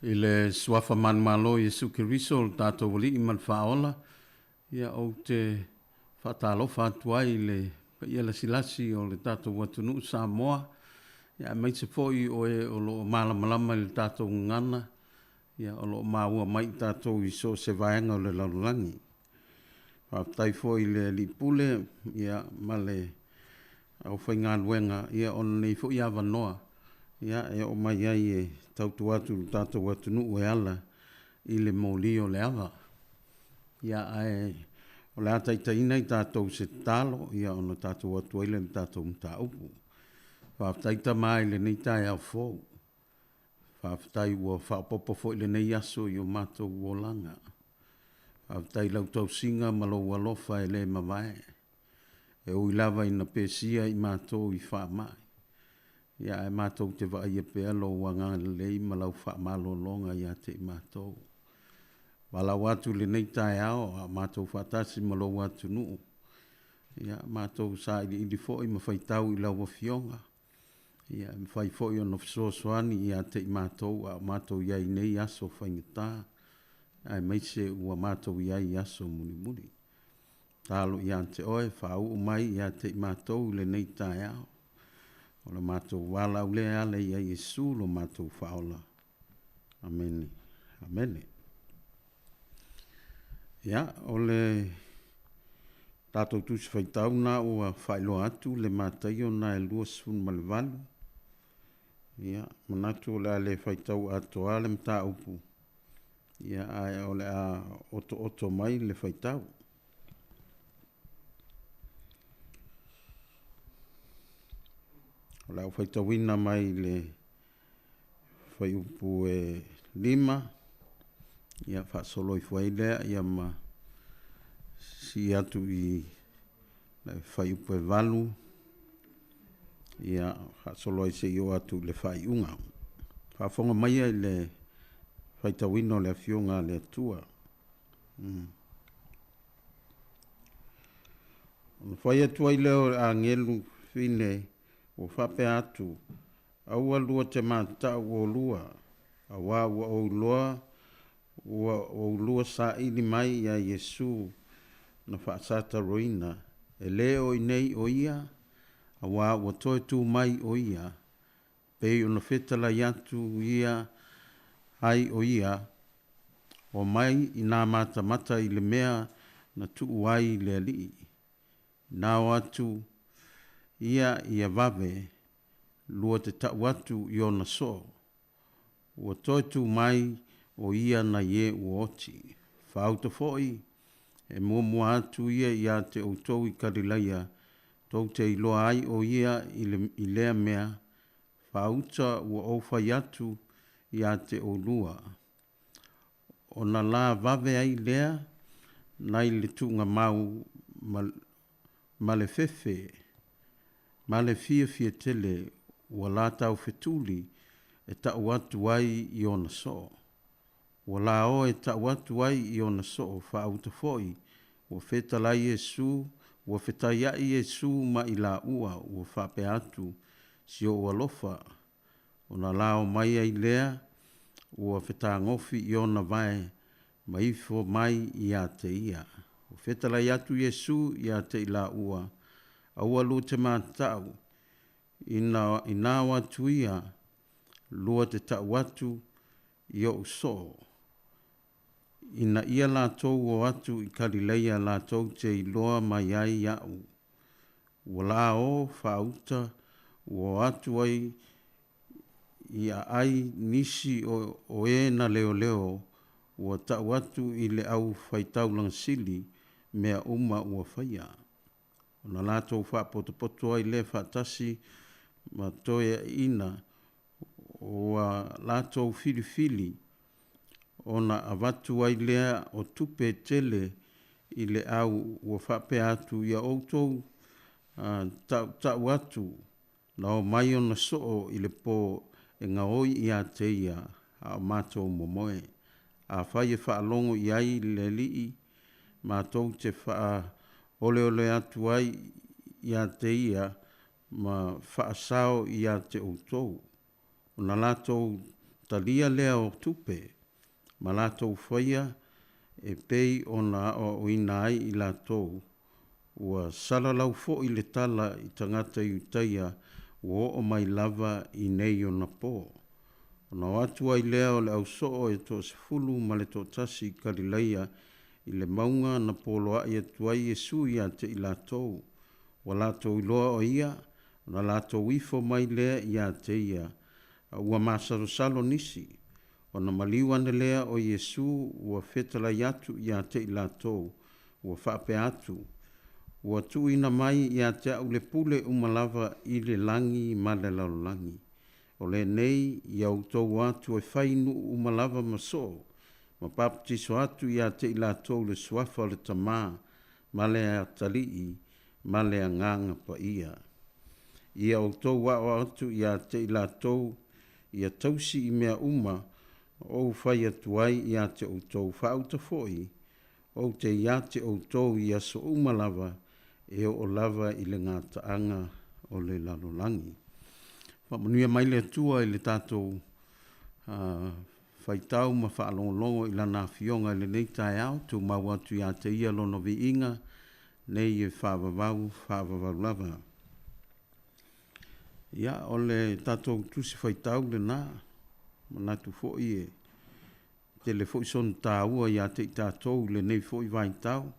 I le Suafa manumalo o Iesu Keriso o le tatou Alii ma le Faaola, ia ou te faatalofa atu ai i le paia lasilasi o le tatou atunuu Samoa, ia aemaise foi o e o lo o malamalama i le tatou gagana, ia o lo o maua mai i tatou i so o se vaega o le lalolagi. Faafetai foi i le Alii Pule ia ma le aufaigaluega ia o lenei foi avanoa ia e oo mai ai e tautua atu i le tatou atunuu e ala i le moli o le ava. Ia ae o le a taitaiina i tatou i se tatalo ia ona tatou o atu ai lea i le tatou mataupu. Faafetai Tama i lenei taeao fou, faafetai ua faaopoopo foi lenei aso i o matou olaga. Faafetai i lau tausiga ma lou alofa e le mavae. E ui lava ina pesia i matou i faamai, ia ae matou te vaaia pea lou agalelei ma lau faamalologa ia te i matou. Valaau atu i lenei taeao a o matou faatasi ma lou atunuu, ia matou sailiili foi ma faitau i lau Afioga, ia e mafai foi ona fesoasoani ia te i matou a o matou i ai i nei aso faigata, aemaise ua matou i ai i aso mulimuli. Tatalo ia te oe, faauu mai ia te i matou i lenei taeao. O le matou valaau lea e ala ia Iesu lo matou Faaola. Amene. Amene. Ia, o le tatou Tusi Faitau lena ua faailoa atu le Mataio lena e 28. Ia, manatu o le a le faitau atoa le mataupu, ia ae o le a otooto mai le faitau. O le a ou faitauina mai le fuaiupu e 5, ia faasolo ifo ai lea ia ma sii atu i le fuaiupu e 8, ia faasolo ai seia oo atu i le faaiuga. Faafofoga maia i le faitauina o le Afioga a le Atua. Ona fai atu ai lea o le agelu fine ua faapea atu, Aua lua te matatau olua, auā ua ou iloa ua oulua saili mai ia Iesu na faasataroina, e lē o i inei o ia, auā ua toe tu mai o ia, pei ona fetalai atu ia ai o ia, Omai inā matamata i le mea na tuu ai le Alii. Inā o atu ia ia vave, lua te tau atu i ona soo. Ua toe tu mai o ia nai e ua oti. Faauta foi, e muamua atu ia ia te outou i Kalilaia, tou te iloa ai o ia i, le, i lea mea, faauta ua ou fai atu ia te oulua. Ona la vave ai lea nai le tuugamau ma, ma le fefe ma le fiafia tele ua la taufetuli e tau atu ai i ona soo. Ua la o e tau atu ai i ona soo faauta foi, ua fetalai Iesu, ua fetaiaʻi Iesu ma i laua ua faapea atu, Si ou alofa, ona la omai ai lea ua fetagofi i ona vae ma ifo mai ia te ia. Ua fetalai atu Iesu ia te i laua, Aua lua te matatau, ina, inā o atu ia, lua te tau atu i oʻu soo, ina ia latou o atu i Kalileia latou te iloa mai ai iaʻu. Ua la o faauta ua o atu ai i aai nisi o, o e na leoleo ua tau atu i le au faitaulaga sili mea uma ua faia. Ona latou faapotopoto ai lea faatasi ma toeaiina ua latou filifili ona avatu ai lea o tupe tele i le au ua faapea atu, Ia outou tautau atu na omai ona soo i le po e gaoi ia te ia a o matou momoe. Afai e faalogo i ai le alii, matou te faaoleole atu ai ia te ia ma faasao ia te outou. Ona latou talia lea o tupe, ma latou faia e pei ona aoaoina ai i latou, ua salalau foi le tala i tagata Iutaia ua oo mai lava i nei ona po. Ona o atu ai lea o le ausoo e toasefulu ma le toatasi i Kalilaia i le mauga na poloai atu ai Iesu ia te i latou, ua latou iloa o ia, ona latou ifo mai lea ia te ia, a ua masalosalo nisi. Ona maliu ane lea o Iesu ua fetalai atu ia te i latou, ua faapea atu, Ua tuuina mai ia te au le pule uma lava i le lagi ma le lalolagi. O lenei, ia outou o atu e fai nuu uma lava ma soo, ma papatiso atu ia te i latou i le suafa o le Tama, ma le Atalii, ma le Agaga Paia. Ia outou aoao atu ia te i latou ia tausi i mea uma na ou fai atu ai ia te outou, faauta foi, ou te ia te outou i aso uma lava e oo lava i le gataaga o le lalolagi. Faamanuia mai le Atua i le tatou faitau ma faalogologo i Lana Afioga i lenei taeao, tumau atu ia te Ia Lona viiga nei e faavavau, faavavau lava. Ia, o le tatou tusi faitau lena, manatu foi e tele foi sona taua ia te i tatou i lenei foi vaitau.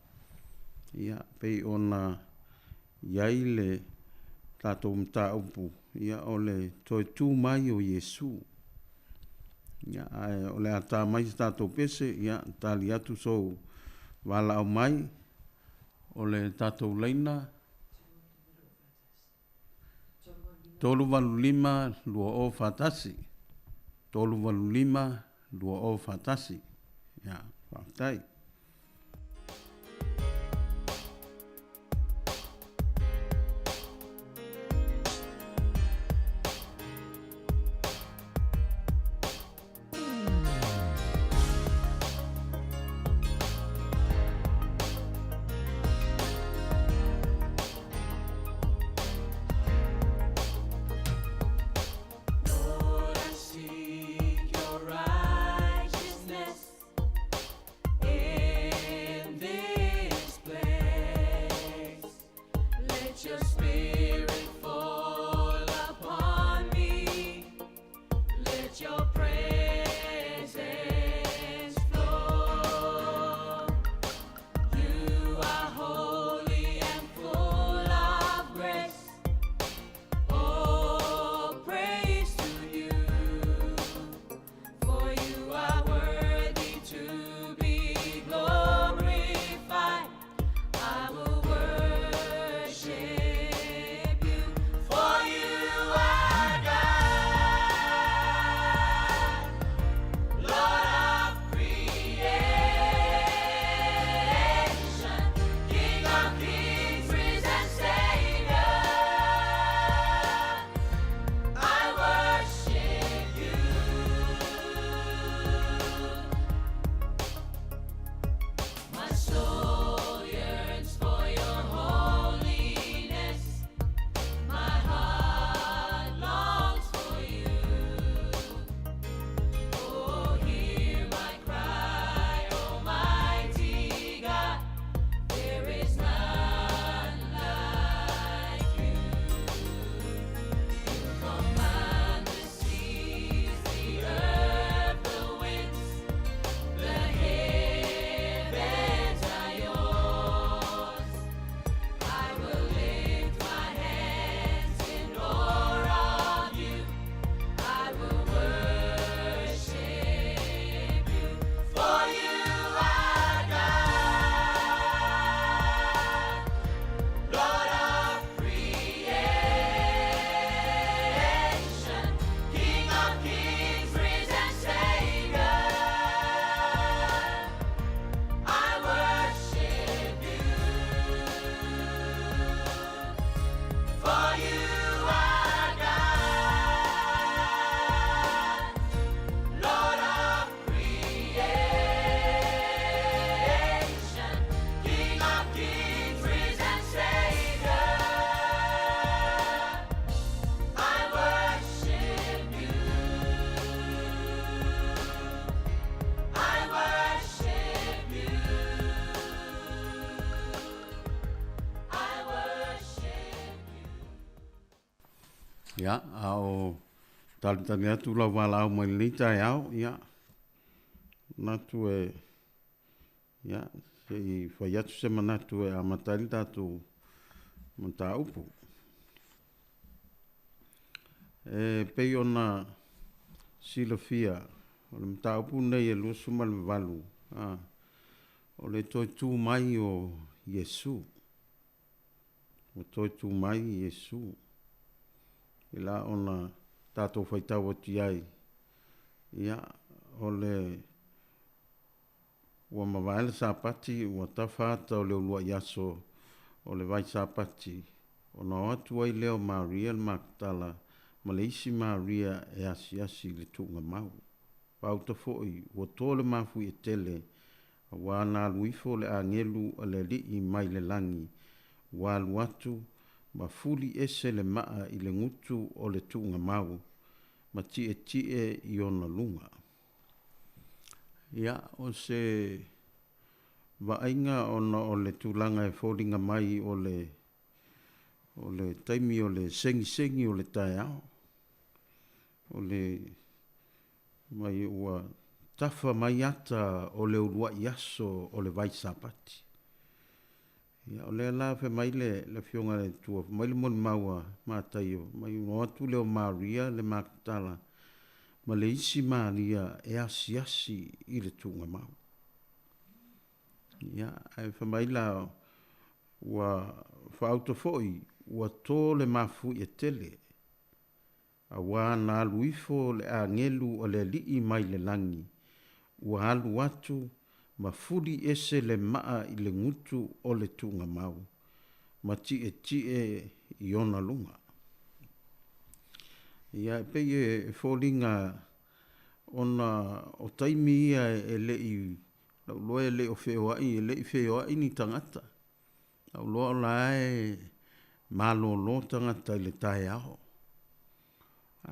Ia, pei ona i ai le tatou mataupu, ia, o le toe tu mai o Iesu. Ia, ae o le a ta mai se tatou pese, ia, tali atu sou valaau mai, o le tatou laina 385 2041. 385 2041. Ia, faafetai. Lord, I seek your righteousness. Ia, a o talitali atu lau valaau mai lenei taeao, ia, manatu e, ia, se i fai atu se manatu e amata ai le tatou mataupu. E pei ona silafia, o le mataupu lenei e 28, a, o le toe tu mai o Iesu. Ua toe tu mai Iesu. I la ona tatou faitau atu i ai, ia, o le ua mavae le Sapati, ua tafa ata o le uluai aso o le vai Sapati, ona o atu ai lea o Maria le Makatala ma le isi Maria e asiasi i le tuugamau. Faauta foi, ua to le mafuie tele, auā na alu ifo le agelu a le Alii mai le lagi, ua alu atu ma fuli ese le maa i le gutu o le tuugamau, ma tietie i ona luga. Ia, o se vaaiga ona o le tulaga e foliga mai o le o le taimi o le segisegi o le taeao, o le mai ua tafa mai ata o le uluai aso o le vai Sapati. Ia, o lea la fai mai le Afioga i le Atua, fai mai le molimau a Mataio, fai mai ona o atu lea o Maria le Makatala ma le isi Maria e asiasi i le tuugamau. Ia, ae fai mai la, ua faauta foi, ua to le mafuie tele, auā na alu ifo le agelu a le Alii mai le lagi, ua alu atu ma fuli ese le maa i le gutu o le tuugamau, ma tietie i ona luga. Ia, e pei e foliga ona o taimi ia e le i, lau iloa e le o feoai, e le i feoai ni tagata. Lau iloa o la e malolo tagata i le taeao.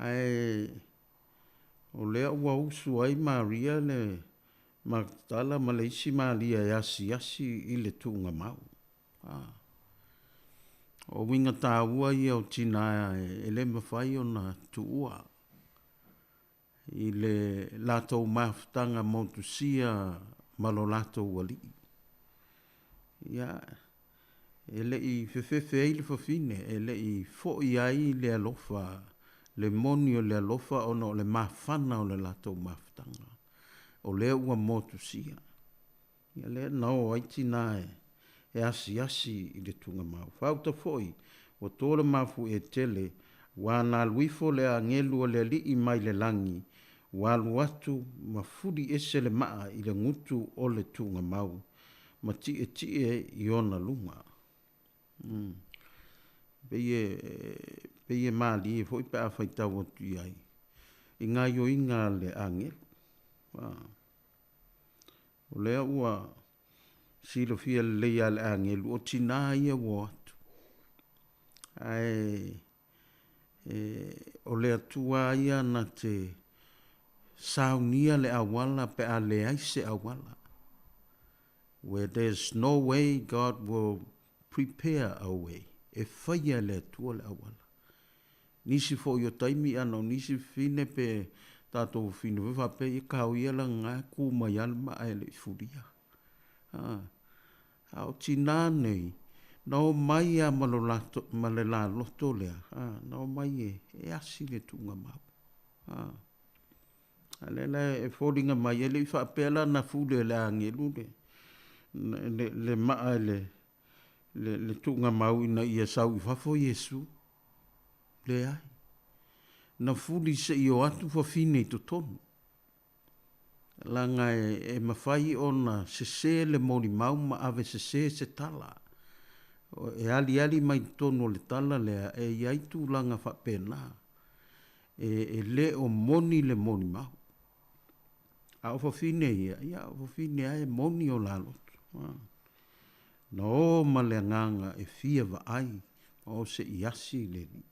Ae o lea ua usu ai Maria le Matatala ma le isi Maria e asiasi i le tuugamau. O uiga taua ia o tina e le mafai ona tuua i le latou mafutaga motusia ma lo latou Alii. Ia, e le i fefefe ai le fafine, e le i foi ai le alofa, le moni o le alofa ona o le mafana o le latou mafutaga, o lea ua motusia. Ia lea na o ai tina e asiasi i le tuugamau. Faauta foi, ua to le mafuie tele, ua na alu ifo le agelu a le Alii mai le lagi, ua alu atu ma fuli ese le maa i le gutu o le tuugamau, ma tietie i ona luga. Pei e, pei e malie foi pe a faitau atu i ai i gaoioiga a le agelu. O lea ua silafia lelei e le agelu, o tina ia ua o atu. Ae e, o le Atua ia na te saunia le auala pe a leai se auala. Where there's no way, God will prepare a way. E faia e le Atua le auala. Nisi foi o taimi ana o nisi fafine pe tatou fafine foi faapea ia kao ia lagaga e ku mai lava le maa e le i fulia. A, a o tinā nei, na omai lava ma lo latou, ma le la loto lea, a, na omai e, e asi le tuugamau. A, a lea la e foliga mai, e le i faapea la na fule e le agelu le, le, le maa i le, le, le tuugamau ina ia sau i fafo Iesu. Leai. Na fuli se i o atu fafine i totonu. Leaga e, e mafai ona sese le molimau ma ave sese se tala. E aliali mai totonu o le tala lea, e i ai tulaga faapena. E, e le o moni le molimau. A o fafine ia, ia o fafine lava e moni o la loto. Na o ma le agaga e fia vaai ma o se i asi le Alii.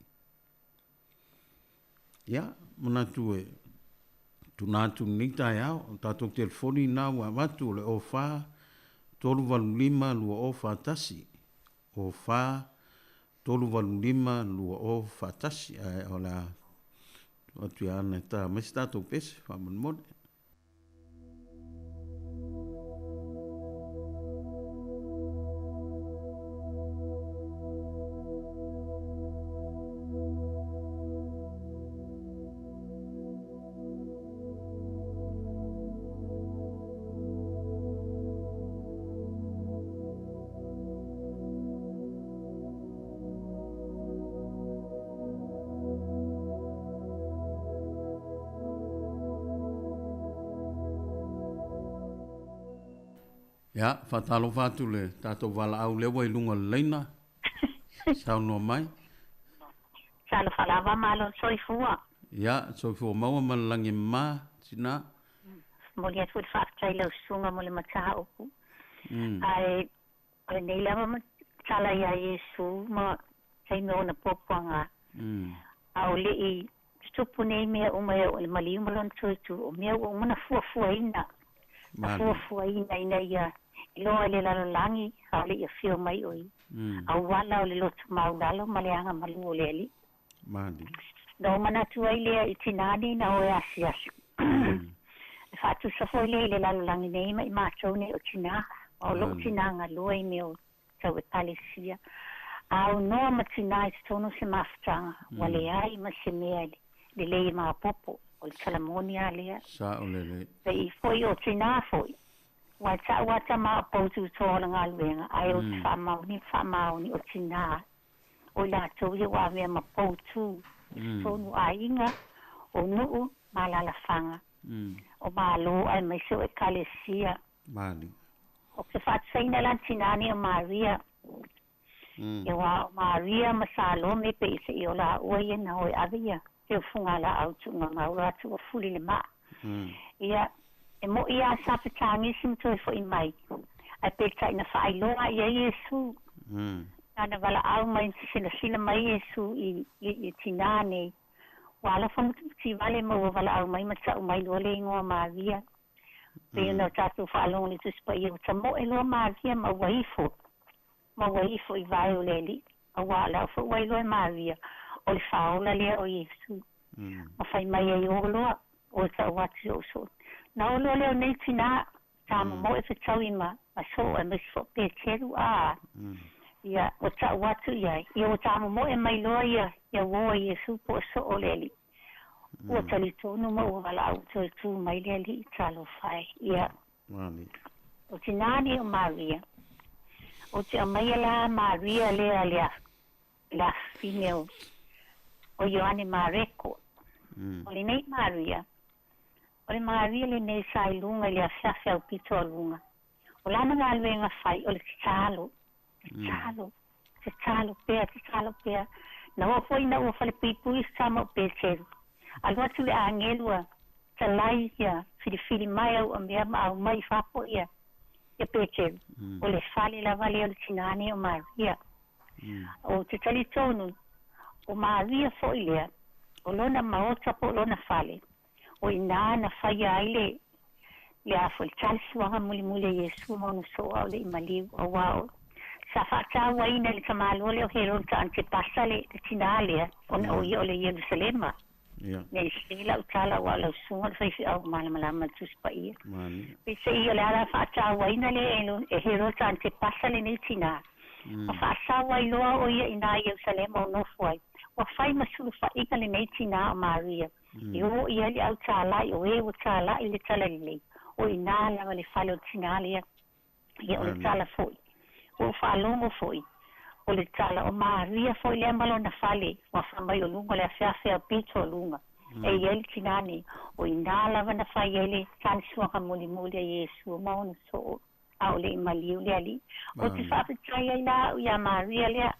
Ia, manatu e tuna atu lenei taeao, o tatou telefoni na ua avatu o le 04 385 2041, 04 385 2041, ae o le a tuu atu ia Ana e ta mai se tatou pese faamolemole. Ia, faatalofa atu le tatou valaau lea ua i luga o le laina. Saunoa mai. Talofa lava malo le soifua. Ia, soifua maua ma le lagi e mama, tina. Momoli atu foi le faafetai i lau susuga mo le mataupu. Ae o lenei lava tala ia Iesu ma taimi o ona puapuaga, a o le i tutupu nei mea uma e oo i le maliu ma lona toe tu, o mea ua uma ona fuafuaina, na fuafuaina ina ia iloa i le lalolagi a o le i afio mai o ia, auala o le loto maulalo ma le agamalu o le Alii. Mali. Na ou manatu ai lea i tinā nei na o e asiasi. E faatusa foi lea i le lalolagi nei ma i matou nei o tinā, ma o lou tinā galue i mea o tau Ekalesia. A aunoa ma tinā i totonu o se mafutaga, ua leai ma se mea lelei e maopoopo, o le tala moni lava lea. Sao lelei. Pei foi o tinā foi, ua ta'u a tama o pou tutoa o le galuega, ae ou te faamaoni le faamaoni o tinā o i latou ia ua avea ma pou tū i totonu o aiga, o nuu ma alaalafaga, o Malo aemaise o Ekalesia. Mali. Ou te faatusaina la le tinā nei o Maria, aua o Maria ma Salome pei se i o laua ia na o e ave ia teufuga laau tuugamau lo atu ua fuli le maa. Ia, e mo'i lava sa Petagisi ma toe fo'i mai, ae peitai na faailoa i ai Iesu. Na na valaau mai na silasila mai Iesu i i tinā nei. Ua alofa mutimuti vale ma ua valaau mai ma ta'u mai loa le igoa Maria. Pei ona o tatou faalogo i le Tusi Paia ua tamo'e loa Maria ma ua ifo, ma ua ifo i vae o le Alii. Auā o le a foi ua iloa e Maria o le Faaola lea o Iesu. Ma fai mai ai, Ō loa, ua ta'u atu i o'u soo. Na oo loa lea o nei tinā, sa momoe fetaui ma ma soo aemaise foi o Peteru, a ia, ua ta'u atu i ai, ia ua tamomoe mai loa ia ia uō a Iesu po o soo o le Alii. Ua talitonu ma ua valaau ua toe tū mai le Alii, talofa e. Ia, o tinā nei o Maria, ou te aumaia la Maria lea le le afafine o o Ioane Mareko. O lenei Maria, o le Maria lenei sa i luga i le afeafe aupito a luga. O lana galuega fai o le tatalo, tatalo, tatalo pea, tatalo pea. Na oo foi ina ua falepuipui se tama o Peteru. Alu atu le agelu a talai ia filifili mai au mea ma aumai i fafo ia ia Peteru. O le fale lava lea o le tinā nei o Maria. Ou te talitonu, o Maria foi lea, o lona maota po o lona fale, o i inā na faia ai le le a foi le talisuaga mulimuli a Iesu ma ona soo a o le i maliu, auā o sa faatauaina e le tamaloa lea o Herota Anatepasa le le tinā lea, ona o ia o le Ierusalema. Ne i sē lau tala aua o lau susuga o le faifeau malamalama i le Tusi Paia. Peiseai o le a la faatauaina lea e Herota Anatepasa lenei tinā, ma faasau ai loa o ia i inā i Ierusalema o nofo ai. Ua fai ma sulufaiga lenei tinā o Maria, e o i ai le au tāla'i o e ua tāla'i le talalelei, o i inā lava le fale o le tinā lea. Ia, o le tala foi, ua ou faalogo foi, o le tala o Maria foi lea ma lona fale, ua fai mai o luga o le afeafe aupito o luga, e i ai le tinā nei, o i inā lava na fai ai le talisuaga mulimuli a Iesu ma ona soo, a o le i maliu le Alii. Ou te faafetai ai la au iā Maria lea,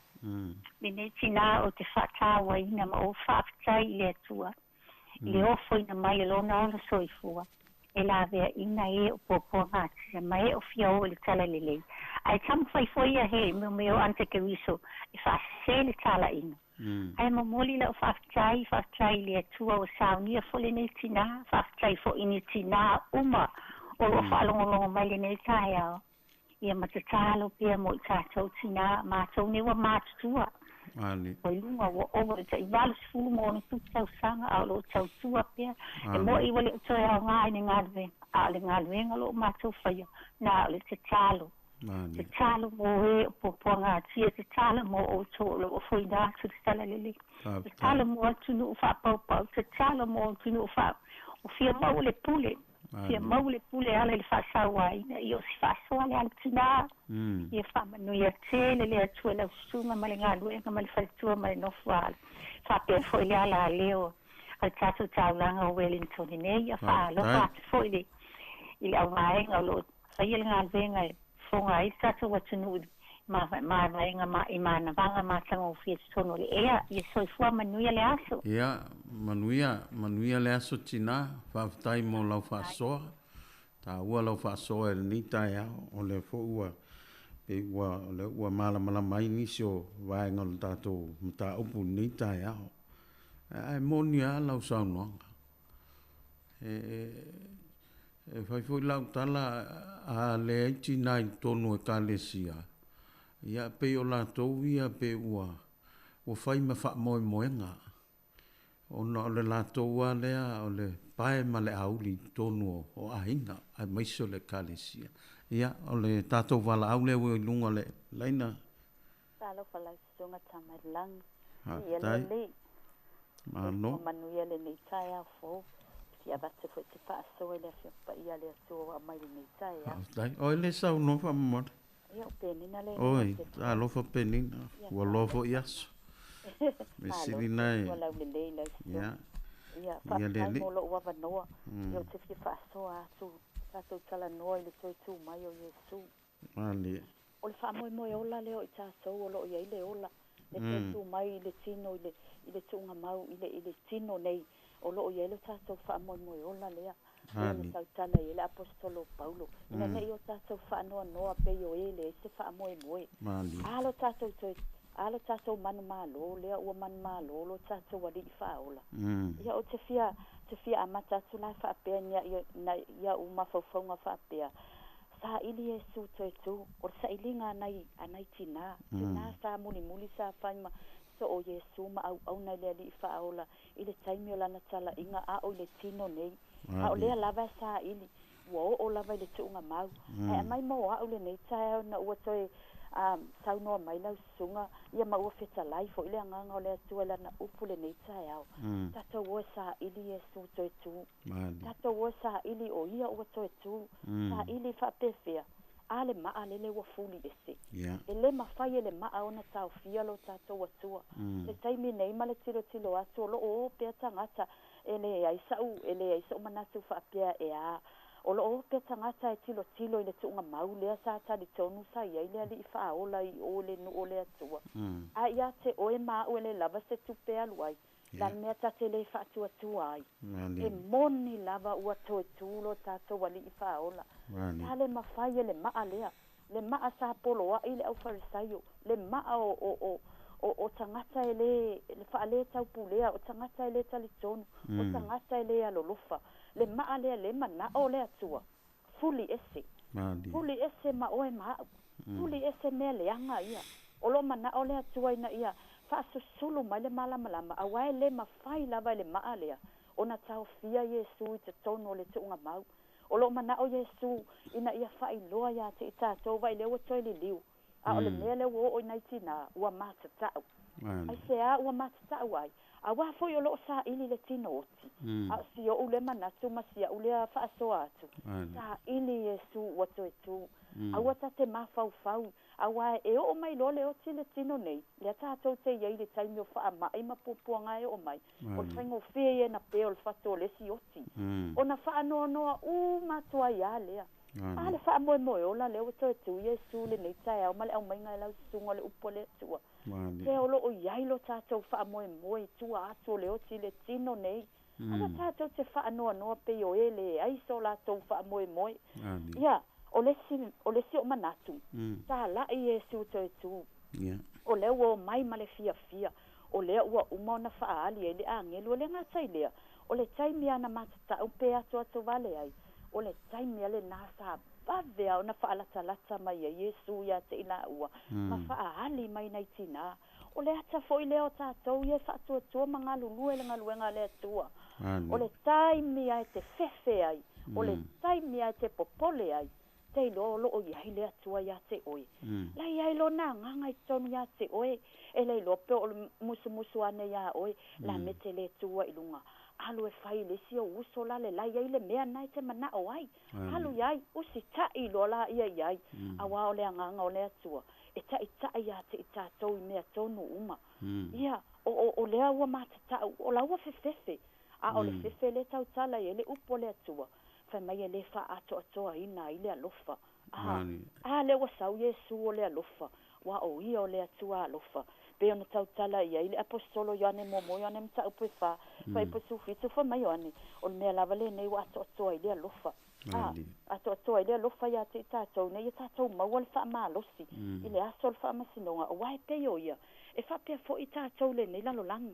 lenei tinā ou te faatauaina ma ou faafetai i le Atua, i le ofoina mai o lona ola soifua e laveaina e o puapuagatia ma e o fia oo i le talalelei. Ae taumafai foi ia he mea o antekeriso e faasese le talaiga. Ae momoli lau faafetai, faafetai i le Atua ua saunia foi lenei tinā, faafetai foi i ni tinā uma o lo o faalogologo mai lenei taeao, ia ma tatalo pea mo i tatou tinā, matou nei ua matutua. Ua i luga ua ova i le tai 87 tausaga a o lo o tautua pea. E mo'i ua le o toe aoga i ni galuega, a o le galuega o lo o matou faia, na o le tatalo. Tatalo mo e o puapuagatia, tatalo mo outou o lo o ofoina atu le Talalelei. Tatalo mo atunuu faapaupau, tatalo mo atunuu faa o fia maua le pule. Fia maua le pule e ala i le faasauaina, ia o si faasoa le ala tinā. Ia faamanuia tele le Atua i lau susuga ma le galuega ma le faletua ma le nofoaalo. Faapea foi le ala leo a le tatou taulaga o Wellington nei. Ia faaalofa atu foi le i le auvaega o lo o faia le galuega e fofoga ai le tatou atunuu i mavaega ma i manavaga matagofie i totonu o le ea. Ia soifua manuia le aso. Ia, manuia, manuia le aso tinā. Faafetai mo lau faasoa. Taua lau faasoa i lenei taeao, o lea foi ua pei ua o lea ua malamalama ai nisi o vaega o le tatou mataupu i lenei taeao. Ae moni lava lau saunoaga. E fai foi lau tala, a leai tina i totonu o Ekalesia, ia pei o latou ia pei ua ua fai ma faamoemoega, ona o le latou lava lea o le pae ma le auli i totonu o aiga aemaise o le Ekalesia. Ia, o le tatou valaau lea ua i luga o le laina. Talofa lau Susuga Tamailangi. Ia lelei. Malo. Manuia lenei taeao fou. Fia avatu foi se faasoa i le Afioga Paia a le Atua ua aumai lenei taeao. Faafetai. Oi le saunoa faamolemole. Ia o Penina le Oi, talofa Penina. Ua loa foi aso. Mea sili na e. Ua laulelei lau Susuga. Ia, faafetai mo lou avanoa. Ia ou te fia faasoa atu tatou talanoa i le toe tu mai o Iesu. Malie. O le faamoemoe ola lea o i tatou o lo o i ai le ola, le toe tu mai i le tino i le, i le tuugamau i le, i le tino nei, o lo o i ai lo tatou faamoemoe ola lea, pei ona tautala i ai le Aposetolo o Paulo, ina ne i o tatou faanoanoa pei o e leai se faamoemoe. A lo tatou toe, a lo tatou manumalo lea ua manumalo lo tatou Alii Faaola. Ia ou te fia, te fia amata atu la faapea ina ia u mafaufauga faapea, Saili Iesu toe tu, o le sailiga a nai, a nai tinā, tinā sa mulimuli sa fai ma soo Iesu ma auauna i le Alii Faaola i le taimi o lana talaiga a o i le tino nei. A o lea lava e saili, ua oo lava i le tuugamau. Ae aumai mo au lenei taeao ina ua toe saunoa mai lau susuga, ia ma ua fetalai foi le Agaga o le Atua i Lana upu lenei taeao. Tatou o e saili Iesu toe tu. Tatou o e saili o Ia ua toe tu. Saili faapefea? A le maa lele ua fuli ese. E le mafai e le maa ona taofia lo tatou Atua. Le taimi nei ma le tilotilo atu o lo o o pea tagata e leai sa'u, e leai so'u manatu faapea e a. O lo o o pea tagata e tilotilo i le tuugamau lea sa talitonu sa i ai le Alii Faaola i o i le nuu o le Atua. A ia te oe ma a'u e le lava se tupe e alu ai, la le mea ta te le faatuatua ai. E moni lava ua toe tu lo tatou Alii Faaola. Sa le mafai e le maa lea, le maa sa poloa'i le Aufarisaio, le maa o, o, o, o, o tagata e le, le faaletau-pulea, o tagata e le talitonu, o tagata e le alolofa. Le maa lea le manao o le Atua, fuli ese. Fuli ese ma oe ma a'u. Fuli ese mea leaga ia. O lo manao le Atua ina ia faasusulu mai le malamalama, auā e le mafai lava e le maa lea ona taofia Iesu i totonu o le tuugamau. O lo manao Iesu ina ia faailoa iā te i tatou vai lea ua toe liliu, a o le mea lea ua oo i nai tinā, ua matatau. Aisea ua matatau ai? Auā foi o lo o saili le tino oti, a o si o'u lea manatu ma si a'u lea faasoa atu, saili Iesu ua toe tu. Aua ta te mafaufau, auā e oo mai loa le oti i le tino nei, lea tatou te i ai i le taimi o faama'i ma puapuaga e oo mai, o le faigofie ia na pea o le fatu o le isi oti, ona faanoanoa uma atu ai lava lea. A le faamoemoe ola lea ua toe tu Iesu i lenei taeao ma le aumaiga e lau susuga o le upu a le Atua. Pea o lo o i ai lo tatou faamoemoe i tua atu o le oti i le tino nei. Aua tatou te faanoanoa pei o e leai so latou faamoemoe. Ia, o le isi, o le isi o'u manatu, tala'i Iesu toe tu. O lea ua omai ma le fiafia, o lea ua uma ona faaali ai le agelu. E le gata i lea, o le taimi lava na matata'u pe atoato vale ai, o le taimi lava lenā sa vave lava ona faalatalata mai ai Iesu iā te i lāua ma faaali mai nai tinā. O le ata foʻi lea o tatou ia e faatuatua ma galulue i le galuega a le Atua. O le taimi a e te fefe ai, o le taimi a e te popole ai, te iloa o loo i ai le Atua iā te oe. La i ai lona agaga i totonu iā te oe, e le iloa pe o le musumusu ane iā oe, la me te le tu ai i luga. Alu e fai i le isi ou uso la le la i ai le mea na e te manao ai. Alu i ai, usitai loa laia i ai, auā o le agaga o le Atua e taʻitaʻi iā te i tatou i mea tonu uma. Ia, o, o, o lea ua matatau, o la ua fefefe, a o le fefe lea e tautala i ai le upu a le Atua, fai mai e le faaatoatoaina ai le alofa. A, a lea ua sau Iesu o le alofa, ua o ia o le Atua alofa. Pei ona tautala i ai le Aposetolo Ioane muamua Ioane mataupu e fa, fuaiupu e 17, fai mai Ioane, o le mea lava lenei ua atoatoa ai le alofa. A, atoatoa ai le alofa iā te i tatou, ina ia tatou maua le faamalosi i le aso o le faamasinoga, aua e pei o ia, e faapea foi tatou i lenei lalolagi.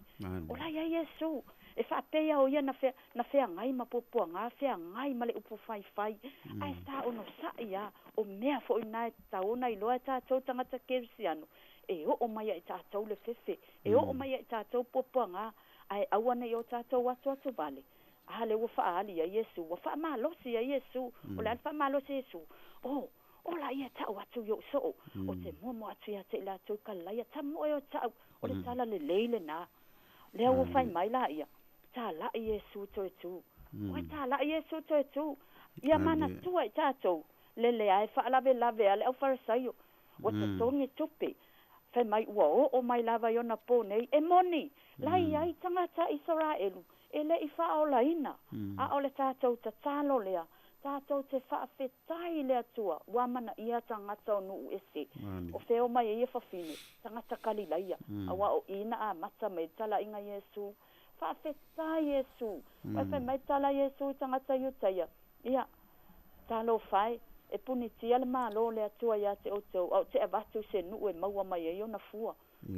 O la e i ai Iesu, e faapea o ia na fea, na feagai ma puapuaga, feagai ma le upu faifai, ae sa onosai lava, o mea foi na e tatau ona iloa e tatou tagata kerisiano, e oo mai ia i tatou le fefe, e oo mai ia i tatou puapuaga, ae aua ne i o tatou atuatuvale. A lea ua faaali ai Iesu, ua faamalosi ai Iesu. O le a le faamalosi a Iesu? O, ola ia e tau atu i ou soo, o te muamua atu ia te i latou i Kalilaia, tamoe o tau, o le tala lelei lenā. Lea ua fai mai laia, Tālaʻi Iesu toe tū. Ua tālaʻi Iesu toe tū. Ia manatua i tatou, lele a e faalavelave a le au Farisaio, ua totogi tupe. Fai mai ua oo mai lava i ona pō nei, e moni, la i ai tagata Isaraelu e le i faaolaina, a o le tatou tatalo lea, tatou te faafetai i le Atua ua amanaia tagata o nuu ese. O fea o mai ai ia fafine, tagata Kalilaia, auā o i na amata mai ai le talaiga Iesu. Faafetai Iesu! Ua fai mai tala Iesu i tagata Iutaia, Ia, talofa e, e punitia le Malo o le Atua iā te outou, a o te avatu i se nuu e maua mai ai ona fua.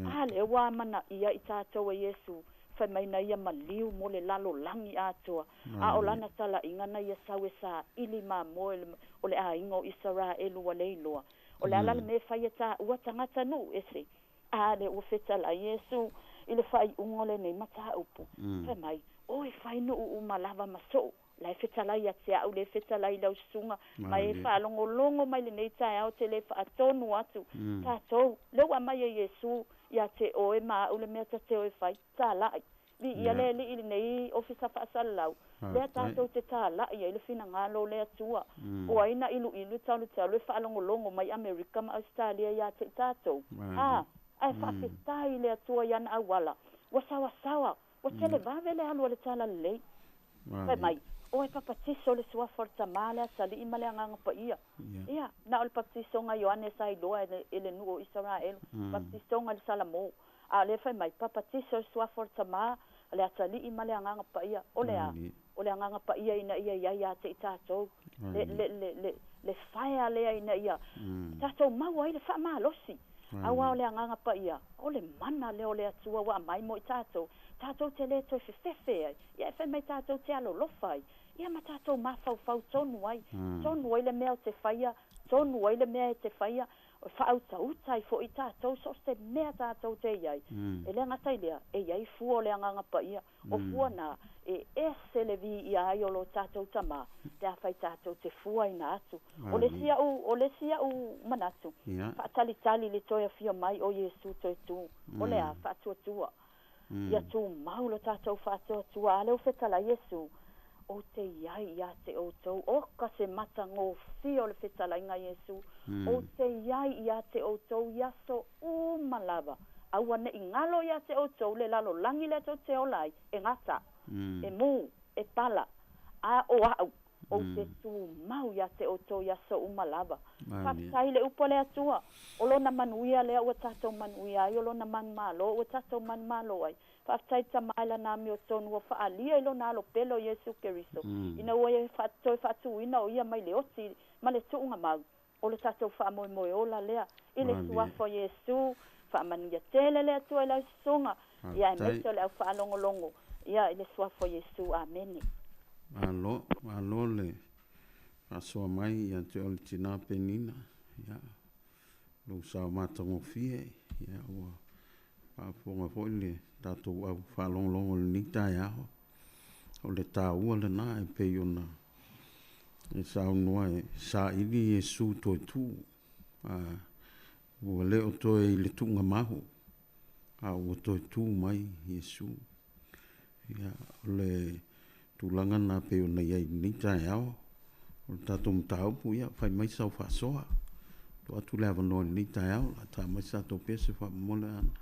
A lea ua amanaia i tatou e Iesu, fai mai na ia maliu mo le lalolagi atoa, a o lana talaiga na ia sau e saili mamoe o le aiga o Isaraelu ua le iloa. O le a la le mea e fai e taua tagata nuu ese? A lea ua fetalai Iesu i le faaiuga o lenei mataupu, fai mai, O e fai nuu uma lava ma soo, la e fetalai ia te au, le fetalai i lau susuga, ma e faalogologo mai lenei taeao te le faatonu atu tatou, lea ua aumai e Iesu ia te oe ma au le mea ta te o e fai, talai. Viia le Alii i lenei ofisa faasalalau, lea tatou te talai ai le finagalo o le Atua. O ai na iluilu taulutaulu e faalogologo mai Amerika ma Ausetalia ia te i tatou? A, ae faafetai i le Atua i ana auala, ua saoasaoa, ua televave le alu a le Talalelei. Fai mai, O e papatiso le suafa o le Tama, le Atalii ma le Agaga Paia. Ia, na o le papatisoga a Ioane sa iloa e le nuu o Isaraelu, papatisoga i le Salamo. A o lea fai mai, papatiso le suafa o le Tama, le Atalii ma le Agaga Paia. O le a? O le Agaga Paia ina ia i ai ia te i tatou, le, le, le, le, le faea lea ina ia tatou maua ai le faamalosi. Aua o le Agaga Paia, o le mana lea o le Atua ua aumai mo i tatou, tatou te le toe fefefe ai, ia e fai mai tatou te alolofa ai, ia ma tatou mafaufau tonu ai, tonu ai le mea o te faia, tonu ai le mea e te faia, e faautauta ai foi tatou so o se mea tatou te i ai. E le gata i lea, e i ai fua o le Agaga Paia, o fua na, e ese le viia ai o lo tatou Tama, pe afai tatou te fuaina atu. O le isi a'u, o le isi a'u manatu, faatalitali i le toe afio mai o Iesu toe tu, o le a, faatuatua. Ia tumau lo tatou faatuatua, a lea ua fetalai Iesu, Ou te i ai ia te outou, oka se matagofie o le fetalaiga a Iesu, ou te i ai ia te outou i aso uma lava, aua ne i galo ia te outou le lalolagi lea tou te ola ai, e gata, e mū, e pala, a o a'u, ou te tumau ia te outou i aso uma lava. Faafetai i le upu a le Atua, o Lona manuia lea ua tatou manuia ai, o Lona manumalo ua tatou manumalo ai. Faafetai Tama i Lana amiotonu ua faaalia i Lona Alo pele o Iesu Keriso, ina ua Ia toe faatuina o Ia mai le oti ma le tuuga mau o le tatou faamoemoe ola lea i le Suafa o Iesu. Faamanuia tele le Atua i lau susuga, ia aemaise o le au faalogologo ia i le Suafa o Iesu. Amene. Malo, malo le faasoa mai ia te oe le tina Penina, ia lou sao matagofie, ia ua Faafofoga foi le tatou au faalogologo i lenei taeao. O le taua lena e pei ona e saunoa e saili Iesu toe tu. Ua le o toe i le tuugamau, a ua toe tu mai Iesu. Ia, o le tulaga lena pei ona i ai i lenei taeao. O le tatou mataupu, ia, fai mai sau faasoa. Tuu atu le avanoa i lenei taeao, o le a ta mai se tatou pese faamolemole Ana.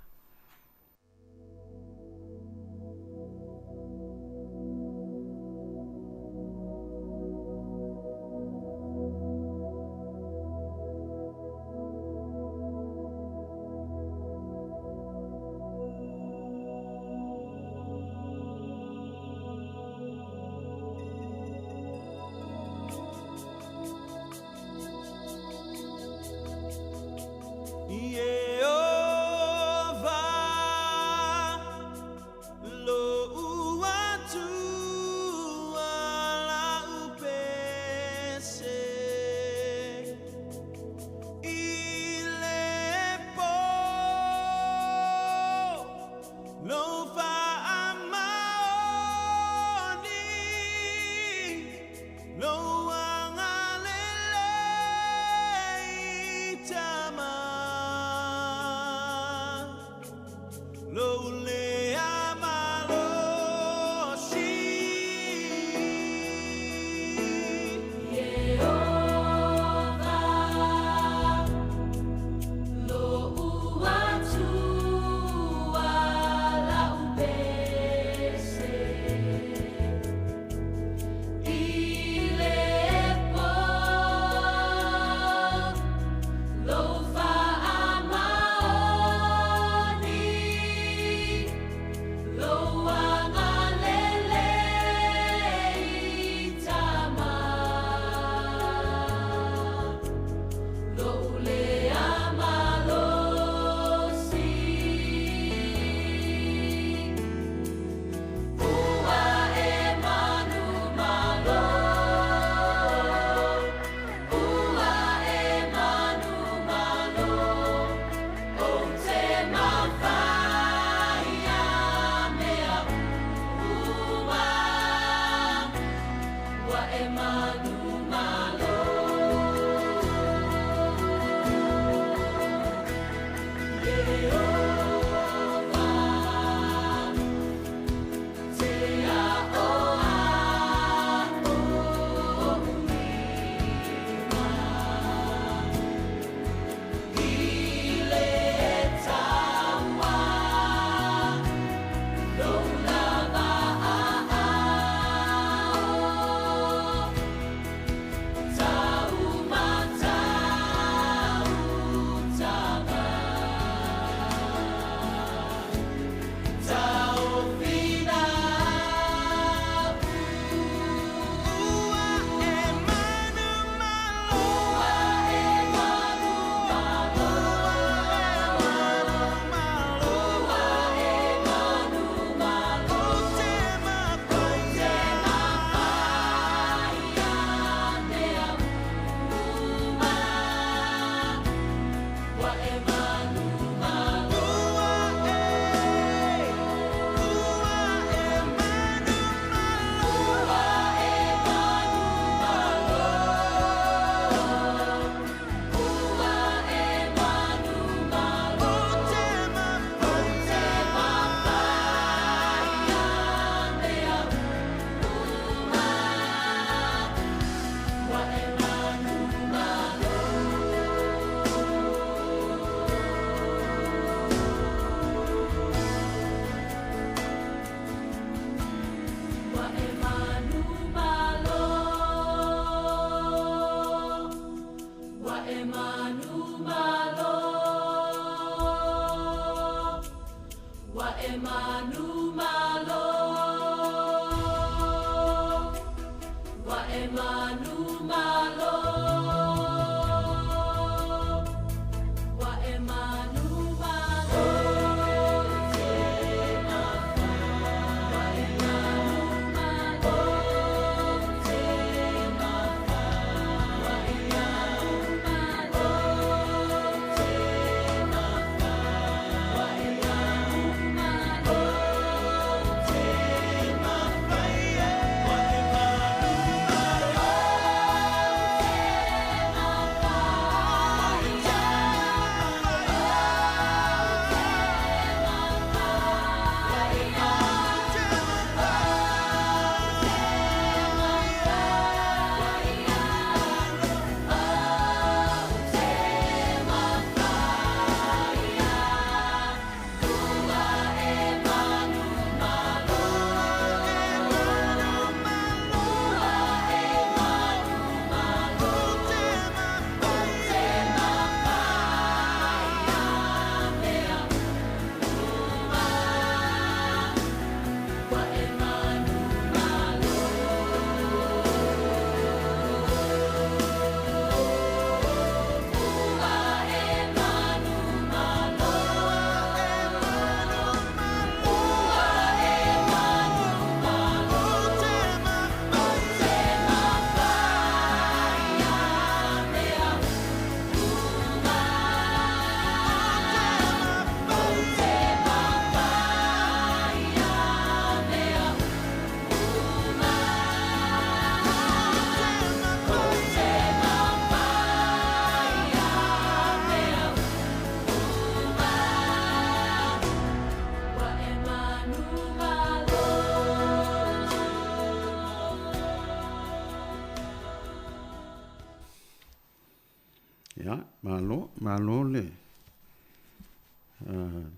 Ia, malo, malo le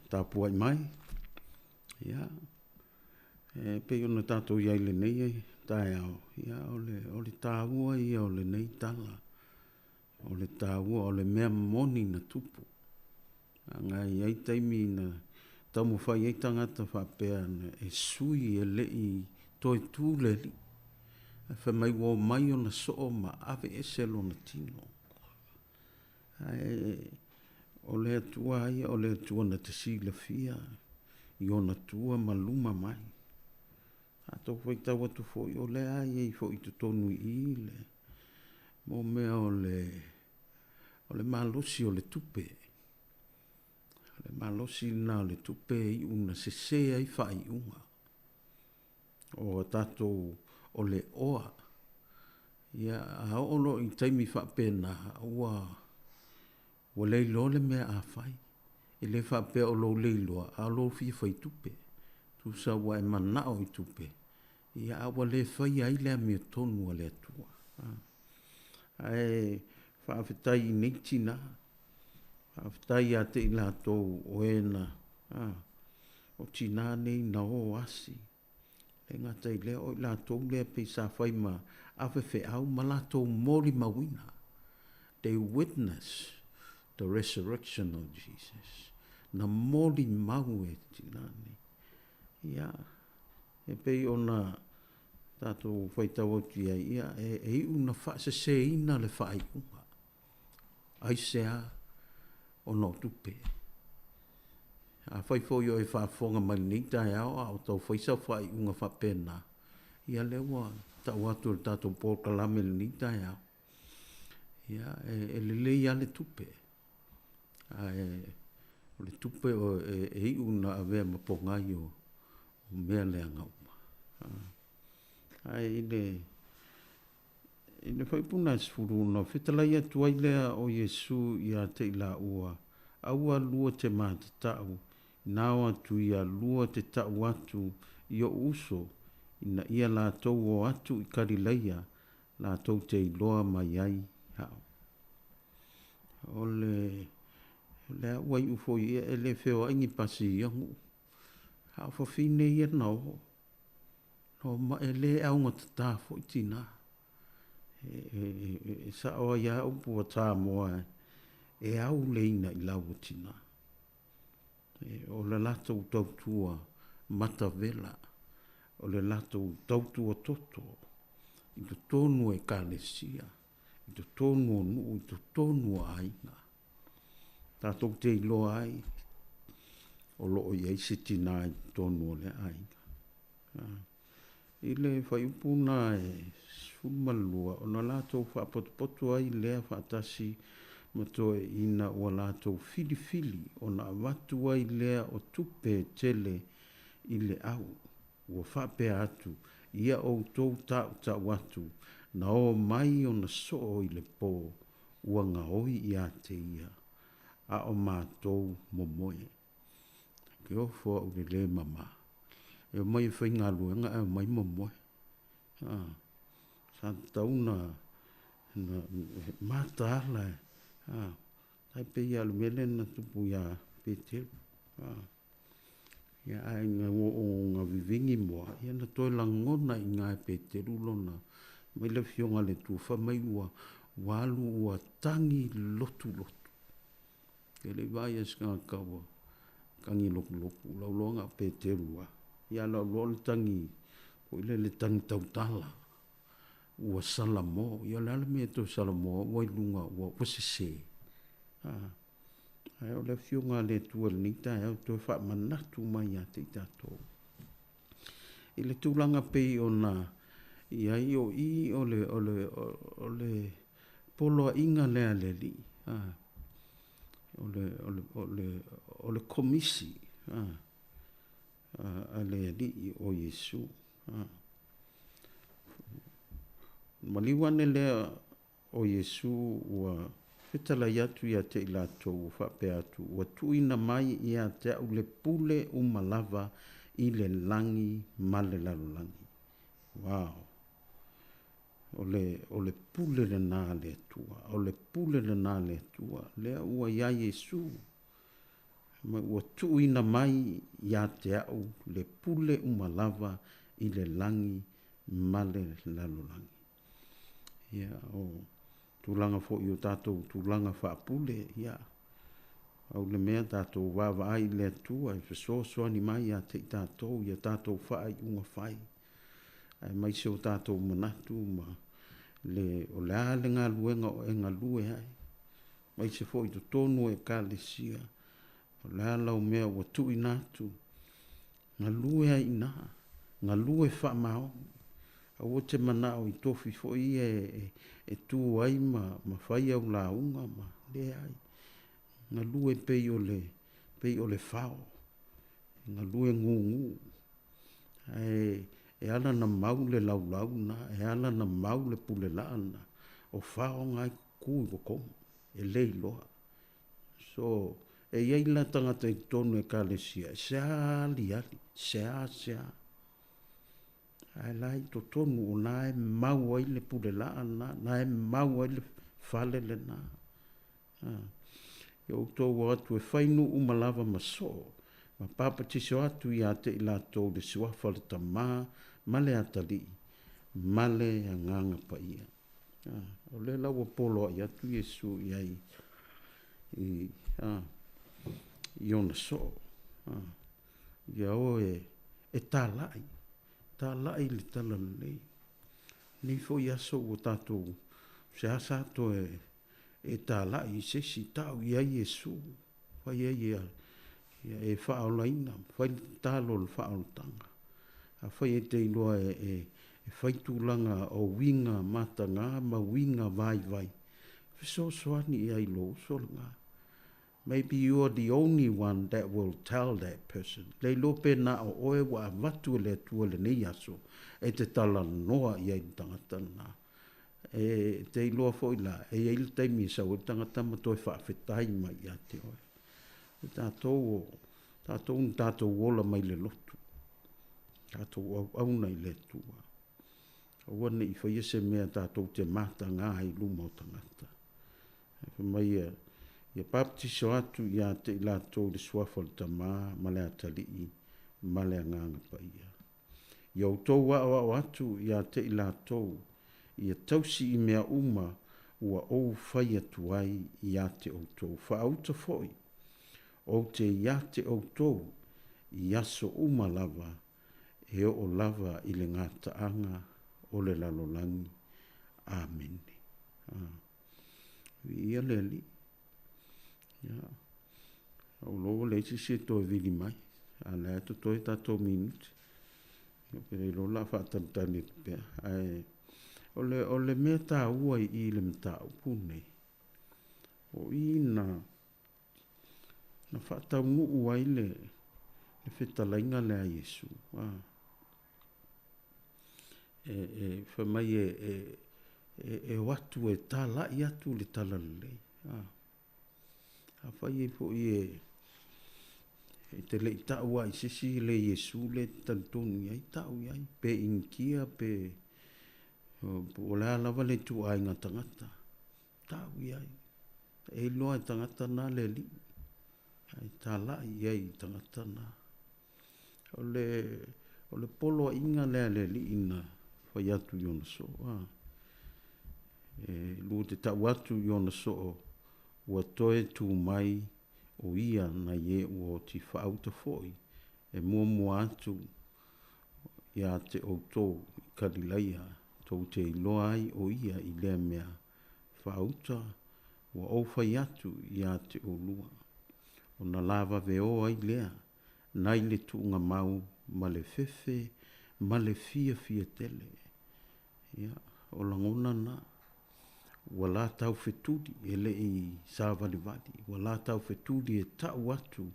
tapuai mai. Ia, e pei ona tatou i ai i lenei taeao, ia o le, o le taua ia o lenei tala. O le taua o le mea moni na tupu. Leaga e i ai taimi na taumafai ai tagata faapea e sui e le i toe tu le Alii. Ae fai mai ua omai ona soo ma aveese lona tino. Ae o le Atua ia o le Atua na te silafia i ona tua ma luma mai. A tou faitau atu foi, o lea e i ai foi i totonu i i le mo mea o le o le malosi o le tupe. O le malosi lena o le tupe e iu ina sese ai faaiuga. O a tatou o le oa. Ia, a oo loa i taimi faapena, ua ua le iloa le mea a fai. E le faapea o lou le iloa, a o lou fia fai tupe. Tusa ua e manao i tupe, ia a ua le faia ai le amiotonu a le Atua. Ae faafetai i nei tina, faafetai ia te i latou o e na, o tina nei na o asi. E le gata i lea, o i latou lea pei sa fai ma ave feau ma latou molimauina. They witness the resurrection of Jesus. Na molimau e tina nei. Ia, e pei ona tatou faitau atu i ai, ia, e, e iu na faaseseina le faaiuga. Aisea? Ona o tupe. Afai foi o e faafofoga mai lenei taeao a o tau fai sau faaiuga faapena, ia lea ua tau atu e le tatou polokalame i lenei taeao, ia e, e lelei lava le tupe. Ae o le tupe o, e, e iu na avea ma pogai o, o mea leaga uma. Ae i le I le faipuna e 16, fetalai atu ai lea o Iesu ia te i laua, Aua lua te matatau, ina o atu ia lua te tau atu i oʻu uso, ina ia latou o atu i Kalilaia, latou te iloa mai ai aʻu. O le, o le a ua iu foi ia e le feoai ni pasi i ia nuu. A o fafine ia na o. No ma e le augatata foi tina. E, e, e sao ai a upu a Samoa e au le ina i lau o tina. E, o le latou tautua matavela, o le latou tautua toto i totonu o ekalesia, i totonu o nuu, i totonu o aiga. Tatou te iloa ai o lo o i ai se tina i totonu o lea aiga. I le fuaiupu lena e 12, ona latou faapotopoto ai lea faatasi ma toeaiina ua latou filifili ona avatu ai lea o tupe tele i le au, ua faapea atu, Ia outou tautau atu, na o mai ona soo i le po, ua gaoi ia te ia, a o matou momoe. Ke ofo au i le le mama. E omai e faigaluega ae omai momoe. A, sa tatau na, na mataala e, a, tai pei lava o le mea lea na tupu iā Peteru. A, ia ae ina ua oo na vivini moa, ia na toe lagona i ina e Peteru lona, mai le Afioga a le Atua, fai mai ua, ua alu ua tagi lotulotu. E le i vaai lava i se tagata ua tagi lotulotu, o lau iloa na o Peteru lava. Ia a o lau iloa o le tagi foi lele tagi tautala, ua salamo. Ia o le a le mea e toe salamo ai ua i luga ua sese. Ae o le Afioga a le Atua i lenei taeao e toe faamanatu mai ia te i tatou. I le tulaga pei ona i ai o i o le, o le, o le poloaiga lea a le Alii, a, o le, o le, o le, o le komisi a, a, a le Alii o Iesu. A. Maliu ane lea o Iesu ua fetalai atu ia te i latou ua faapea atu, Ua tuuina mai ia te au le pule uma lava i le lagi ma le lalolagi. Wow! O le, o le pule lenā a le Atua. O le pule lenā a le Atua. Lea ua iā Iesu, ma ua tuuina mai ia te au le pule uma lava i le lagi ma le lalolagi. Ia, o tulaga foi o tatou tulaga faapule, ia, pau le mea tatou vaavaai i le Atua e fesoasoani mai ia te i tatou i a tatou faaiuga fai, aemaise o tatou manatu ma le, o le a le galuega o e galue ai, aemaise foi i totonu o Ekalesia, o le a lau mea ua tuuina atu, galue ai i ina, galue faamaoni. Aua te manao i tofi foi ia e tu ai ma fai au lauga ma, leai. Galue pei o le, pei o le fao, galue gugu. Ae e ala ona mau le laulau lena, e ala ona mau le pulelaa lena, o fao na e tutu i totonu, e le iloa. So, e i ai la tagata i totonu o Ekalesia e sea aliali, sea sea. Ae la i totonu o na e mau ai le pulelaa lena, na e mau ai le fale lena. Ia outou o atu e fai nuu uma lava ma soo, ma papatiso atu ia te i latou i le suafa o le Tama ma le Atalii ma le Agaga Paia. O lea la ua poloai atu Iesu i ai i, a, i ona soo. A, ia o e, e talai, talai le talalelei. Nei foi aso ua tatou seasa toe e talai i se isi, tau i ai Iesu, fai ai ia, ia e faaolaina, fai le tatalo o le faaolataga. Afai e te iloa e, e, e fai tulaga o uiga mataga ma uiga vaivai, fesoasoani i ai i lou uso lena. Maybe you are the only one that will tell that person. Le iloa pe na o oe ua avatu e le Atua i lenei aso e te talanoa i ai i le tagata lena. E te iloa foi la, e i ai le taimi e sau ai le tagata ma toe faafetai mai ia te oe. O tatou o, tatou na tatou ola mai le lotu, tatou auauna i le Atua. Aua ne i faia se mea tatou te mataga ai i luma o tagata. Ae fai mai ia, ia baptiso atu ia te i latou i le suafa o le Tama ma le Atalii ma le Agaga Paia. Ia outou aoao atu ia te i latou, ia tausi i mea uma ua ou fai atu ai ia te outou. Faauta foi, ou te ia te outou i aso uma lava, e oo lava i le gataaga o le lalolagi. Amene. Viia le Alii. Ia, ou iloa ua leai se isi e toe vili mai, a o lea e totoe tatou minute. Ia, pe le iloa o le a faatalitali atu pea. Ae o le, o le mea taua i i le mataupu lenei, o i na, na faataunuu ai le, le fetalaiga lea a Iesu. A. E, e, fai mai e, e, e, e o atu e talai atu le talalelei. A. Afai ai foi e, e te le i tau lava i se isi le Iesu lea e te talitonu i ai, tau i ai, pe Initia, pe po o le a lava le ituaiga tagata, tau i ai. E iloa e tagata na le Alii, ae talai i ai i tagata na. O le, o le poloaiga lea a le Alii na fai atu i ona soo, a. E lua te tau atu i ona soo, ua toe tu mai o ia nai e ua oti faauta foi e muamua atu ia te outou i Kalilaia, tou te iloa ai o ia i lea mea faauta ua ou fai atu ia te oulua, ona lavave o ai lea nai le tuugamau ma le fefe ma le fiafia tele. Ia, o lagona na, ua la taufetuli, e le i savalivali, ua la taufetuli e tau atu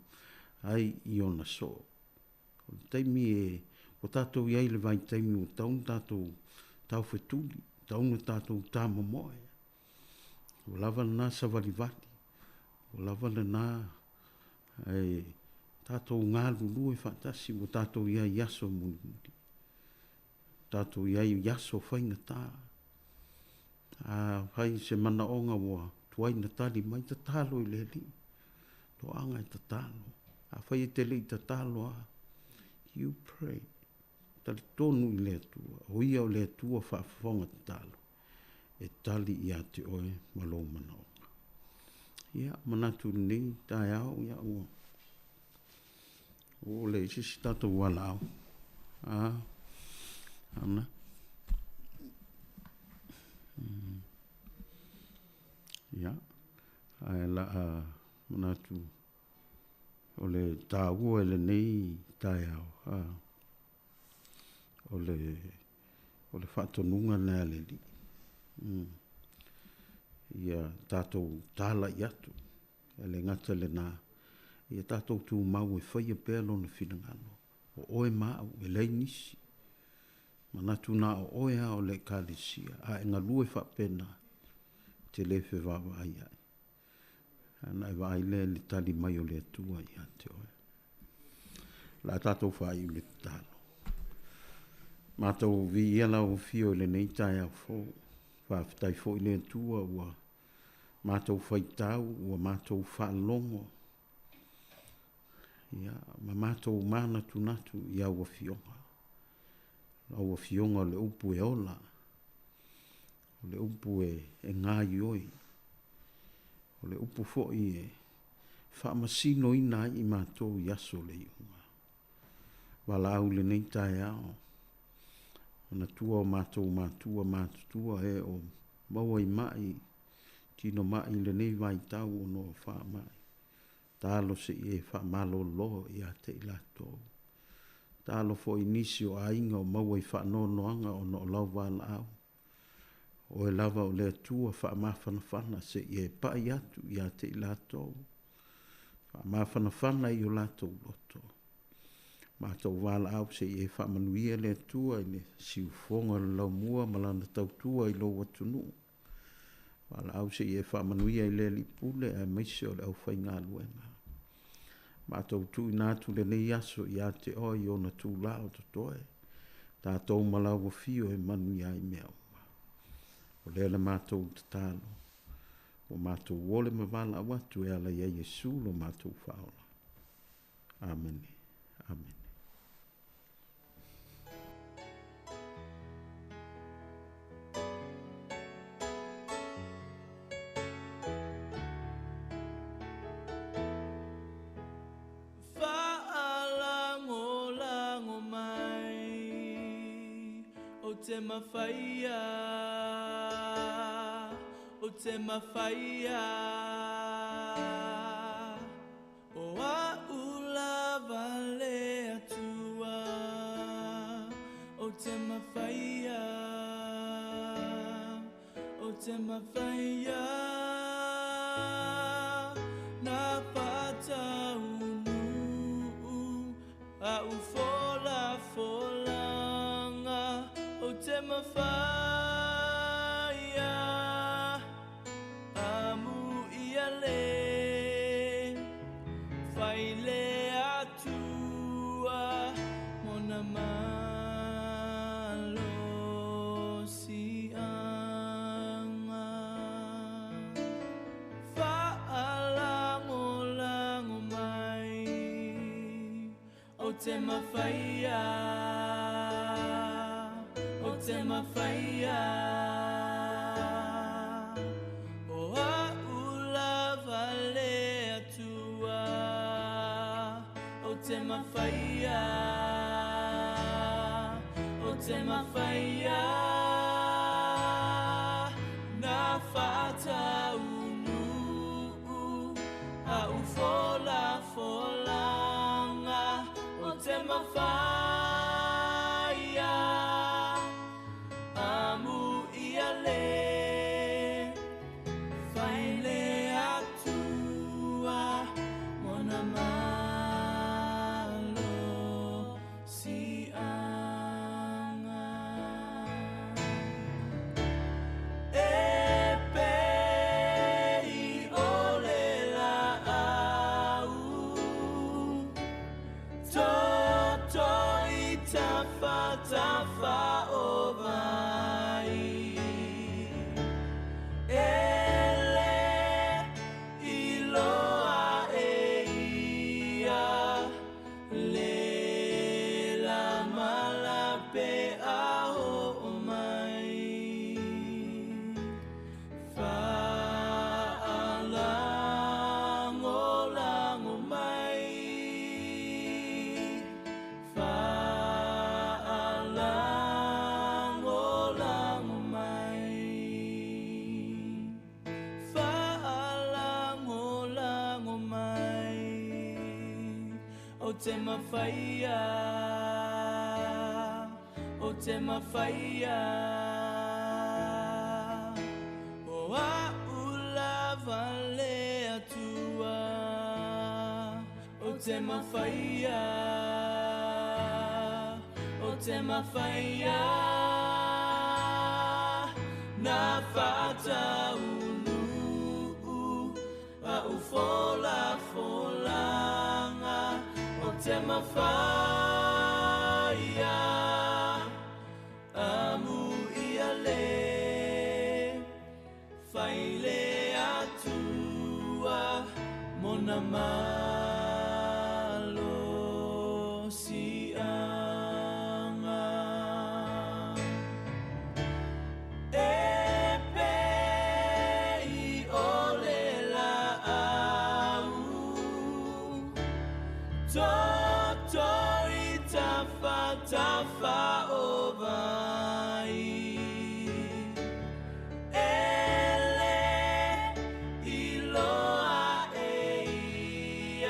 ai i ona soo. O le taimi e, ua tatou i ai i le vaitaimi ua tatau ona tatou taufetuli, tatau ona tatou tamomoe. Ua lava lena savalivali, ua lava lena ae tatou galulue faatasi, ua tatou i ai i aso mulimuli. Ua tatou i ai i aso faigata. Afai se manaoga ua tuai na tali mai, tatalo i le Alii. Toaga e tatalo. Afai e te le i tatalo lava, you pray. Talitonu i le Atua, o Ia o le Atua faafofoga tatalo, e tali ia te oe ma lou manaoga. Ia, manatu i lenei taeao, ia ua oo lea i se isi tatou valaau. A, ana. Ia, ae la a manatu o le taua i lenei taeao, a, o le o le faatonuga lena a le Alii. Ia tatou talai atu, e le gata i lena, ia tatou tumau e faia pea Lona finagalo, o oe ma au, e leai nisi. Manatu na o oe lava o le Ekalesia, a e galue faapena, e te le fevaavaai ai. Ona e vaai lea i le tali mai o le Atua ia te oe. O le a tatou faaiu le tatalo. Matou viia lau afio i lenei taeao fou. Faafetai foi le Atua ua matou faitau, ua matou faalogo, ia, ma matou manatunatu i au afioga. Lau afioga o le upu e ola, o le upu e gaioi, o le upu foi e faamasinoina ai i matou i aso o le iuga. Valaau i lenei taeao, manatua o matou matua matutua e o maua i mai, tino mai i lenei vaitau ona o faamai. Talo se i e faamalolo ia te i latou. Talo foi i nisi o aiga o maua i faanoanoaga ona o lau valaau. Oe lava o le Atua faamafanafana se i e pai atu ia te i latou. Faamafanafana i o latou loto. Matou valaau se i e faamanuia le Atua i le siufofoga o le laumua ma lana tautua i lou atunuu. Valaau se i e faamanuia i le Alii Pule aemaise o le aufaigaluega. Matou tuuina atu lenei aso ia te oe i ona tula o totoe, tatou ma lau afio e manuia ai mea uma. O lea le matou tatalo, ua matou ole ma valaau atu e ala ia Iesu lo matou Faaola. Amene. Amene. Faalagolago mai o te mafaia, o te mafaia. O au lava le Atua, o te mafaia, o te mafaia. Na faataunuu au folafolaga, o te mafaia. Amu ia le fai le Atua mona malosiaga. Faalagolago mai o te mafaia, o te mafaia. O au lava le Atua, o te mafaia, o te mafaia. Na faataunuu au folafolaga, o te mafaia. Amu ia le fai le Atua mona malosiaga. E pei o le laau, toto i tafatafa o vai. te mawhaia, o te mawhaia. O a ula le atua, o te mawhaia, o te mawhaia. Na whataulu a ufola folanga, o te mawhaia amu ia le whaile atua mona malo sianga. E pe i ole la au, toto i tafa tafa o vai. Ele i loa e ia,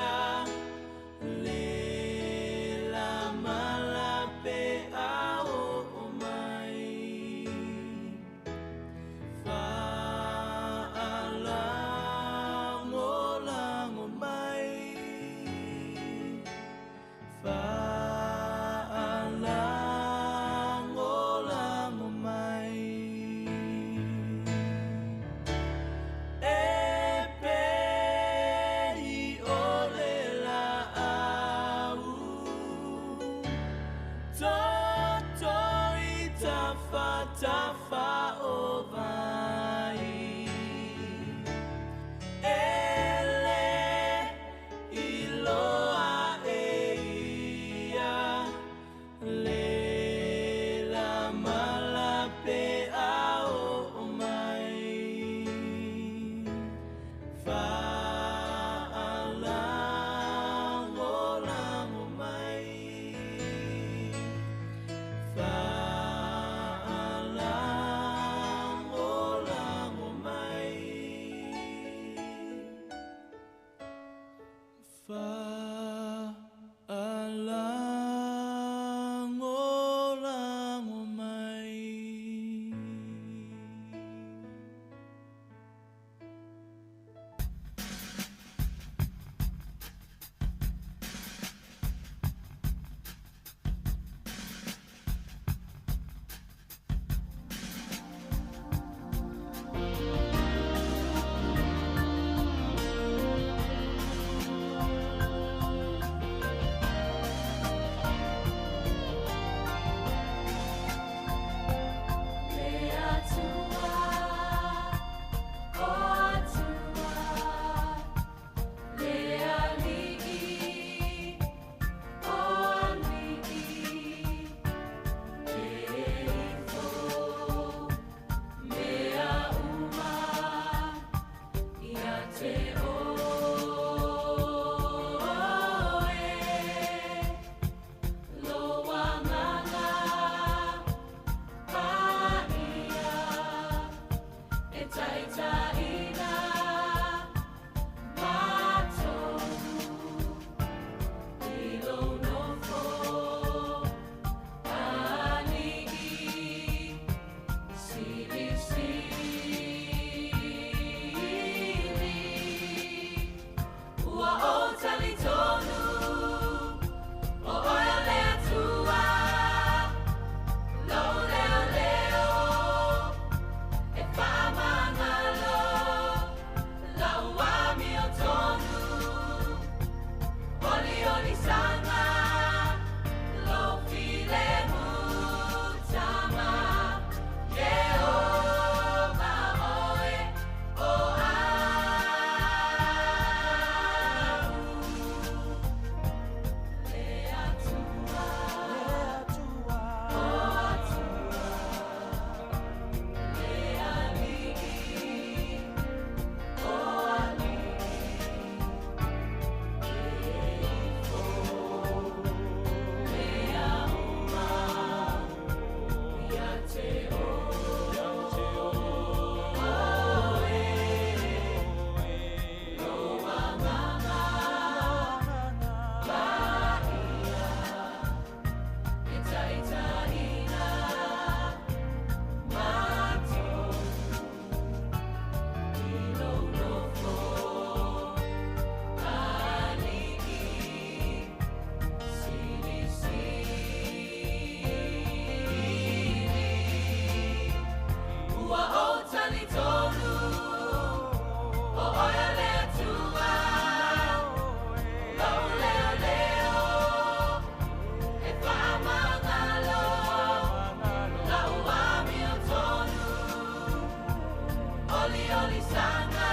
Liolisaga,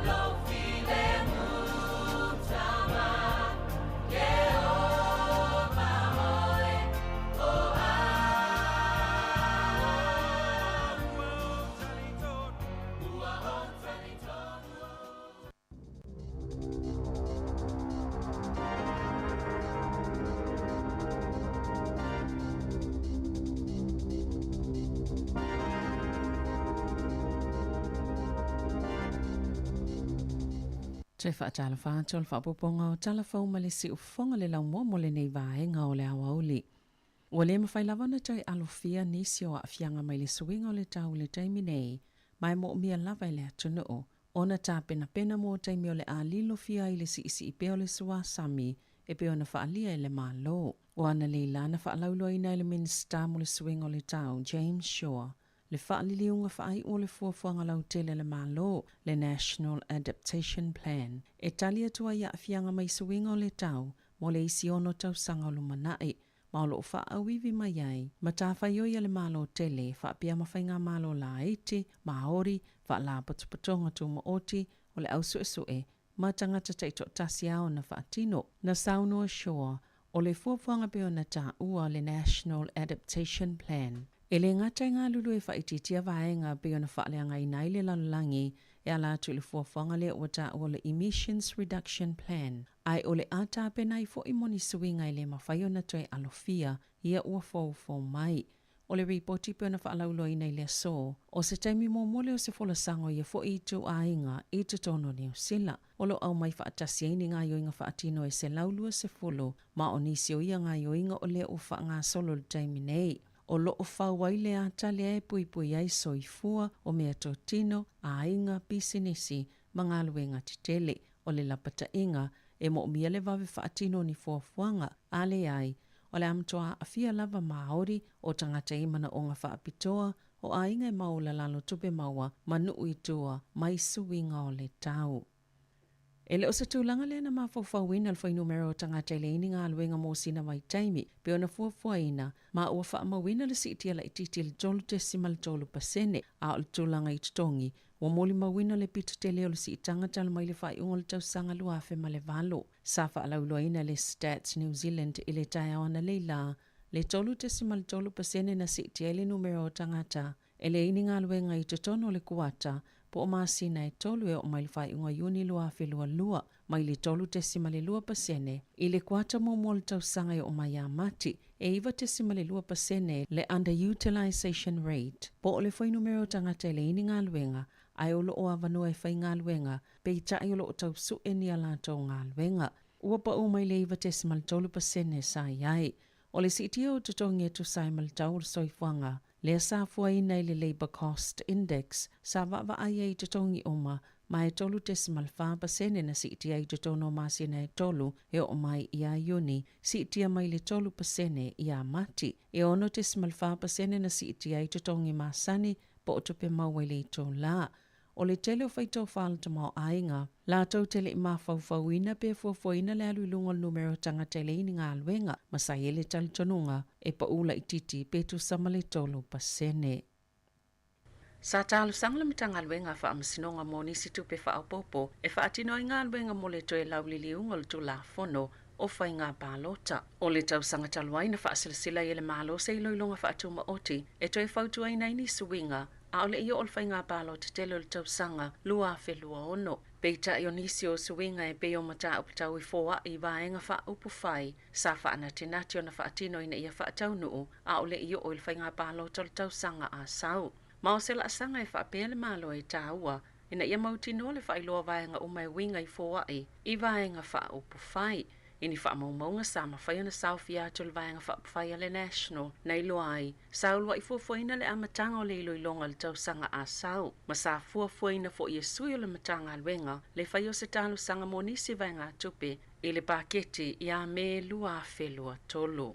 lou filemu tama, Ieova oe o au. Ua ou talitonu, ua ou talitonu. Toe faatalofa atu o le faaopoopoga o Tala Fou ma le Siufofoga le laumua mo lenei vaega o le aoauli. Ua le mafai lava ona toe alofia nisi o aafiaga mai le suiga o le tau i le taimi nei, ma e moomia lava e le atunuu ona tapenapena mo taimi o le a lilofia ai le siisii pea o le suasami e pei ona faalia e le Malo. O analeila na faalauiloaina e le Minisita mo le Suiga o le Tau, James Shaw, le faaliliuga faaiu o le fuafuaga lautele a le Malo, le National Adaptation Plan, e tali atu ai i aafiaga mai suiga o le tau mo le isi 6 tausaga o lumanai, ma o loo faaauivi mai ai matafaioi a le Malo tele faapea ma faigamalo laiti, Maori, faalapotopotoga tumaoti o le ausuesue ma tagata taitoatasi a ona faatino. Na saunoa Shaw o le fuafuaga pei ona taua le National Adaptation Plan e le gata i galulue faaitiitia vaega pei ona faaleagaina ai le lalolagi e ala atu i le fuafuaga lea ua taua le Emissions Reduction Plan, ae o le a tapena ai foi mo ni suiga e le mafai ona toe alofia ia ua foufou mai. O le ripoti pei ona faalauiloaina i le aso, o se taimi muamua lea o se folasaga o ia foi ituaiga i totonu o Niu Sila. O lo o aumai faatasi ai ni gaoioiga faatino e 120, ma o nisi o ia gaoioiga o lea ua faagasolo i le taimi nei. O loo fau ai le ata lea e puipui ai soifua o meatotino, aiga, pisinisi ma galuega tetele. O le lapataiga e moomia le vave faatino o ni fuafuaga, a leai, o le a matua aafia lava Māori o tagata i manaoga faapitoa o aiga e maualalalo tupe maua ma nuu i tua mai suiga o le tau. E le o se tulaga lea na mafaufauina le fuainumera o tagata e leai ni galuega mo sina vaitaimi pei ona fuafuaina, ma ua faamauina le siitia laitiiti i le 3.3%, a o le tulaga i totogi ua molimauina le pito tele o le siitaga talu mai le faaiuga o le tausaga 2008. Sa faalauiloaina le Stats New Zealand i le taeao analeila le 3.3% na siitia ai le numera o tagata e leai ni galuega i totonu o le kuata po o masina e 3 e oo mai le faaiuga o Iuni 2022, mai le 3.2% i le kuata muamua o le tausaga e oo mai ia Mati, e 9.2% le underutilization rate po o le fuainumera o tagata e leai ni galuega ae o loo avanoa e faigaluega, peitai o loo tausue ni a latou galuega. Ua pau mai le 9.3% sa i ai. O le siitia o totogi e tusa ai ma le tau o le soifuaga, lea sa fuaina i le Labour Cost Index, sa vaavaai ai i totogi uma, ma e 3.4% na siitia i totonu o masina e 3 e oo mai ia Iuni, siitia mai le 3% ia Mati. E 6.4% na siitia ai totogi masani po o tupe maua i le itulā. O le tele o faitau faalatama o aiga, latou te le i mafaufauina pe fuafuaina le alu i luga o le numera o tagata e leai ni galuega, ma sa i ai le talitonuga e pau laitiiti pe tusa ma le 3%. Sa talosaga le Matagaluega a Faamasinoga mo nisi tupe faaopoopo e faatino ai galuega mo le toe lauliliuga o le Tulafono o Faiga Palota. O le tausaga talu ai na faasilasila ai e le Malo se iloiloga faatumaoti e toe fautuaina ai ni suiga a o le i oo le faiga palota tele o le tausaga 2026. Peitai o nisi o suiga e pei o mataupu tau i foai vaega faaupufai sa faanatinati ona faatino ina ia faataunuu a o le i oo i le faiga palota o le tausaga a sau. Ma o se laasaga e faapea le Malo e taua ina ia mautinoa le faailoa vaega uma e uiga i foai i vaega faaupufai. I ni faamaumauga sa mafai ona saofia atu le vaega faaupufai a le National na iloa ai, sa uluai fuafuaina le amataga o le iloiloga i le tausaga a sau, ma sa fuafuaina foi e sui o le Matagaluega le fai o se talosaga mo nisi vaegatupe i le paketi ia Me 2023.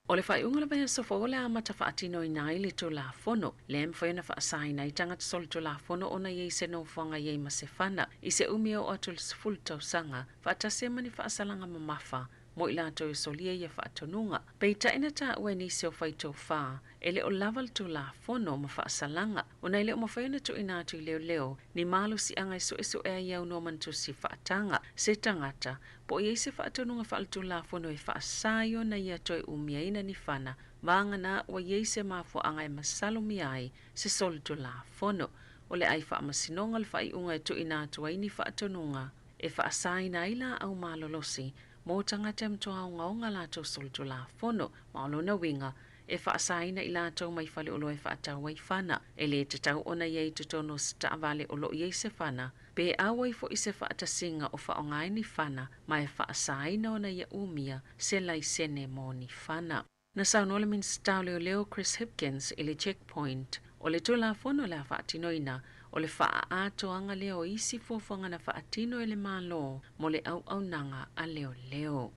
O le faaiuga o le vaiaso fou o le a amata faatinoina ai le Tulafono, lea e mafai ona faasaina ai tagata solitulafono ona i ai se nofoaga i ai ma se fana i se umi e oo atu i le 10 tausaga, faatasi ai ma ni faasalaga mamafa mo i latou e solia ia faatonuga. Peitai na taua e nisi o faitofa, e le o lava le Tulafono ma faasalaga, ona e le o mafai ona tuuina atu i leoleo ni malosiaga e suesue ai aunoa ma ni tusi faataga se tagata po o i ai se faatonuga faaletulafono e faasa ai ona ia toe umiaina ni fana vagana ua i ai se mafuaaga e masalomia ai se solitulafono. O le ai faamasinoga le faaiuga e tuuina atu ai ni faatonuga e faasaina ai laau malolosi mo tagata e matua ogaoga latou solitulafono, ma o lona uiga e faasaina i latou mai faleoloa e faatau ai fana. E lē tatau ona i ai i totonu o se taavale o loo i ai se fana, pe auai foʻi se faatasiga o faaaoga ai ni fana, ma e faasaina ona ia umia se laisene mo ni fana. Na saunoa le Minisita o Leoleo Chris Hipkins i le Checkpoint, o le Tulafono o le a faatinoina, o le faaatoaga lea o isi fuafuaga na faatino e le Malo mo le auaunaga a leoleo.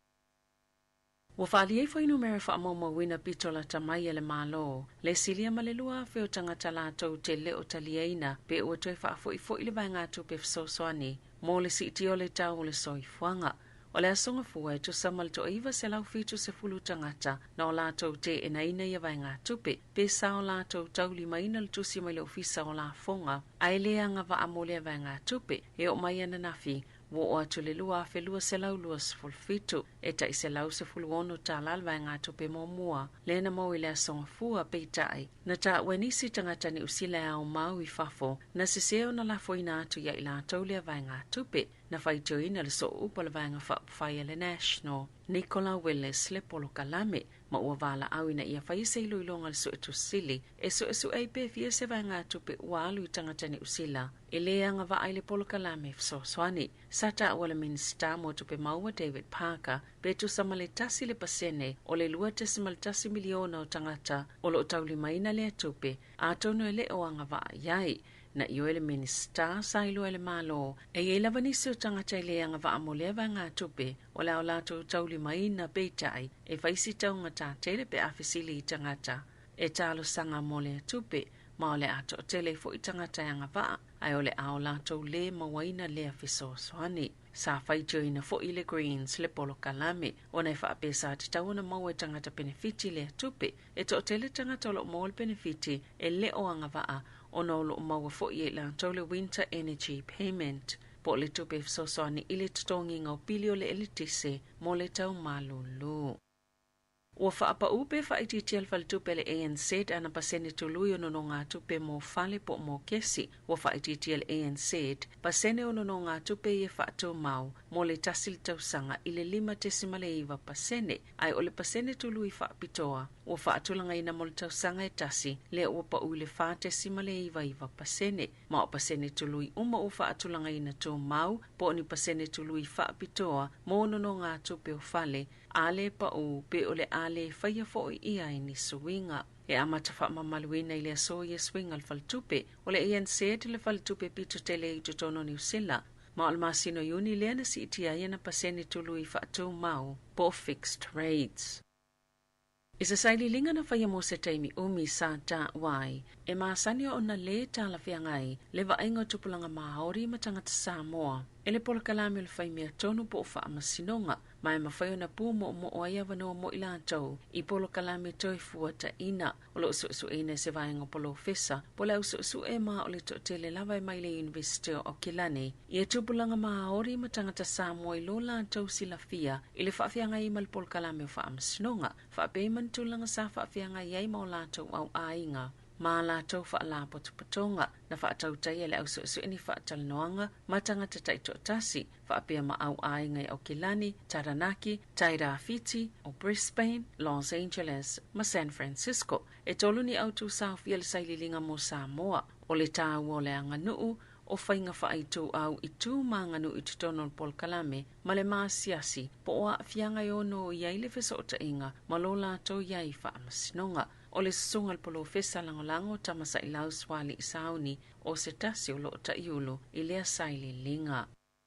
Ua faaalia ai fuainumera faamaumauina pito lata mai e le Malo, le silia ma le 2,000 o tagata latou te le o taliaina pe ua toe faafo'ifo'i le vaegatupe fesoasoani mo le siitia o le tau o le soifuaga. O le Aso Gafua e tusa ma le 1,970 tagata na o latou teenaina ia vaegatupe, pe sa o latou taulimaina le tusi mai le Ofisa o Lafoga, ae le agavaa mo lea vaegatupe. E oo mai ananafi, ua oo atu le 2,227, e tai $116 le vaegatupe muamua lea na maua i le Aso Gafua. Peitai, na taua e nisi tagata Niu Sila e aomau i fafo, na sesē ona lafoina atu ia i latou lea vaegatupe. Na faitioina le sooupu a le Vaega Faaupufai a le National, Nicola Willis le polokalame, ma ua valaau ina ia faia se iloiloga a le Suetusi Sili e suesue ai pe fia se vaegatupe ua alu i tagata Niu Sila e lē agavaa i le polokalame fesoasoani. Sa taua le Minisita mo Tupe Maua David Parker pe tusa ma le 1% o le 2.1 miliona o tagata o loo taulimaina lea tupe, atonu e le o agavaa i ai. Na ioe le Minisita sa iloa e le Malo e i ai lava nisi o tagata e le agavaa mo lea vaegatupe o le a o latou taulimaina, peitai e fai si taugatā tele pe a fesili i tagata e talosaga mo lea tupe, ma o le a toatele ai foʻi tagata e agavaa ae o le a o latou lē mauaina lea fesoasoani. Sa faitioina foʻi le Greens le polokalame ona e faapea sa tatau ona maua e tagata penefiti lea tupe. E toatele tagata o loo maua le penefiti e le o agavaa ona o loo maua foʻi e i latou le Winter Energy Payment, po o le tupe e fesoasoani i le totogiga o pili o le eletise mo le tau malūlū. Ua faapaū pe faaitiitia le faletupe a le ANZ ana pasene tului o nonogatupe mo fale po o mokesi. Ua faaitiitia e le ANZ pasene o nonogatupe ia faatumau mo le tasi le tausaga i le 5.9%, ae o le pasene tului faapitoa ua faatulagaina mo le tausaga e tasi lea ua paū i le 4.99%, ma o pasene tului uma ua faatulagaina tumau po o ni pasene tului faapitoa mo nonogatupe o fale a le paū pe o le a lē faia foʻi i ai ni suiga. E amata faamamaluina i le aso ia suiga a le faletupe. O le ANZ le faletupe pito tele i totonu o Niu Sila, ma o le masina o Iuni lea na siitia ai ana pasene tului faatumau po o fixed rates. I se sailiiliga na faia mo se taimi umi sa taua ai, e masani ona lē talafeagai le vaaiga o tupulaga Māori ma tagata Samoa e le polokalame o le faimea tonu po o faamasinoga, ma e mafai ona pūmoomoo ai avanoa mo i latou i polokalame toe fuataʻina. O loo suesueina e se vaega o polofesa po o le au suesue, ma o le toatele lava e mai le Iunivesite o Aukilani ia tupulaga Māori ma tagata Samoa i lo latou silafia i le faafeagai ma le polokalame o faamasinoga, faapea ma ni tulaga sa faafeagai ai ma o latou auaiga ma a latou faalapotopotoga. Na faatautaia e le au suesue ni faatalanoaga ma tagata taitoatasi faapea ma auaiga i Aukilani, Taranaki, Tairāwhiti o Brisbane, Los Angeles ma San Francisco. E tolu ni autū saofia le sailiiliga mo Samoa, o le tāua o le aganuu, o faiga faaituau i tu ma aganuu i totonu o le polokalame ma le masiasi po o aafiaga e ono i ai le fesootaiga ma lo latou i ai faamasinoga. O le susuga i le polofesa lagolago Tamasailau Suali'i Sauni o se tasi o loo taʻiulu i lea sailiiliga.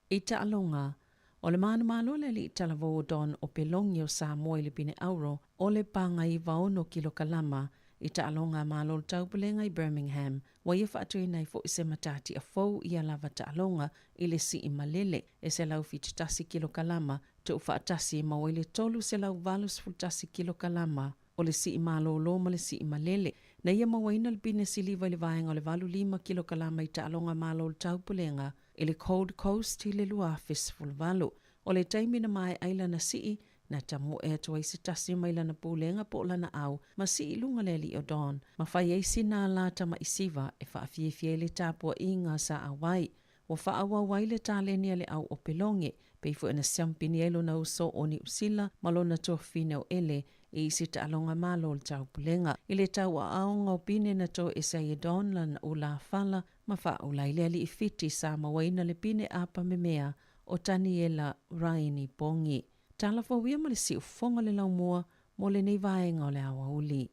I taaloga, o le manumalo le aliʻi talavou o Don Opeloge o Samoa i le pine auro o le pagaivaono kilokalama i taaloga a Malo o le Taupulega i Birmingham, ua ia faatuina ai foʻi se matatia fou ia lava taaloga i le sii malele e 171 kilokalama. Tuufaatasi e maua ai le 381 kilokalama o le sii malōlō ma le sii malele. Na ia mauaina le pine siliva i le vaega o le 85 kilokalama i taaloga Malo o le Taupulega i le Gold Coast i le 2018. O le taimi na maea ai lana sii, na tamoe atu ai se tasi mai lana pulega po o lana au ma sii i luga le alii o Don, ma fai ai sina ala tamaisiva e faafiafia ai le tapuaiga sa auai. Ua faaauau ai le taleni a le au opeloge, pei foi ona siampini ai lona uso o Niu Sila ma lona tuafafine o Ele i isi taaloga Malo o le Taupulega. I le tauaaoga o pine na toese ai e Don lana ulafala ma faaula ai le alii Fiti sa mauaina le pine apamemea o Taniela Raini Pongi. Tala fou ia ma le siufofoga o le laumua mo lenei vaega o le aoauli.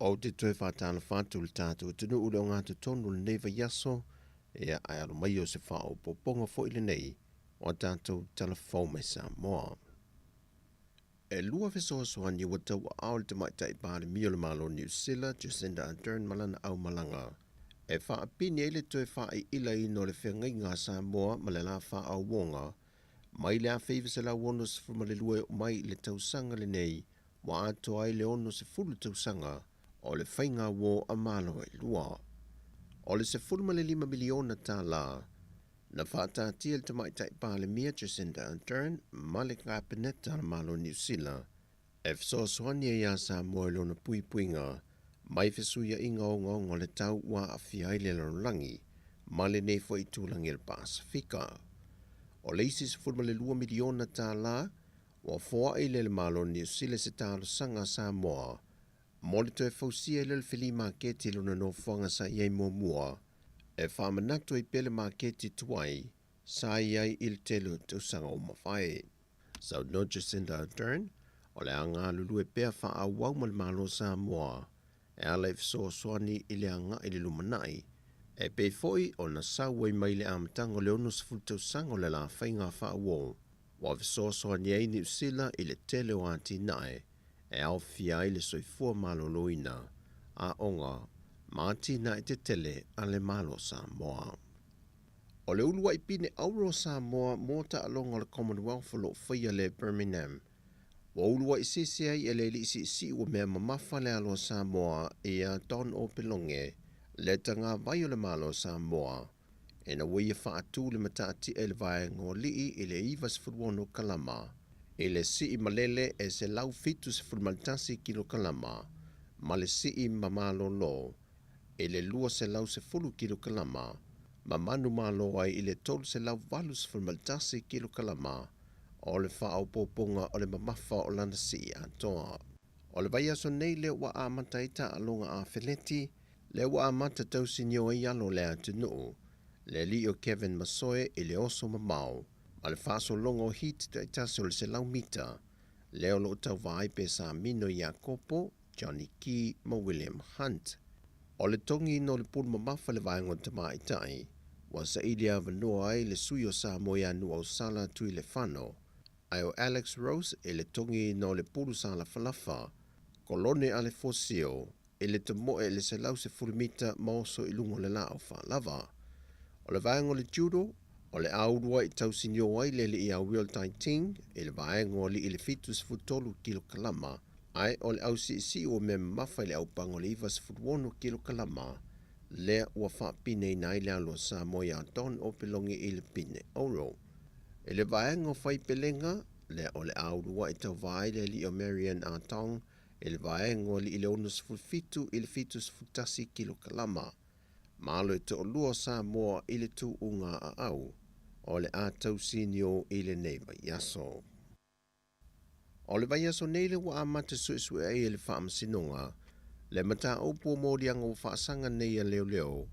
Ou te toe faatalofa atu i le tatou atunuu i le ogatotonu o lenei vaiaso, ia ae alo mai o se faaopoopoga foi lenei o a tatou tala fou mai Samoa. E lua fesoasoani ua tauaao le Tamaitai Palemia o le Malo o Niu Sila, Jacinda Ardern ma lana aumalaga e faapini ai le toe faaiilaina o le feagaiga a Samoa ma le la faaauoga mai le 1962 e oo mai i le tausaga lenei ua atoa ai le 60 tausaga o le faiga uō a Malo e lua. O le $15 miliona tālā na faataatia e le Tamaitai Palemia Jacinda Ardern ma le Kapeneta a le Malo o Niu Sila e fesoasoani ai iā Samoa i lona puipuiga mai fesuiaʻiga ogaoga o le tau ua aafia ai le lalolagi ma lenei foi itulagi o le Pasefika. O le isi $12 miliona tālā ua foai lea e le Malo o Niu Sila i se talosaga a Samoa mo le toe fausia ai lea o le filī maketi i lona nofoaga sa i ai muamua, e faamanatu ai pea le maketi tuai sa i ai i le tele o tausaga ua mavae. Saunoa Jacinda Ardern, o le a galulue pea faaauau ma le Malo o Samoa e ala i fesoasoani i le agai i le lumanai, e pei foi ona sau ai mai le amataga o le 60 tausaga o le la faiga faauo ua fesoasoani ai Niu Sila i le tele o atinae e aofia ai le soifua maloloina, aoga ma atinae tetele a le Malo o Samoa. O le uluai pine auro o Samoa mo taaloga o le Commonwealth o lo o faia le Birmingham Ua uluai sese ai e le alii siisii ua mea mamafa le alo a Samoa iā Don Opeloge, le tagavai o le Malo o Samoa, ina ua ia faatū le mataatia i le vaega o alii i le 96 kalama, i le sii malele e 171 kilokalama ma le sii mamalōlō i le 210 kilokalama, ma manumalo ai i le 381 kilokalama o le faaopoopoga o le mamafa o lana sii atoa. O le vaiaso nei lea ua amata ai taaloga afeleti, lea ua amata tausinio ai alo o le atunuu, le alii o Kevin Masoe i le oso mamao ma le faasologa o heat taitasi o le 100 mita, lea o lo o tauva ai Pesamino Iakopo, Johnny Key ma William Hunt. O le togiina o le pulu mamafa i le vaega o tamaitai, ua saili avanoa ai le sui o Samoa ia Nuuausala Tuilefano, ae o Alex Rose i le togiina o le pulu salafalafa, Kolone Alefosio i le tamoe i le 110 mita ma oso i luga o le laau faalava. O le vaega o le judo, o le a uluai tausinio ai le alii ia Will Tai Ting i le vaega o alii i le 73 kilokalama, Ae o le ausiisii ua mea mamafa i le aupaga o le 96 kilokalama, lea ua faapineina ai le alo a Samoa iā Don Opeloge i le pine auro. I le vaega o faipelega, lea o le a uluai tauva ai le alii o Marianne Atong i le vaega o alii i le 67 i le 71 kilokalama. Malo e toalua o Samoa i le tuuga aau o le a tausinio i lenei vaiaso. O le vaiaso nei lea ua amata suesue ai e le Faamasinoga le mataupu o moliaga ua faasaga nei a leoleo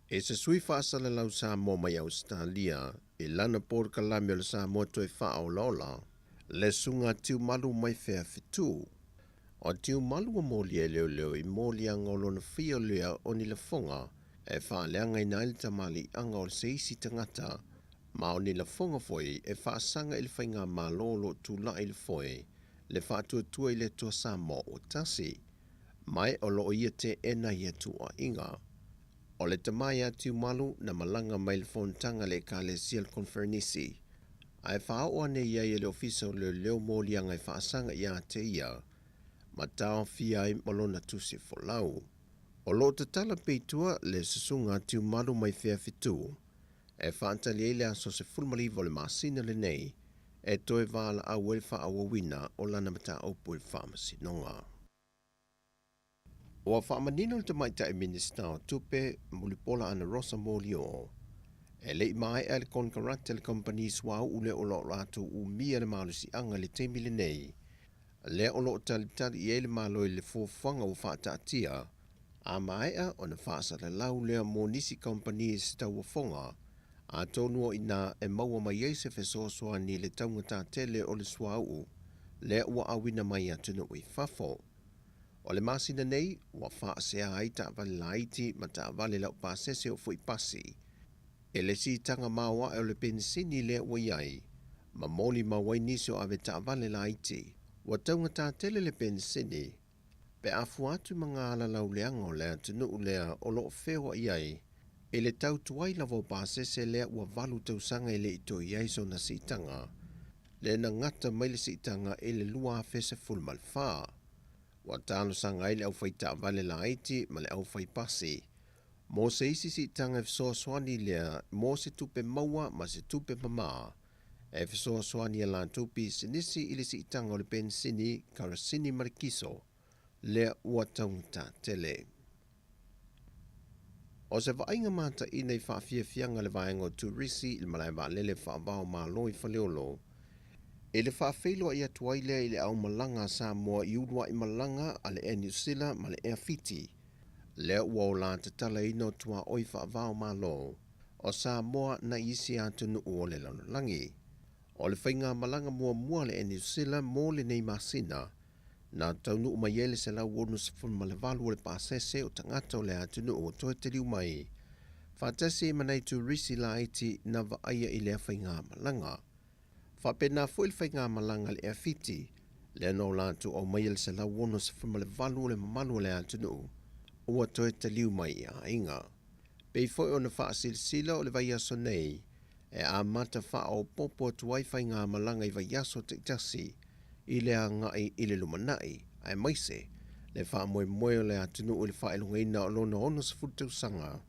i se sui faasalalau Samoa mai Ausetalia i lana polokalame o le Samoa Toe Faaolaola, le Susuga Tiumalu mai Feafetu. O Tiumalu ua molia e leoleo i moliaga o lona fia lea o ni lafoga e faaleagaina ai le tamaliiaga o se isi tagata ma o ni lafoga foi e faasaga i le faigamālō o loo tula'i i le foe le Faatuatua i le Atua Samoa ua tasi, ma e o loo ia teena ia tuuaiga. O le tama ia Tiumalu na malaga mai le fonotaga le Ekalesia le Koneferenisi, ae faaoo ane i ai e le Ofisa o Leoleo moliaga e faasaga ia te ia, ma taofia ai ma lona tusi folau. O loo tatala pea i tua le susuga a Tiumalu mai Feafitu, e faatali ai le aso 19 o le masina lenei e toe valaau ai le faaauauina o lana mataupu i le Faamasinoga. Ua faamanino le Tamaitai Minisita o Tupe, Mulipola Anarosa Molioo, e le i maea le konekarate a le kamupani suauu lea o lo o latou umia le malosiaga i le taimi lenei, lea o lo o talitali i ai le Malo i le fuafuaga ua faataatia, a maea ona faasalalau lea mo nisi kamupani i se tauofoga, atonu o i ina e maua mai ai se fesoasoani i le taugata tele o le suauu lea ua auina mai atunuu i fafo. O le masina nei, ua faasea ai taavale laiti ma taavale laupasese o foi pasi e le siitaga maoae o le penisini lea ua i ai, ma molimau ai nisi o avetaavale laiti, ua taugata tele le penisini pe a fua atu ma ngā alalauleaga o le atunuu lea o loo feoai ai i le tau tuai lava o pasese lea ua 8 tausaga e le i toe i ai sona siitaga, lea na gata mai le siitaga i le 2014. Ua talosaga ai le aufaitaavale laiti ma le aufaipasi mo se isi siitaga e fesoasoani lea mo se tupe maua ma se tupe mamā e fesoasoani i a latou pisinisi i le siitaga o le penisini, karasini ma le kiso lea ua taugata tele. O se vaaiga mataina i faafiafiaga a le vaega o Turisi i le malae vaalele faavao Malo i Faleolo, i le faafeiloai atu ai lea i le aumalaga a Samoa i uluai malaga a le Air New Sila ma le Air Fiti, lea ua olā tatalaina o tuaoi faavao Malo o Samoa nai isi atunuu o le lalolagi. O le faigamalaga muamua a le Air New Sila mo lenei masina, na taunuu mai ai le 168 o le pasese o tagata o le atunuu o toe taliu mai, faatasi ai ma nai turisi laiti na vaaia i lea faigamalaga. Faapena foi le faigamalaga a le Air Fiti, lea na o latou aumaia le 168 o le mamalu o le atunuu ua toe taliu mai i aiga. Pei foi ona faasilasila o le vaiaso nei e amata faaopoopo atu ai faigamalaga i vaiaso taitasi i le agai i le lumanai, aemaise le faamoemoe o le atunuu i le faailogaina o lona 60 tausaga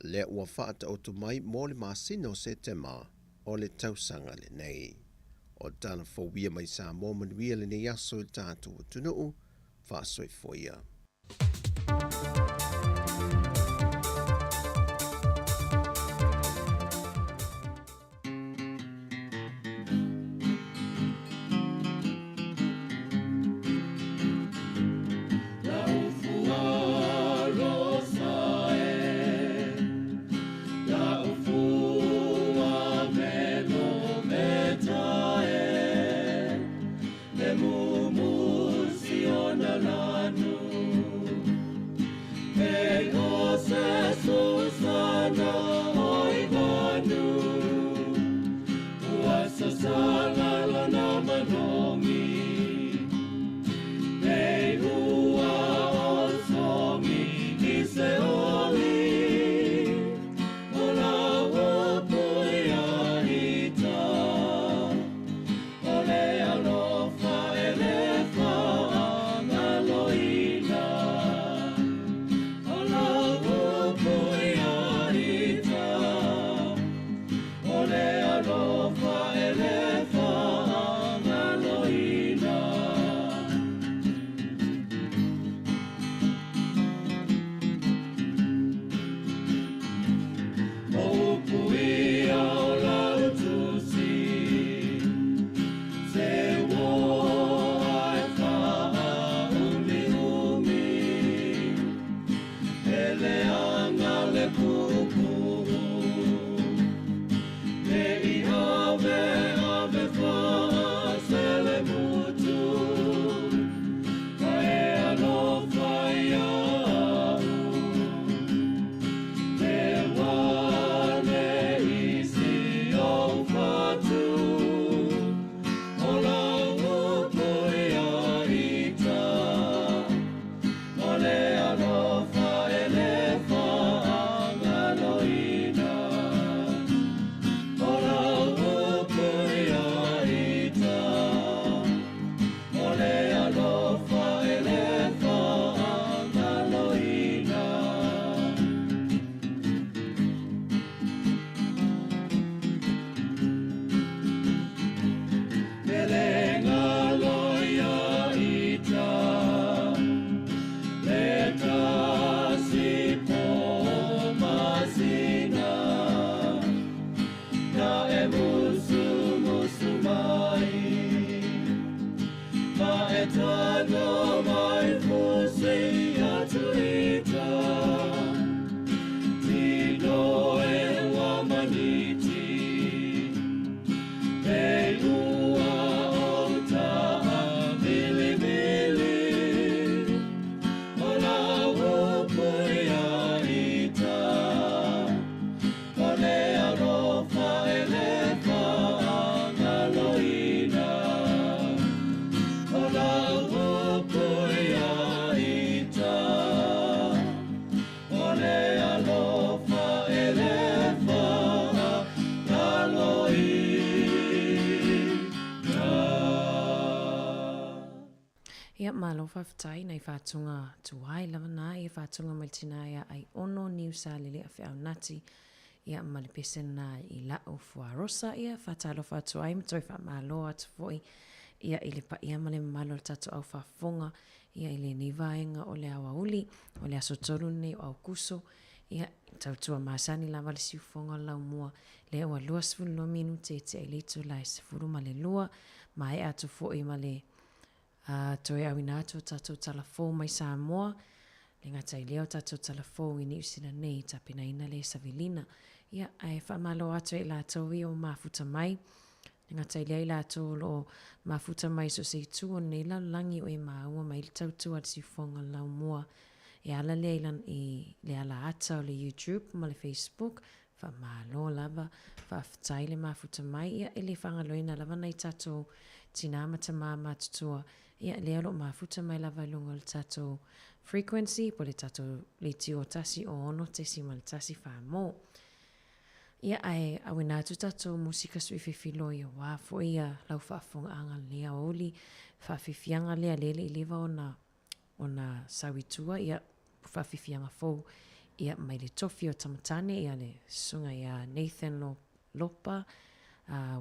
lea ua faataoto mai mo le masina o Setema o le tausaga lenei. O tala fou ia mai Samoa manuia lenei aso i le tatou atunuu, faasoifua ia. faafetai nai faatuga tuai lava na ia faatuga mai le tina ia Aiono Niusalele Afeaunati ia ma le pese na i la'u fuarosa ia faatalofa atu ai ma toe faamalo atu foi ia i le paia ma le mamalu o le tatou au faafofoga ia i lenei vaega o le aoauli o le aso 3 lenei o Aukuso ia tautua masani lava le siufofoga o le laumua lea ua 22 minute e tea i le itula e 12 maea atu foi ma le A toe auina atu o tatou tala fou mai Samoa, le gata i lea o tatou tala fou i Niu Sila nei, tapenaina le savilina. Ia, ae faamalo atu e i latou ia ua mafuta mai, le gata i lea i latou o lo o mafuta mai i so o se itu o lenei lalolagi o e maua mai le tautua a le siufofoga o le laumua. E ala lea i, i le ala ata o le YouTube ma le Facebook, Faamalo lava, faafetai le mafuta mai, ia e le faagaloina lava nai tatou tina ma tama matutua, ia lea o lo o mafuta mai lava i luga o le tatou frequency po o le tatou leitio 106.1 Famo. Ia ae auina atu tatou musika suifefiloi aua foi ia lau faafofogaaga lenei aoauli, faafiafiaga lea lea e le i leva ona ona sau i tua ia faafiafiaga fou ia mai le tofi o Tamatane ia le susuga ia Nathan Lopa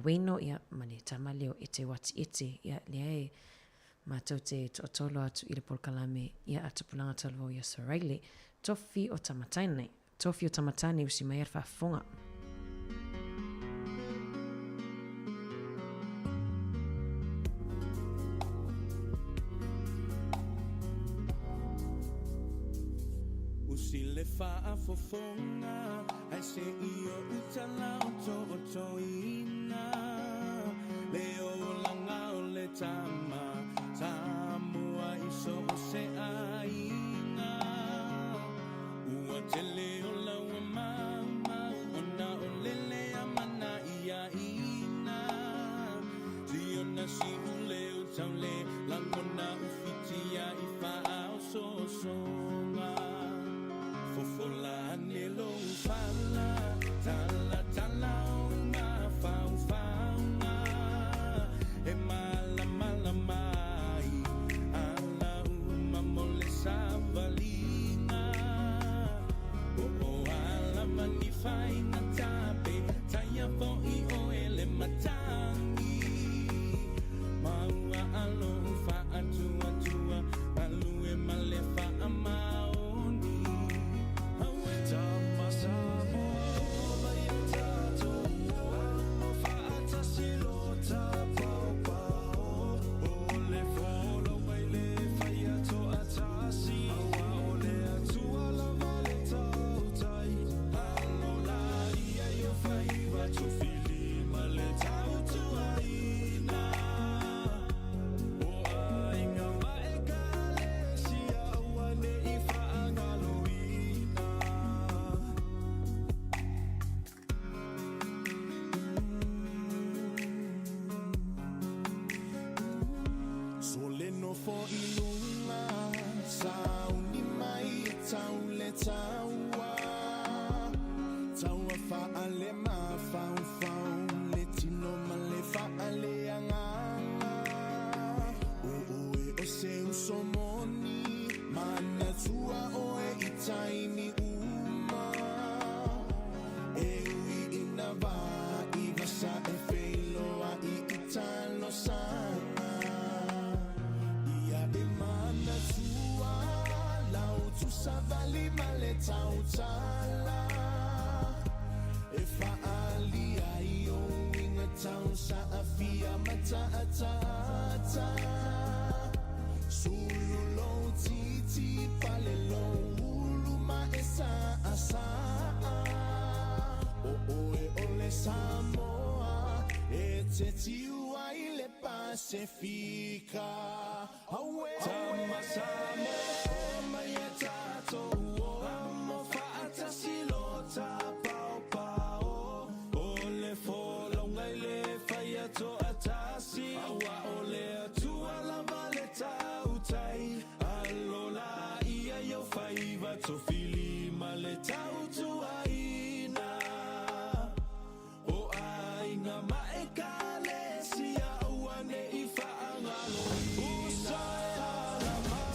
Weno ia ma le tama lea o Ete Wati Ete ia lea e matou te toatolo atu i le polokalame ia a Tupulaga Talavou ia Soraile tofi o Tamatane Tofi o Tamatane usi mai a le faafofoga. Usi le faafofoga ae se i ou tala o tootooina le olaga o le tama Samoa i so o se aiga. Ua tele o laua maumau ona o lele a mana ia ina Siona siu leo taule langona ufitia i faaosoosoga Fofola ane lou fala tala tala o mafaufauga E malamalama ai ala uma mo le savaliga Po o a lava ni faiga tape Taia fo'i oe le matagi Ma ua alo faatuatua Galue ma le faamaoni Auē Tama Samoa o mai e tatou Amo faatasi lo tapaopao O le folau mai le faia toatasi Aua o le Atua lava le tautai Alo la ia i o faiva Tufili ma le tautuaina O aiga ma Ekalesia Aua ne i faagaloina. Sole nofo i luga, sauni mai e tau le taua. Taua faale mafaufau, le tino ma le faale agaga. O oe o se uso moni, manatua oe i taimi uma. E ui ina wā i vasa e wheiloa i i talosaga. Ia e manatua lau tusavali ma le tautala. E faalia ai ou uiga tau saafia ma taataata. Sulu lou titi pale lou ulu ma e saasaa. O oe o le Samoa e te tiu ai le Pasefika. Auē! Tama Samoa mai e tatou o amo faatasi lo tapaopao O le folauga i le faia toatasi Aua o le Atua lava le tautai Alo la ia i ou faiva Tofili ma le tautuaina O aiga ma Ekalesia Aua ne i faagaloina. Usa e ala mai.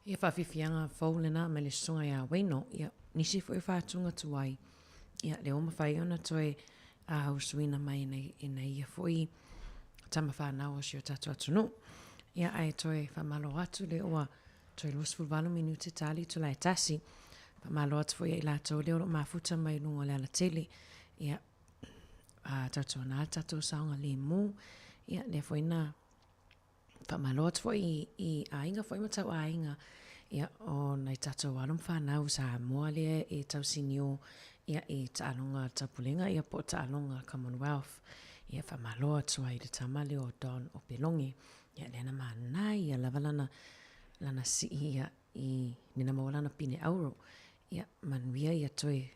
Ia faafiafiaga fou lena mai le susuga ia Waino, ia nisi foi o faatuga tuai, ia lea ua mafai ona toe usuina mai e nai ia foi tama fanau o si o tatou atunuu. Ia ae toe faamalo atu lea ua toe 28 minute tali itula e tasi. Faamalo atu foi ia i latou lea o lo o mafuta mai luga o le alatele. Ia tautuana le tatou saogalemu. Ia lea foi na Faamalo atu foi i aiga foi ma tauaiga ia o nai tatou alo ma fanau Samoa lea e tausinio ia i taaloga a le Taupulega ia po o taaloga a le Commonwealth. Ia faamalo atu ai i le tama lea o Don Opeloge. Ia lea na manaia lava lana lana sii ia i nina maua lana pine auro. Ia manuia ia toe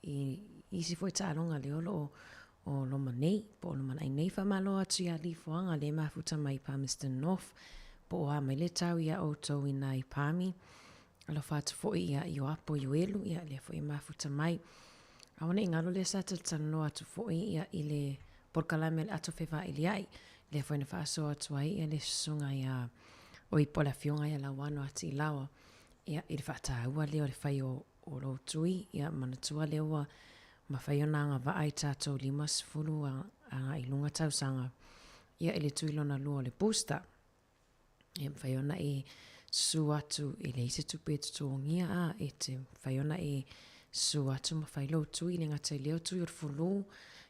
I isi foi taaloga lea o lo o loma nei, po o lumanai nei, faamalo atu iā Lifoaga lea e mafuta mai i Palmerston North, po o a mai le tau iā outou inā i Palmy. Alofa atu foi ia Ioapo Ioelu, ia lea foi e mafuta mai. Aua ne i galo lea sa talatalanoa atu foi ia i le polokalame o le ato fevailiai, lea foi na faasoa atu ai ia le susuga ia oi po o le afioga ia Lauano Atiilawa ia i le faataua lea o le fai o o lou tui, ia manatua lea ua mafai ona agavaa i tatou 50 agai i luga tausaga ia i le tui lona lua o le booster. E mafai ona e susu atu e leai se tupe e totogia a e te mafai ona e susu atu ma fai lou tui le gata i lea o tui o le fulu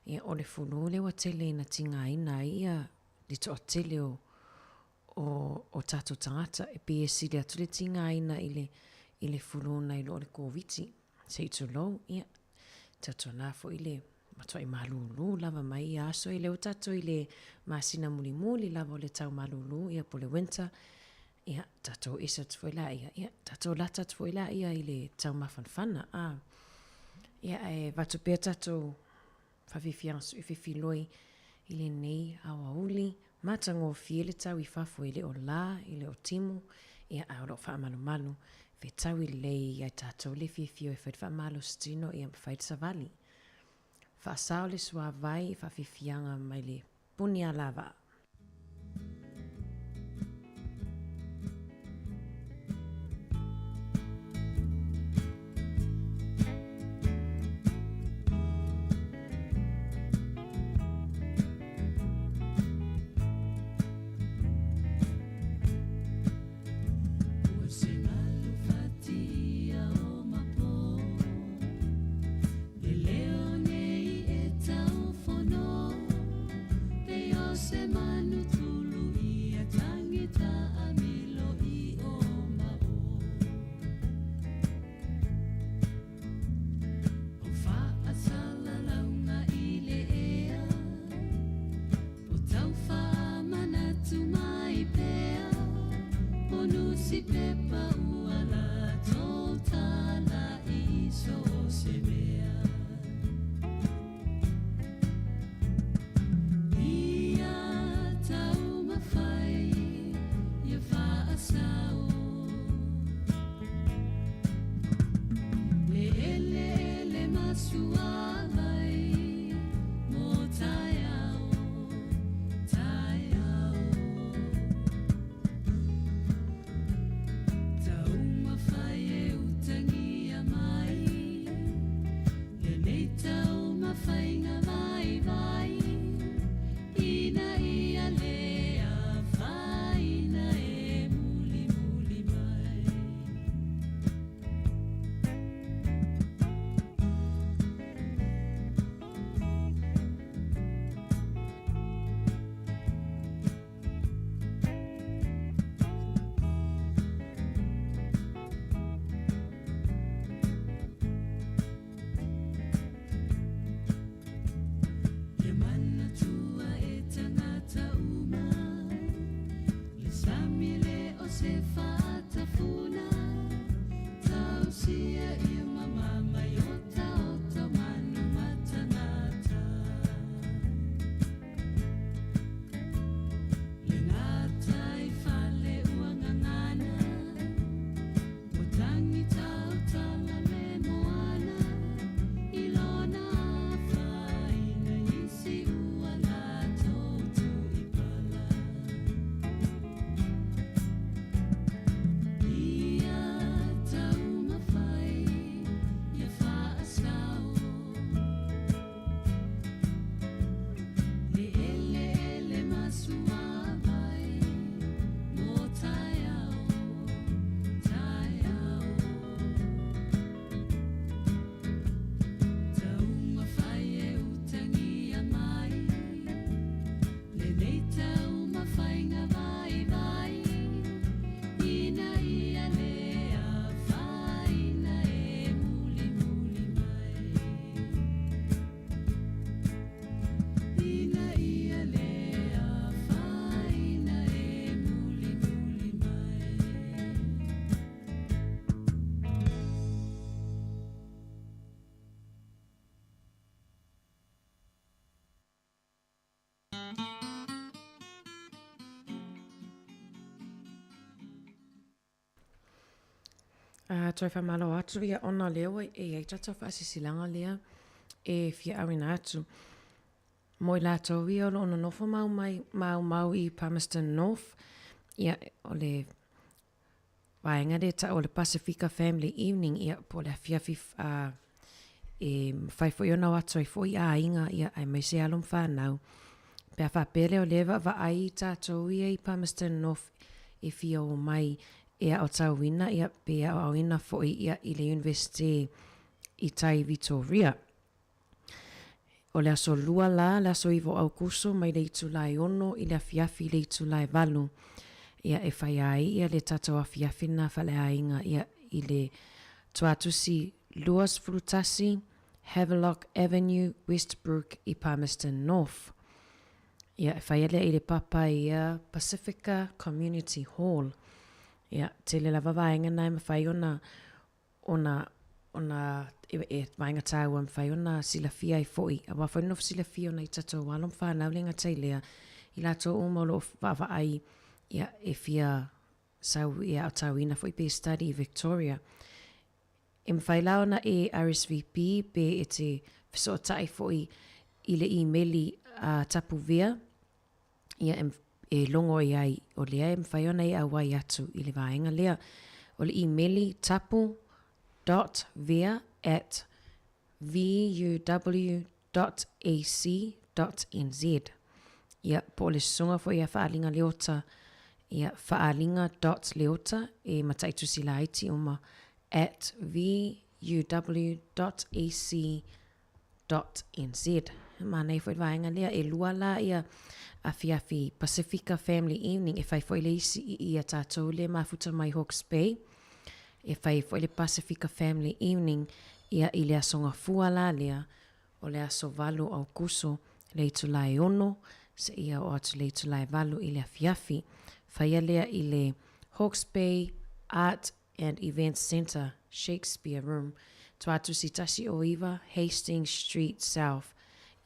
ia o le fulu lea ua tele ina tigaina ai ia le toatele o o o tatou tagata e pei e sili atu le tigaina i le i le fulu nai lo o le Koviti se i tulou ia tautuana foi le matuai malulu lava mai ia aso e lea ua tatou i le masina mulimuli lava o le tau malulu ia po o le winter ia tatou ese atu foi laia ia tatou lata atu foi laia i le tau mafanafana a ia ae avatu pea tatou faafiafiaga suifefiloi i lenei aoauli matagofie le tau i fafo e le o la e le o timu ia ae o lo o faamalumalu fetaui lelei ia tatou le fiafia e fai le faamalositino ia ma fai le savali. Faasao le suavai i faafiafiaga mai le puni alavaa. Toe faamalo atu ia ona lea ua e i ai tatou faasilasilaga lea. e fia auina atu. Mo i latou ia o lo o nonofo mau mai, maumau i Palmerston North, ia, o le vaega lea e tau o le Pasifika Family Evening, ia, po o le afiafi a, e mafai foi ona o atu ai foi aiga, ia, aemaise alo ma fanau. Pe a faapea lea o lea e vaavaai i tatou ia i Palmerston North e fia o mai e aotauina, ia, pe aoaoina foi, ia, i le Universite i tai Vitoria. O le aso Lua la, le aso 9 o Aukuso mai le itula e 6 i le afiafi i le itula e 8, ia e whaia ai ia le tatou afiafi lena faaleaiga ia i le Tuatusi 21 Havelock Avenue, Westbrook i Palmerston North. Ia e whaia lea i le papa ia Pacifica Community Hall. Ia tele lava vaega na e mawhai ona ona ona e, e vaega tāua mawhai ona silafia ai fo'i. Aua foi nofo silafia ona i tatou alo ma whanau le ngata i lea. I latou uma o loo vaavaai ia e fia sau e aotauina foi pe study i Victoria. E mawhai la ona e RSVP pe e te fesootai fo'i i le imeli a Tapuvea ia e, e logo i ai o lea e mawhai ona e auai atu i le vaega lea. O le imeli tapu dot vea at vuw dot ac dot nz. Ia, po o le susuga foi ia Faalinga Leota, ia, faalinga dot leota e mataitusi laiti uma at vuw dot ac dot nz. Manaia foi le vaega lea, e lua la ia afiafi Pasifika Family Evening e fai foi le isi i ia tatou le mafuta mai Hawke's Bay. E fai foi le Pasifika Family Evening ia i le aso Gafua la lea, o le aso 8 o Aukuso, le itula e 6, seia oo atu le itula e 8 i le afiafi. Faia lea i le Hawke's Bay Art and Events Centre, Shakespeare Room, Tuatusi 109, Hastings Street South,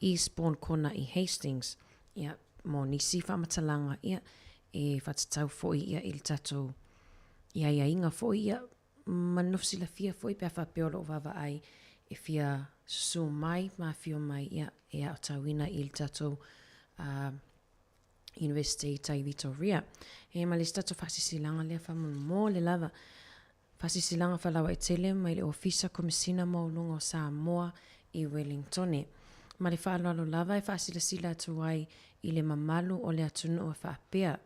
Eastbourne Kona i Hastings. Ia, mo nisi whaamatalaga, ia, e whatatau foi ia i le tatou i aiaiga foi ia ma nofo silafia foi pe a faapea o loo vaavaai e fia susū mai ma afio mai ia e aotauina i le tatou uh, University i tai Vitoria. E ma le isi tatou faasisilaga lea faamolemole lava. Faasisilaga faalauaitele mai le Ofisa Komesina Maualuga o Samoa i Wellingtone. Ma le faaaloalo lava e faasilasila atu ai i le mamalu o le atunuu e faapea,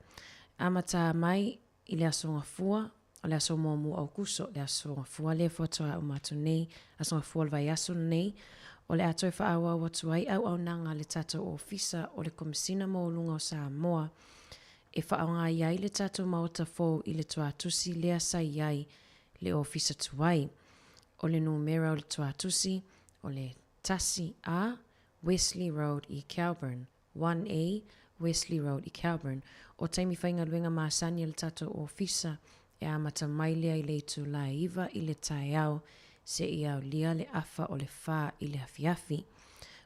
Amata mai i le Aso Gafua, o le aso muamua o Aukuso, le Aso Gafua lea faatoa uma atu nei, Aso Gafua o le vaiaso lenei, o le a toe faaauau atu ai auaunaga a le tatou Ofisa o le Komesina Maualuga o Samoa e faaaoga ai le tatou Maota fou i le tuatusi lea sa i ai le Ofisa tuai. O le numera o le tuatusi o le 1A Wesley Road i Kelburn, 1A Wesley Road i Kelburn. O taimi faigaluega masani a le tatou ofisa e amata mai lea i le itula e 9 i le taeao seia aulia le afa o le 4 i le afiafi.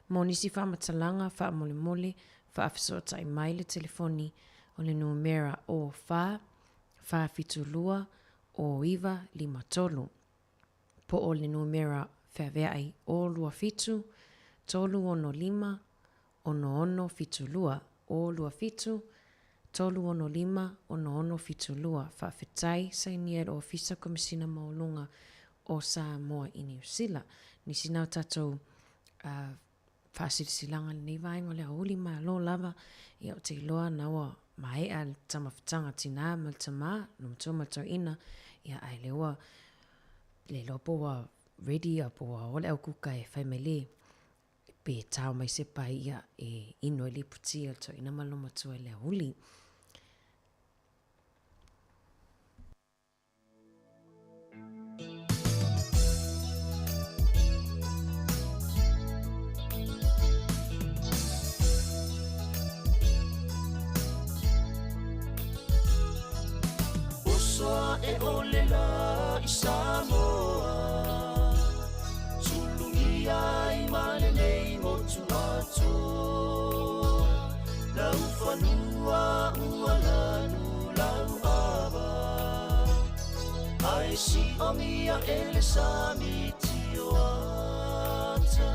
Mo nisi faamatalaga faamolemole, faafesootai mai le telefoni o le numera o 4 472 o 9 5 3. Po o le numera feaveai o 27 365 6672 o 27 365 6672. Faafetai sainia e le Ofisa Komesina Maualuga o Samoa i Niu Sila. Nisi na o tatou uh, faasilasilaga i lenei vaega o le aoauli malo lava, ia ou te iloa na ua maea le tamafutaga tinā ma le tamā, le matua ma le toeaina, ia ae lea ua le iloa po ua ready a po ua o le aukuka e fai mai le pe tao mai se pai ia e inu ai le iputi a le toeaina ma le matua i le aoauli. Uso e ole la i Samoa Sulugia i malelei motu atoa Lau fanua ua lanu lau ava Ae siomia e le sami tio ata.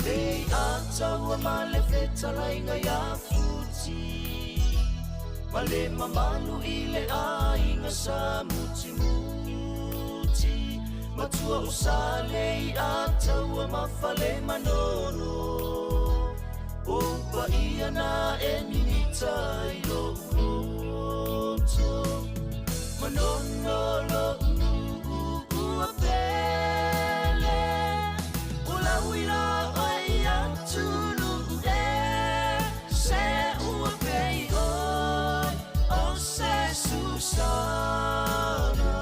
Le ataua ma le fetalaiga iā Futi ma le mamalu i le aiga sa Mutimuti matua o Sale i ataua ma fale Manono o paia na e mimita i lo'u loto Manono lo'u ua pele o lauila oe atunuu e se ua pei oe o se susana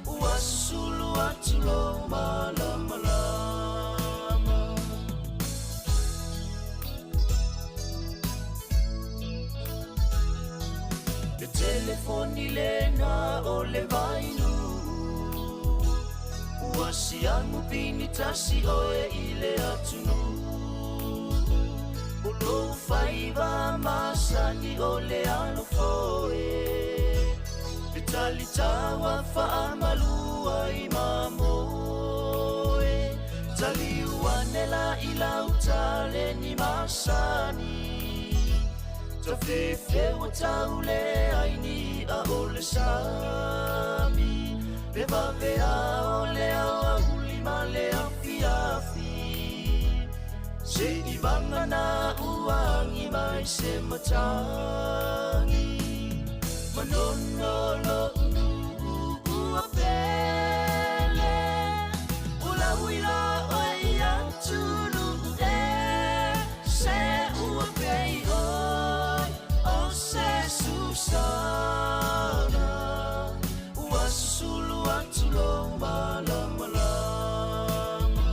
ua susulu atu lou malamalama. Le telefoni lena o le vainuu ua siamu pini tasi oe i le atunuu o lou faiva masani o le alofoe e talitaua faamalua i mamoe taliu ane la i lauta le ni masani tafefeua taule ai ni a o le sami le vavea o le aoauli ma le afiafi se i vagana uagi mai se matagi Manono lo'u ua pele o lauila oe atunuu e se ua pei oe o se susana ua susulu atu lou malamalama.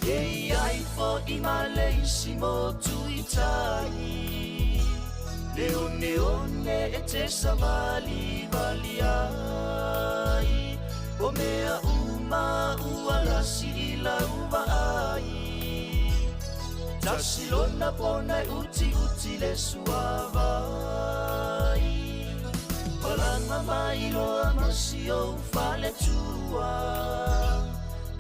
E iai fo'i ma le isi motu i tai le oneone e te savalivali ai o mea uma ua lasi i lau vaai tasi lona pona e utiuti le suavai palaga mai loa ma si ou faletua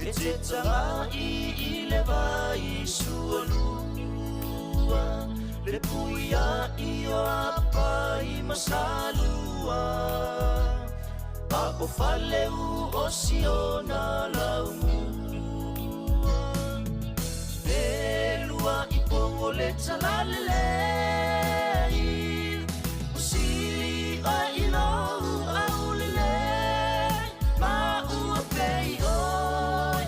e te taga'i i le vai sualua le puia'i o apai ma salua a o faleu o siona laumua le lua i pogo le talalelei o sili oe i lou aulelei ma ua pei oe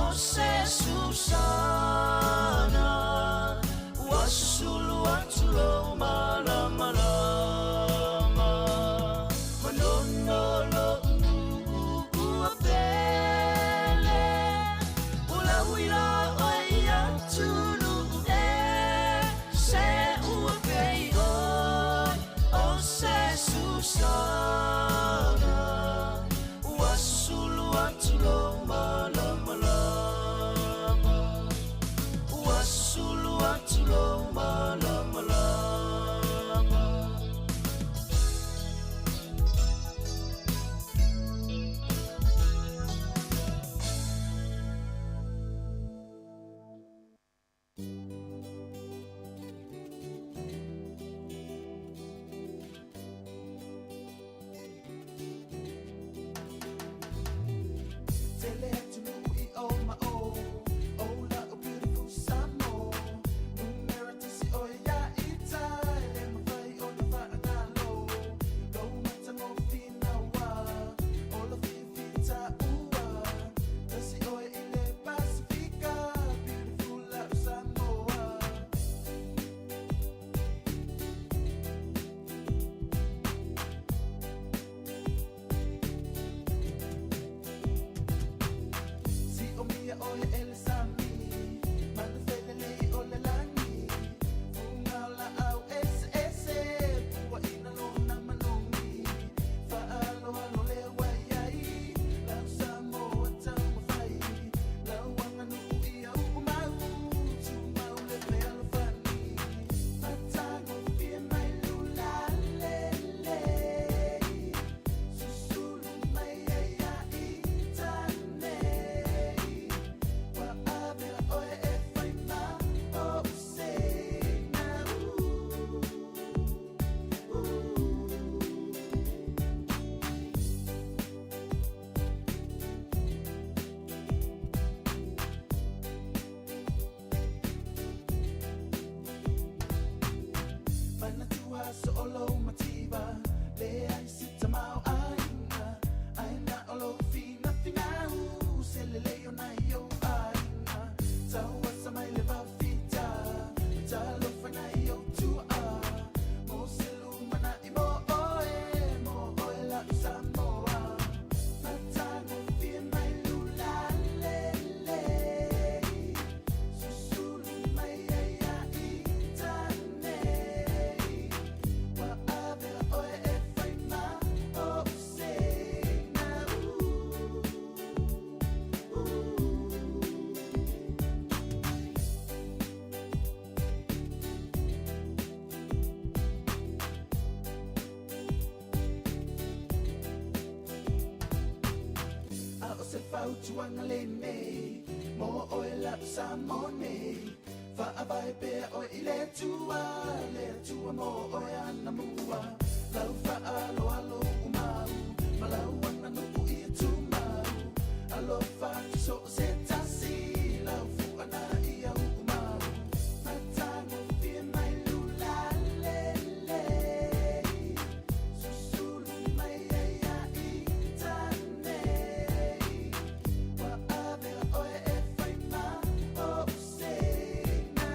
o se susana ua susulu atu lou malamalama Manono lo'u ua pele o lauila oe atunuu e se fautuaga lenei mo oe la'u Samoa nei Faavae pea oe i le Atua le Atua mo oe anamua Lau faaaloalo uumau ma lau aganuu ia tumau Alofa atu so o se tasi lau fuaga ia uumau Matagofie mai lula lelei Susulu mai ai ia ita nei Ua avea oe e fai ma ou seina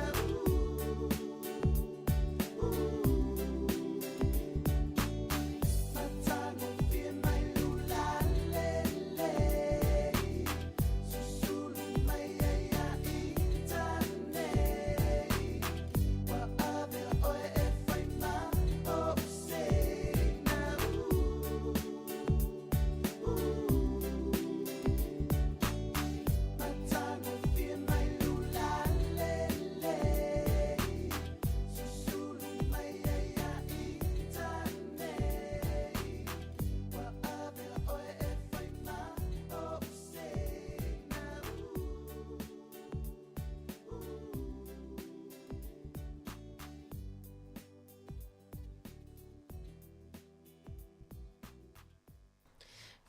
Matagofie mai lula lelei Susulu mai ai ia ita nei Ua avea oe e fai ma ou seina Matagofie mai lula lelei Susulu mai ai ia ita nei Ua avea oe e fai ma ou seina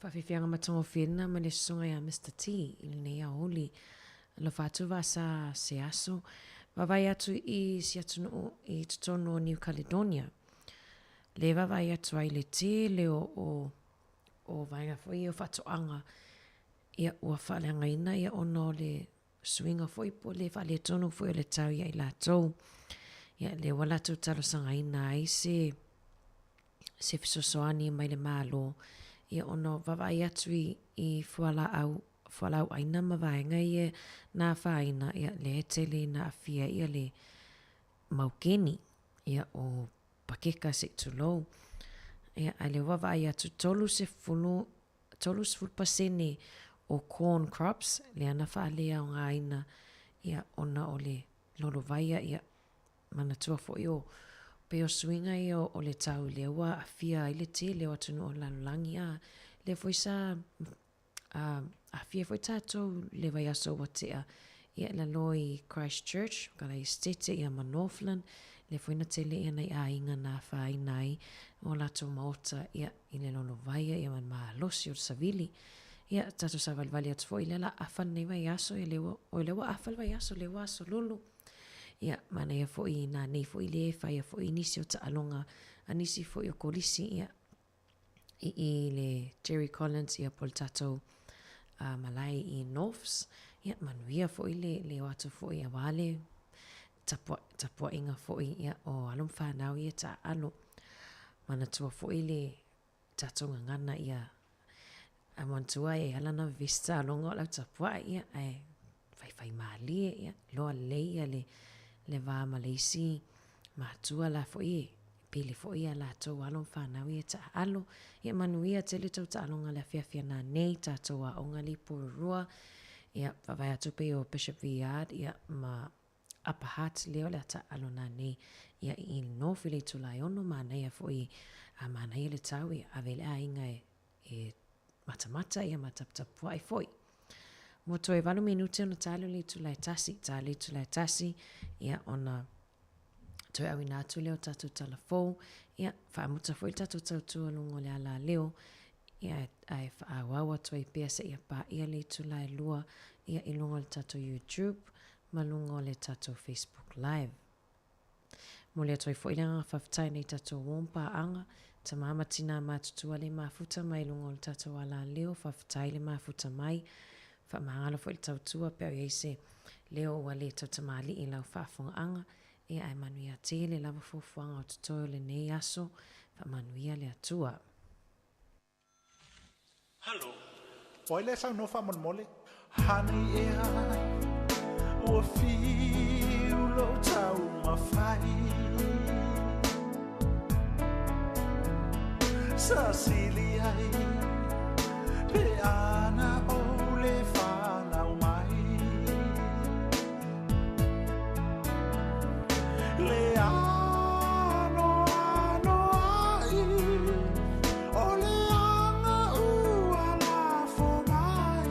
Faafiafiaga matagofie lena ma le susuga ia Mister T i lenei aoauli. Alofa atu vasa se aso. Vaavaai atu i si atunuu i totonu o New Caledonia. Le vaavaai atu ai le tele o, o, o vaega foi ia o faatoaga ia ua faaleagaina ia ona o le suiga foi po o le faaletonu foi o le tau ia i latou. Ia lea ua latou talosagaina ai se se fesoasoani mai le Malo, ia ona vaavaai atu i, i fualaau, fualaau ʻaina ma vaega ia na afaina, ia lea e tele ina aafia ai ia le maukeni, ia o pakeka se i tulou. Ia, a lea ua vaavaai atu, 30, 30 pasene o corn crops lea na faaleaogaina, ia ona o le lolovaia, ia Manatua foi o pei o suiga ia o le tau lea ua aafia ai le tele o atunuu o le lalolagi a lea foi sa aafia foi tatou le vaiaso ua tea ia i lalo i Christchurch, Kalaesetete ia ma Northland, lea foi na tele ia nai aiga na afaina ai o latou maota ia i le lolovaia ia ma le malosi o le savili. Ia tatou savalivali atu foi lea la afa lenei vaiaso ia lea ua, oi lea ua afa le vaiaso lea ua aso lulu. Ia, manaia foi nā nei foi le faia foi nisi o taaloga a nisi foi o kolisi, ia, i i le Jerry Collins, ia po o le tatou uh, malae i Norths, ia, manuia foi le, le o atu foi aua le tapua, tapuaiga foi, ia, o alo ma whanau ia taaalo. Manatua foi le tatou gagana ia a manatua e ala na vevesi taaloga o lau tapua'i ia ae faifai malie ia loa lelei ia le le va ma le isi matua la foi e pele foi ia latou alo ma fanau ia taaalo ia manuia tele tou taaloga le afiafi ananei tatou aoga le Porirua ia vaavaai atu pei o Bishop Viard ia ma Upper Hutt lea o le a taaalo nanei ia i i North i le itula e ono, manaia foi a manaia le tau ia ave le aiga e e matamata ia ma taputapuai foi. Mo toe valu minute ona tali o le itula e tasi, tali le itula e tasi, ia ona toe auina atu lea o tatou tala fou, ia faamuta foi le tatou tautua luga o le ala leo, ia ae faaauau atu ai pea seia paia le itula e lua ia i luga o le tatou YouTube ma luga o le tatou Facebook Live. Momoli atu ai foi le agaga faafetai nei tatou uo ma paaga, tama ma tinā matutua le mafuta mai luga o le tatou alaleo, faafetai le mafuta mai, faamagalo foi le tautua pe a i ai se leo ua le tautamalii i lau faafogaaga, ia ae manuia tele lava fuafuaga o totoe o lenei aso, faamanuia le Atua. Halo. O ai lea e saunoa faamolemole? Honey ea, ua fiu lou taumafai Sa sili ai pe ana ou le fanau mai Le anoanoai o le aga ua lafo mai.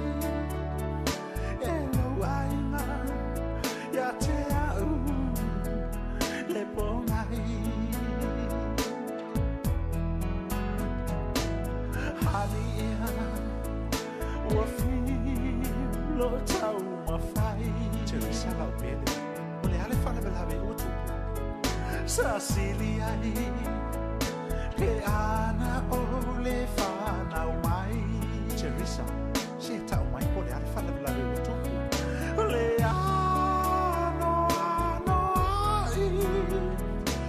Sa sili ai Pe ana o le whanau mai. Teresa, se tau mai po le ala whalavelave ua tupu. Le ano ano ai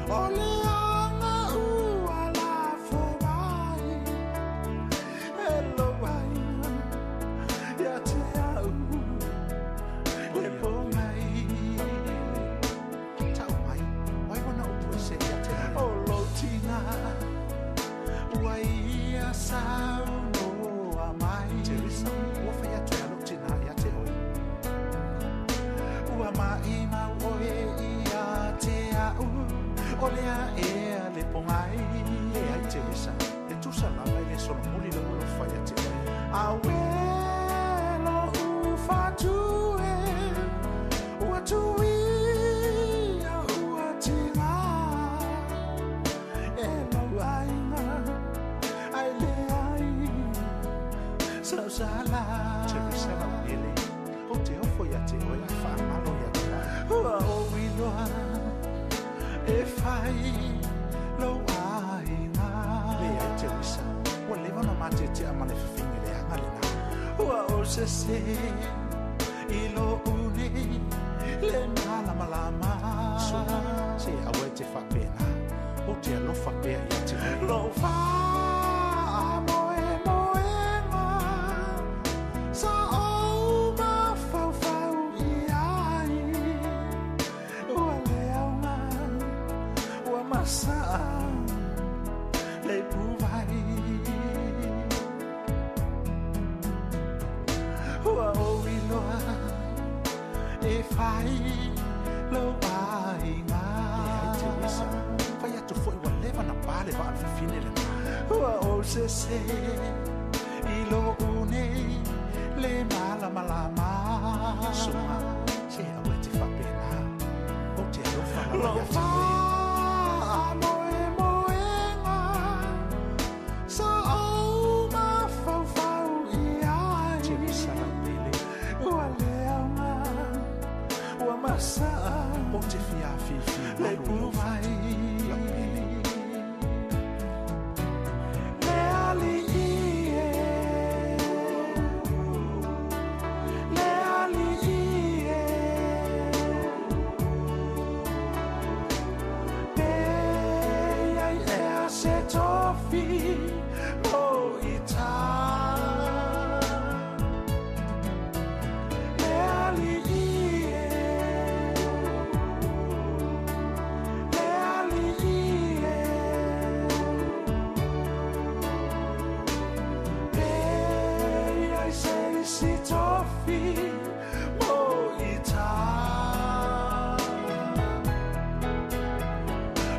O le anga ua lafo mai. E lo aiga ia te au Le po mai. Tau mai, wai wana upu e se ia te O lo tina Ua ia saunoa mai. Teresa, ua whai atu e alo tina ia te oi. Ua mai mau oe ia te au O lea ea le pongai. Le ai Teresa, e tusa lava i le solomuli le ua whai ate oi. Awelo u whatue Ua tuia ua tinga E lau aiga ai le ai Sausala. Teresa lau ele, o te ofo ia te oi a whaangalo ia te au. Ua o iloa e fai lou aiga. Le ai Teresa, ua leva na matetea ma le fafine le anga le na. Ua o sese i lo une le malamalama. Suna, se aua e te whapena, o te alofa pea ia te oi. Lou faamoemoega sa ou mafaufau i ai. Ua le auga ua masaa le puvai. Ua ou iloa e fai lou aiga. Le ai Teresa, whai atu foi ua leva na pale wa al fafine le na. Ua o sese i lo une le malamalama. Suma, se aua e te whapena, o te alofa lava Lou ia te oi. faamoemoega sa ou mafaufau i ai. Teresa lau pele, Ua le auga ua masaa o te fia fifi le malu i lou puvai. fatu. Lau pele. Le alii e, le alii e, Pe ai ea se tofi mo i tā. Le alii e, le alii e, Pe ai se isi tofi mo i tā.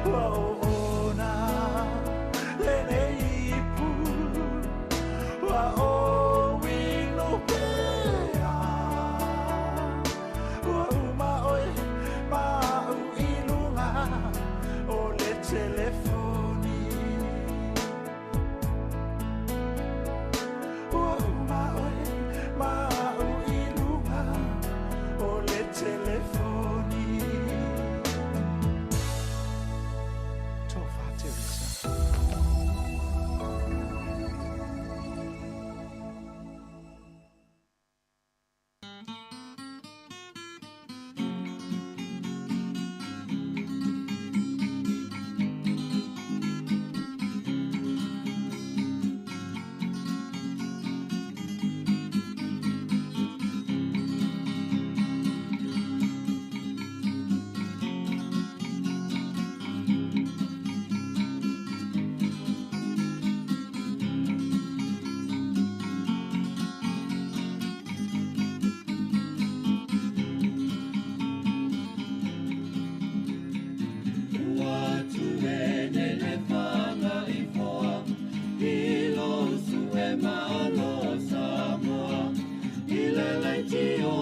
Ua o ona lenei ipu, ua o inu pea. Ua uma oe ma au i luga o le telefoni. Ua uma oe ma au i luga o le telefoni. Tō wha Teresa. Ua tuene le whanga i foa, i lo su e malo Samoa. I le leitio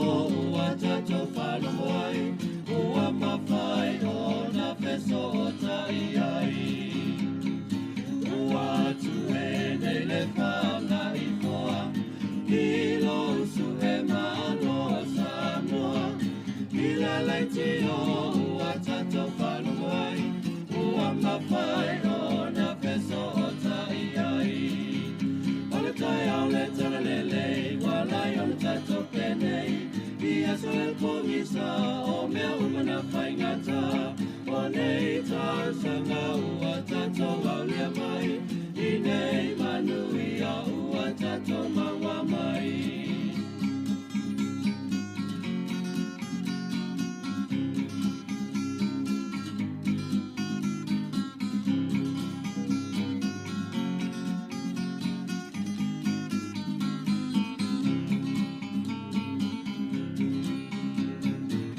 ua tatou whaloai, ua mawhai o na feso o tai ai. Ua tuene le whanga i foa, i lo su e malo Samoa. I le leitio ua tatou whaloai, mafai ona feso'ota'i ai. O le taeao le talalelei ua lai ona tatou penei i aso e pogisa o mea uma na faigata. O nei tausaga ua tatou aulia mai i nei manuia ua tatou maua mai.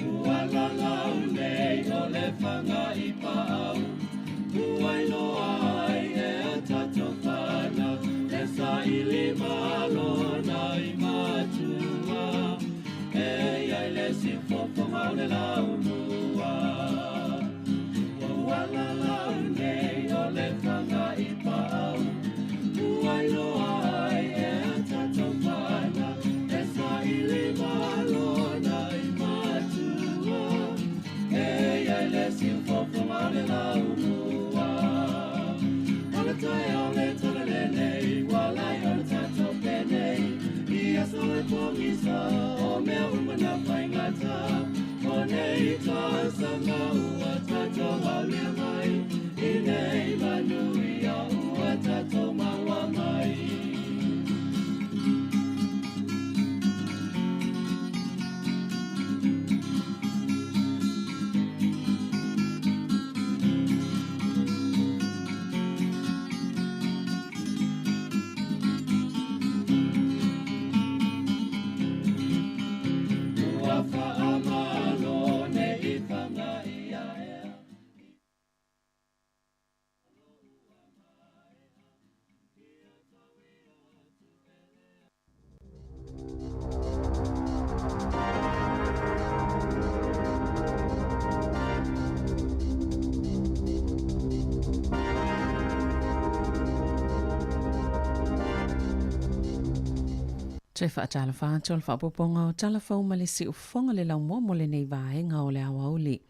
Ua lalau nei o le fanga i paau, ua iloa ai e a tatou fanau, le saili malo na i matua, e iai le siufofoga o le laumua. Ua lalau nei o le fanga i paau, ua iloa ai e a tatou fanau, le saili malo na i matua, e iai le siufofoga o le laumua. O le taeao le talalelei, ua lai ona tatou penei, i aso e pogisa o mea uma na faigata. O nei tausaga ua tatou aulia mai, i nei manuia ua tatou maua mai. Ua faamalo nei fanga ia ea. Toe faatalofa atu o le faaopoopoga o tala fou ma le siufofoga le laumua mo lenei vaega o le aoauli.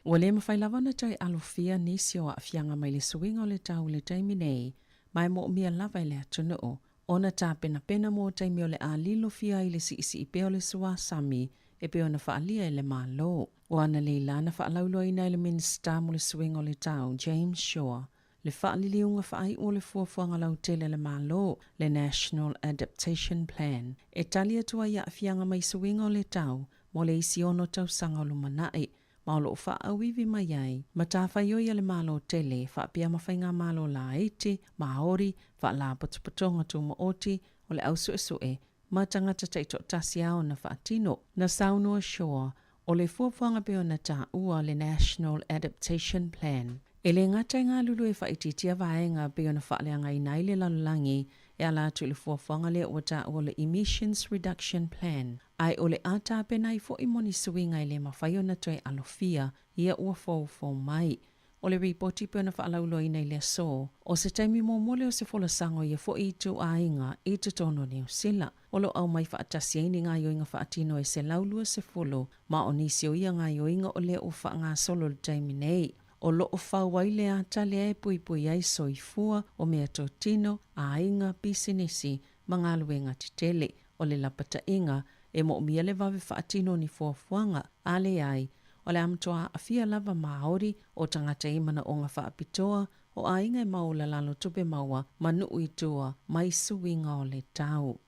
Ua le mafai lava ona toe alofia nisi o aafiaga mai le suiga o le tau i le taimi nei, ma e moomia lava e le atunuu ona tapenapena mo taimi o le a lilofia ai le siisii pea o le suasami e pei ona faaalia e le Malo. Ua analeila na faalauiloaina e le Minisita mo le Suiga o le Tau, James Shaw, le faaliliuga faaiu o le fuafuaga lautele a le Malo, le National Adaptation Plan, e tali atu ai i aafiaga mai suiga o le tau mo le isi 6 tausaga o lumanai, ma o loo faaauivi mai ai matafaioi a le Malo tele faapea ma faigamalo laiti, Maori, faalapotopotoga tumaoti o le au suesue ma tagata taitoatasi ao na faatino. Na saunoa Shaw o le fuafuaga pei ona taua le National Adaptation Plan e le gata i galulue faaitiitia vaega pei ona faaleagaina ai le lalolagi e ala atu i le fuafuaga lea ua taua le Emissions Reduction Plan, ae o le a tapena ai foi mo ni suiga e le mafai ona toe alofia ia ua foufou mai. O le ripoti pei ona faalauiloaina i le aso, o se taimi muamua lea o se folasaga o ia foi ituaiga i totonu o Niu Sila. O lo o aumai faatasi ai ni gaoioiga faatino e 120, ma o nisi o ia gaoioiga o lea ua faagasolo i le taimi nei. O lo o fau ai le ata lea e puipui ai soifua o meatotino, aiga, pisinisi ma galuega tetele. O le lapataiga e moomia le vave faatino ni fuafuaga, a leai, o le a matua aafia lava Māori o tagata i manaoga faapitoa o aiga e maualalalo tupe maua ma nuu i tua mai suiga o le tau.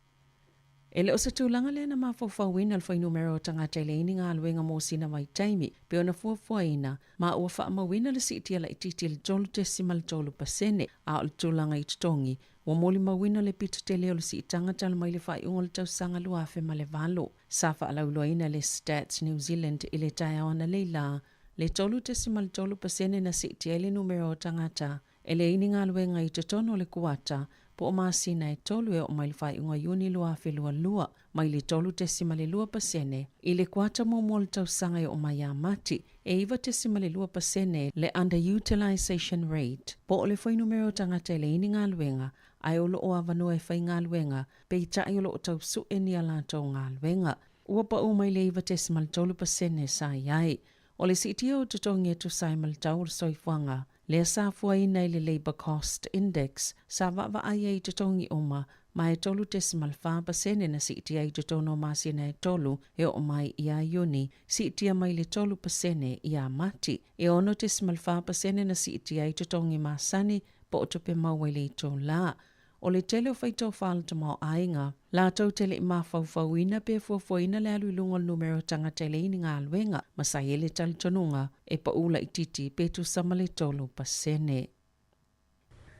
E le o se tulaga lea na mafaufauina le fuainumera o tagata e leai ni galuega mo sina vaitaimi pei ona fuafuaina, ma ua faamauina le siitia laitiiti i le 3.3%, a o le tulaga i totogi ua molimauina le pito tele o le siitaga talu mai le faaiuga o le tausaga 2008. Sa faalauiloaina le Stats New Zealand i le taeao analeila le 3.3% na siitia ai le numera o tagata e leai ni galuega i totonu o le kuata po o masina e 3 e oo mai le faaiuga o Iuni 2022, mai le 3.2% i le kuata muamua o le tausaga e oo mai ia Mati, e 9.2% le underutilization rate, po o le fuainumera o tagata e leai ni galuega ae o lo o avanoa e faigaluega, peitai o lo o tau sue ni a latou galuega. Ua pau mai le 9.3% sa i ai. O le siitia o totogi e tusa ai ma le tau o le soifuaga, lea sa fuaina i le Labour Cost Index, sa vaavaai ai i totogi uma, ma e 3.4% na siitia ai i totonu o masina e tolu e oo mai ia Iuni, siitia mai le 3% ia Mati. E 6.4% na siitia ai totogi masani po o tupe maua i le itulā. O le tele o faitau faa le tamaoaiga, latou te le i mafaufauina pe fuafuaina le alu i luga o le numera o tagata e leai ni galuega, ma sa i ai le talitonuga e pau laitiiti pe tusa ma le 3%.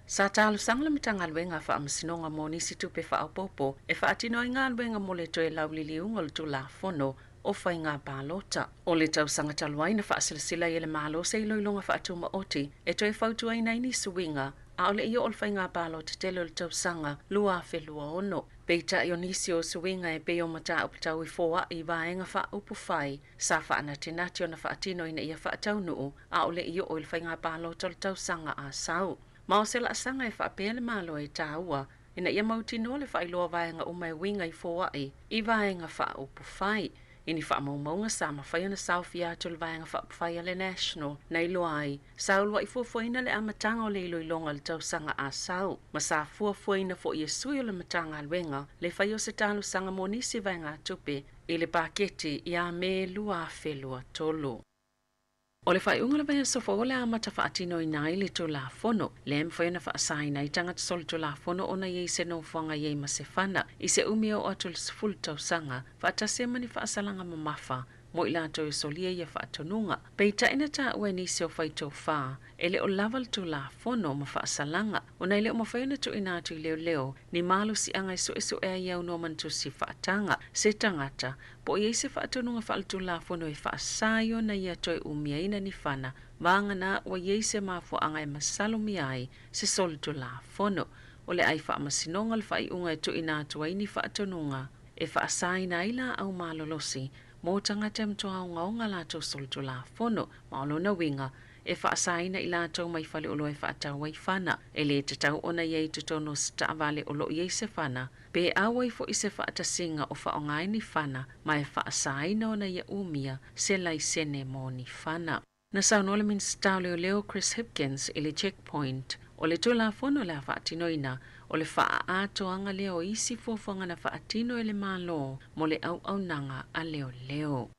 Sa talosaga le Matagaluega a Faamasinoga mo nisi tupe faaopoopo e faatino ai galuega mo le toe lauliliuga o le Tulafono o Faiga Palota. O le tausaga talu ai na faasilasila ai e le Malo se iloiloga faatumaoti e toe fautuaina ai ni suiga a o le i oo le faiga palota tele o le tausaga 2026. Peitai o nisi o suiga e pei o mataupu tau i foai vaega faaupufai sa faanatinati ona faatino ina ia faataunuu a o le i oo i le faiga palota o le tausaga a sau. Ma o se laasaga e faapea le Malo e taua ina ia mautinoa le faailoa vaega uma e uiga i foai i vaega faaupufai. I ni faamaumauga sa mafai ona saofia atu le vaega faaupufai a le National na iloa ai sa uluai fuafuaina le amataga o le iloiloga o le tausaga a sau ma sa fuafuaina foi e sui o le Matagaluega le fai o se talosaga mo nisi vaegatupe i le paketi ia Me 2023. O le faaiuga o le vaiaso fou o le amata faatinoina ai le Tulafono, lea e mafai ona faasaina ai tagata solitulafono ona i ai se nofoaga i ai ma se fana i se umi e oo atu i le 10 tausaga, faatasi ai ma ni faasalaga mamafa mo i latou e solia ia faatonuga. Peitai na taua e nisi o faitofa, e le o lava le Tulafono ma faasalaga, ona e le o mafai ona tuuina atu i leoleo ni malosiaga e suesue ai aunoa ma ni tusi faataga se tagata po o i ai se faatonuga faaletulafono e faasā ai ona ia toe umiaina ni fana vagana ua i ai se mafuaaga e masalomia ai se solitulafono. O le ai faamasinoga le faaiuga e tuuina atu ai ni faatonuga e faasaina ai laau malolosi mo tagata e matua ogaoga latou solitulafono, ma o lona uiga e faasaina i latou mai faleoloa e faatau ai fana. E lē tatau ona i ai i totonu o se taavale o loo i ai se fana pe auai foʻi se faatasiga o faaaoga ai ni fana ma e faasaina ona ia umia se laisene mo ni fana. Na saunoa le Minisita o Leoleo Chris Hipkins i le Checkpoint o le Tulafono le a faatinoina o le faaatoaga lea o isi fuafuaga na faatino e le Malo mo le auaunaga a leoleo.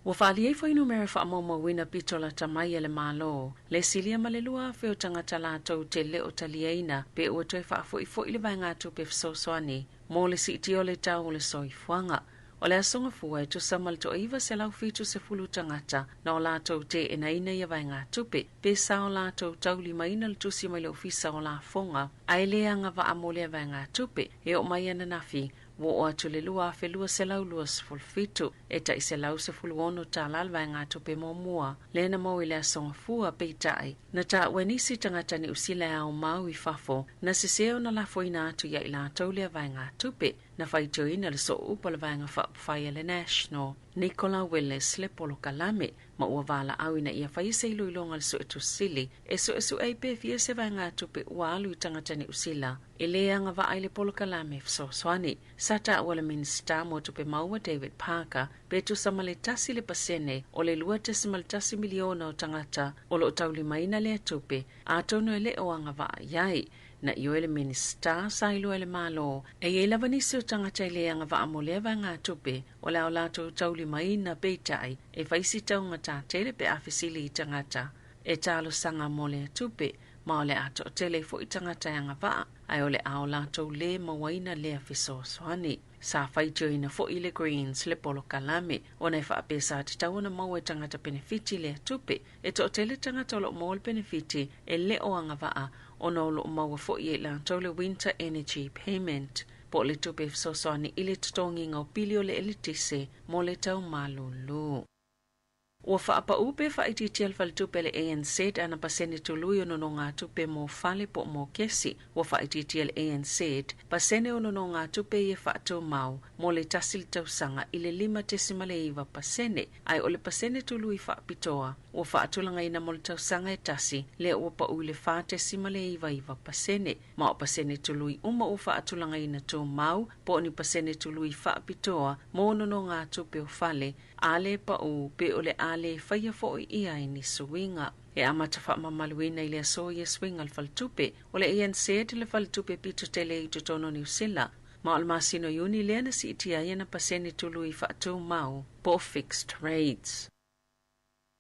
Ua faaalia ai fuainumera faamaumauina pito lata mai e le Malo, le silia ma le 2,000 o tagata latou te le o taliaina pe ua toe faafo'ifo'i le vaegatupe fesoasoani mo le siitia o le tau o le soifuaga. O le aso Gafua e tusa ma le 970 tagata na o latou teenaina ia vaegatupe, pe sa o latou taulimaina le tusi mai le Ofisa o Lafoga, ae le agavaa mo lea vaegatupe. E oo mai ananafi, ua oo atu le 2,227, e tai $116 le vaegatupe muamua lea na maua i le aso Gafua. Peitai na taua e nisi tagata Niu Sila e aomau i fafo na sesē ona lafoina atu ia i latou lea vaegatupe. Na faitioina le sooupu a le vaega faaupufai a le National Nicola Willis le polokalame, ma ua valaau ina ia faia se iloiloga a le suetusi e suesue ai pe fia se vaegatupe ua alu i tagata Niu Sila e lē agavaa i le polokalame fesoasoani. Sa taua le Minisita mo Tupe Maua David Parker pe tusa ma le 1% o le 2.1 miliona o tagata o loo taulimaina lea tupe, atonu e le o agavaa i ai. Na ioe le Minisita sa iloa e le Malo e i ai lava nisi o tagata e lē agavaa mo lea vaegatupe o le a o latou taulimaina, peitai e fai si taugatā tele pe a fesili i tagata e talosaga mo lea tupe, ma o le a toatele foʻi tagata e agavaa ae o le a o latou lē mauaina lea fesoasoani. Sa faitioina foʻi le Greens le polokalame ona e faapea sa tatau ona maua e tagata penefiti lea tupe. E toatele tagata o loo maua le penefiti e le o agavaa ona o loo maua foʻi e i latou le Winter Energy Payment po o le tupe fesoasoani i le totogiga o pili o le eletise mo le taumalūlū. Ua faapaū pe faaitiitia le faletupe le ANZ ana pasene tului o nonogatupe mo fale po o mokesi. Ua faaitiitia le ANZ pasene o nonogatupe ia faatumau mo le tasi le tausaga i le 5.9%, ae o le pasene tului faapitoa ua faatulagaina mo le tausaga e tasi lea ua paū i le 4.99%, ma o pasene tului uma ua faatulagaina tumau po o ni pasene tului faapitoa mo nonogatupe o fale. A le pa'u, pe o le a lē faia fo'i ia i ni suiga. E amata faamamaluina i le aso ia suiga a le faletupe, o le ANZ le faletupe pito tele i totonu o Niu Sila, ma o le masina o Iuni lea na siitia ai ana pasene tului faatumau po o fixed rates.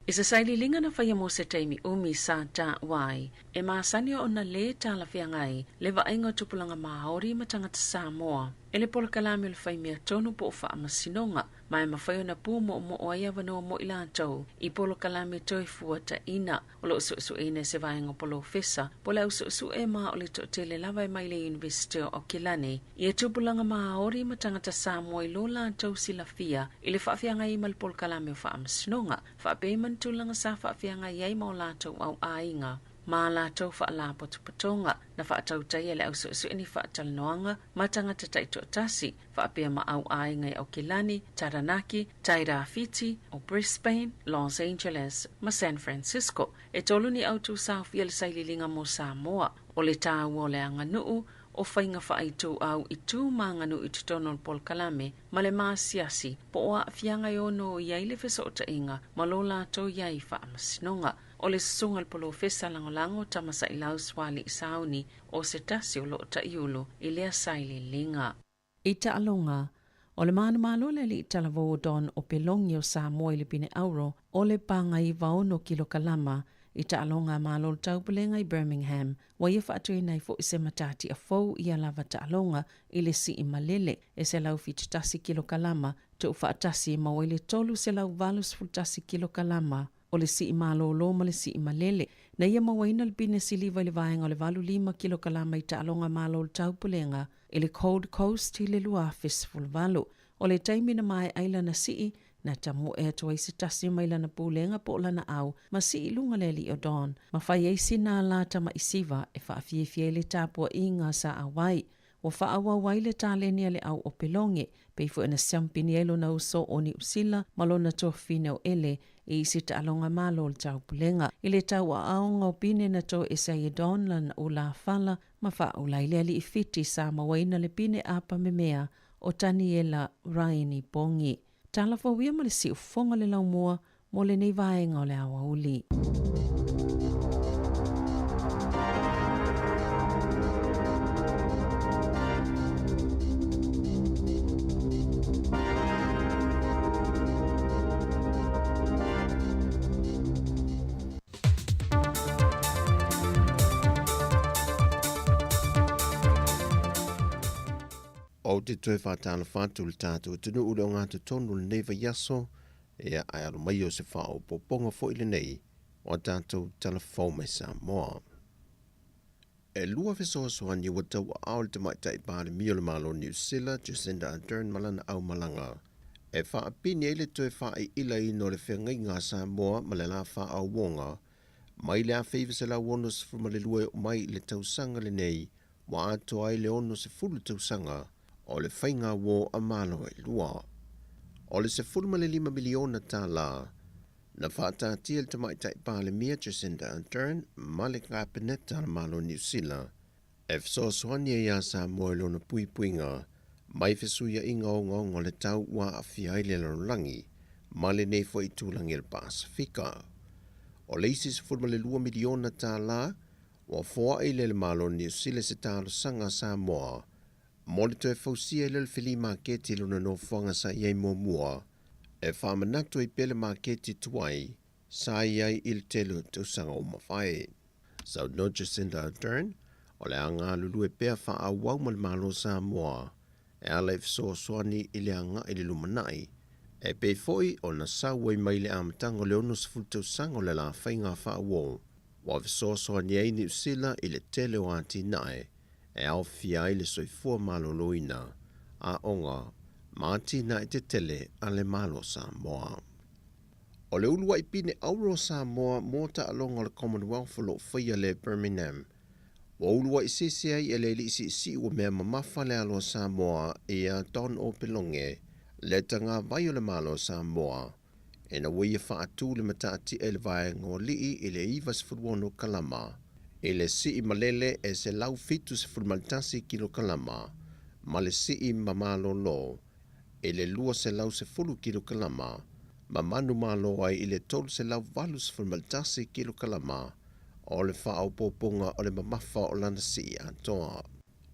I se sailiiliga na faia mo se taimi umi sa taua ai, e masani ona lē talafeagai le vaaiga o tupulaga Māori ma tagata Samoa e le polokalame o le faimea tonu po o faamasinoga, ma e mafai ona pūmoʻomoʻo ai avanoa mo i latou i polokalame toe fuataʻina. O lo o suʻesuʻeina e se vaega o polofesa po o le au suʻesuʻe ma o le toʻatele lava e mai le Iunivesite o Aukilani ia tupulaga Māori ma tagata Samoa i lo latou silafia i le faafeagai ma le polokalame o faamasinoga, faapea ma ni tulaga sa faafeagai ai ma o latou au aiga ma a latou faalapotopotoga. Na faatautaia e le au suʻesuʻe ni faatalanoaga ma tagata taitoatasi faapea ma au aiga i Aukilani, Taranaki, Tairāwhiti, o Brisbane, Los Angeles ma San Francisco. E tolu ni au tūsaofia le sailiiliga mo Samoa, o le tāua o le aganuu, o faiga faaituau i tu ma aganuu i totonu o le polokalame ma le maasiasi po o aafiaga e ono i ai le fesootaiga ma lo latou i ai i faamasinoga. O le susuga i le polofesa lagolago Tamasailau Suali'i Sauni o se tasi o loo taʻiulu i lea sailiiliga. I taaloga, o le manumalo le aliʻi talavou o Don Opeloge o Samoa i le pine auro o le pagaivaono kilokalama i taaloga a Malo le Taupulega i Birmingham, ua ia faatuina ai foʻi se matatia fou ia lava taaloga i le sii malele e 171 kilokalama tuufaatasi e maua ai le 381 kilokalama o le sii malōlō ma le sii malele. Na ia mauaina le pine siliva i le vaega o le 85 kilokalama i taaloga Malo o le Taupulega i le Gold Coast i le 2018. O le taimi na maeʻa ai lana sii, na tamoe atu ai se tasi mai lana pulega po o lana au ma sii i luga le alii o Don ma fai ai sina lā tamaʻisiva e faafiafia ai le tapuaʻiga sa auai. Ua faaauau ai le taleni a le au Opeloge, pei foi ona siampini ai lona uso o Niusila ma lona tuafafine o Ele i isi taaloga Malo o le Taupulega. I le tauaaoga o pine na toese ai e Don lana ulafala ma faaula ai le alii Fiti sa mauaina le pine apamemea o Taniela Raini Pongi. Tala fou ia ma le siufofoga le laumua mo lenei vaega o le aoauli. Ou te toe faatalofa atu i le tatou atunuu i le ogatotonu o lenei vaiaso, ia ae alo mai o se faaopoopoga foi lenei o a tatou Tala Fou mai Samoa. E lua fesoasoani ua tauaao le Tamaitai Palemia o le Malo o Niu Sila, Jacinda Ardern ma lana aumalaga, e faapini ai le toe faaiilaina o le feagaiga a Samoa ma le la faaauoga mai le 1962 e oo mai i le tausaga lenei ua atoa ai le 60 tausaga o le faiga uō a Malo e lua. O le $15 miliona tālā na faataatia e le Tamaitai Palemia Jacinda Ardern ma le Kapeneta a le Malo o Niu Sila e fesoasoani ai iā Samoa i lona puipuiga mai fesuiaʻiga ogaoga o le tau ua aafia ai le lalolagi ma lenei foi itulagi o le Pasefika. O le isi $12 miliona tālā Ua foai le le Malo o Niu Sila se talosaga a Samoa mo le toe fausia ai lea o le filī maketi i lona nofoaga sa i ai muamua, e faamanatu ai pea le maketi tuai sa i ai i le tele o tausaga ua mavae. Saunoa Jacinda Ardern, o le a galulue pea faaauau ma le Malo o Samoa e ala i fesoasoani i le agai i le lumanai, e pei foi ona sau ai mai le amataga o le 60 tausaga o le la faiga faauo ua fesoasoani ai Niu Sila i le tele o atinae e aofia ai le soifua maloloina, aoga, ma atinae tetele a le Malo o Samoa. O le uluai pine auro o Samoa mo taaloga o le Commonwealth o lo o faia le Birmingham, ua uluai sese ai e le alii siisii ua mea mamafa le alo a Samoa ia Don Opeloge, le tagavai o le Malo o Samoa, ina ua ia faatū le mataatia i le vaega o alii i le 96 kalama, i le sii malele e 171 kilokalama ma le sii ma malōlō i le 210 kilokalama. ma manumalo ai i le 381 kilokalama o le faaopoopoga o le mamafa o lana sii atoa.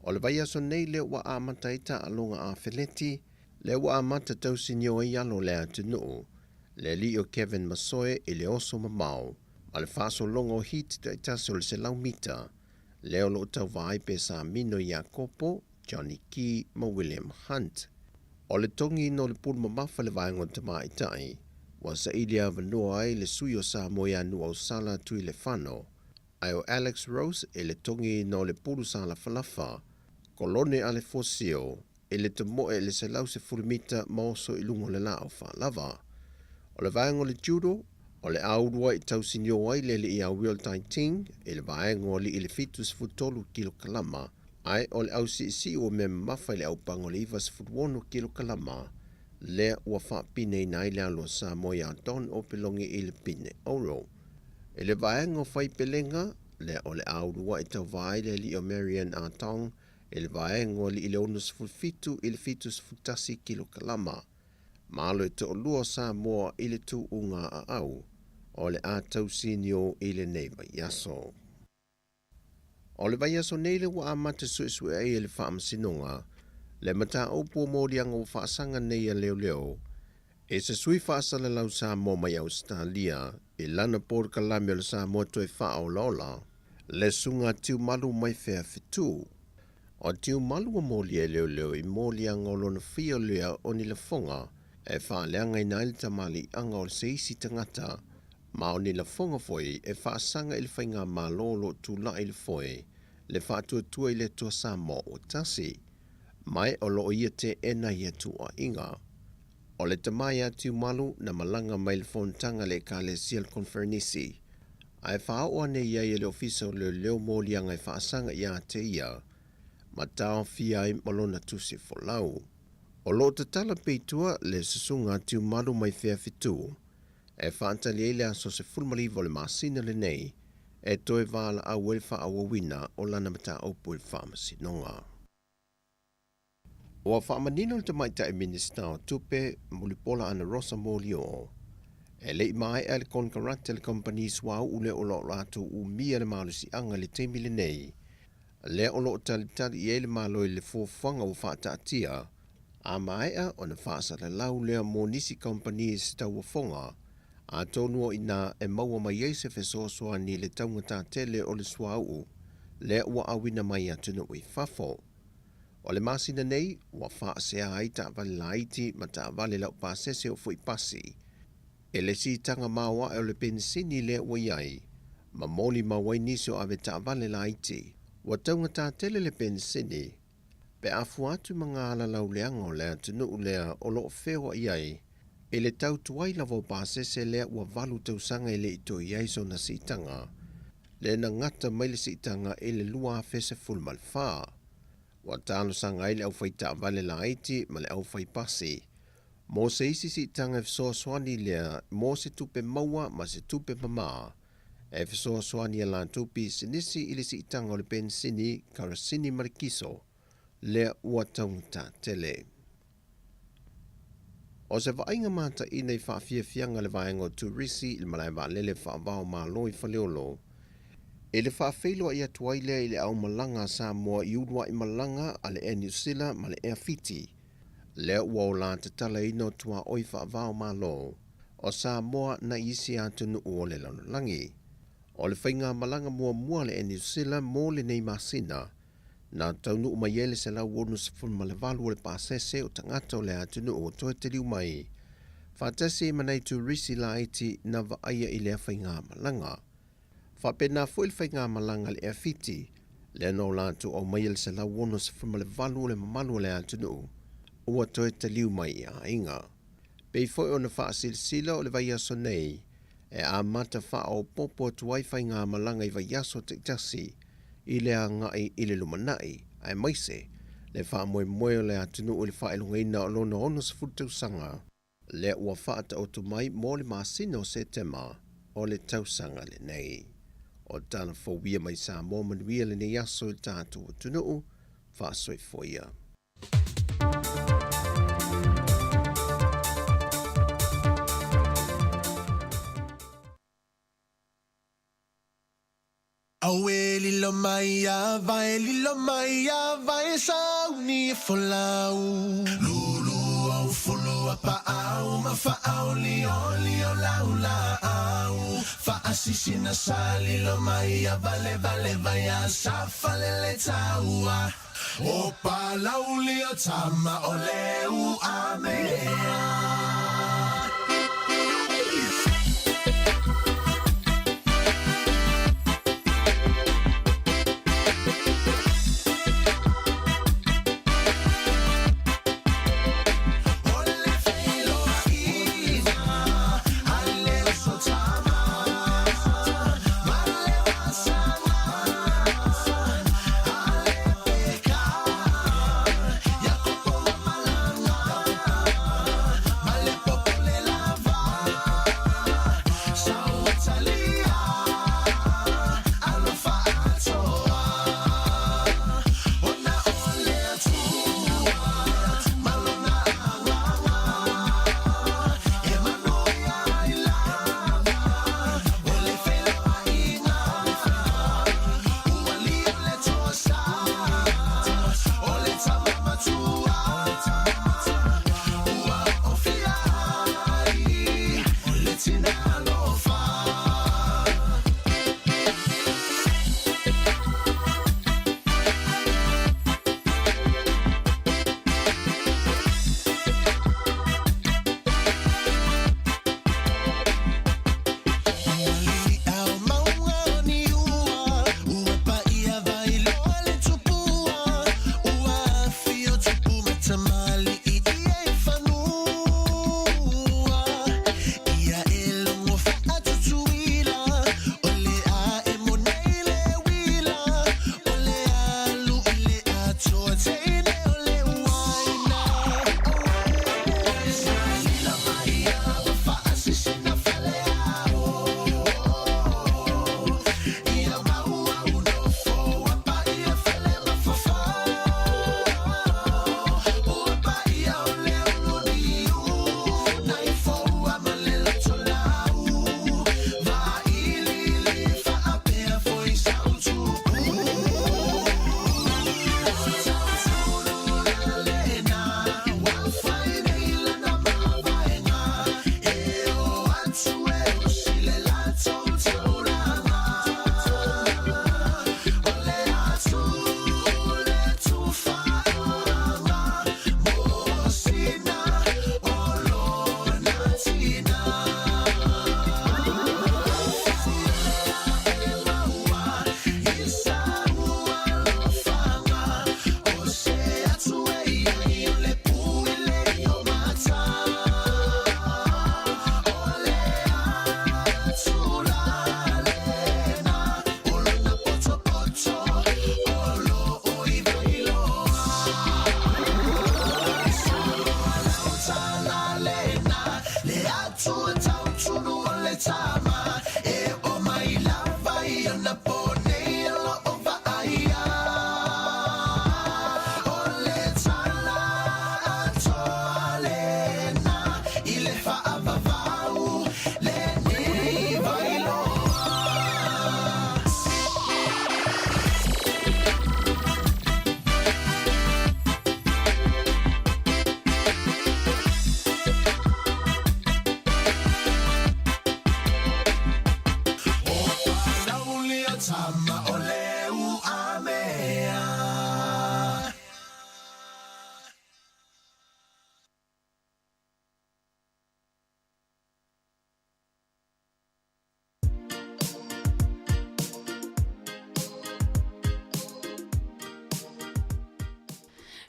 O le vaiaso nei lea ua amata ai taaloga afeleti, lea ua amata tausinio ai alo o le atunuu, le alii o Kevin Masoe i le oso mamao ma le faasologa o hiti taitasi o le 100 mita, lea o lo o tauva ai Pesamino Iakopo, Johnny Key ma William Hunt. O le togiina o le pulu mamafa i le vaega o tamaitai, ua saili avanoa ai le sui o Samoa ia Nuuausala Tuilefano, ae o Alex Rose i le togiina o le pulu salafalafa, Kolone Alefosio i le tamoe i le 110 mita ma oso i luga o le laau faalava. O le vaega o le judo, o le a uluai tausinio ai le alii ia Will Tai Ting i le vaega o alii i le 73 kilokalama, ae o le ausiisii ua mea mamafa i le aupaga o le 96 kilokalama, lea ua faapineina ai le alo a Samoa ia Don Opeloge i le pine auro. I le vaega o faipelega, lea o le a uluai tauva ai le alii o Marianne Atong i le vaega o alii i le 67 i le 71 kilokalama. Malo e toalua o Samoa i le tuuga aau o le a tausinio i lenei vaiaso. O le vaiaso nei lea ua amata suesue ai e le Faamasinoga le mataupu o moliaga ua faasaga nei a leoleo e se sui faasalalau Samoa mai Ausetalia i lana polokalame o le Samoa Toe Faaolaola, le Susuga Tiumalu mai Feafetu. O Tiumalu ua molia e leoleo i moliaga o lona fia lea o ni lafoga e faaleagaina ai le tamaliiaga o se isi tagata ma o ni lafoga foi e faasaga i le faigamalo o lo o tulai i le foe le Faatuatua i le Atua Samoa ua Tasi, mai o lo o ia teena ia tuuaiga. O le tama ia Tiumalu na malaga mai le fonotaga a le Ekalesia le Koneferenisi, ae faaoo ane i ai e le Ofisa o Leoleo moliaga e faasaga ia te ia, ma taofia ai ma lona tusi folau. O lo o tatala pea i tua le susuga a Tiumalu mai Feafetu e faatali ai le aso 19 o le masina lenei e toe valaau ai le faaauauina o lana mataupu i le Faamasinoga. Ua faamanino le Tamaitai Minisita o Tupe, Mulipola Anarosa Molioo, e le i maea le konekarate a le kamupani suauu lea o lo o latou umia le malosiaga i le taimi lenei, lea o lo o talitali i ai le Malo i le fuafuaga ua faataatia, a maea ona faasalalau lea mo nisi kamupani i se tauofoga, atonu o i ina e maua mai ai se fesoasoani i le taugata tele o le suauu lea ua auina mai atunuu i fafo. O le masina nei, ua faasea ai taavale laiti ma taavale laupasese o foi pasi e le siitaga maoae o le penisini lea ua i ai, ma molimau ai nisi o avetaavale laiti ua taugata tele le penisini pe a fua atu ma ngā alalauleaga o le atunuu lea o lo o feoai ai i le tau tuai lava o pasese lea ua valu tausaga e le i toe i ai sona siitaga, lea na gata mai le siitaga i le 2014. Ua talosaga ai le aufaitaavale laiti ma le aufaipasi mo se isi siitaga e fesoasoani lea mo se tupe maua ma se tupe mamā e fesoasoani i a latou pisinisi i le siitaga o le penisini, karasini ma le kiso lea ua taugata tele. O se vaaiga mataina i faafiafiaga a le vaega o turisi i le malae vaalele faava-o-Malo i Faleolo, i le faafeiloai atu ai lea i le aumalaga a Samoa i uluai malaga a le Air New Sila ma le Air Fiti, lea ua ola tatalaina o tuaoi faava-o-Malo o Samoa nai isi atunuu o le lalolagi. O le faigamalaga muamua a le Air New Sila mo lenei masina, na taunuu mai ai le 168 o le pasese o tagata o le atunuu o toe taliu mai, faatasi ai ma nai turisi laiti na vaaia i lea faigamalaga. Faapena foi le faigamalaga a le Air Fiti, lea na o latou aumaia le 168 o le mamalu o le atunuu ua toe taliu mai i aiga. Pei foi ona faasilasila o le vaiaso nei e amata faaopoopo atu ai faigamalaga i vaiaso taitasi i le agai i le lumanai, aemaise le faamoemoe o le atunuu i le faailogaina o lona 60 tausaga lea ua faataoto mai mo le masina o Setema o le tausaga lenei. O tala fou ia mai Samoa manuia lenei aso i le tatou atunuu, faasoifua ia. Auē lilo mai a vae lilo mai a vae sauni e folau Lulu au fulu a paau ma faau lio lio lau laau Faasisina sa lilo mai a vale vale vai a sa falele taua O Palauli o tama o le uamea.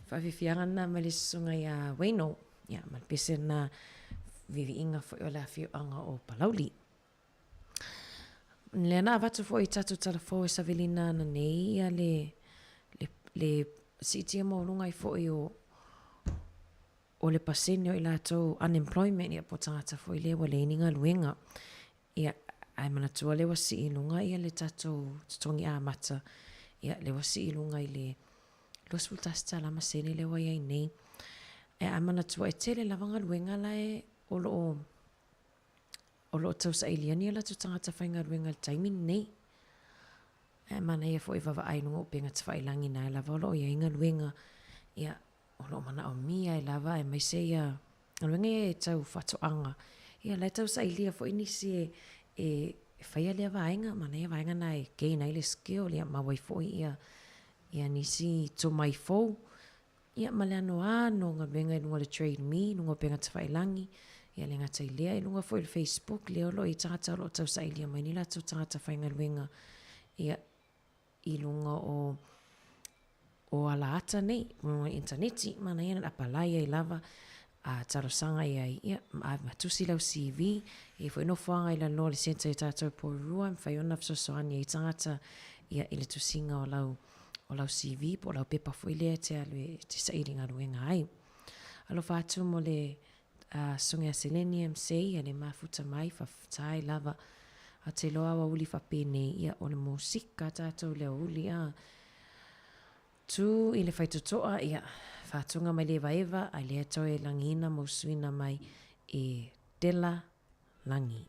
Faafiafiaga lena mai le susuga ia Wayno, ia, ma le pese lena viiviiga foi o le afioaga o Palauli. Lea na avatu foi i tatou talafou e savilina ana nei ia le, le, le siitia maualuga ai foi o, o le pasene o i latou unemployment, ia po o tagata foi lea ua leai ni galuega. Ia, ae manatua lea ua sii i luga ia le tatou totogi amata, ia lea ua sii i luga i le $21 ma sene lea ua i ai nei. Ae a manatua e tele lava galuega la e o lo o o lo o tausailia ni o latou tagata faigaluega i le taimi lenei. Ae manaia foi vaavaai i luga o upega tafailagi na lava o lo o i ai galuega, ia, o lo o manaomia ai lava aemaise ia galuega ia e tau faatoaga. Ia la e tau sailia foi nisi e e faia lea vaega, manaia vaega na e gain ai le skill ia maua ai foi ia ia nisi tomai fou. Ia ma le ano ano o galuega i luga o le Trade Me, i luga o upega tafailagi, ia le gata i lea, i luga foi o le Facebook lea o lo o i ai tagata o lo o tausailia mai ni latou tagata faigaluega, ia, i luga o o ala ata nei, i luga o le initaneti, manaia na apalai ai lava, a talosaga i ai, ia, ma ave ma tusi lau CV, e i ai foi nofoaga i lalo o le centre i tatou i Porirua e mafai ona fesoasoani ai tagata, ia, i le tusiga o lau o lau CV po o lau pepa foi lea e te alu e te saili galuega ai. Alofa atu mo le uh, Susuga ia Seleni MC, ia le mafuta mai, faafetai lava. A te loa aoauli faapenei, ia o le musika tatou le aoauli a. Tū i le faitotoa, ia, whātunga mai le evaeva, ai lea toe langiina mo suina mai e Della Langi.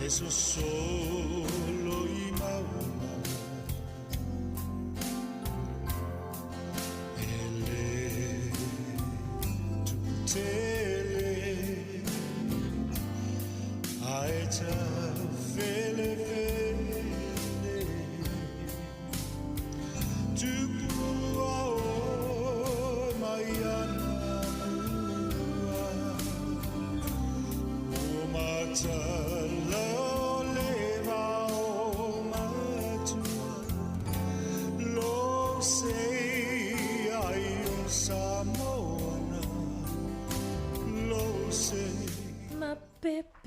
E sosolo i mauga E le tuputele Ae taufelefele Tupua o mai ana mua Ua matala o le vao matua.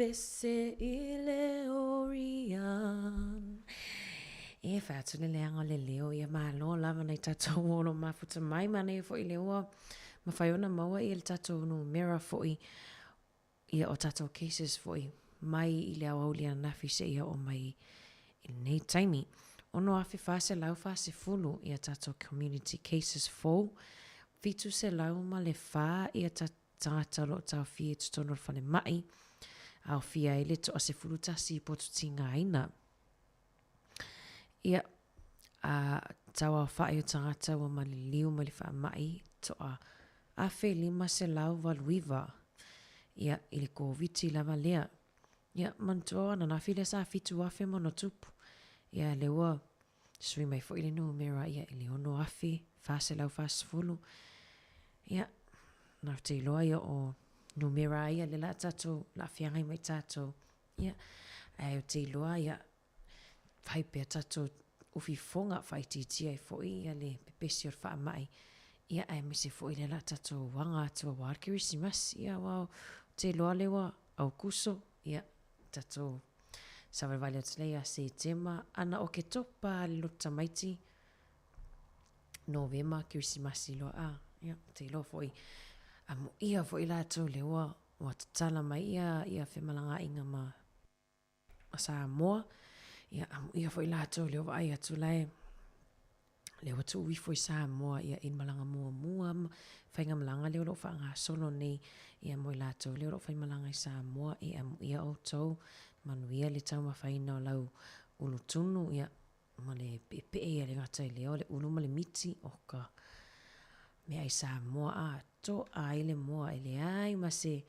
pese i le Orion. E fai atu le leaga o le leo ia malo lava nai tatou olo mafuta mai manaia foi le ua mafai ona maua ia le tatou numera foi ia o tatou cases foi mai i le aoauli ananafi seia oo mai i lenei taimi. 6,440 ia tatou community cases fou, 704 ia tagata o lo o taofia i totonu o le falemai, aofia ai le toa 11 i potu tigaina. Ia, a tauaofa'i o tagata ua maliliu mai le faama'i toa 1,589, ia, i le Koviti lava lea. Ia, manatua o ananafi lea sa 7,000 ma ona tupu. Ia, lea ua sui mai foi le numera, ia, i le 6,440. Ia, na ou te iloa, ia, o numera ia lea la tatou, la feagai ma i tatou. Ia, ae ou te iloa, ia, fai pea tatou ufifoga faaitiitia ai foi ia le pepesi o le faamai, ia aemaise foi lea la tatou aga atu aua le Kerisimasi, ia aua ou te iloa lea ua Aukuso, ia tatou savalivali atu lea ia Setema, ana Oketopa le loto tamaiti, Novema Kerisimasi loa a, ia ou te iloa foi amuia foi latou lea ua ua tatala mai ia ia femalagaaiga ma a Samoa, ia amuia foi latou lea ua vaai atu la e lea ua tuu ifo i Samoa ia i malaga muamua ma faigamalaga lea o lo o faagasolo nei ia mo i latou lea o lo o faimalaga i Samoa, e amuia outou, manuia le taumafaina o lau ulutunu, ia ma le peepee ia le gata i lea o le ulu ma le miti o ka meaai Samoa a toa ai le moa e leai ma se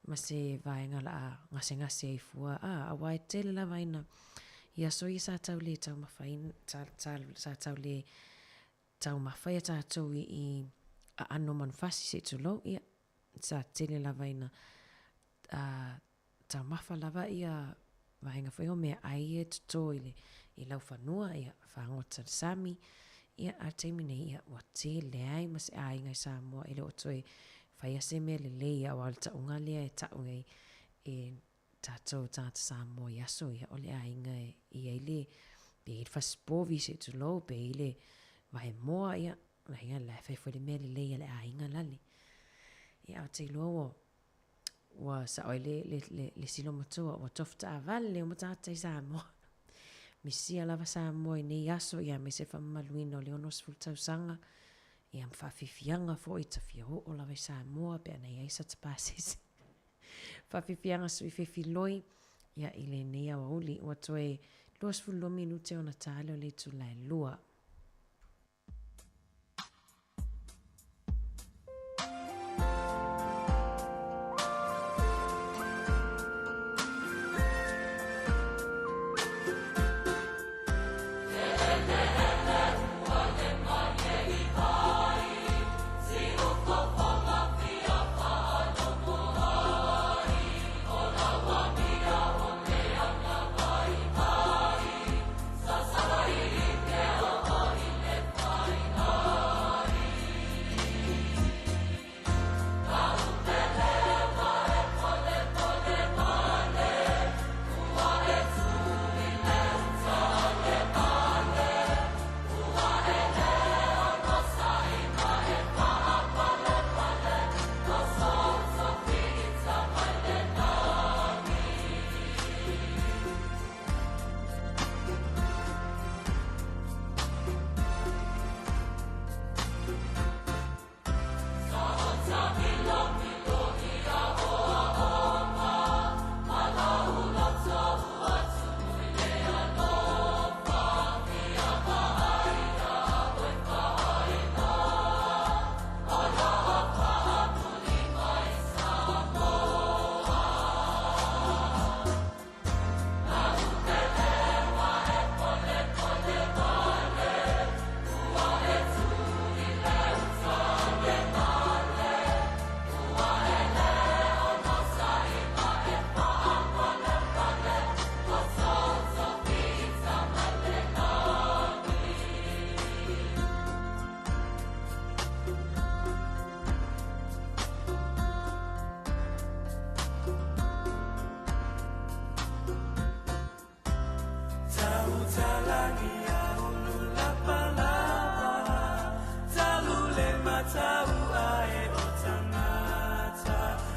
ma se vaega la a gasegase ai fua a aua e tele lava ina i aso ia sa tau le taumafaina sa tau le taumafa ia tatou i i aano o manufasi se i tulou ia sa tele lava ina a taumafa lava ia vaega foi o meaai ia e toto i le i laufanua, ia fagota i le sami, ia a le taimi nei, ia ua tele ai ma se aiga i Samoa e le o toe faia se mea lelei aua o le tauga lea e tau ai e tatou tagata Samoa i aso ia, o le aiga e i ai le pe i ai le fasipovi se i tulou, pe i ai le vaemoa, ia aiga la e fai foi le mea lelei a le aiga lale. Ia ae ou te iloa ua ua sao ai le, le, le, le silo matua, ua tofu taavale uma tagata i Samoa. Misia lava Samoa i nei aso, ia aemaise le faamamaluina o le 60 tausaga, ia ma faafiafiaga foi, tafia oo lava i Samoa pe ana i ai sata pasese. Faafiafiaga sui fefiloi, ia i lenei aoauli, ua toe 22 minute ona ta lea o le itula e 2.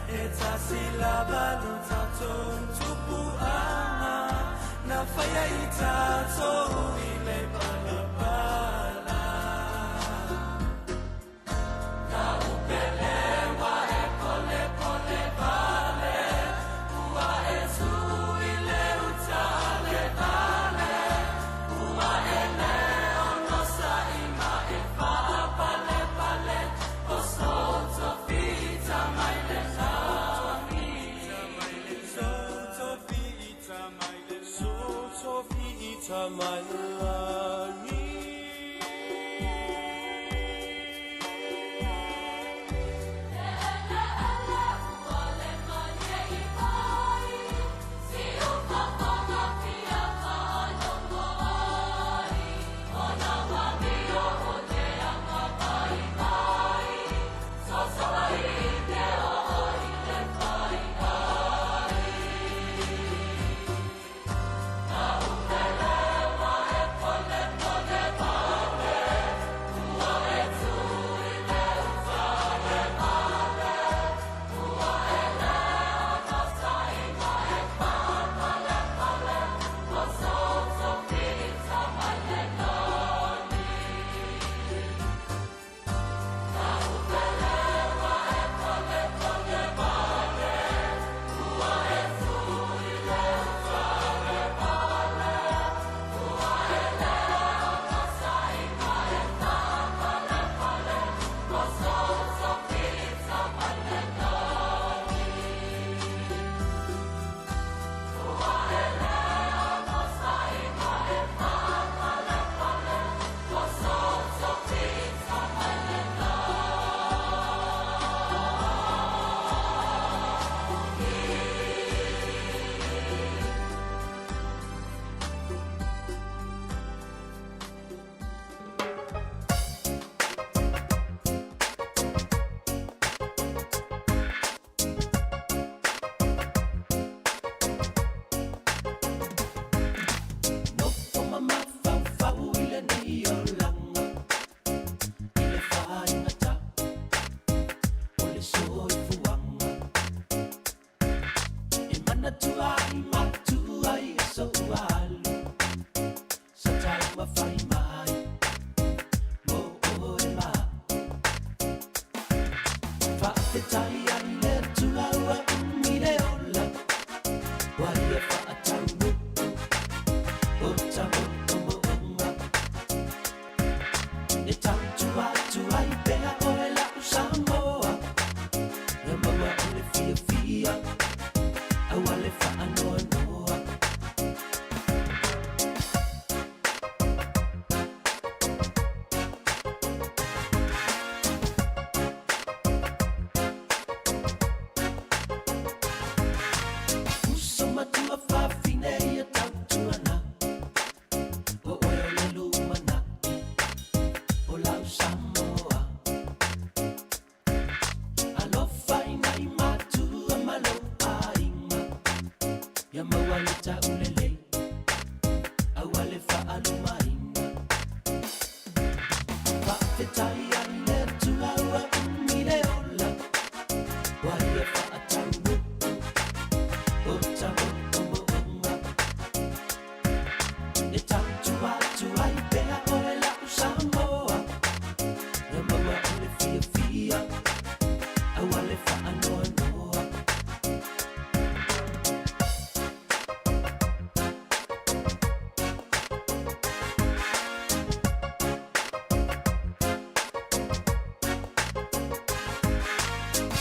E tasi lava lo tatou tupuaga na faia i tatou i le palapala. Na upelewa e polepole vale, ua e tu i le uta le vale, ua e le onosai ma e faapalepale, o soto fita mai le lagi. Soto fita mai le, soto fita mai le lagi. Nofo mamafaufau i lenei olaga i le faigata o le soifuaga e manatua ai matua i aso ua alu sa taumafai mai mo oe ma faafetai ai le Atua ua umi le ola ua ia faataunuu o ta moomooga e tautua atu ai pea oe la'u Samoa ia maua o le fiafia aua le faanoanoa. Uso matua fafine ia tautuana o oe o le lumanai o lau Samoa. Alofa i nai matua ma lou aiga ia maua le taulelei aua le faalumaina. Faafetai ai le Atua ua umi le ola ua ia faataunuu o ta moomooga e tautua atu ai pea oe la'u Samoa ia maua o le fiafia aua le faanoanoa.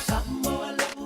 Samoa lo'u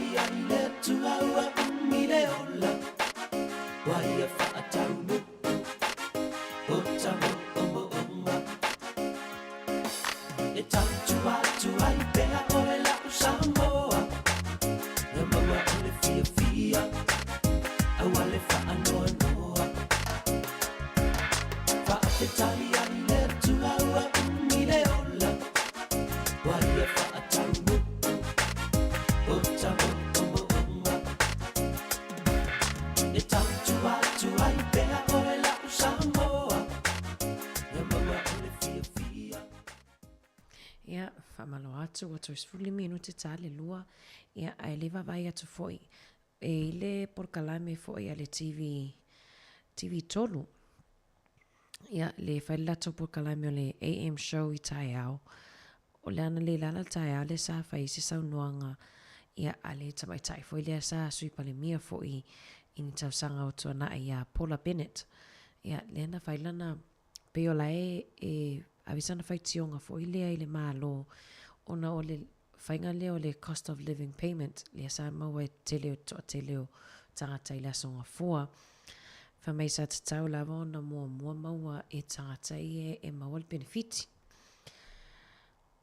Faafetai ai i le Atua ua umi le ola, ua ia faataunuu o ta moomooga. E tautua atu ai pea oe la'u Samoa, ia maua o le fiafia, aua le faanoanoa. Faafetai ai i le Atua ua umi le ola, ua ia faataunuu o ta moomooga. E tautua atu ai pea oe la'u Samoa, ia maua o le fiafia. Ia, faamalo atu, ua toe 15 minute ta le lua, ia, ae le vaavaai atu foi e i le polokalame foi a le TV, TV3, ia, le fai le latou polokalame o le AM show i taeao, o le ana le lala taeao lea sa fai ai se saunoaga, ia, a le tamaitai foi lea sa Sui Palemia foi i ni tausaga o tuanai ia Paula Bennett, ia, lea na fai lana pei o la e e ave sana faitioga foi lea i le Malo ona o le faiga lea o le cost of living payment lea sa maua e tele o toatele o tagata i le Aso Gafua. Fai mai sa tatau lava ona muamua maua e tagata ia e maua le penefiti.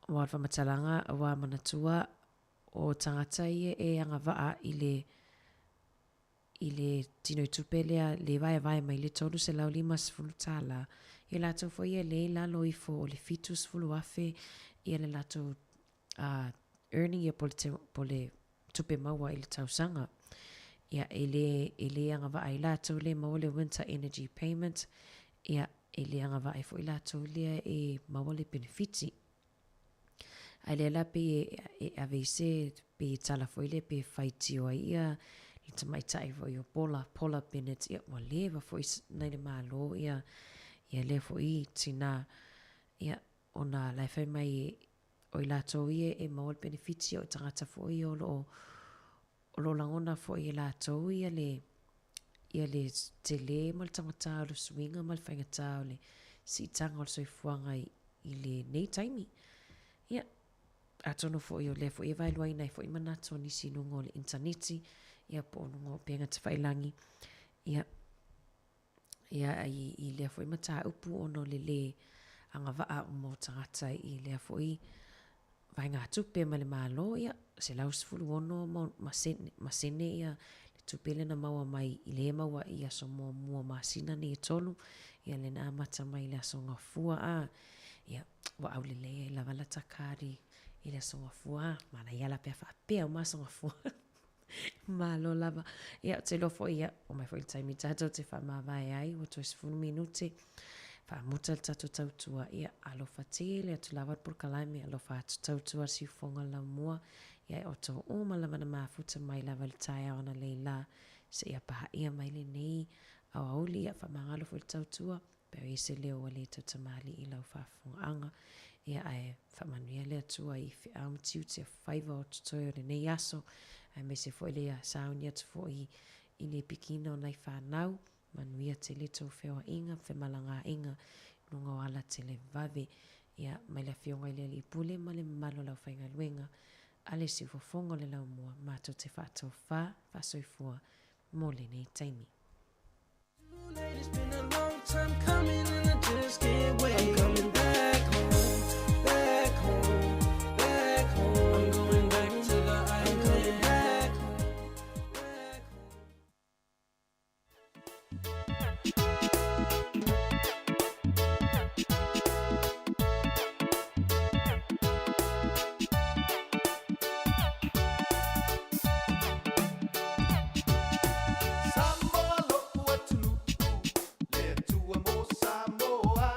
Aua o le faamatalaga ua manatua o tagata ia e agavaa i le i le tinoitupe lea le vaevae mai le $350 tala, ia latou foi ia lea i lalo ifo o le $70,000 ia le latou earning ia po le, po le tupe maua i le tausaga. Ia e le, e le agavaa ai latou lea e maua le winter energy payment, ia e le agavaa ai foi latou lea e maua le penefiti. Ae lea la pei e ave i se, pei e tala foi lea pe faitio ai ia le tamaitai foi o Paula, Paula Bennett, ia ua leva foi nai le Malo ia, ia lea foi tina, ia ona la e fai mai o i latou ia e maua le penefiti o tagata foi ia o lo o, o lo o lagona foi e latou ia le, ia le tele ma le taugata o le suiga ma le faigata o le siitaga o le soifuaga i, i lenei taimi. Ia, atonu foi o lea foi e vaeluaina ai foi manatu o nisi i luga o le initaneti, ia po o luga o upega tafailagi, ia, ia i, i lea foi mataupu ona o le lē agavaa uma o tagata i lea foi vaegatupe mai le Malo, ia, 116 ma sene, ma sene ia le tupe lea na maua mai i le maua i aso muamua masina nei e tolu, ia lea na amata mai i le aso Gafua a, ia, ua aulelei ai lava lata kari i le aso Gafua a, manaia la pe a faapea uma aso Gafua. Malo lava. Ia, ou te iloa foi, ia, oo mai foi le taimi tatou te faamavae ai, ua toe 10 minute, faamuta le tatou tautua. Ia, alofa tele atu lava le polokalame, alofa atu tautua le siufofoga o le laumua, ia e outou uma lava na mafuta mai lava i le taeao analeila seia paia mai lenei aoauli. Ia, faamagalo foi le tautua. Pe o i ai se leo ua le tautamalii i lau faafofogaaga, ia ae faamanuia le Atua i feau ma tiute o faiva o totoe o lenei aso, aemaise foi le sauni atu foi i le pikiina o nai fanau, manuia tele tou feoaiga ma femalagaaiga i luga o ala televave. Ia, mai le Afioga i le Alii Pule ma le mamalu o le aufaigaluega a le Siufofoga o le Laumua, matou te faatofa, faasoifua mo lenei taimi. Samoa lo'u atunuu, le Atua mo Samoa.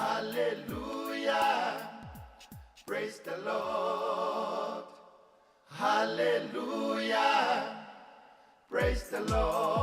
Hallelujah. Praise the Lord. Hallelujah. Praise the Lord.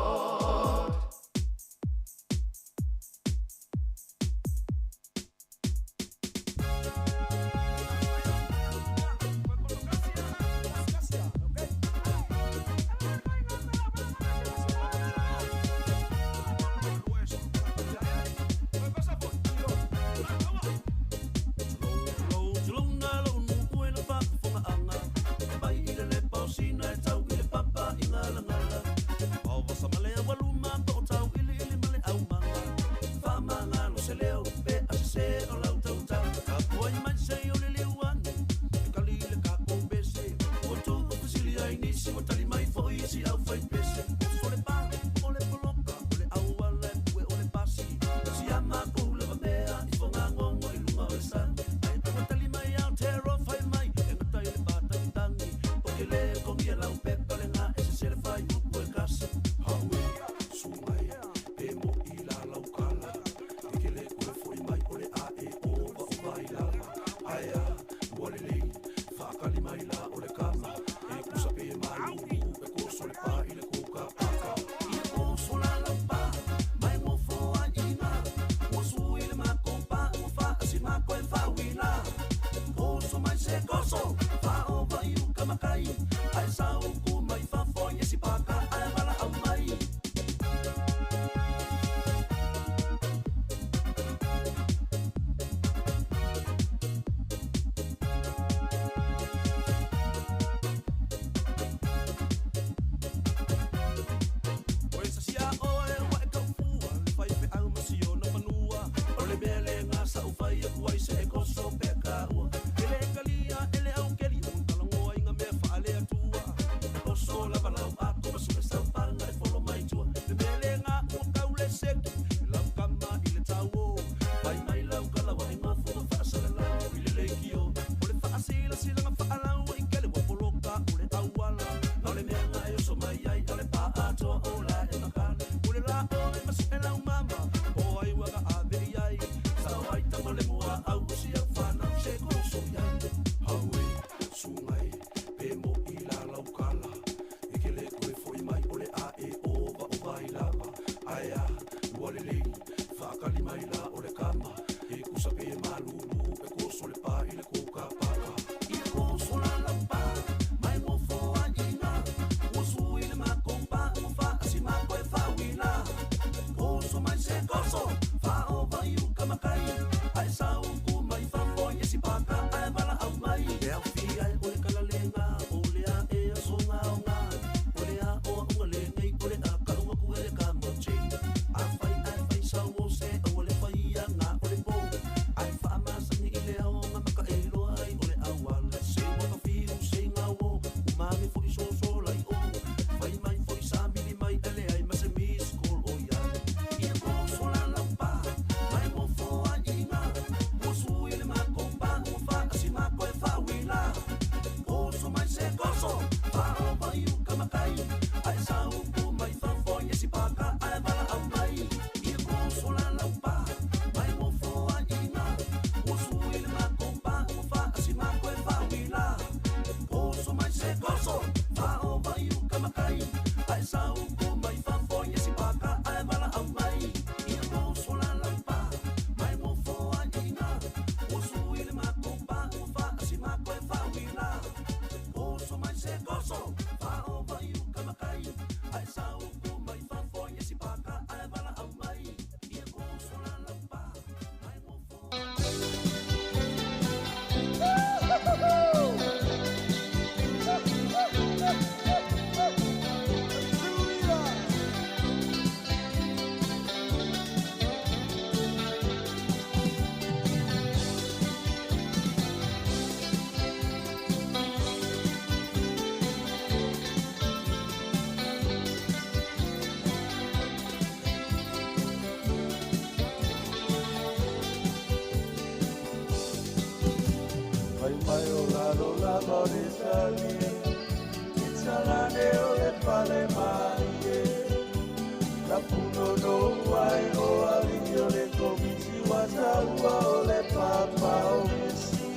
taua o le papa o Mesi.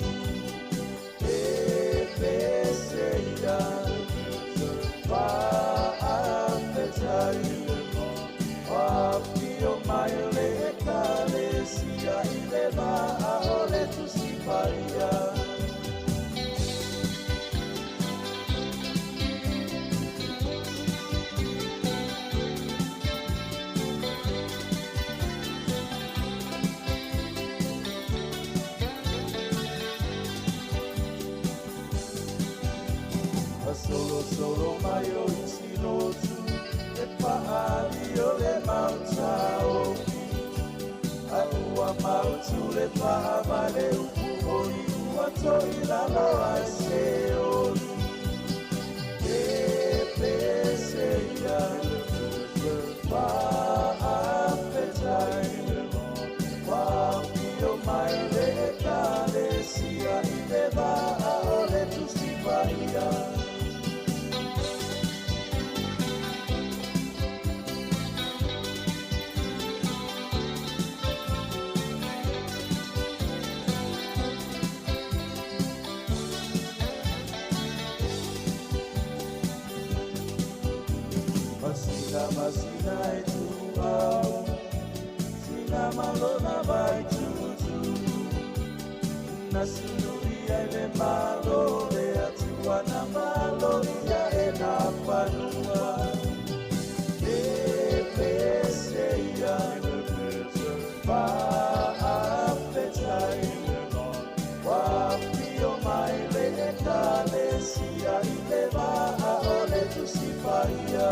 E pese ia faafetai, Afio mai le ekalesia i le vaa o le Tusi Paia. Solo solo mai o isi lotu e paali o le mauta ofi. A ua mautu le paha mai le upu oli ua toi lalo ai se oli. E pese ia faafetai, Wapio mai le ekalesia i le vaa o le Tusi Paia. Masina, masina e tuau, sina malona vai tutu. Nasinuia e le malo le atua na malo ia e na panua. E pese ia faafetai, Wapio mai le ekalesia i le vaa o le Tusi Paia.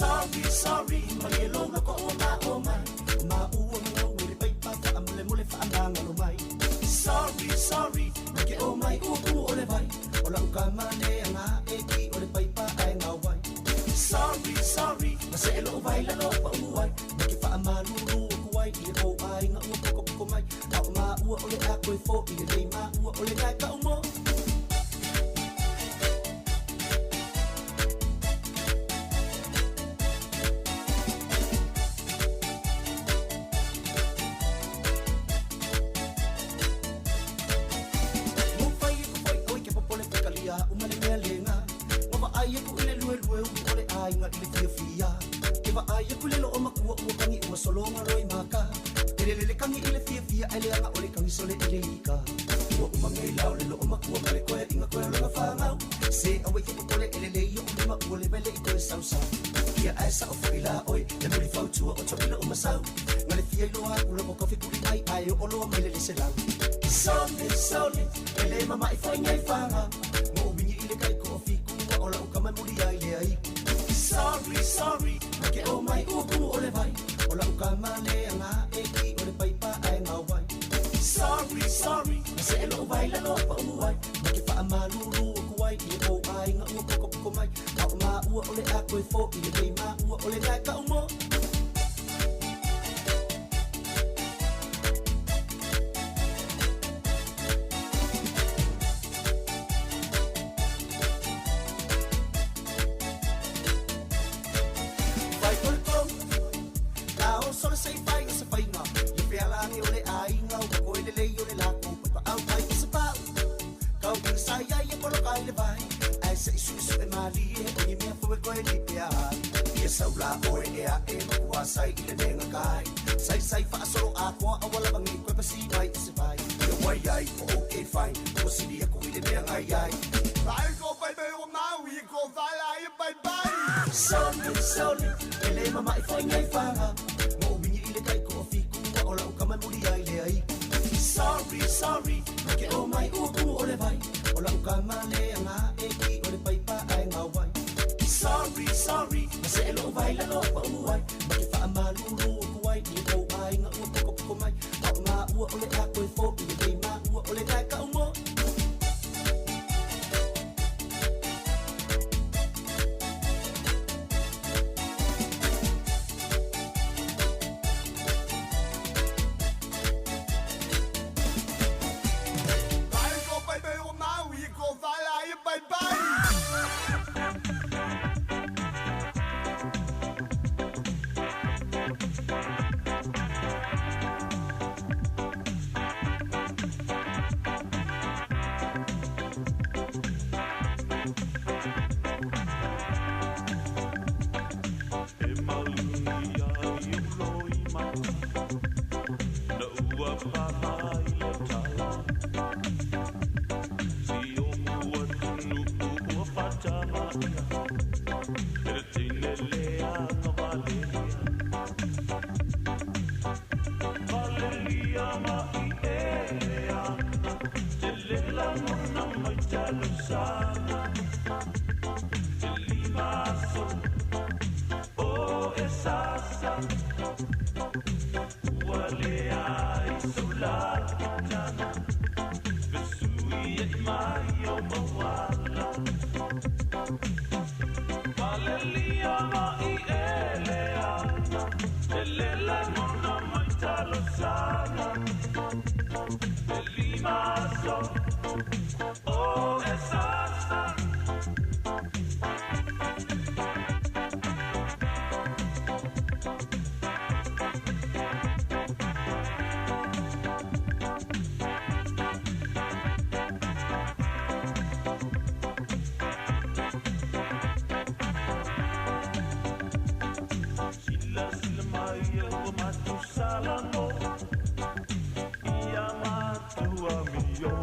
Sorry, sorry, malilong ako o maomay. Mauang nga, wili pa'y pa, faamule-mule, faamangalo mai. Sorry, sorry, nag-iomay, upu o levay. Ola ukamane, ang aeki, ole pa'y pa, ay ngaway. Sorry, sorry, nasa elo vai lalo pa uway. Nakifaamalu, kuway, ile ko ay nga upo ko kumay. Ao maua ole ako'y fo, ile day maua ole nga kaumo. Sorry, sorry, ke o mai uku o le vai. Ola uka male anga e ki o le paipa ai ngawai. Sorry, sorry, na se elo vai la lo pa uai. Ma ke wha amalulu o kuai i o ai nga ua poko poko mai. A o ma ua ole a koe fo i le dei ma ua ole ngai ka umo. Saula oe e a e makua sai i le nenga kai. Sai sai fa solo a koa a wala bangi koe pasi mai i se vai. Ia wai ai o okay fine. O sili aku i le mea ngai ai. Ai ko pai pai o mau i ko whala i pai pai. Sorry, sorry, ele mama i whai ngai whanga. Mo wingi i le kai ko fiku wa o lau kama muri ai le ai. Sorry, sorry, ke o mai ua kumu o le vai. O lau kama le anga e ki o le paipa ai ngā wai. Sorry, sorry, na se e lo vai la lo pa uai. Ma ke wha malulu o kuai i le tau ai ngā ua poko poko mai. A o ngā ua o le a koe fo i le kei mā ua o le ngai ka umo. Ai ko pai pai o mau i ko whala i pai pai. E mauli ai o loi mata, na ua paha i le tala. Si o ua tunu ua whatama ia, e le teine lea nga valelia. Valelia ma i ele ana, te lela mona mai talusana. Te lima so, o e sasa, ua lea i saula kitana. Vesui e mai o mawala. Valelia ma i ele ana, te lela mona mai talusana. Te lima so, o e sasa. Sila sila mai o matu salamo, ia matu amio.